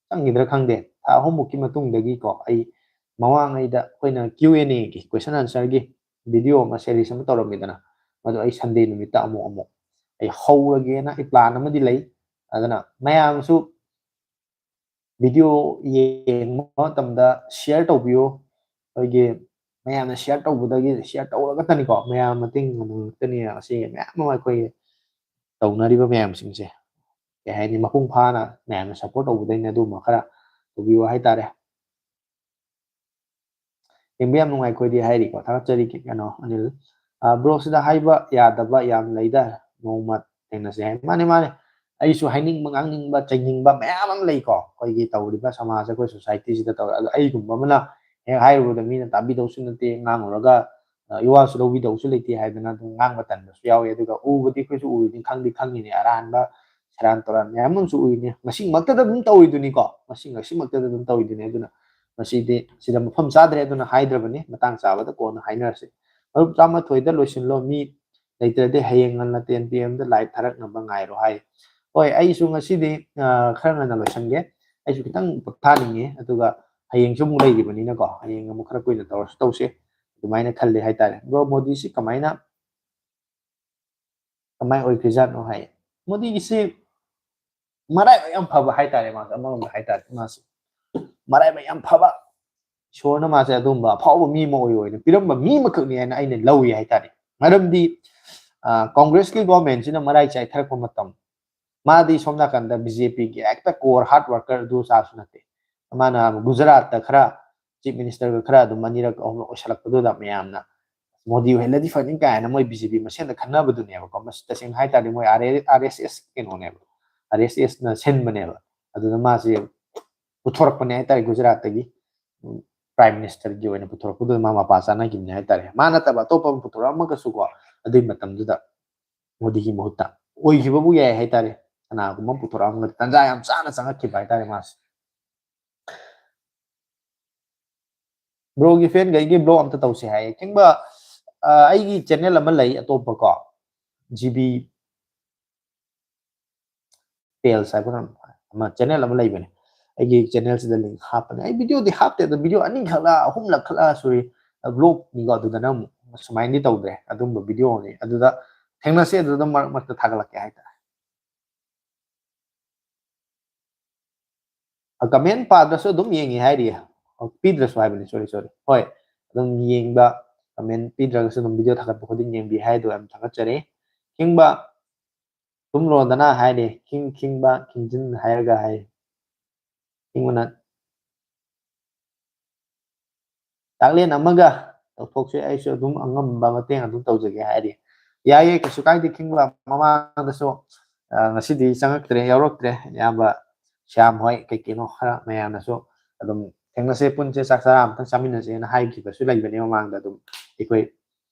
ꯆꯪꯈꯤꯗ꯭ꯔꯥ ꯈꯪꯗꯦ꯫ ꯊꯥ ꯑꯍꯨꯝꯃꯨꯛꯀꯤ ꯃꯇꯨꯡꯗꯒꯤꯀꯣ, ꯑꯩ ꯃꯃꯥꯡꯉꯩꯗ ꯑꯩꯈꯣꯏꯅ Q and Aꯒꯤ, ꯀꯣꯏꯁꯟ ꯑꯟꯁꯔꯒꯤ ꯚꯤꯗꯤꯑꯣ ꯑꯃ, ꯁꯦꯔꯤꯁ ꯑꯃ ꯇꯧꯔꯝꯃꯤꯗꯅ, ꯃꯗꯨ ꯑꯩ ꯁꯟꯗꯦ ꯅꯨꯃꯤꯠꯇ ꯑꯃꯨꯛ ꯑꯃꯨꯛ ꯑꯩ ꯍꯧꯔꯒꯦꯅ ꯑꯩ ꯄ꯭ꯂꯥꯟ ꯑꯃꯗꯤ ꯂꯩ꯫ ꯑꯗꯨꯅ ꯃꯌꯥꯝꯁꯨ ꯚꯤꯗꯤꯑꯣ ꯌꯦꯡꯕ ꯃꯇꯝꯗ ꯁꯤꯌꯔ ꯇꯧꯕꯤꯌꯨ꯫ ꯑꯩꯈꯣꯏꯒꯤ ꯃꯌꯥꯝꯅ ꯁꯤꯌꯔ ꯇꯧꯕꯗꯒꯤ, ꯁꯤꯌꯔ ꯇꯧꯔꯒꯇꯅꯤꯀꯣ, ꯃꯌꯥꯝ ꯃꯇꯦꯡ ꯉꯥꯛꯇꯅꯤ ꯑꯁꯤ ꯃꯌꯥꯝ ꯑꯃ ꯑꯩꯈꯣꯏꯒꯤ ꯇꯧꯅꯔꯤꯕ ꯃꯌꯥꯝꯁꯤꯡꯁꯦ, ꯀꯩ ꯍꯥꯏꯅꯤ, ꯃꯄꯨꯡ ꯐꯥꯅ ꯃꯌꯥꯝꯅ ꯁꯞꯄꯣꯔꯠ ꯇꯧꯕꯗꯩꯅꯦ꯫ ꯑꯗꯨꯝꯕ ꯈꯔ ꯇꯧꯕꯤꯌꯨ ꯍꯥꯏꯇꯥꯔꯦ꯫ ꯌꯦꯡꯕ ꯌꯥꯝ ꯅꯨꯡꯉꯥꯏ ꯑꯩꯈꯣꯏꯗꯤ ꯍꯥꯏꯔꯤꯀꯣ, ꯊꯥꯒꯠꯆꯔꯤ ꯀꯩꯅꯣ ꯑꯅꯤꯜ꯫ ꯑ, ꯕ꯭ꯔꯣꯁꯤꯗ ꯍꯥꯏꯕ ꯌꯥꯗꯕ ꯌꯥꯝ ꯂꯩꯗ, ꯅꯣꯡꯃ ꯊꯦꯡꯅꯁꯦ ꯍꯥꯏ꯫ ꯃꯥꯅꯦ, ꯃꯥꯅꯦ, ꯑꯩꯁꯨ ꯍꯥꯏꯅꯤꯡꯕ, ꯉꯥꯡꯅꯤꯡꯕ, ꯆꯩꯅꯤꯡꯕ ꯃꯌꯥꯝ ꯑꯃ ꯂꯩꯀꯣ, ꯑꯩꯈꯣꯏꯒꯤ ꯇꯧꯔꯤꯕ ꯁꯃꯥꯖ, ꯑꯩꯈꯣꯏ ꯁꯣꯁꯥꯏꯇꯤꯁꯤꯗ ꯇꯧꯔꯦ꯫ ꯑꯗꯣ ꯑꯩꯒꯨꯝꯕ ꯑꯃꯅ ꯍꯦꯛ ꯍꯥꯏꯔꯨꯕꯗ ꯃꯤꯅ ꯇꯥꯕꯤꯗꯧꯁꯨ ꯅꯠꯇꯦ, ꯉꯥꯡꯉꯨꯔꯒ, ꯑ, ꯏꯋꯥꯁꯨ ꯂꯧꯕꯤꯗꯧꯁꯨ ꯂꯩꯇꯦ ꯍꯥꯏꯗꯅ ꯑꯗꯨꯝ ꯉꯥꯡꯕ ꯇꯟꯕꯁꯨ ꯌꯥꯎꯏ꯫ ꯑꯗꯨꯒ ꯎꯕꯗꯤ ꯑꯩꯈꯣꯏꯁꯨ ꯎꯔꯤꯅꯤ, ꯈꯪꯗꯤ ꯈꯪꯉꯤꯅꯤ, ꯑꯔꯥꯟꯕ ꯁꯦꯔꯥꯟ ꯇꯨꯔꯥꯟ ꯃꯌꯥꯝ ꯑꯃꯁꯨ ꯎꯔꯤꯅꯤ꯫ ꯉꯁꯤꯃꯛꯇꯗ ꯑꯗꯨꯝ ꯇꯧꯔꯤꯗꯨꯅꯤꯀꯣ, ꯉꯁꯤ, ꯉꯁꯤꯃꯛꯇꯗ ꯑꯗꯨꯝ ꯇꯧꯔꯤꯗꯨꯅꯤ꯫ ꯑꯗꯨꯅ ꯃꯁꯤꯗꯤ ꯁꯤꯗ ꯃꯐꯝ ꯆꯥꯗ꯭ꯔꯦ, ꯑꯗꯨꯅ ꯍꯥꯏꯗ꯭ꯔꯕꯅꯤ, ꯃꯇꯥꯡ ꯆꯥꯕꯗ ꯀꯣꯟꯅ ꯍꯥꯏꯅꯔꯁꯤ꯫ ꯃꯔꯨꯞ, ꯇꯔꯥꯃꯥꯊꯣꯏꯗ ꯂꯣꯏꯁꯤꯜꯂꯣ, ꯃꯤ ꯂꯩꯇ꯭ꯔꯗꯤ ꯍꯌꯦꯡ ꯉꯟꯅ ten P M ꯗ ꯂꯥꯏꯚ ꯊꯥꯔꯛꯅꯕ ꯉꯥꯏꯔꯣ ꯍꯥꯏ꯫ ꯍꯣꯏ, ꯑꯩꯁꯨ ꯉꯁꯤꯗꯤ, ꯑ, ꯈꯔ ꯉꯟꯅ ꯂꯣꯏꯁꯟꯒꯦ꯫ ꯑꯩꯁꯨ ꯈꯤꯇꯪ ꯄꯣꯊꯥꯅꯤꯡꯉꯦ, ꯑꯗꯨꯒ ꯍꯌꯦꯡꯁꯨ ꯑꯃꯨꯛ ꯂꯩꯔꯤꯕꯅꯤꯅꯀꯣ, ꯍꯌꯦꯡ ꯑꯃꯨꯛ ꯈꯔ ꯀꯨꯏꯅ ꯇꯧꯔꯁꯨ ꯇꯧꯁꯦ, ꯑꯗꯨꯃꯥꯏꯅ ꯈꯜꯂꯦ ꯍꯥꯏꯇꯥꯔꯦ꯫ ꯕ꯭ꯔꯣ, ꯃꯣꯗꯤꯁꯤ ꯀꯃꯥꯏꯅ, ꯀꯃꯥꯏ ꯑꯣꯏꯈ꯭ꯔꯤꯖꯥꯠꯅꯣ ꯍꯥꯏ꯫ ꯃꯣꯗꯤꯒꯤꯁꯤ ꯃꯔꯥꯏꯕꯛ ꯌꯥꯝ ꯐꯕ ꯍꯥꯏꯇꯥꯔꯦ, ꯃꯥꯁꯦ ꯑꯃꯔꯣꯝꯗ ꯍꯥꯏꯇꯥꯔꯦ, ꯃꯥꯁꯦ ꯃꯔꯥꯏꯕꯛ ꯌꯥꯝ ꯐꯕ, ꯏꯁꯣꯔꯅ ꯃꯥꯁꯦ ꯑꯗꯨꯒꯨꯝꯕ ꯑꯐꯥꯎꯕ ꯃꯤ ꯑꯃ ꯑꯣꯏꯌꯣ ꯍꯥꯏꯅ ꯄꯤꯔꯝꯕ ꯃꯤ ꯑꯃꯈꯛꯅꯤ ꯍꯥꯏꯅ ꯑꯩꯅ ꯂꯧꯏ ꯍꯥꯏꯇꯥꯔꯦ꯫ ꯃꯔꯝꯗꯤ, ꯑ, ꯀꯣꯡꯒ꯭ꯔꯦꯁꯀꯤ ꯒꯣꯔꯃꯦꯟꯁꯤꯅ ꯃꯔꯥꯏ ꯆꯥꯏꯊꯔꯛꯄ ꯃꯇꯝ, ꯃꯥꯗꯤ ꯁꯣꯝ ꯅꯥꯀꯟꯗ ꯕꯤ ꯖꯦ ꯄꯤꯒꯤ ꯍꯦꯛꯇ core hard worker ꯑꯗꯨ ꯆꯥꯁꯨ ꯅꯠꯇꯦ꯫ ꯃꯥꯅ ꯒꯨꯖꯔꯥꯠꯇ ꯈꯔ ꯆꯤꯐ ꯃꯤꯅꯤꯁꯇꯔꯒ ꯈꯔ ꯑꯗꯨꯝ ꯑꯅꯤꯔꯛ ꯑꯍꯨꯝꯂꯛ ꯑꯣꯏꯁꯜꯂꯛꯄꯗꯨꯗ ꯃꯌꯥꯝꯅ ꯃꯣꯗꯤ ꯑꯣꯏꯍꯜꯂꯗꯤ ꯐꯅꯤ ꯀꯥꯏꯅ ꯃꯣꯏ ꯕꯤ ꯖꯦ ꯄꯤ ꯃꯁꯦꯟꯗ ꯈꯟꯅꯕꯗꯨꯅꯦꯕꯀꯣ꯫ ꯃꯁꯤ ꯇꯁꯦꯡꯅ ꯍꯥꯏ ꯇꯥꯔꯗꯤ ꯃꯣꯏ ꯑꯥꯔ ꯑꯦꯁ ꯑꯦꯁ ꯀꯩꯅꯣꯅꯦꯕ, ꯑꯥꯔ ꯑꯦꯁ ꯑꯦꯁꯅ ꯁꯤꯟꯕꯅꯦꯕ꯫ ꯑꯗꯨꯗ ꯃꯥꯁꯦ ꯄꯨꯊꯣꯔꯛꯄꯅꯦ ꯍꯥꯏ ꯇꯥꯔꯦ ꯒꯨꯖꯔꯥꯠꯇꯒꯤ꯫ ꯄ꯭ꯔꯥꯏꯝ ꯃꯤꯅꯤꯁꯇꯔꯒꯤ ꯑꯣꯏꯅ ꯄꯨꯊꯣꯔꯛꯄꯗꯨꯗ ꯃꯥ ꯃꯄꯥ ꯆꯥꯅꯈꯤꯕꯅꯦ ꯍꯥꯏ ꯇꯥꯔꯦ꯫ ꯃꯥ ꯅꯠꯇꯕ ꯑꯇꯣꯞꯄ ꯑꯃ ꯄꯨꯊꯣꯔꯛꯑꯝꯃꯒꯁꯨꯀꯣ, ꯑꯗꯨꯒꯤ ꯃꯇꯝꯗꯨꯗ ꯃꯣꯗꯤꯒꯤ ꯃꯍꯨꯠꯇ ꯑꯣꯏꯈꯤꯕꯕꯨ ꯌꯥꯏ ꯍꯥꯏ ꯇꯥꯔꯦ꯫ ꯀꯅꯥꯒꯨꯝꯕ ꯑꯃ ꯄꯨꯊꯣꯔꯛꯑꯝꯃꯒꯗꯤ ꯇꯥꯟꯖꯥ ꯌꯥꯝ ꯆꯥꯅ ꯆꯪꯉꯛꯈꯤꯕ ꯍꯥꯏ ꯇꯥꯔꯦ ꯃꯥꯁꯦ꯫ ꯕ꯭ꯔꯣꯒꯤ ꯐꯦꯟꯈꯩꯒꯤ ꯕ꯭ꯂꯣꯛ ꯑꯝꯇ ꯇꯧꯁꯦ ꯍꯥꯏꯌꯦ꯫ ꯀꯤꯡꯕ, ꯑ, ꯑꯩꯒꯤ ꯆꯦꯅꯦꯜ ꯑꯃ ꯂꯩ ꯑꯇꯣꯞꯄꯀꯣ, ꯖꯤ ꯕꯤ ꯄꯦꯜꯁ ꯍꯥꯏꯕ ꯑꯃ ꯆꯦꯅꯦꯜ ꯑꯃ ꯂꯩꯕꯅꯦ꯫ ꯑꯩꯒꯤ ꯆꯦꯅꯦꯜꯁꯤꯗ ꯂꯤꯡ ꯍꯥꯞꯄꯅꯦ꯫ ꯑꯩ ꯚꯤꯗꯤꯑꯣꯗꯤ ꯍꯥꯞꯇꯦ, ꯑꯗꯣ ꯚꯤꯗꯤꯑꯣ ꯑꯅꯤꯈꯛꯂ ꯑꯍꯨꯝꯂꯛꯈꯛꯂ ꯁꯨꯏ, ꯕ꯭ꯂꯣꯛꯅꯤꯀꯣ, ꯑꯗꯨꯗ ꯅꯪ ꯑꯃꯨꯛ ꯁꯨꯃꯥꯏꯅꯗꯤ ꯇꯧꯗ꯭ꯔꯦ, ꯑꯗꯨꯝꯕ ꯚꯤꯗꯤꯑꯣꯅꯤ꯫ ꯑꯗꯨꯗ ꯊꯦꯡꯅꯁꯦ, ꯑꯗꯨꯗ ꯃꯔꯛ ꯃꯔꯛꯇ ꯊꯥꯒꯠꯂꯛꯀꯦ ꯍꯥꯏꯇꯥꯔꯦ꯫ ꯀꯃꯦꯟ ꯄꯥꯗ꯭ꯔꯁꯨ ꯑꯗꯨꯝ ꯌꯦꯡꯉꯤ ꯍꯥꯏꯔꯤꯌꯦ꯫ ꯑꯣ, ꯄꯤꯗ꯭ꯔꯁꯨ ꯍꯥꯏꯕꯅꯤ, ꯁꯣꯔꯤ, ꯁꯣꯔꯤ꯫ ꯍꯣꯏ, ꯑꯗꯨꯝ ꯌꯦꯡꯕ, ꯀꯃꯦꯟ ꯄꯤꯗ꯭ꯔꯒꯁꯨ ꯑꯗꯨꯝ ꯚꯤꯗꯤꯑꯣ ꯊꯥꯒꯠꯄ ꯈꯨꯗꯤꯡ ꯌꯦꯡꯕꯤ ꯍꯥꯏꯗꯣ ꯌꯥꯝ ꯊꯥꯒꯠꯆꯔꯤ꯫ ꯈꯤꯡꯕ, ꯇꯨꯝꯂꯣꯗꯅ ꯍꯥꯏꯔꯤ꯫ ꯈꯤꯡ-, ꯈꯤꯡꯕ, ꯈꯤꯡꯖꯤꯟ ꯍꯥꯏꯔꯒ ꯍꯥꯏ꯫ ꯈꯤꯡꯕꯅ ꯇꯥꯛꯂꯦꯟ ꯑꯃꯒ ꯇꯧꯊꯣꯛꯁꯦ, ꯑꯩꯁꯨ ꯑꯗꯨꯝ ꯑꯉꯝꯕ ꯃꯇꯦꯡ ꯑꯗꯨꯝ ꯇꯧꯖꯒꯦ ꯍꯥꯏꯔꯤ꯫ ꯌꯥꯏꯌꯦ, ꯀꯩꯁꯨ ꯀꯥꯏꯗꯦ꯫ ꯈꯤꯡꯕ ꯃꯃꯥꯡꯗꯁꯨ, ꯑ, ꯉꯁꯤꯗꯤ ꯆꯪꯉꯛꯇ꯭ꯔꯦ, ꯌꯥꯎꯔꯛꯇ꯭ꯔꯦ꯫ ꯏꯌꯥꯝꯕ ꯁ꯭ꯌꯥꯝ ꯍꯣꯏ, ꯀꯩ ꯀꯩꯅꯣ ꯈꯔ ꯃꯌꯥꯝꯅꯁꯨ ꯑꯗꯨꯝ ꯊꯦꯡꯅꯁꯦ, ꯄꯨꯟꯁꯦ, ꯆꯥꯛ ꯆꯔꯥ ꯑꯃꯇꯪ ꯆꯥꯃꯤꯟꯅꯁꯦꯅ ꯍꯥꯏꯈꯤꯕꯁꯨ ꯂꯩꯕꯅꯦ ꯃꯃꯥꯡꯗ꯫ ꯑꯗꯨꯝ ꯑꯩꯈꯣꯏ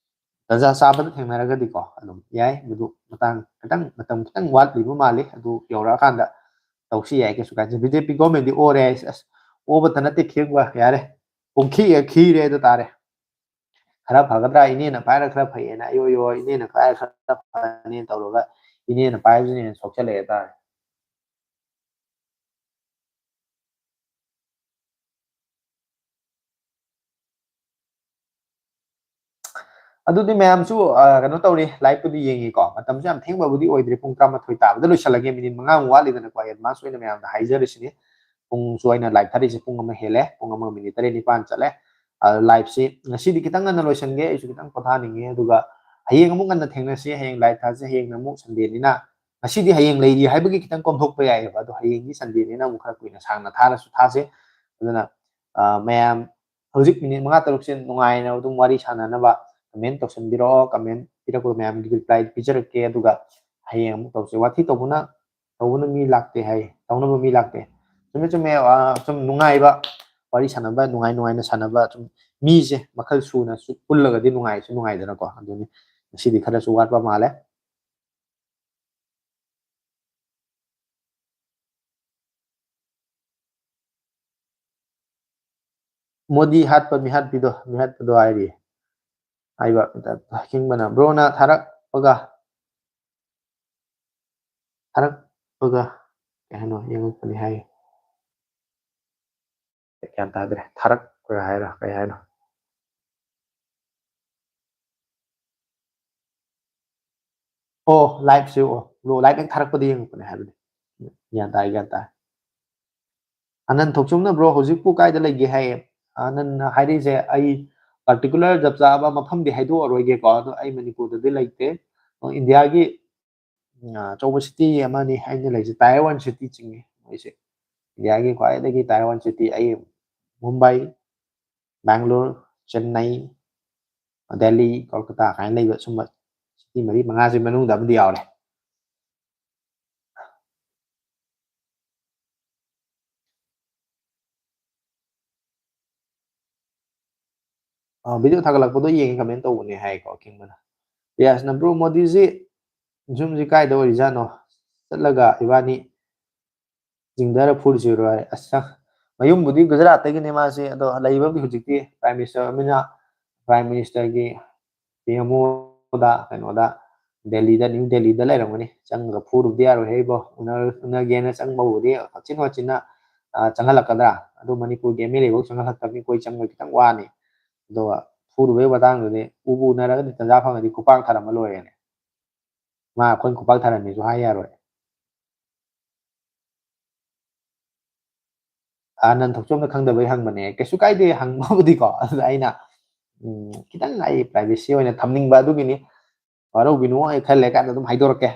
ꯇꯥꯟꯖꯥ ꯆꯥꯕꯗ ꯊꯦꯡꯅꯔꯒꯗꯤꯀꯣ, ꯑꯗꯨꯝ ꯌꯥꯏ꯫ ꯃꯗꯨ ꯃꯇꯥꯡ ꯈꯤꯇꯪ, ꯃꯇꯝ ꯈꯤꯇꯪ ꯋꯥꯠꯂꯤꯕ ꯃꯥꯜꯂꯤ, ꯑꯗꯨ ꯌꯧꯔꯛꯑꯀꯥꯟꯗ ꯇꯧꯁꯤ ꯌꯥꯏ, ꯀꯩꯁꯨ ꯀꯥꯏꯗꯦ꯫ ꯕꯤ ꯖꯦ ꯄꯤ ꯒꯣꯔꯃꯦꯟꯗꯤ ꯑꯣꯔꯦ ꯍꯥꯏꯁꯦ, ꯑꯁ, ꯑꯣꯕꯇ ꯅꯠꯇꯦ ꯈꯤꯡꯕ, ꯌꯥꯔꯦ, ꯄꯨꯡꯈꯤꯒ ꯈꯤꯔꯦ ꯑꯗꯨ ꯇꯥꯔꯦ꯫ ꯈꯔ ꯐꯒꯗ꯭ꯔꯥ, ꯏꯅꯦꯅ ꯄꯥꯏꯔ ꯈꯔ ꯐꯩꯌꯦꯅ, ꯑꯌꯣ ꯌꯣ, ꯏꯅꯦꯅ ꯄꯥꯏꯔ ꯈꯔ ꯐꯅꯦꯅ ꯇꯧꯔꯒ ꯏꯅꯦꯅ ꯄꯥꯏꯕꯁꯤꯅ ꯍꯦꯟꯅ ꯁꯣꯛꯆꯜꯂꯛꯑꯦ ꯍꯥꯏꯇꯥꯔꯦ꯫ ꯑꯗꯨꯗꯤ ꯃꯌꯥꯝꯁꯨ, ꯑ, ꯀꯩꯅꯣ ꯇꯧꯔꯤ, live ꯄꯨꯗꯤ ꯌꯦꯡꯉꯤꯀꯣ꯫ ꯃꯇꯝꯁꯨ ꯌꯥꯝ ꯊꯦꯡꯕꯕꯨꯗꯤ ꯑꯣꯏꯗ꯭ꯔꯤ, ꯄꯨꯡ ꯇꯔꯥꯃꯥꯊꯣꯏ ꯇꯥꯕꯗ ꯂꯣꯏꯁꯤꯜꯂꯒꯦ, ꯃꯤꯅꯤꯠ ꯃꯉꯥꯃꯨꯛ ꯋꯥꯠꯂꯤꯗꯅꯀꯣ꯫ ꯑꯩ advance ꯑꯣꯏꯅ ꯃꯌꯥꯝꯗ ꯍꯥꯏꯖꯔꯤꯁꯤꯅꯤ, ꯄꯨꯡꯁꯨ ꯑꯩꯅ live ꯊꯥꯔꯤꯁꯦ ꯄꯨꯡ ꯑꯃ ꯍꯦꯜꯂꯦ, ꯄꯨꯡ ꯑꯃꯒ ꯃꯤꯅꯤꯠ ꯇꯔꯦꯠ ꯅꯤꯄꯥꯟ ꯆꯠꯂꯦ꯫ ꯑ, live ꯁꯤ ꯉꯁꯤꯗꯤ ꯈꯤꯇꯪ ꯉꯟꯅ ꯂꯣꯏꯁꯤꯟꯒꯦ, ꯑꯩꯁꯨ ꯈꯤꯇꯪ ꯄꯣꯊꯥꯅꯤꯡꯉꯦ꯫ ꯑꯗꯨꯒ ꯍꯌꯦꯡ ꯑꯃꯨꯛ ꯉꯟꯅ ꯊꯦꯡꯅꯁꯤ꯫ ꯍꯌꯦꯡ live ꯊꯥꯁꯦ, ꯍꯌꯦꯡꯅ ꯑꯃꯨꯛ Sunday ꯅꯤꯅ꯫ ꯉꯁꯤꯗꯤ ꯍꯌꯦꯡ ꯂꯩꯔꯤ ꯍꯥꯏꯕꯒꯤ ꯈꯤꯇꯪ ꯀꯣꯝꯊꯣꯛꯄ ꯌꯥꯏꯑꯕ, ꯑꯗꯣ ꯍꯌꯦꯡꯗꯤ Sunday ꯅꯤꯅ ꯑꯃꯨꯛ ꯈꯔ ꯀꯨꯏꯅ ꯁꯥꯡꯅ ꯊꯥꯔꯁꯨ ꯊꯥꯁꯦ꯫ ꯑꯗꯨꯅ, ꯑ, ꯃꯌꯥꯝ ꯍꯧꯖꯤꯛ ꯃꯤꯅꯤꯠ ꯃꯉꯥ ꯇꯔꯨꯛꯁꯦ ꯅꯨꯡꯉꯥꯏꯅ ꯑꯗꯨꯝ ꯋꯥꯔꯤ ꯁꯥꯟꯅꯅꯕ comment ꯇꯧꯁꯟꯕꯤꯔꯛꯑꯣ꯫ Comment ꯄꯤꯔꯛꯄ ꯃꯌꯥꯝꯒꯤ reply ꯄꯤꯖꯔꯛꯀꯦ꯫ ꯑꯗꯨꯒ ꯍꯌꯦꯡ ꯑꯃꯨꯛ ꯇꯧꯁꯦ꯫ ꯋꯥꯊꯤ ꯇꯧꯕꯅ, ꯇꯧꯕꯅ ꯃꯤ ꯂꯥꯛꯇꯦ ꯍꯥꯏ, ꯇꯧꯅꯕ ꯃꯤ ꯂꯥꯛꯇꯦ꯫ ꯆꯨꯝꯃꯦ, ꯆꯨꯝꯃꯦ꯫ ꯑ, ꯁꯨꯝ ꯅꯨꯡꯉꯥꯏꯕ ꯋꯥꯔꯤ ꯁꯥꯟꯅꯕ, ꯅꯨꯡꯉꯥꯏ ꯅꯨꯡꯉꯥꯏꯅ ꯁꯥꯟꯅꯕ, ꯁꯨꯝ ꯃꯤꯁꯦ ꯃꯈꯜ ꯁꯨꯅ ꯁꯨ-, ꯄꯨꯜꯂꯒꯗꯤ ꯅꯨꯡꯉꯥꯏꯁꯨ ꯅꯨꯡꯉꯥꯏꯗꯅꯀꯣ꯫ ꯑꯗꯨꯅꯤ ꯉꯁꯤꯗꯤ ꯈꯔꯁꯨ ꯋꯥꯠꯄ ꯃꯥꯜꯂꯦ꯫ ꯃꯣꯗꯤ ꯍꯥꯠꯄ ꯃꯤꯍꯥꯠꯄꯤꯗꯣ, ꯃꯤꯍꯥꯠꯄꯗꯣ ꯍꯥꯏꯔꯤ꯫ ꯍꯥꯏꯕ, ꯍꯤꯡꯕꯅ꯫ Bro ꯅ ꯊꯥꯔꯛꯄꯒ, ꯊꯥꯔꯛꯄꯒ ꯀꯩ ꯍꯥꯏꯅꯣ? ꯌꯦꯡꯉꯛꯄꯅꯤ ꯍꯥꯏ꯫ ꯒ꯭ꯌꯥꯟ ꯇꯥꯗ꯭ꯔꯦ꯫ ꯊꯥꯔꯛꯄꯒ ꯍꯥꯏꯔꯣ, ꯀꯩ ꯍꯥꯏꯅꯣ? ꯑꯣ, live ꯁꯦ, ꯑꯣ, bro, live ꯍꯦꯛ ꯊꯥꯔꯛꯄꯗ ꯌꯦꯡꯉꯛꯄꯅꯦ ꯍꯥꯏꯕꯅꯦ꯫ ꯒ꯭ꯌꯥꯟ ꯇꯥꯏ, ꯒ꯭ꯌꯥꯟ ꯇꯥꯏ꯫ ꯑꯅꯟ ꯊꯣꯛꯆꯨꯝꯅ, "Bro, ꯍꯧꯖꯤꯛꯄꯨ ꯀꯥꯏꯗ ꯂꯩꯒꯦ?" ꯍꯥꯏꯌꯦ꯫ ꯑꯅꯟꯅ ꯍꯥꯏꯔꯤꯁꯦ, ꯑꯩ particular ꯆꯞ ꯆꯥꯕ ꯃꯐꯝꯗꯤ ꯍꯥꯏꯗꯣꯛꯑꯔꯣꯏꯒꯦꯀꯣ, ꯑꯗꯣ ꯑꯩ ꯃꯅꯤꯄꯨꯔꯗꯗꯤ ꯂꯩꯇꯦ꯫ ꯑꯣ, ꯏꯟꯗꯤꯌꯥꯒꯤ, ꯎꯝ, ꯑꯆꯧꯕ city ꯑꯃꯅꯤ ꯑꯩꯅ ꯂꯩꯁꯦ, Tier one city ꯆꯤꯡꯉꯤ ꯃꯣꯏꯁꯦ꯫ ꯏꯟꯗꯤꯌꯥꯒꯤ ꯈ꯭ꯋꯥꯏꯗꯒꯤ Tier one city ꯑꯩ ꯃꯨꯝꯕꯥꯏ, ꯕꯦꯡꯒ꯭ꯂꯣꯔ, ꯆꯦꯟꯅꯥꯏ, ꯗꯦꯜꯂꯤ, ꯀꯣꯜꯀꯇꯥ ꯀꯥꯏꯅ ꯂꯩꯕ ꯁꯨꯝꯕ city ꯃꯔꯤ ꯃꯉꯥꯁꯤ ꯃꯅꯨꯡꯗ ꯑꯃꯗꯤ ꯌꯥꯎꯔꯦ꯫ ꯑ, video ꯊꯥꯒꯠꯂꯛꯄꯗꯣ ꯌꯦꯡꯉꯦ, comment ꯇꯧꯕꯅꯦ ꯍꯥꯏꯀꯣ, ꯑꯀꯤꯡꯕꯅ꯫ ꯔꯤꯌꯥꯁꯅ, "Bro, ꯃꯣꯗꯤꯁꯤ ꯌꯨꯝꯁꯤ ꯀꯥꯏꯗ ꯑꯣꯏꯔꯤꯖꯥꯠꯅꯣ? ꯆꯠꯂꯒ ꯏꯕꯥꯅꯤ ꯆꯤꯡꯗꯔ ꯐꯨꯔꯨꯁꯤꯔꯣ?" ꯍꯥꯏ꯫ ꯑꯁ, ꯃꯌꯨꯝꯕꯨꯗꯤ ꯒꯨꯖꯔꯥꯠꯇꯒꯤꯅꯦ ꯃꯥꯁꯦ, ꯑꯗꯣ ꯂꯩꯕꯕꯨꯗꯤ ꯍꯧꯖꯤꯛꯇꯤ Prime Minister ꯑꯣꯏꯔꯃꯤꯅ Prime Ministerꯒꯤ P M Oꯗ, ꯀꯩꯅꯣꯗ, ꯗꯦꯜꯂꯤꯗ, ꯅ꯭ꯌꯨ ꯗꯦꯜꯂꯤꯗ ꯂꯩꯔꯝꯒꯅꯤ꯫ ꯆꯪꯉꯒ ꯐꯨꯔꯨꯕꯗꯤ ꯌꯥꯔꯣꯏ ꯍꯦ ꯏꯕꯣ꯫ ꯎꯅ-, ꯎꯅꯒꯦꯅ ꯆꯪꯕꯕꯨꯗꯤ ꯍꯣꯠꯆꯤꯟ ꯍꯣꯠꯆꯤꯟꯅ, ꯑ, ꯆꯪꯍꯜꯂꯛꯀꯗ꯭ꯔꯥ? ꯑꯗꯨ ꯃꯅꯤꯄꯨꯔꯒꯤ ꯑꯦꯝ ꯑꯦꯜ ꯑꯦ ꯐꯧ ꯆꯪꯍꯜꯂꯛꯇꯕꯅꯤ, ꯑꯩꯈꯣꯏ ꯆꯪꯕ ꯈꯤꯇꯪ ꯋꯥꯅꯤ꯫ ꯑꯗꯨꯒ ꯐꯨꯔꯨꯕꯩ ꯃꯇꯥꯡꯗꯨꯗꯤ ꯎꯕꯨ ꯎꯅꯔꯒꯗꯤ ꯇꯟꯖꯥ ꯐꯪꯉꯗꯤ ꯈꯨꯄꯥꯛ ꯊꯥꯔꯝꯃ ꯂꯣꯏꯔꯦꯅꯦ꯫ ꯃꯥ ꯑꯩꯈꯣꯏꯅ ꯈꯨꯄꯥꯛ ꯊꯥꯔꯝꯃꯦꯁꯨ ꯍꯥꯏ ꯌꯥꯔꯣꯏ꯫ ꯑꯥ, ꯅꯟ ꯊꯣꯛꯆꯣꯝꯅ ꯈꯪꯗꯕꯩ ꯍꯪꯕꯅꯦ꯫ ꯀꯩꯁꯨ ꯀꯥꯏꯗꯦ ꯍꯪꯕꯕꯨꯗꯤꯀꯣ꯫ ꯑꯗꯨꯗ ꯑꯩꯅ, ꯎꯝ, ꯈꯤꯇꯪ ꯑꯩ ꯄ꯭ꯔꯥꯏꯚꯦꯁꯤ ꯑꯣꯏꯅ ꯊꯝꯅꯤꯡꯕ ꯑꯗꯨꯒꯤꯅꯤ꯫ ꯋꯥꯔꯧꯕꯤꯅꯨ, ꯑꯩ ꯈꯔ ꯂꯩꯔꯀꯥꯟꯗ ꯑꯗꯨꯝ ꯍꯥꯏꯗꯣꯔꯛꯀꯦ꯫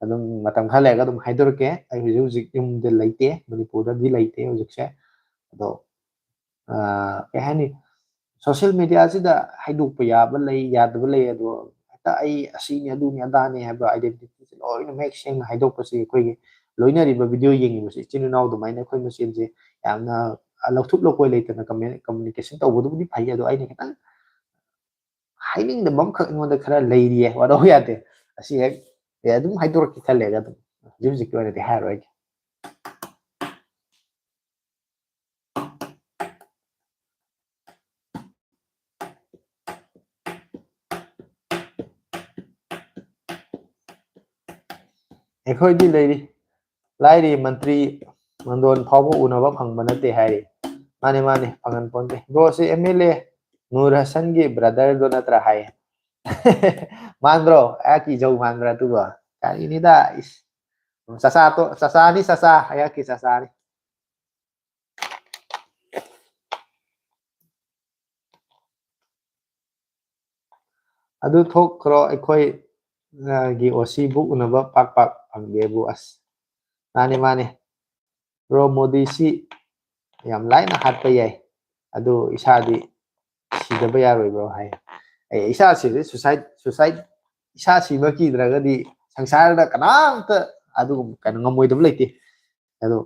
ꯑꯗꯨꯝ ꯃꯇꯝ ꯈꯔ ꯂꯩꯔꯒ ꯑꯗꯨꯝ ꯍꯥꯏꯗꯣꯔꯛꯀꯦ꯫ ꯑꯩ ꯍꯧꯖꯤꯛ ꯍꯧꯖꯤꯛ ꯌꯨꯝꯗ ꯂꯩꯇꯦ, ꯃꯅꯤꯄꯨꯔꯗꯗꯤ ꯂꯩꯇꯦ ꯍꯧꯖꯤꯛꯁꯦ꯫ ꯑꯗꯣ, ꯑꯥ, ꯀꯩ ꯍꯥꯏꯅꯤ, social media ꯁꯤꯗ ꯍꯥꯏꯗꯣꯛꯄ ꯌꯥꯕ ꯂꯩ, ꯌꯥꯗꯕ ꯂꯩ꯫ ꯑꯗꯣ ꯍꯦꯛꯇ ꯑꯩ ꯑꯁꯤꯅꯤ, ꯑꯗꯨꯅꯤ, ꯑꯗꯥꯅꯤ ꯍꯥꯏꯕ identity ꯁꯦ ꯂꯣꯏꯅ ꯃꯌꯦꯛ ꯁꯦꯡꯅ ꯍꯥꯏꯗꯣꯛꯄꯁꯤ ꯑꯩꯈꯣꯏꯒꯤ ꯂꯣꯏꯅꯔꯤꯕ video ꯌꯦꯡꯉꯤꯕꯁꯤ ꯏꯆꯤꯟ ꯏꯅꯥꯎ ꯑꯗꯨꯃꯥꯏꯅ ꯑꯩꯈꯣꯏ ꯃꯁꯦꯟꯁꯦ ꯌꯥꯝꯅ ꯂꯧꯊꯣꯛ ꯂꯧꯀꯣꯏ ꯂꯩꯇꯅ commu-, communication ꯇꯧꯕꯗꯨꯕꯨꯗꯤ ꯐꯩ꯫ ꯑꯗꯣ ꯑꯩꯅ ꯈꯤꯇꯪ ꯍꯥꯏꯅꯤꯡꯗꯕ ꯑꯃꯈꯛ ꯑꯩꯉꯣꯟꯗ ꯈꯔ ꯂꯩꯔꯤꯌꯦ, ꯋꯥꯔꯧ ꯌꯥꯗꯦ꯫ ꯑꯁꯤ ꯍꯦꯛ, ꯑꯦ, ꯑꯗꯨꯝ ꯍꯥꯏꯗꯣꯔꯛꯀꯦ ꯈꯜꯂꯦꯒ ꯑꯗꯨꯝ ꯍꯧꯖꯤꯛ ꯍꯧꯖꯤꯛꯀꯤ ꯑꯣꯏꯅꯗꯤ ꯍꯥꯏꯔꯔꯣꯏꯒꯦ꯫ ꯑꯩꯈꯣꯏꯗꯤ ꯂꯩꯔꯤ, ꯂꯥꯏꯔꯤ, ꯃꯟꯇ꯭ꯔꯤ ꯃꯟꯗꯣꯟ ꯐꯥꯎꯕ ꯎꯅꯕ ꯐꯪꯕ ꯅꯠꯇꯦ ꯍꯥꯏꯔꯤ꯫ ꯃꯥꯅꯦ, ꯃꯥꯅꯦ, ꯐꯪꯍꯟ ꯄꯣꯟꯇꯦ꯫ Bro ꯁꯤ M L A Nur ꯍꯁꯟꯒꯤ brother ꯗꯣ ꯅꯠꯇ꯭ꯔꯥ ꯍꯥꯏ? ꯃꯥꯟꯕ꯭ꯔꯣ? ꯑꯩꯍꯥꯛꯀꯤ ꯏꯖꯧ ꯃꯥꯟꯕ꯭ꯔꯥ ꯑꯗꯨꯕꯣ? ꯀꯔꯤꯅꯤꯗ, ꯏꯁ꯫ ꯆꯆꯥ ꯇꯣ-, ꯆꯆꯥꯅꯤ, ꯆꯆꯥ, ꯑꯩꯍꯥꯛꯀꯤ ꯆꯆꯥꯅꯤ꯫ ꯑꯗꯨ ꯊꯣꯛꯈ꯭ꯔꯣ, ꯑꯩꯈꯣꯏ, ꯑ, ꯒꯤ O C ꯕꯨ ꯎꯅꯕ ꯄꯥꯛ ꯄꯥꯛ ꯐꯪꯗꯦꯕꯨ꯫ ꯑꯁ, ꯃꯥꯅꯦ, ꯃꯥꯅꯦ꯫ Bro, ꯃꯣꯗꯤꯁꯤ ꯌꯥꯝ ꯂꯥꯏꯅ ꯍꯥꯠꯄ ꯌꯥꯏ, ꯑꯗꯨ ꯏꯁꯥꯗꯤ ꯁꯤꯗꯕ ꯌꯥꯔꯣꯏ, bro, ꯍꯥꯏ꯫ ꯑꯩ ꯏꯁꯥ ꯁꯤꯔꯗꯤ suicide, suicide, ꯏꯁꯥ ꯁꯤꯕ ꯀꯤꯗ꯭ꯔꯒꯗꯤ ꯁꯪꯁꯥꯔꯗ ꯀꯅꯥꯝꯇ ꯑꯗꯨꯒꯨꯝꯕ ꯀꯩꯅꯣ ꯉꯝꯃꯣꯏꯗꯕ ꯂꯩꯇꯦ꯫ ꯑꯗꯣ,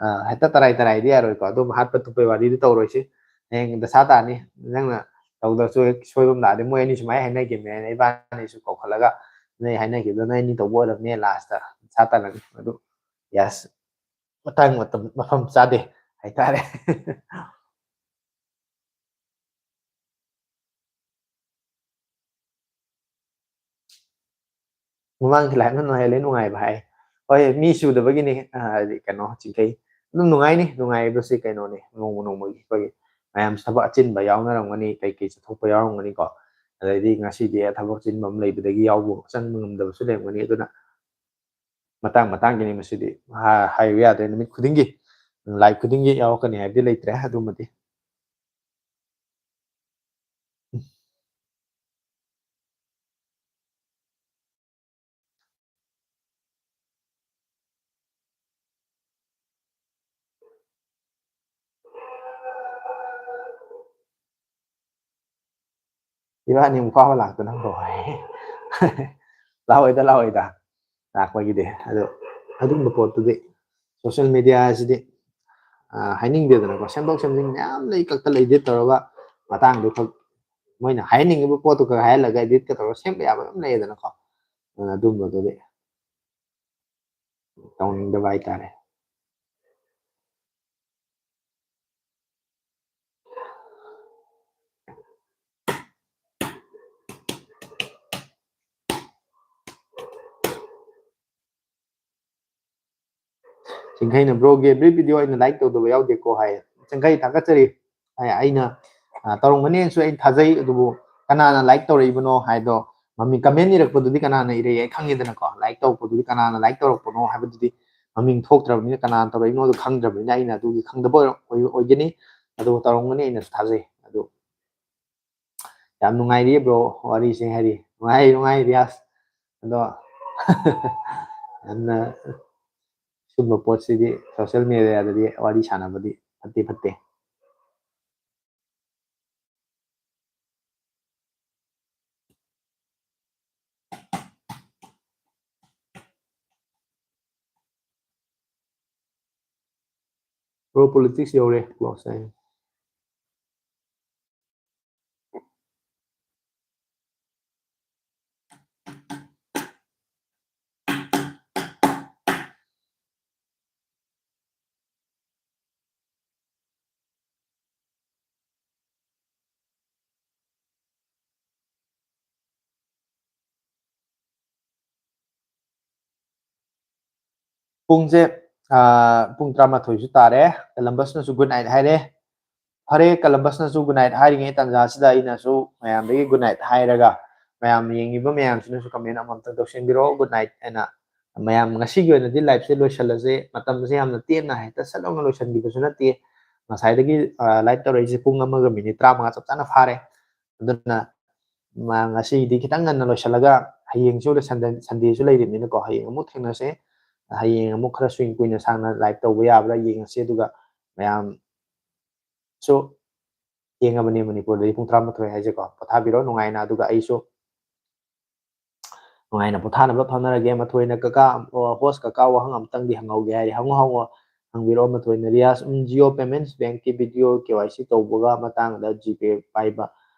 ꯑ, ꯍꯦꯛꯇ ꯇꯔꯥꯏ ꯇꯔꯥꯏꯗꯤ ꯌꯥꯔꯣꯏꯀꯣ꯫ ꯑꯗꯨꯝ ꯍꯥꯠꯄ ꯇꯨꯞꯄꯩ ꯋꯥꯔꯤꯗꯤ ꯇꯧꯔꯣꯏꯁꯤ꯫ ꯍꯌꯦꯡ ꯗꯁꯥ ꯇꯥꯅꯤ꯫ ꯅꯪꯅ ꯇꯧꯗ꯭ꯔꯁꯨ ꯍꯦꯛ ꯁꯣꯏꯕ ꯑꯃ ꯂꯥꯛꯑꯗꯤ ꯃꯣꯏ ꯑꯅꯤ ꯁꯨꯃꯥꯏꯅ ꯍꯥꯏꯅꯈꯤꯕꯅꯦ, ꯏꯕꯥꯅꯤꯁꯨ ꯀꯧꯈꯠꯂꯒ ꯅꯣꯏ ꯍꯥꯏꯅꯈꯤꯕꯗꯣ ꯅꯣꯏ ꯑꯅꯤ ꯇꯧꯕ ꯑꯣꯏꯔꯝꯅꯦ, last ꯗ ꯗꯁꯥ ꯇꯥꯅꯅꯤ꯫ ꯑꯗꯨ, yes, ꯃꯇꯥꯡ ꯃꯇꯝ ꯃꯐꯝ ꯆꯥꯗꯦ ꯍꯥꯏꯇꯥꯔꯦ꯫ ꯃꯃꯥꯡꯒꯤ live ꯅ ꯍꯦꯜꯂꯦ ꯅꯨꯡꯉꯥꯏꯕ ꯍꯥꯏ꯫ ꯍꯣꯏ, ꯃꯤ ꯁꯨꯗꯕꯒꯤꯅꯤ꯫ ꯑ, ꯍꯥꯏꯗꯤ ꯀꯩꯅꯣ, ꯆꯤꯡꯈꯩ ꯑꯗꯨꯝ ꯅꯨꯡꯉꯥꯏꯅꯤ꯫ ꯅꯨꯡꯉꯥꯏꯕꯁꯤ ꯀꯩꯅꯣꯅꯤ, ꯅꯣꯡꯃ ꯅꯣꯡꯃꯒꯤ ꯑꯩꯈꯣꯏꯒꯤ ꯃꯌꯥꯝꯁꯨ ꯊꯕꯛ ꯑꯆꯤꯟꯕ ꯌꯥꯎꯅꯔꯝꯒꯅꯤ, ꯀꯩꯀꯩ ꯆꯠꯊꯣꯛꯄ ꯌꯥꯎꯔꯝꯒꯅꯤꯀꯣ꯫ ꯑꯗꯩꯗꯤ ꯉꯁꯤꯗꯤ ꯊꯕꯛ ꯆꯤꯟꯕ ꯑꯃ ꯂꯩꯕꯗꯒꯤ ꯌꯥꯎꯕ, ꯆꯪꯕ ꯉꯝꯗꯕꯁꯨ ꯂꯩꯔꯝꯒꯅꯤ꯫ ꯑꯗꯨꯅ ꯃꯇꯥꯡ ꯃꯇꯥꯡꯒꯤꯅꯤ ꯃꯁꯤꯗꯤ꯫ ꯍꯥ-, ꯍꯥꯏꯕ ꯌꯥꯗ꯭ꯔꯦ꯫ ꯅꯨꯃꯤꯠ ꯈꯨꯗꯤꯡꯒꯤ, live ꯈꯨꯗꯤꯡꯒꯤ ꯌꯥꯎꯔꯛꯀꯅꯤ ꯍꯥꯏꯕꯗꯤ ꯂꯩꯇ꯭ꯔꯦ ꯑꯗꯨꯃꯗꯤ꯫ ꯏꯕꯥꯅꯤ ꯑꯃꯨꯛ ꯐꯥꯕ ꯂꯥꯛꯇꯅ ꯕ꯭ꯔꯣ ꯍꯥꯏ꯫ ꯂꯥꯛꯑꯣꯏꯗ, ꯂꯥꯛꯑꯣꯏꯗ꯫ ꯂꯥꯛꯄꯒꯤꯗꯤ꯫ ꯑꯗꯣ ꯑꯗꯨꯒꯨꯝꯕ ꯄꯣꯠꯇꯨꯗꯤ social media ꯍꯥꯏꯁꯤꯗꯤ, ꯑ, ꯍꯥꯏꯅꯤꯡꯗꯦꯗꯅꯀꯣ꯫ ꯁꯦꯝꯗꯣꯛ ꯁꯦꯝꯖꯤꯟ ꯃꯌꯥꯝ ꯂꯩ, ꯀꯛꯊꯠ edit ꯇꯧꯔꯒ ꯃꯇꯥꯡꯗꯨ ꯈꯛ, ꯃꯣꯏꯅ ꯍꯥꯏꯍꯟꯅꯤꯡꯉꯤꯕ ꯄꯣꯠꯇꯨ ꯈꯛ ꯍꯥꯏꯍꯜꯂꯒ edit ꯀ ꯇꯧꯔꯒ ꯁꯦꯝꯕ ꯌꯥꯕ ꯌꯥꯝ ꯂꯩꯌꯦꯗꯅꯀꯣ꯫ ꯑꯗꯨꯅ ꯑꯗꯨꯝꯕꯗꯨꯗꯤ ꯇꯧꯅꯤꯡꯗꯕ ꯍꯥꯏꯇꯥꯔꯦ꯫ ꯆꯤꯡꯈꯩꯅ, "Bro ꯒꯤ every video ꯑꯩꯅ like ꯇꯧꯗꯕ ꯌꯥꯎꯗꯦꯀꯣ" ꯍꯥꯏ꯫ ꯆꯤꯡꯈꯩ ꯊꯥꯒꯠꯆꯔꯤ꯫ ꯑꯩ-, ꯑꯩꯅ, ꯑ, ꯇꯧꯔꯝꯒꯅꯤꯅꯁꯨ ꯑꯩꯅ ꯊꯥꯖꯩ, ꯑꯗꯨꯕꯨ ꯀꯅꯥꯅ like ꯇꯧꯔꯛꯏꯕꯅꯣ ꯍꯥꯏꯗꯣ, ꯃꯃꯤꯡ comment ꯏꯔꯛꯄꯗꯨꯗꯤ ꯀꯅꯥꯅ ꯏꯔꯛꯏ ꯑꯩ ꯈꯪꯉꯤꯗꯅꯀꯣ꯫ Like ꯇꯧꯔꯛꯄꯗꯨꯗꯤ ꯀꯅꯥꯅ like ꯇꯧꯔꯛꯄꯅꯣ ꯍꯥꯏꯕꯗꯨꯗꯤ ꯃꯃꯤꯡ ꯊꯣꯛꯇ꯭ꯔꯕꯅꯤꯅ ꯀꯅꯥꯅ ꯇꯧꯔꯛꯏꯅꯣꯗꯣ ꯈꯪꯗ꯭ꯔꯕꯅꯤꯅ ꯑꯩꯅ ꯑꯗꯨꯒꯤ ꯈꯪꯗꯕ ꯑꯣꯏꯔ-, ꯑꯣꯏ-, ꯑꯣꯏꯒꯅꯤ꯫ ꯑꯗꯨꯕꯨ ꯇꯧꯔꯝꯒꯅꯤ ꯑꯩꯅꯁꯨ ꯊꯥꯖꯩ꯫ ꯑꯗꯨ ꯌꯥꯝ ꯅꯨꯡꯉꯥꯏꯔꯤꯌꯦ bro, ꯋꯥꯔꯤꯁꯦ ꯍꯥꯏꯗꯤ ꯅꯨꯡꯉꯥꯏ, ꯅꯨꯡꯉꯥꯏ ꯔꯤꯌꯥꯁ꯫ ꯑꯗꯣ ꯌꯥꯝꯅ ꯁꯨꯝꯕ ꯄꯣꯠꯁꯤꯗꯤ social media ꯗꯗꯤ ꯋꯥꯔꯤ ꯁꯥꯟꯅꯕꯗꯤ ꯐꯠꯇꯦ, ꯐꯠꯇꯦ꯫ Bro, politics ꯌꯧꯔꯦ, close ꯍꯥꯏ꯫ ꯄꯨꯡꯁꯦ ꯄꯨꯡ ꯇꯔꯥꯃꯥꯊꯣꯏꯁꯨ ꯇꯥꯔꯦ꯫ ꯀꯂꯝꯕꯁꯅꯁꯨ good night ꯍꯥꯏꯔꯦ꯫ ꯐꯔꯦ, ꯀꯂꯝꯕꯁꯅꯁꯨ good night ꯍꯥꯏꯔꯤꯉꯩ ꯇꯥꯟꯖꯥꯁꯤꯗ ꯑꯩꯅꯁꯨ ꯃꯌꯥꯝꯗꯒꯤ good night ꯍꯥꯏꯔꯒ, ꯃꯌꯥꯝ ꯌꯦꯡꯉꯤꯕ ꯃꯌꯥꯝꯁꯤꯅꯁꯨ comment ꯑꯃꯃꯝꯇꯪ ꯇꯧꯁꯤꯟꯕꯤꯔꯛꯑꯣ, good night ꯍꯥꯏꯅ꯫ ꯃꯌꯥꯝ, ꯉꯁꯤꯒꯤ ꯑꯣꯏꯅꯗꯤ liveꯁꯦ ꯂꯣꯏꯁꯤꯜꯂꯁꯦ꯫ ꯃꯇꯝꯁꯦ ꯌꯥꯝꯅ ꯇꯦꯟꯅ ꯍꯦꯛꯇ ꯁꯠ ꯂꯥꯎꯅ ꯂꯣꯏꯁꯤꯟꯈꯤꯕꯁꯨ ꯅꯠꯇꯦ꯫ ꯉꯁꯥꯏꯗꯒꯤ live ꯇꯧꯔꯛꯏꯁꯦ ꯄꯨꯡ ꯑꯃꯒ minute ꯇꯔꯥꯃꯉꯥ ꯆꯞ ꯆꯥꯅ ꯐꯥꯔꯦ꯫ ꯑꯗꯨꯅ ꯉꯁꯤꯗꯤ ꯈꯤꯇꯪ ꯉꯟꯅ ꯂꯣꯏꯁꯤꯜꯂꯒ, ꯍꯌꯦꯡꯁꯨ Sundayꯁꯨ ꯂꯩꯔꯤꯕꯅꯤꯅꯀꯣ, ꯍꯌꯦꯡ ꯑꯃꯨꯛ ꯊꯦꯡꯅꯁꯦ꯫ ꯍꯌꯦꯡ ꯑꯃꯨꯛ ꯈꯔ swing ꯀꯨꯏꯅ ꯁꯥꯡꯅ live ꯇꯧꯕ ꯌꯥꯕ꯭ꯔꯥ ꯌꯦꯡꯉꯁꯦ꯫ ꯑꯗꯨꯒ ꯃꯌꯥꯝꯁꯨ ꯊꯦꯡꯉꯕꯅꯤ ꯃꯅꯤꯄꯨꯔꯗꯗꯤ ꯄꯨꯡ ꯇꯔꯥꯃꯥꯊꯣꯏ ꯍꯥꯏꯁꯦꯀꯣ꯫ ꯄꯣꯊꯥꯕꯤꯔꯣ ꯅꯨꯡꯉꯥꯏꯅ꯫ ꯑꯗꯨꯒ ꯑꯩꯁꯨ ꯅꯨꯡꯉꯥꯏꯅ ꯄꯣꯊꯥꯅꯕ ꯐꯥꯎꯅꯔꯒꯦ꯫ ꯃꯊꯣꯏꯅ "ꯀꯀꯥ, ꯑꯣ, host ꯀꯀꯥ, ꯋꯥꯍꯪ ꯑꯃꯇꯪꯗꯤ ꯍꯪꯍꯧꯒꯦ" ꯍꯥꯏꯔꯤ꯫ ꯍꯪꯉꯣ, ꯍꯪꯉꯣ꯫ ꯍꯪꯕꯤꯔꯛꯑꯣ ꯃꯊꯣꯏꯅ꯫ ꯔꯤꯌꯥꯁ, ꯎꯝ, Jio Payments Bankꯀꯤ video KYC ꯇꯧꯕꯒ ꯃꯇꯥꯡꯗ GPay ꯄꯥꯏꯕ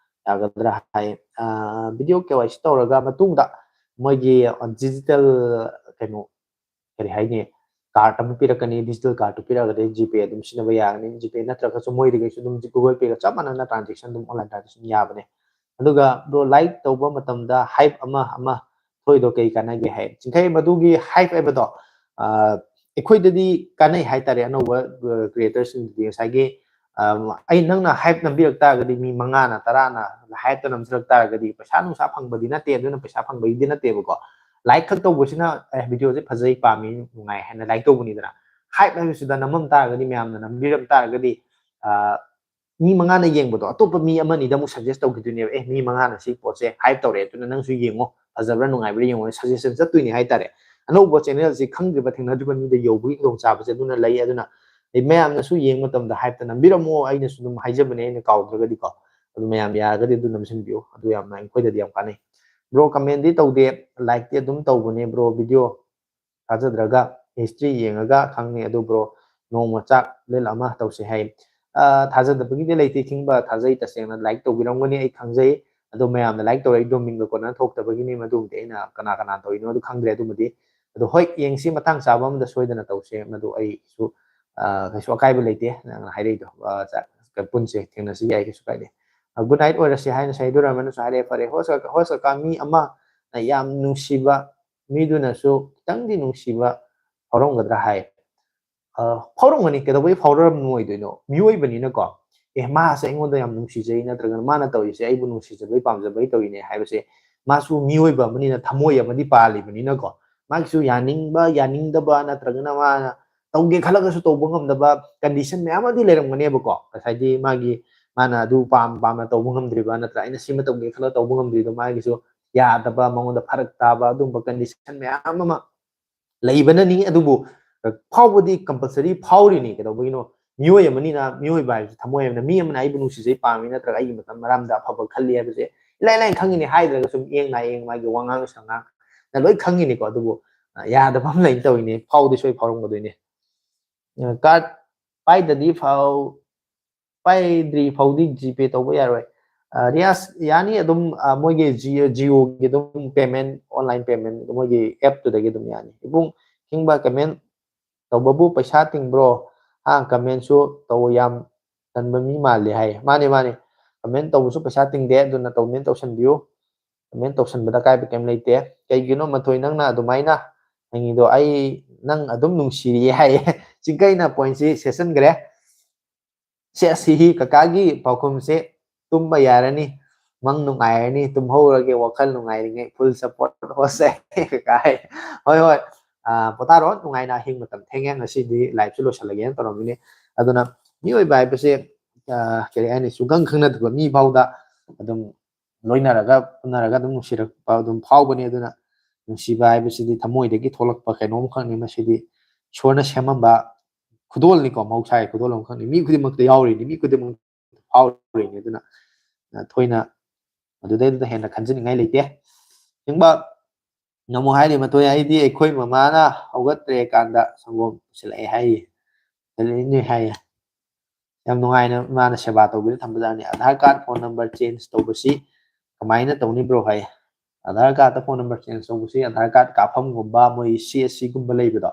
ꯌꯥꯒꯗ꯭ꯔꯥ ꯍꯥꯏ꯫ ꯑ, video KYC ꯇꯧꯔꯒ ꯃꯇꯨꯡꯗ ꯃꯣꯏꯒꯤ digital ꯀꯩꯅꯣ, ꯀꯔꯤ ꯍꯥꯏꯅꯤ, card ꯑꯃ ꯄꯤꯔꯛꯀꯅꯤ꯫ Digital cardꯇꯨ ꯄꯤꯔꯛꯑꯒꯗꯤ GPay ꯑꯗꯨꯝ ꯁꯤꯖꯤꯟꯅꯕ ꯌꯥꯒꯅꯤ꯫ GPay ꯅꯠꯇ꯭ꯔꯒꯁꯨ ꯃꯣꯏꯗꯒꯤꯁꯨ ꯑꯗꯨꯝ Google Payꯒ ꯆꯞ ꯃꯥꯟꯅꯅ transaction ꯑꯗꯨꯝ online transaction ꯌꯥꯕꯅꯦ꯫ ꯑꯗꯨꯒ bro, live ꯇꯧꯕ ꯃꯇꯝꯗ hype ꯑꯃ ꯑꯃ ꯊꯣꯛꯏꯗꯣ ꯀꯩ ꯀꯥꯟꯅꯒꯦ ꯍꯥꯏ꯫ ꯆꯤꯡꯈꯩ, ꯃꯗꯨꯒꯤ hype ꯍꯥꯏꯕꯗꯣ, ꯑ, ꯑꯩꯈꯣꯏꯗꯗꯤ ꯀꯥꯟꯅꯩ ꯍꯥꯏꯇꯥꯔꯦ꯫ ꯑꯅꯧꯕ, ꯑ, creatorꯁꯤꯡꯗꯗꯤ ꯉꯁꯥꯏꯒꯤ, ꯑ, ꯑꯩ, ꯅꯪꯅ hype ꯅꯝꯕꯤꯔꯛ ꯇꯥꯔꯒꯗꯤ, ꯃꯤ ꯃꯉꯥꯅ, ꯇꯔꯥꯅ hypeꯇ ꯅꯝꯁꯤꯜꯂꯛ ꯇꯥꯔꯒꯗꯤ, ꯄꯩꯁꯥ ꯅꯨꯡꯁꯥ ꯐꯪꯕꯗꯤ ꯅꯠꯇꯦ, ꯑꯗꯨꯅ ꯄꯩꯁꯥ ꯐꯪꯕꯒꯤꯗꯤ ꯅꯠꯇꯦꯕꯀꯣ꯫ Like ꯈꯛ ꯇꯧꯕꯁꯤꯅ, "ꯑꯦ, videoꯁꯦ ꯐꯖꯩ, ꯄꯥꯝꯃꯤ, ꯅꯨꯡꯉꯥꯏ" ꯍꯥꯏꯅ like ꯇꯧꯕꯅꯤꯗꯅ꯫ Hype ꯍꯥꯏꯕꯁꯤꯗ ꯅꯝꯃꯝ ꯇꯥꯔꯒꯗꯤ, ꯃꯌꯥꯝꯅ ꯅꯝꯕꯤꯔꯝ ꯇꯥꯔꯒꯗꯤ, ꯑ, ꯃꯤ ꯃꯉꯥꯅ ꯌꯦꯡꯕꯗꯣ ꯑꯇꯣꯞꯄ ꯃꯤ ꯑꯃꯅꯤꯗ ꯑꯃꯨꯛ suggest ꯇꯧꯈꯤꯗꯣꯏꯅꯦꯕ꯫ "ꯑꯦ, ꯃꯤ ꯃꯉꯥꯅ ꯁꯤ ꯄꯣꯠꯁꯦ hype ꯇꯧꯔꯛꯑꯦ, ꯑꯗꯨꯅ ꯅꯪꯁꯨ ꯌꯦꯡꯉꯣ, ꯐꯖꯕ꯭ꯔꯥ ꯅꯨꯡꯉꯥꯏꯕ꯭ꯔꯥ ꯌꯦꯡꯉꯣ" suggestion ꯆꯠꯇꯣꯏꯅꯦ ꯍꯥꯏꯇꯥꯔꯦ꯫ ꯑꯅꯧꯕ channelꯁꯤ ꯈꯪꯗ꯭ꯔꯤꯕ, ꯊꯦꯡꯅꯗ꯭ꯔꯤꯕ ꯃꯤꯗ ꯌꯧꯕꯒꯤ ꯈꯨꯗꯣꯡꯆꯥꯕꯁꯦ ꯑꯗꯨꯅ ꯂꯩ꯫ ꯑꯗꯨꯅ ꯑꯩ ꯃꯌꯥꯝꯅꯁꯨ ꯌꯦꯡꯕ ꯃꯇꯝꯗ hypeꯇ ꯅꯝꯕꯤꯔꯝꯃꯣ꯫ ꯑꯩꯅꯁꯨ ꯑꯗꯨꯝ ꯍꯥꯏꯖꯕꯅꯦ, ꯑꯩꯅ ꯀꯥꯎꯗ꯭ꯔꯒꯗꯤꯀꯣ꯫ ꯑꯗꯨ ꯃꯌꯥꯝ ꯌꯥꯔꯒꯗꯤ ꯑꯗꯨ ꯅꯝꯁꯤꯟꯕꯤꯌꯨ, ꯑꯗꯨ ꯌꯥꯝꯅ ꯑꯩꯈꯣꯏꯗꯗꯤ ꯌꯥꯝ ꯀꯥꯟꯅꯩ꯫ Bro, commentꯗꯤ ꯇꯧꯗꯦ, likeꯇꯤ ꯑꯗꯨꯝ ꯇꯧꯕꯅꯦ꯫ Bro, video ꯊꯥꯖꯗ꯭ꯔꯒ history ꯌꯦꯡꯉꯒ ꯈꯪꯅꯤ꯫ ꯑꯗꯨ bro, ꯅꯣꯡꯃ ꯆꯥꯛ ꯂꯤꯂꯥ ꯑꯃ ꯇꯧꯁꯦ ꯍꯥꯏ꯫ ꯑ, ꯊꯥꯖꯗꯕꯒꯤꯗꯤ ꯂꯩꯇꯦ, ꯈꯤꯡꯕ ꯊꯥꯖꯩ, ꯇꯁꯦꯡꯅ like ꯇꯧꯕꯤꯔꯝꯒꯅꯤ ꯑꯩ ꯈꯪꯖꯩ꯫ ꯑꯗꯣ ꯃꯌꯥꯝꯅ like ꯇꯧꯔꯛꯏꯗꯣ ꯃꯤꯡꯒ ꯀꯣꯟꯅ ꯊꯣꯛꯇꯕꯒꯤꯅꯤ, ꯃꯗꯨꯕꯨꯗꯤ ꯑꯩꯅ ꯀꯅꯥ ꯀꯅꯥ ꯇꯧꯔꯤꯅꯣ ꯑꯗꯨ ꯈꯪꯗ꯭ꯔꯦ꯫ ꯑꯗꯨꯃꯗꯤ, ꯑꯗꯣ ꯍꯣꯏ, ꯌꯦꯡꯁꯤ, ꯃꯇꯥꯡ ꯆꯥꯕ ꯑꯃꯗ ꯁꯣꯏꯗꯅ ꯇꯧꯁꯦ, ꯃꯗꯨ ꯑꯩꯁꯨ, ꯑ, ꯀꯩꯁꯨ ꯑꯀꯥꯏꯕ ꯂꯩꯇꯦ꯫ ꯅꯪꯅ ꯍꯥꯏꯔꯛꯏꯗꯣ, ꯑ, ꯆꯥꯛ ꯄꯨꯟꯁꯦ, ꯊꯦꯡꯅꯁꯤ, ꯌꯥꯏ, ꯀꯩꯁꯨ ꯀꯥꯏꯗꯦ꯫ ꯑ, good night ꯑꯣꯏꯔꯁꯦ ꯍꯥꯏꯅ ꯁꯍꯤꯗꯨꯔ ꯔꯍꯃꯟꯅꯁꯨ ꯍꯥꯏꯔꯛꯑꯦ꯫ ꯐꯔꯦ, host ꯀꯀꯥ, host ꯀꯀꯥ, ꯃꯤ ꯑꯃꯅ ꯌꯥꯝ ꯅꯨꯡꯁꯤꯕ, ꯃꯤꯗꯨꯅꯁꯨ ꯈꯤꯇꯪꯗꯤ ꯅꯨꯡꯁꯤꯕ, ꯐꯥꯎꯔꯝꯒꯗ꯭ꯔꯥ ꯍꯥꯏ꯫ ꯐꯥꯎꯔꯝꯒꯅꯤ꯫ ꯀꯩꯗꯧꯕꯩ ꯐꯥꯎꯔꯝꯃꯣꯏꯗꯣꯏꯅꯣ? ꯃꯤꯑꯣꯏꯕꯅꯤꯅꯀꯣ, ꯑꯦ, ꯃꯥꯁꯦ ꯑꯩꯉꯣꯟꯗ ꯌꯥꯝ ꯅꯨꯡꯁꯤꯖꯩ, ꯅꯠꯇ꯭ꯔꯒꯅ ꯃꯥꯅ ꯇꯧꯔꯤꯁꯦ ꯑꯩꯕꯨ ꯅꯨꯡꯁꯤꯖꯕꯩ, ꯄꯥꯝꯖꯕꯩ ꯇꯧꯔꯤꯅꯦ ꯍꯥꯏꯕꯁꯦ, ꯃꯥꯁꯨ ꯃꯤꯑꯣꯏꯕ ꯑꯃꯅꯤꯅ, ꯊꯃꯣꯏ ꯑꯃꯗꯤ ꯄꯥꯜꯂꯤꯕꯅꯤꯅꯀꯣ, ꯃꯥꯒꯤꯁꯨ ꯌꯥꯅꯤꯡꯕ, ꯌꯥꯅꯤꯡꯗꯕ, ꯅꯠꯇ꯭ꯔꯒꯅ ꯃꯥꯅ ꯇꯧꯒꯦ ꯈꯜꯂꯒꯁꯨ ꯇꯧꯕ ꯉꯝꯗꯕ condition ꯃꯌꯥꯝ ꯑꯃꯗꯤ ꯂꯩꯔꯝꯒꯅꯦꯕꯀꯣ꯫ ꯉꯁꯥꯏꯒꯤ ꯃꯥꯒꯤ, ꯃꯥꯅ ꯑꯗꯨ ꯄꯥꯝ ꯄꯥꯝꯅ ꯇꯧꯕ ꯉꯝꯗ꯭ꯔꯤꯕ, ꯅꯠꯇ꯭ꯔꯒ ꯑꯩꯅ ꯁꯤꯃ ꯇꯧꯒꯦ ꯈꯜꯂꯒ ꯇꯧꯕ ꯉꯝꯗ꯭ꯔꯤꯗꯣ, ꯃꯥꯒꯤꯁꯨ ꯌꯥꯗꯕ, ꯃꯉꯣꯟꯗ ꯐꯔꯛ ꯇꯥꯕ, ꯑꯗꯨꯝꯕ condition ꯃꯌꯥꯝ ꯑꯃ ꯂꯩꯕꯅꯅꯤ꯫ ꯑꯗꯨꯕꯨ ꯐꯥꯎꯕꯗꯤ compulsory ꯐꯥꯎꯔꯤꯅꯤ꯫ ꯀꯩꯗꯧꯕꯒꯤꯅꯣ? ꯃꯤꯑꯣꯏ ꯑꯃꯅꯤꯅ, ꯃꯤꯑꯣꯏꯕ ꯍꯥꯏꯕꯁꯤ ꯊꯃꯣꯏ ꯑꯃꯅ, ꯃꯤ ꯑꯃꯅ ꯑꯩꯕꯨ ꯅꯨꯡꯁꯤꯖꯩ, ꯄꯥꯝꯃꯤ, ꯅꯠꯇ꯭ꯔꯒ ꯑꯩꯒꯤ ꯃꯇꯝ ꯃꯔꯝꯗ ꯑꯐꯕ ꯈꯜꯂꯤ ꯍꯥꯏꯕꯁꯦ ꯏꯂꯥꯏ ꯂꯥꯏꯅ ꯈꯪꯉꯤꯅꯤ꯫ ꯍꯥꯏꯗ꯭ꯔꯒꯁꯨ ꯃꯤꯠꯌꯦꯡ ꯅꯥꯌꯦꯡ, ꯃꯥꯒꯤ ꯋꯥꯉꯥꯡ ꯁꯉꯥꯡꯅ ꯂꯣꯏ ꯈꯪꯉꯤꯅꯤꯀꯣ꯫ ꯑꯗꯨꯕꯨ, ꯑ, ꯌꯥꯗꯕ ꯑꯃ ꯂꯩꯅ ꯇꯧꯔꯤꯅꯤ꯫ ꯐꯥꯎꯗꯤ ꯁꯣꯏ ꯐꯥꯎꯔꯝꯒꯗꯣꯏꯅꯤ꯫ ꯑ, card ꯄꯥꯏꯗꯗꯤ ꯐꯥꯎ-, ꯄꯥꯏꯗ꯭ꯔꯤ ꯐꯥꯎꯗꯤ GPay ꯇꯧꯕ ꯌꯥꯔꯣꯏ꯫ ꯑ, ꯔꯤꯌꯥꯁ, ꯌꯥꯅꯤ ꯑꯗꯨꯝ, ꯑ, ꯃꯣꯏꯒꯤ ꯖꯤ-, Jio ꯒꯤ ꯑꯗꯨꯝ payment, online payment ꯃꯣꯏꯒꯤ app ꯇꯨꯗꯒꯤ ꯑꯗꯨꯝ ꯌꯥꯅꯤ꯫ ꯏꯕꯨꯡ ꯍꯤꯡꯕ, comment ꯇꯧꯕꯕꯨ ꯄꯩꯁꯥ ꯇꯤꯡꯕ꯭ꯔꯣ? ꯑ, comment ꯁꯨ ꯇꯧ, ꯌꯥꯝ ꯇꯟꯕ ꯃꯤ ꯃꯥꯜꯂꯦ ꯍꯥꯏ꯫ ꯃꯥꯅꯦ, ꯃꯥꯅꯦ꯫ Comment ꯇꯧꯕꯁꯨ ꯄꯩꯁꯥ ꯇꯤꯡꯗꯦ, ꯑꯗꯨꯅ comment ꯇꯧꯁꯟꯕꯤꯌꯨ꯫ Comment ꯇꯧꯁꯟꯕꯗ ꯑꯀꯥꯏꯕ ꯀꯩꯝ ꯂꯩꯇꯦ꯫ ꯀꯩꯒꯤꯅꯣ ꯃꯊꯣꯏ ꯅꯪꯅ ꯑꯗꯨꯃꯥꯏꯅ ꯍꯪꯉꯤꯗꯣ? ꯑꯩ ꯅꯪ ꯑꯗꯨꯝ ꯅꯨꯡꯁꯤꯔꯤꯌꯦ ꯍꯥꯏꯌꯦ꯫ ꯆꯤꯡꯀꯩꯅ point ꯁꯤ ꯁꯦꯠꯆꯟꯈ꯭ꯔꯦ꯫ ꯁꯦ, ꯑꯁꯤ ꯀꯀꯥꯒꯤ ꯄꯥꯎꯈꯨꯝꯁꯦ, "ꯇꯨꯝꯕ ꯌꯥꯔꯅꯤ, ꯃꯪ ꯅꯨꯡꯉꯥꯏꯔꯅꯤ, ꯇꯨꯝꯍꯧꯔꯒꯦ, ꯋꯥꯈꯜ ꯅꯨꯡꯉꯥꯏꯔꯤꯉꯩ, full support ꯍꯣꯁꯦ" ꯀꯀꯥ ꯍꯥꯏ꯫ ꯍꯣꯏ, ꯍꯣꯏ꯫ ꯑ, ꯄꯣꯊꯥꯔꯣ, ꯅꯨꯡꯉꯥꯏꯅ ꯑꯍꯤꯡ ꯃꯇꯝ ꯊꯦꯡꯉꯦ, ꯉꯁꯤꯗꯤ live ꯁꯨ ꯂꯣꯏꯁꯤꯜꯂꯒꯦꯅ ꯇꯧꯔꯝꯃꯤꯅꯦ꯫ ꯑꯗꯨꯅ ꯃꯤꯑꯣꯏꯕ ꯍꯥꯏꯕꯁꯦ, ꯑ, ꯀꯔꯤ ꯍꯥꯏꯅꯤ, ꯁꯨꯡꯈꯪ ꯈꯪꯅꯗꯕ ꯃꯤ ꯐꯥꯎꯗ ꯑꯗꯨꯝ ꯂꯣꯏꯅꯔꯒ, ꯄꯨꯟꯅꯔꯒ ꯑꯗꯨꯝ ꯅꯨꯡꯁꯤꯔꯛꯄ ꯑꯗꯨꯝ ꯐꯥꯎꯕꯅꯦ꯫ ꯑꯗꯨꯅ ꯅꯨꯡꯁꯤꯕ ꯍꯥꯏꯕꯁꯤꯗꯤ ꯊꯃꯣꯏꯗꯒꯤ ꯊꯣꯛꯂꯛꯄ ꯀꯩꯅꯣꯝꯈꯛꯅꯤ꯫ ꯃꯁꯤꯗꯤ ꯏꯁꯣꯔꯅ ꯁꯦꯝꯃꯝꯕ ꯈꯨꯗꯣꯜꯅꯤꯀꯣ, ꯃꯍꯧꯁꯥꯒꯤ ꯈꯨꯗꯣꯜ ꯑꯃꯈꯛꯅꯤ꯫ ꯃꯤ ꯈꯨꯗꯤꯡꯃꯛꯇ ꯌꯥꯎꯔꯤꯅꯤ, ꯃꯤ ꯈꯨꯗꯤꯡꯃꯛ ꯐꯥꯎꯔꯤꯅꯤ꯫ ꯑꯗꯨꯅ, ꯑ, ꯊꯣꯏꯅ ꯑꯗꯨꯗꯩꯗꯨꯗ ꯍꯦꯟꯅ ꯈꯟꯖꯅꯤꯡꯉꯥꯏ ꯂꯩꯇꯦ꯫ ꯍꯤꯡꯕ ꯅꯃꯨ ꯍꯥꯏꯔꯤ ꯃꯊꯣꯏ, ꯑꯩꯗꯤ ꯑꯩꯈꯣꯏ ꯃꯃꯥꯅ ꯍꯧꯒꯠꯇ꯭ꯔꯦ ꯀꯥꯟꯗ ꯁꯪꯒꯣꯝ ꯄꯨꯁꯤꯜꯂꯛꯑꯦ ꯍꯥꯏꯌꯦ, ꯄꯨꯁꯤꯜꯂꯛꯏꯅꯦ ꯍꯥꯏꯌꯦ꯫ ꯌꯥꯝ ꯅꯨꯡꯉꯥꯏꯅ ꯏꯃꯥꯅ ꯁꯦꯕꯥ ꯇꯧꯕꯤꯔ ꯊꯝꯕꯖꯥꯠꯅꯤ꯫ "Aadhaar card phone number change ꯇꯧꯕꯁꯤ ꯀꯃꯥꯏꯅ ꯇꯧꯅꯤꯕ꯭ꯔꯣ?" ꯍꯥꯏ꯫ Aadhaar card phone number change ꯇꯧꯕꯁꯤ ꯑꯙꯥꯔ ꯀꯥꯔꯗ ꯀꯥꯞꯐꯝꯒꯨꯝꯕ, ꯃꯣꯏ CSC ꯒꯨꯝꯕ ꯂꯩꯕꯗꯣ,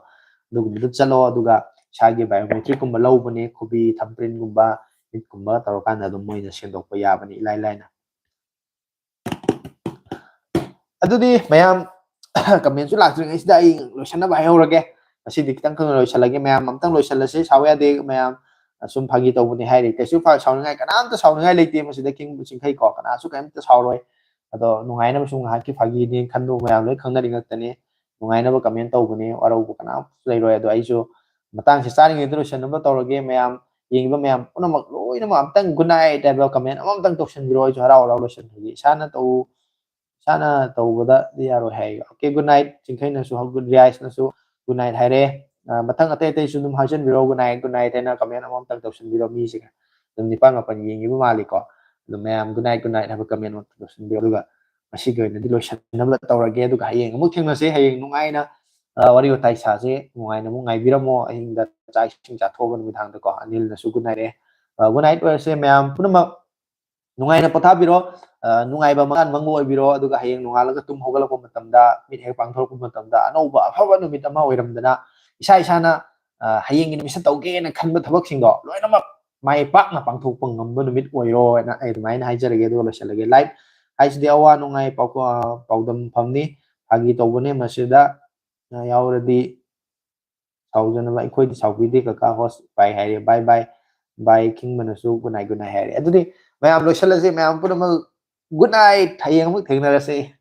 ꯑꯗꯨꯒꯨꯝꯕꯗ ꯆꯠꯂꯣ, ꯑꯗꯨꯒ ꯏꯁꯥꯒꯤ biometric ꯀꯨꯝꯕ ꯂꯧꯕꯅꯦ, ꯈꯨꯕꯤ thumbprint ꯒꯨꯝꯕ, ꯃꯤꯠꯀꯨꯝꯕ ꯇꯧꯔꯀꯥꯟꯗ ꯑꯗꯨꯝ ꯃꯣꯏꯅ ꯁꯦꯡꯗꯣꯛꯄ ꯌꯥꯕꯅꯤ ꯏꯂꯥꯏ ꯂꯥꯏꯅ꯫ ꯑꯗꯨꯗꯤ ꯃꯌꯥꯝ, comment ꯁꯨ ꯂꯥꯛꯇ꯭ꯔꯤꯉꯩꯁꯤꯗ ꯑꯩ ꯂꯣꯏꯁꯟꯅꯕ ꯍꯥꯏꯍꯧꯔꯒꯦ꯫ ꯉꯁꯤꯗꯤ ꯈꯤꯇꯪ ꯈꯪꯅ ꯂꯣꯏꯁꯤꯜꯂꯒꯦ꯫ ꯃꯌꯥꯝ ꯑꯝꯇꯪ ꯂꯣꯏꯁꯤꯜꯂꯁꯤ, ꯁꯥꯎ ꯌꯥꯗꯦ ꯃꯌꯥꯝ꯫ ꯑꯁꯨꯝ ꯐꯥꯒꯤ ꯇꯧꯕꯅꯤ ꯍꯥꯏꯔꯤ, ꯀꯩꯁꯨ ꯐ- ꯁꯥꯎꯅꯤꯡꯉꯥꯏ, ꯀꯅꯥꯝꯇ ꯁꯥꯎꯅꯤꯡꯉꯥꯏ ꯂꯩꯇꯦ ꯃꯁꯤꯗ, ꯈꯤꯡꯕ ꯆꯤꯡꯈꯩ ꯀꯣ, ꯀꯅꯥꯁꯨ ꯀꯩꯝꯇ ꯁꯥꯎꯔꯣꯏ꯫ ꯑꯗꯣ ꯅꯨꯡꯉꯥꯏꯅꯕ ꯁꯨꯝ ꯉꯥꯏꯍꯥꯛꯀꯤ ꯐꯥꯒꯤꯅꯤ ꯈꯟꯗꯣꯛ, ꯃꯌꯥꯝ ꯂꯣꯏ ꯈꯪꯅꯔꯤ ꯉꯥꯛꯇꯅꯤ꯫ ꯅꯨꯡꯉꯥꯏꯅꯕ ꯀꯃꯦꯟ ꯇꯧꯕꯅꯤ, ꯋꯥꯔꯧꯕ ꯀꯅꯥꯝꯇ ꯂꯩꯔꯣꯏ꯫ ꯑꯗꯣ ꯑꯩꯁꯨ ꯃꯇꯥꯡꯁꯤ ꯆꯥꯔꯤꯉꯩꯗ ꯂꯣꯏꯁꯤꯟꯅꯕ ꯇꯧꯔꯒꯦ꯫ ꯃꯌꯥꯝ ꯌꯦꯡꯉꯤꯕ ꯃꯌꯥꯝ ꯄꯨꯝꯅꯃꯛ ꯂꯣꯏꯅꯃꯛ ꯑꯝꯇꯪ good night ꯍꯥꯏꯕ ꯀꯃꯦꯟ ꯑꯃꯃꯝꯇꯪ ꯇꯧꯁꯟꯕꯤꯔꯣ꯫ ꯑꯩꯁꯨ ꯍꯔꯥꯎ ꯍꯔꯥꯎ ꯂꯣꯏꯁꯤꯟꯈ꯭ꯔꯒꯦ꯫ ꯏꯁꯥꯅ ꯇꯧ ꯏꯁꯥꯅ ꯇꯧꯕꯗꯗꯤ ꯌꯥꯔꯣꯏ ꯍꯥꯏ꯫ Okay, good night꯫ ꯆꯤꯡꯈꯩꯅꯁꯨ, ꯔꯤꯌꯥꯏꯁꯅꯁꯨ good night ꯍꯥꯏꯔꯦ꯫ ꯑ, ꯃꯊꯪ ꯑꯇꯩ ꯑꯇꯩꯁꯨ ꯑꯗꯨꯝ ꯍꯥꯏꯖꯟꯕꯤꯔꯣ, good night, good night ꯍꯥꯏꯅ ꯀꯃꯦꯟ ꯑꯃꯃꯝꯇꯪ ꯇꯧꯁꯟꯕꯤꯔꯣ꯫ ꯃꯤꯁꯦ ꯑꯗꯨꯝ ꯅꯤꯄꯥꯟ ꯃꯥꯄꯟ ꯌꯦꯡꯉꯤꯕ ꯃꯥꯜꯂꯤꯀꯣ꯫ ꯑꯗꯨꯝ ꯃꯌꯥꯝ good night, good night ꯍꯥꯏꯕ ꯀꯃꯦꯟ ꯑꯃ ꯇꯧꯁꯟꯕꯤꯔꯣ꯫ ꯑꯗꯨꯒ ꯉꯁꯤꯒꯤ ꯑꯣꯏꯅꯗꯤ ꯂꯣꯏꯁꯟꯅꯕ ꯇꯧꯔꯒꯦ꯫ ꯑꯗꯨꯒ ꯍꯌꯦꯡ ꯑꯃꯨꯛ ꯊꯦꯡꯅꯁꯦ꯫ ꯍꯌꯦꯡ ꯅꯨꯡꯉꯥꯏꯅ, ꯑ, ꯋꯥꯔꯤ ꯋꯥꯇꯥꯏ ꯁꯥꯁꯦ꯫ ꯅꯨꯡꯉꯥꯏꯅ ꯑꯃꯨꯛ ꯉꯥꯏꯕꯤꯔꯝꯃꯣ꯫ ꯑꯍꯤꯡꯗ ꯆꯥꯛ ꯏꯁꯤꯡ ꯆꯥꯊꯣꯛꯑꯒ ꯅꯨꯃꯤꯗꯥꯡꯗꯀꯣ꯫ ꯑꯅꯤꯜꯅꯁꯨ good night ꯍꯥꯏꯔꯦ꯫ ꯑ, good night ꯑꯣꯏꯔꯁꯦ ꯃꯌꯥꯝ ꯄꯨꯝꯅꯃꯛ꯫ ꯅꯨꯡꯉꯥꯏꯅ ꯄꯣꯊꯥꯕꯤꯔꯣ꯫ ꯑ, ꯅꯨꯡꯉꯥꯏꯕ ꯃꯪꯂꯥꯟ ꯃꯪꯕ ꯑꯣꯏꯕꯤꯔꯣ꯫ ꯑꯗꯨꯒ ꯍꯌꯦꯡ ꯅꯣꯡꯉꯥꯜꯂꯒ ꯇꯨꯝ ꯍꯧꯒꯠꯂꯛꯄ ꯃꯇꯝꯗ, ꯃꯤꯠ ꯍꯦꯛ ꯄꯥꯡꯊꯣꯔꯛꯄ ꯃꯇꯝꯗ ꯑꯅꯧꯕ ꯑꯐꯕ ꯅꯨꯃꯤꯠ ꯑꯃ ꯑꯣꯏꯔꯝꯗꯅ, ꯏꯁꯥ ꯏꯁꯥꯅ, ꯑ, ꯍꯌꯦꯡꯒꯤ ꯅꯨꯃꯤꯠꯁꯤꯗ ꯇꯧꯒꯦꯅ ꯈꯟꯕ ꯊꯕꯛꯁꯤꯡꯗꯣ ꯂꯣꯏꯅꯃꯛ ꯃꯥꯏ ꯄꯥꯛꯅ ꯄꯥꯡꯊꯣꯛꯄ ꯉꯝꯕ ꯅꯨꯃꯤꯠ ꯑꯣꯏꯔꯣ ꯍꯥꯏꯅ ꯑꯩ ꯑꯗꯨꯃꯥꯏꯅ ꯍꯥꯏꯖꯔꯒꯦ꯫ ꯑꯗꯨꯒ ꯂꯣꯏꯁꯤꯜꯂꯒꯦ꯫ Live ꯍꯥꯏꯁꯤꯗꯤ ꯑꯋꯥ ꯅꯨꯡꯉꯥꯏ ꯄꯥꯎ-, ꯑ, ꯄꯥꯎꯗꯝꯐꯝꯅꯤ꯫ ꯐꯥꯒꯤ ꯇꯧꯕꯅꯦ ꯃꯁꯤꯗ, ꯑ, ꯌꯥꯎꯔꯗꯤ ꯁꯥꯎꯖꯅꯕ꯫ ꯑꯩꯈꯣꯏꯗꯤ ꯁꯥꯎꯕꯤꯗꯦ ꯀꯀꯥ꯫ Host bye ꯍꯥꯏꯔꯦ꯫ Bye bye꯫ Bye꯫ ꯈꯤꯡꯕꯅꯁꯨ good night, good night ꯍꯥꯏꯔꯦ꯫ ꯑꯗꯨꯗꯤ ꯃꯌꯥꯝ ꯂꯣꯏꯁꯤꯜꯂꯁꯤ꯫ ꯃꯌꯥꯝ ꯄꯨꯝꯅꯃꯛ good night꯫ ꯍꯌꯦꯡ ꯑꯃꯨꯛ ꯊꯦꯡꯅꯔꯁꯤ꯫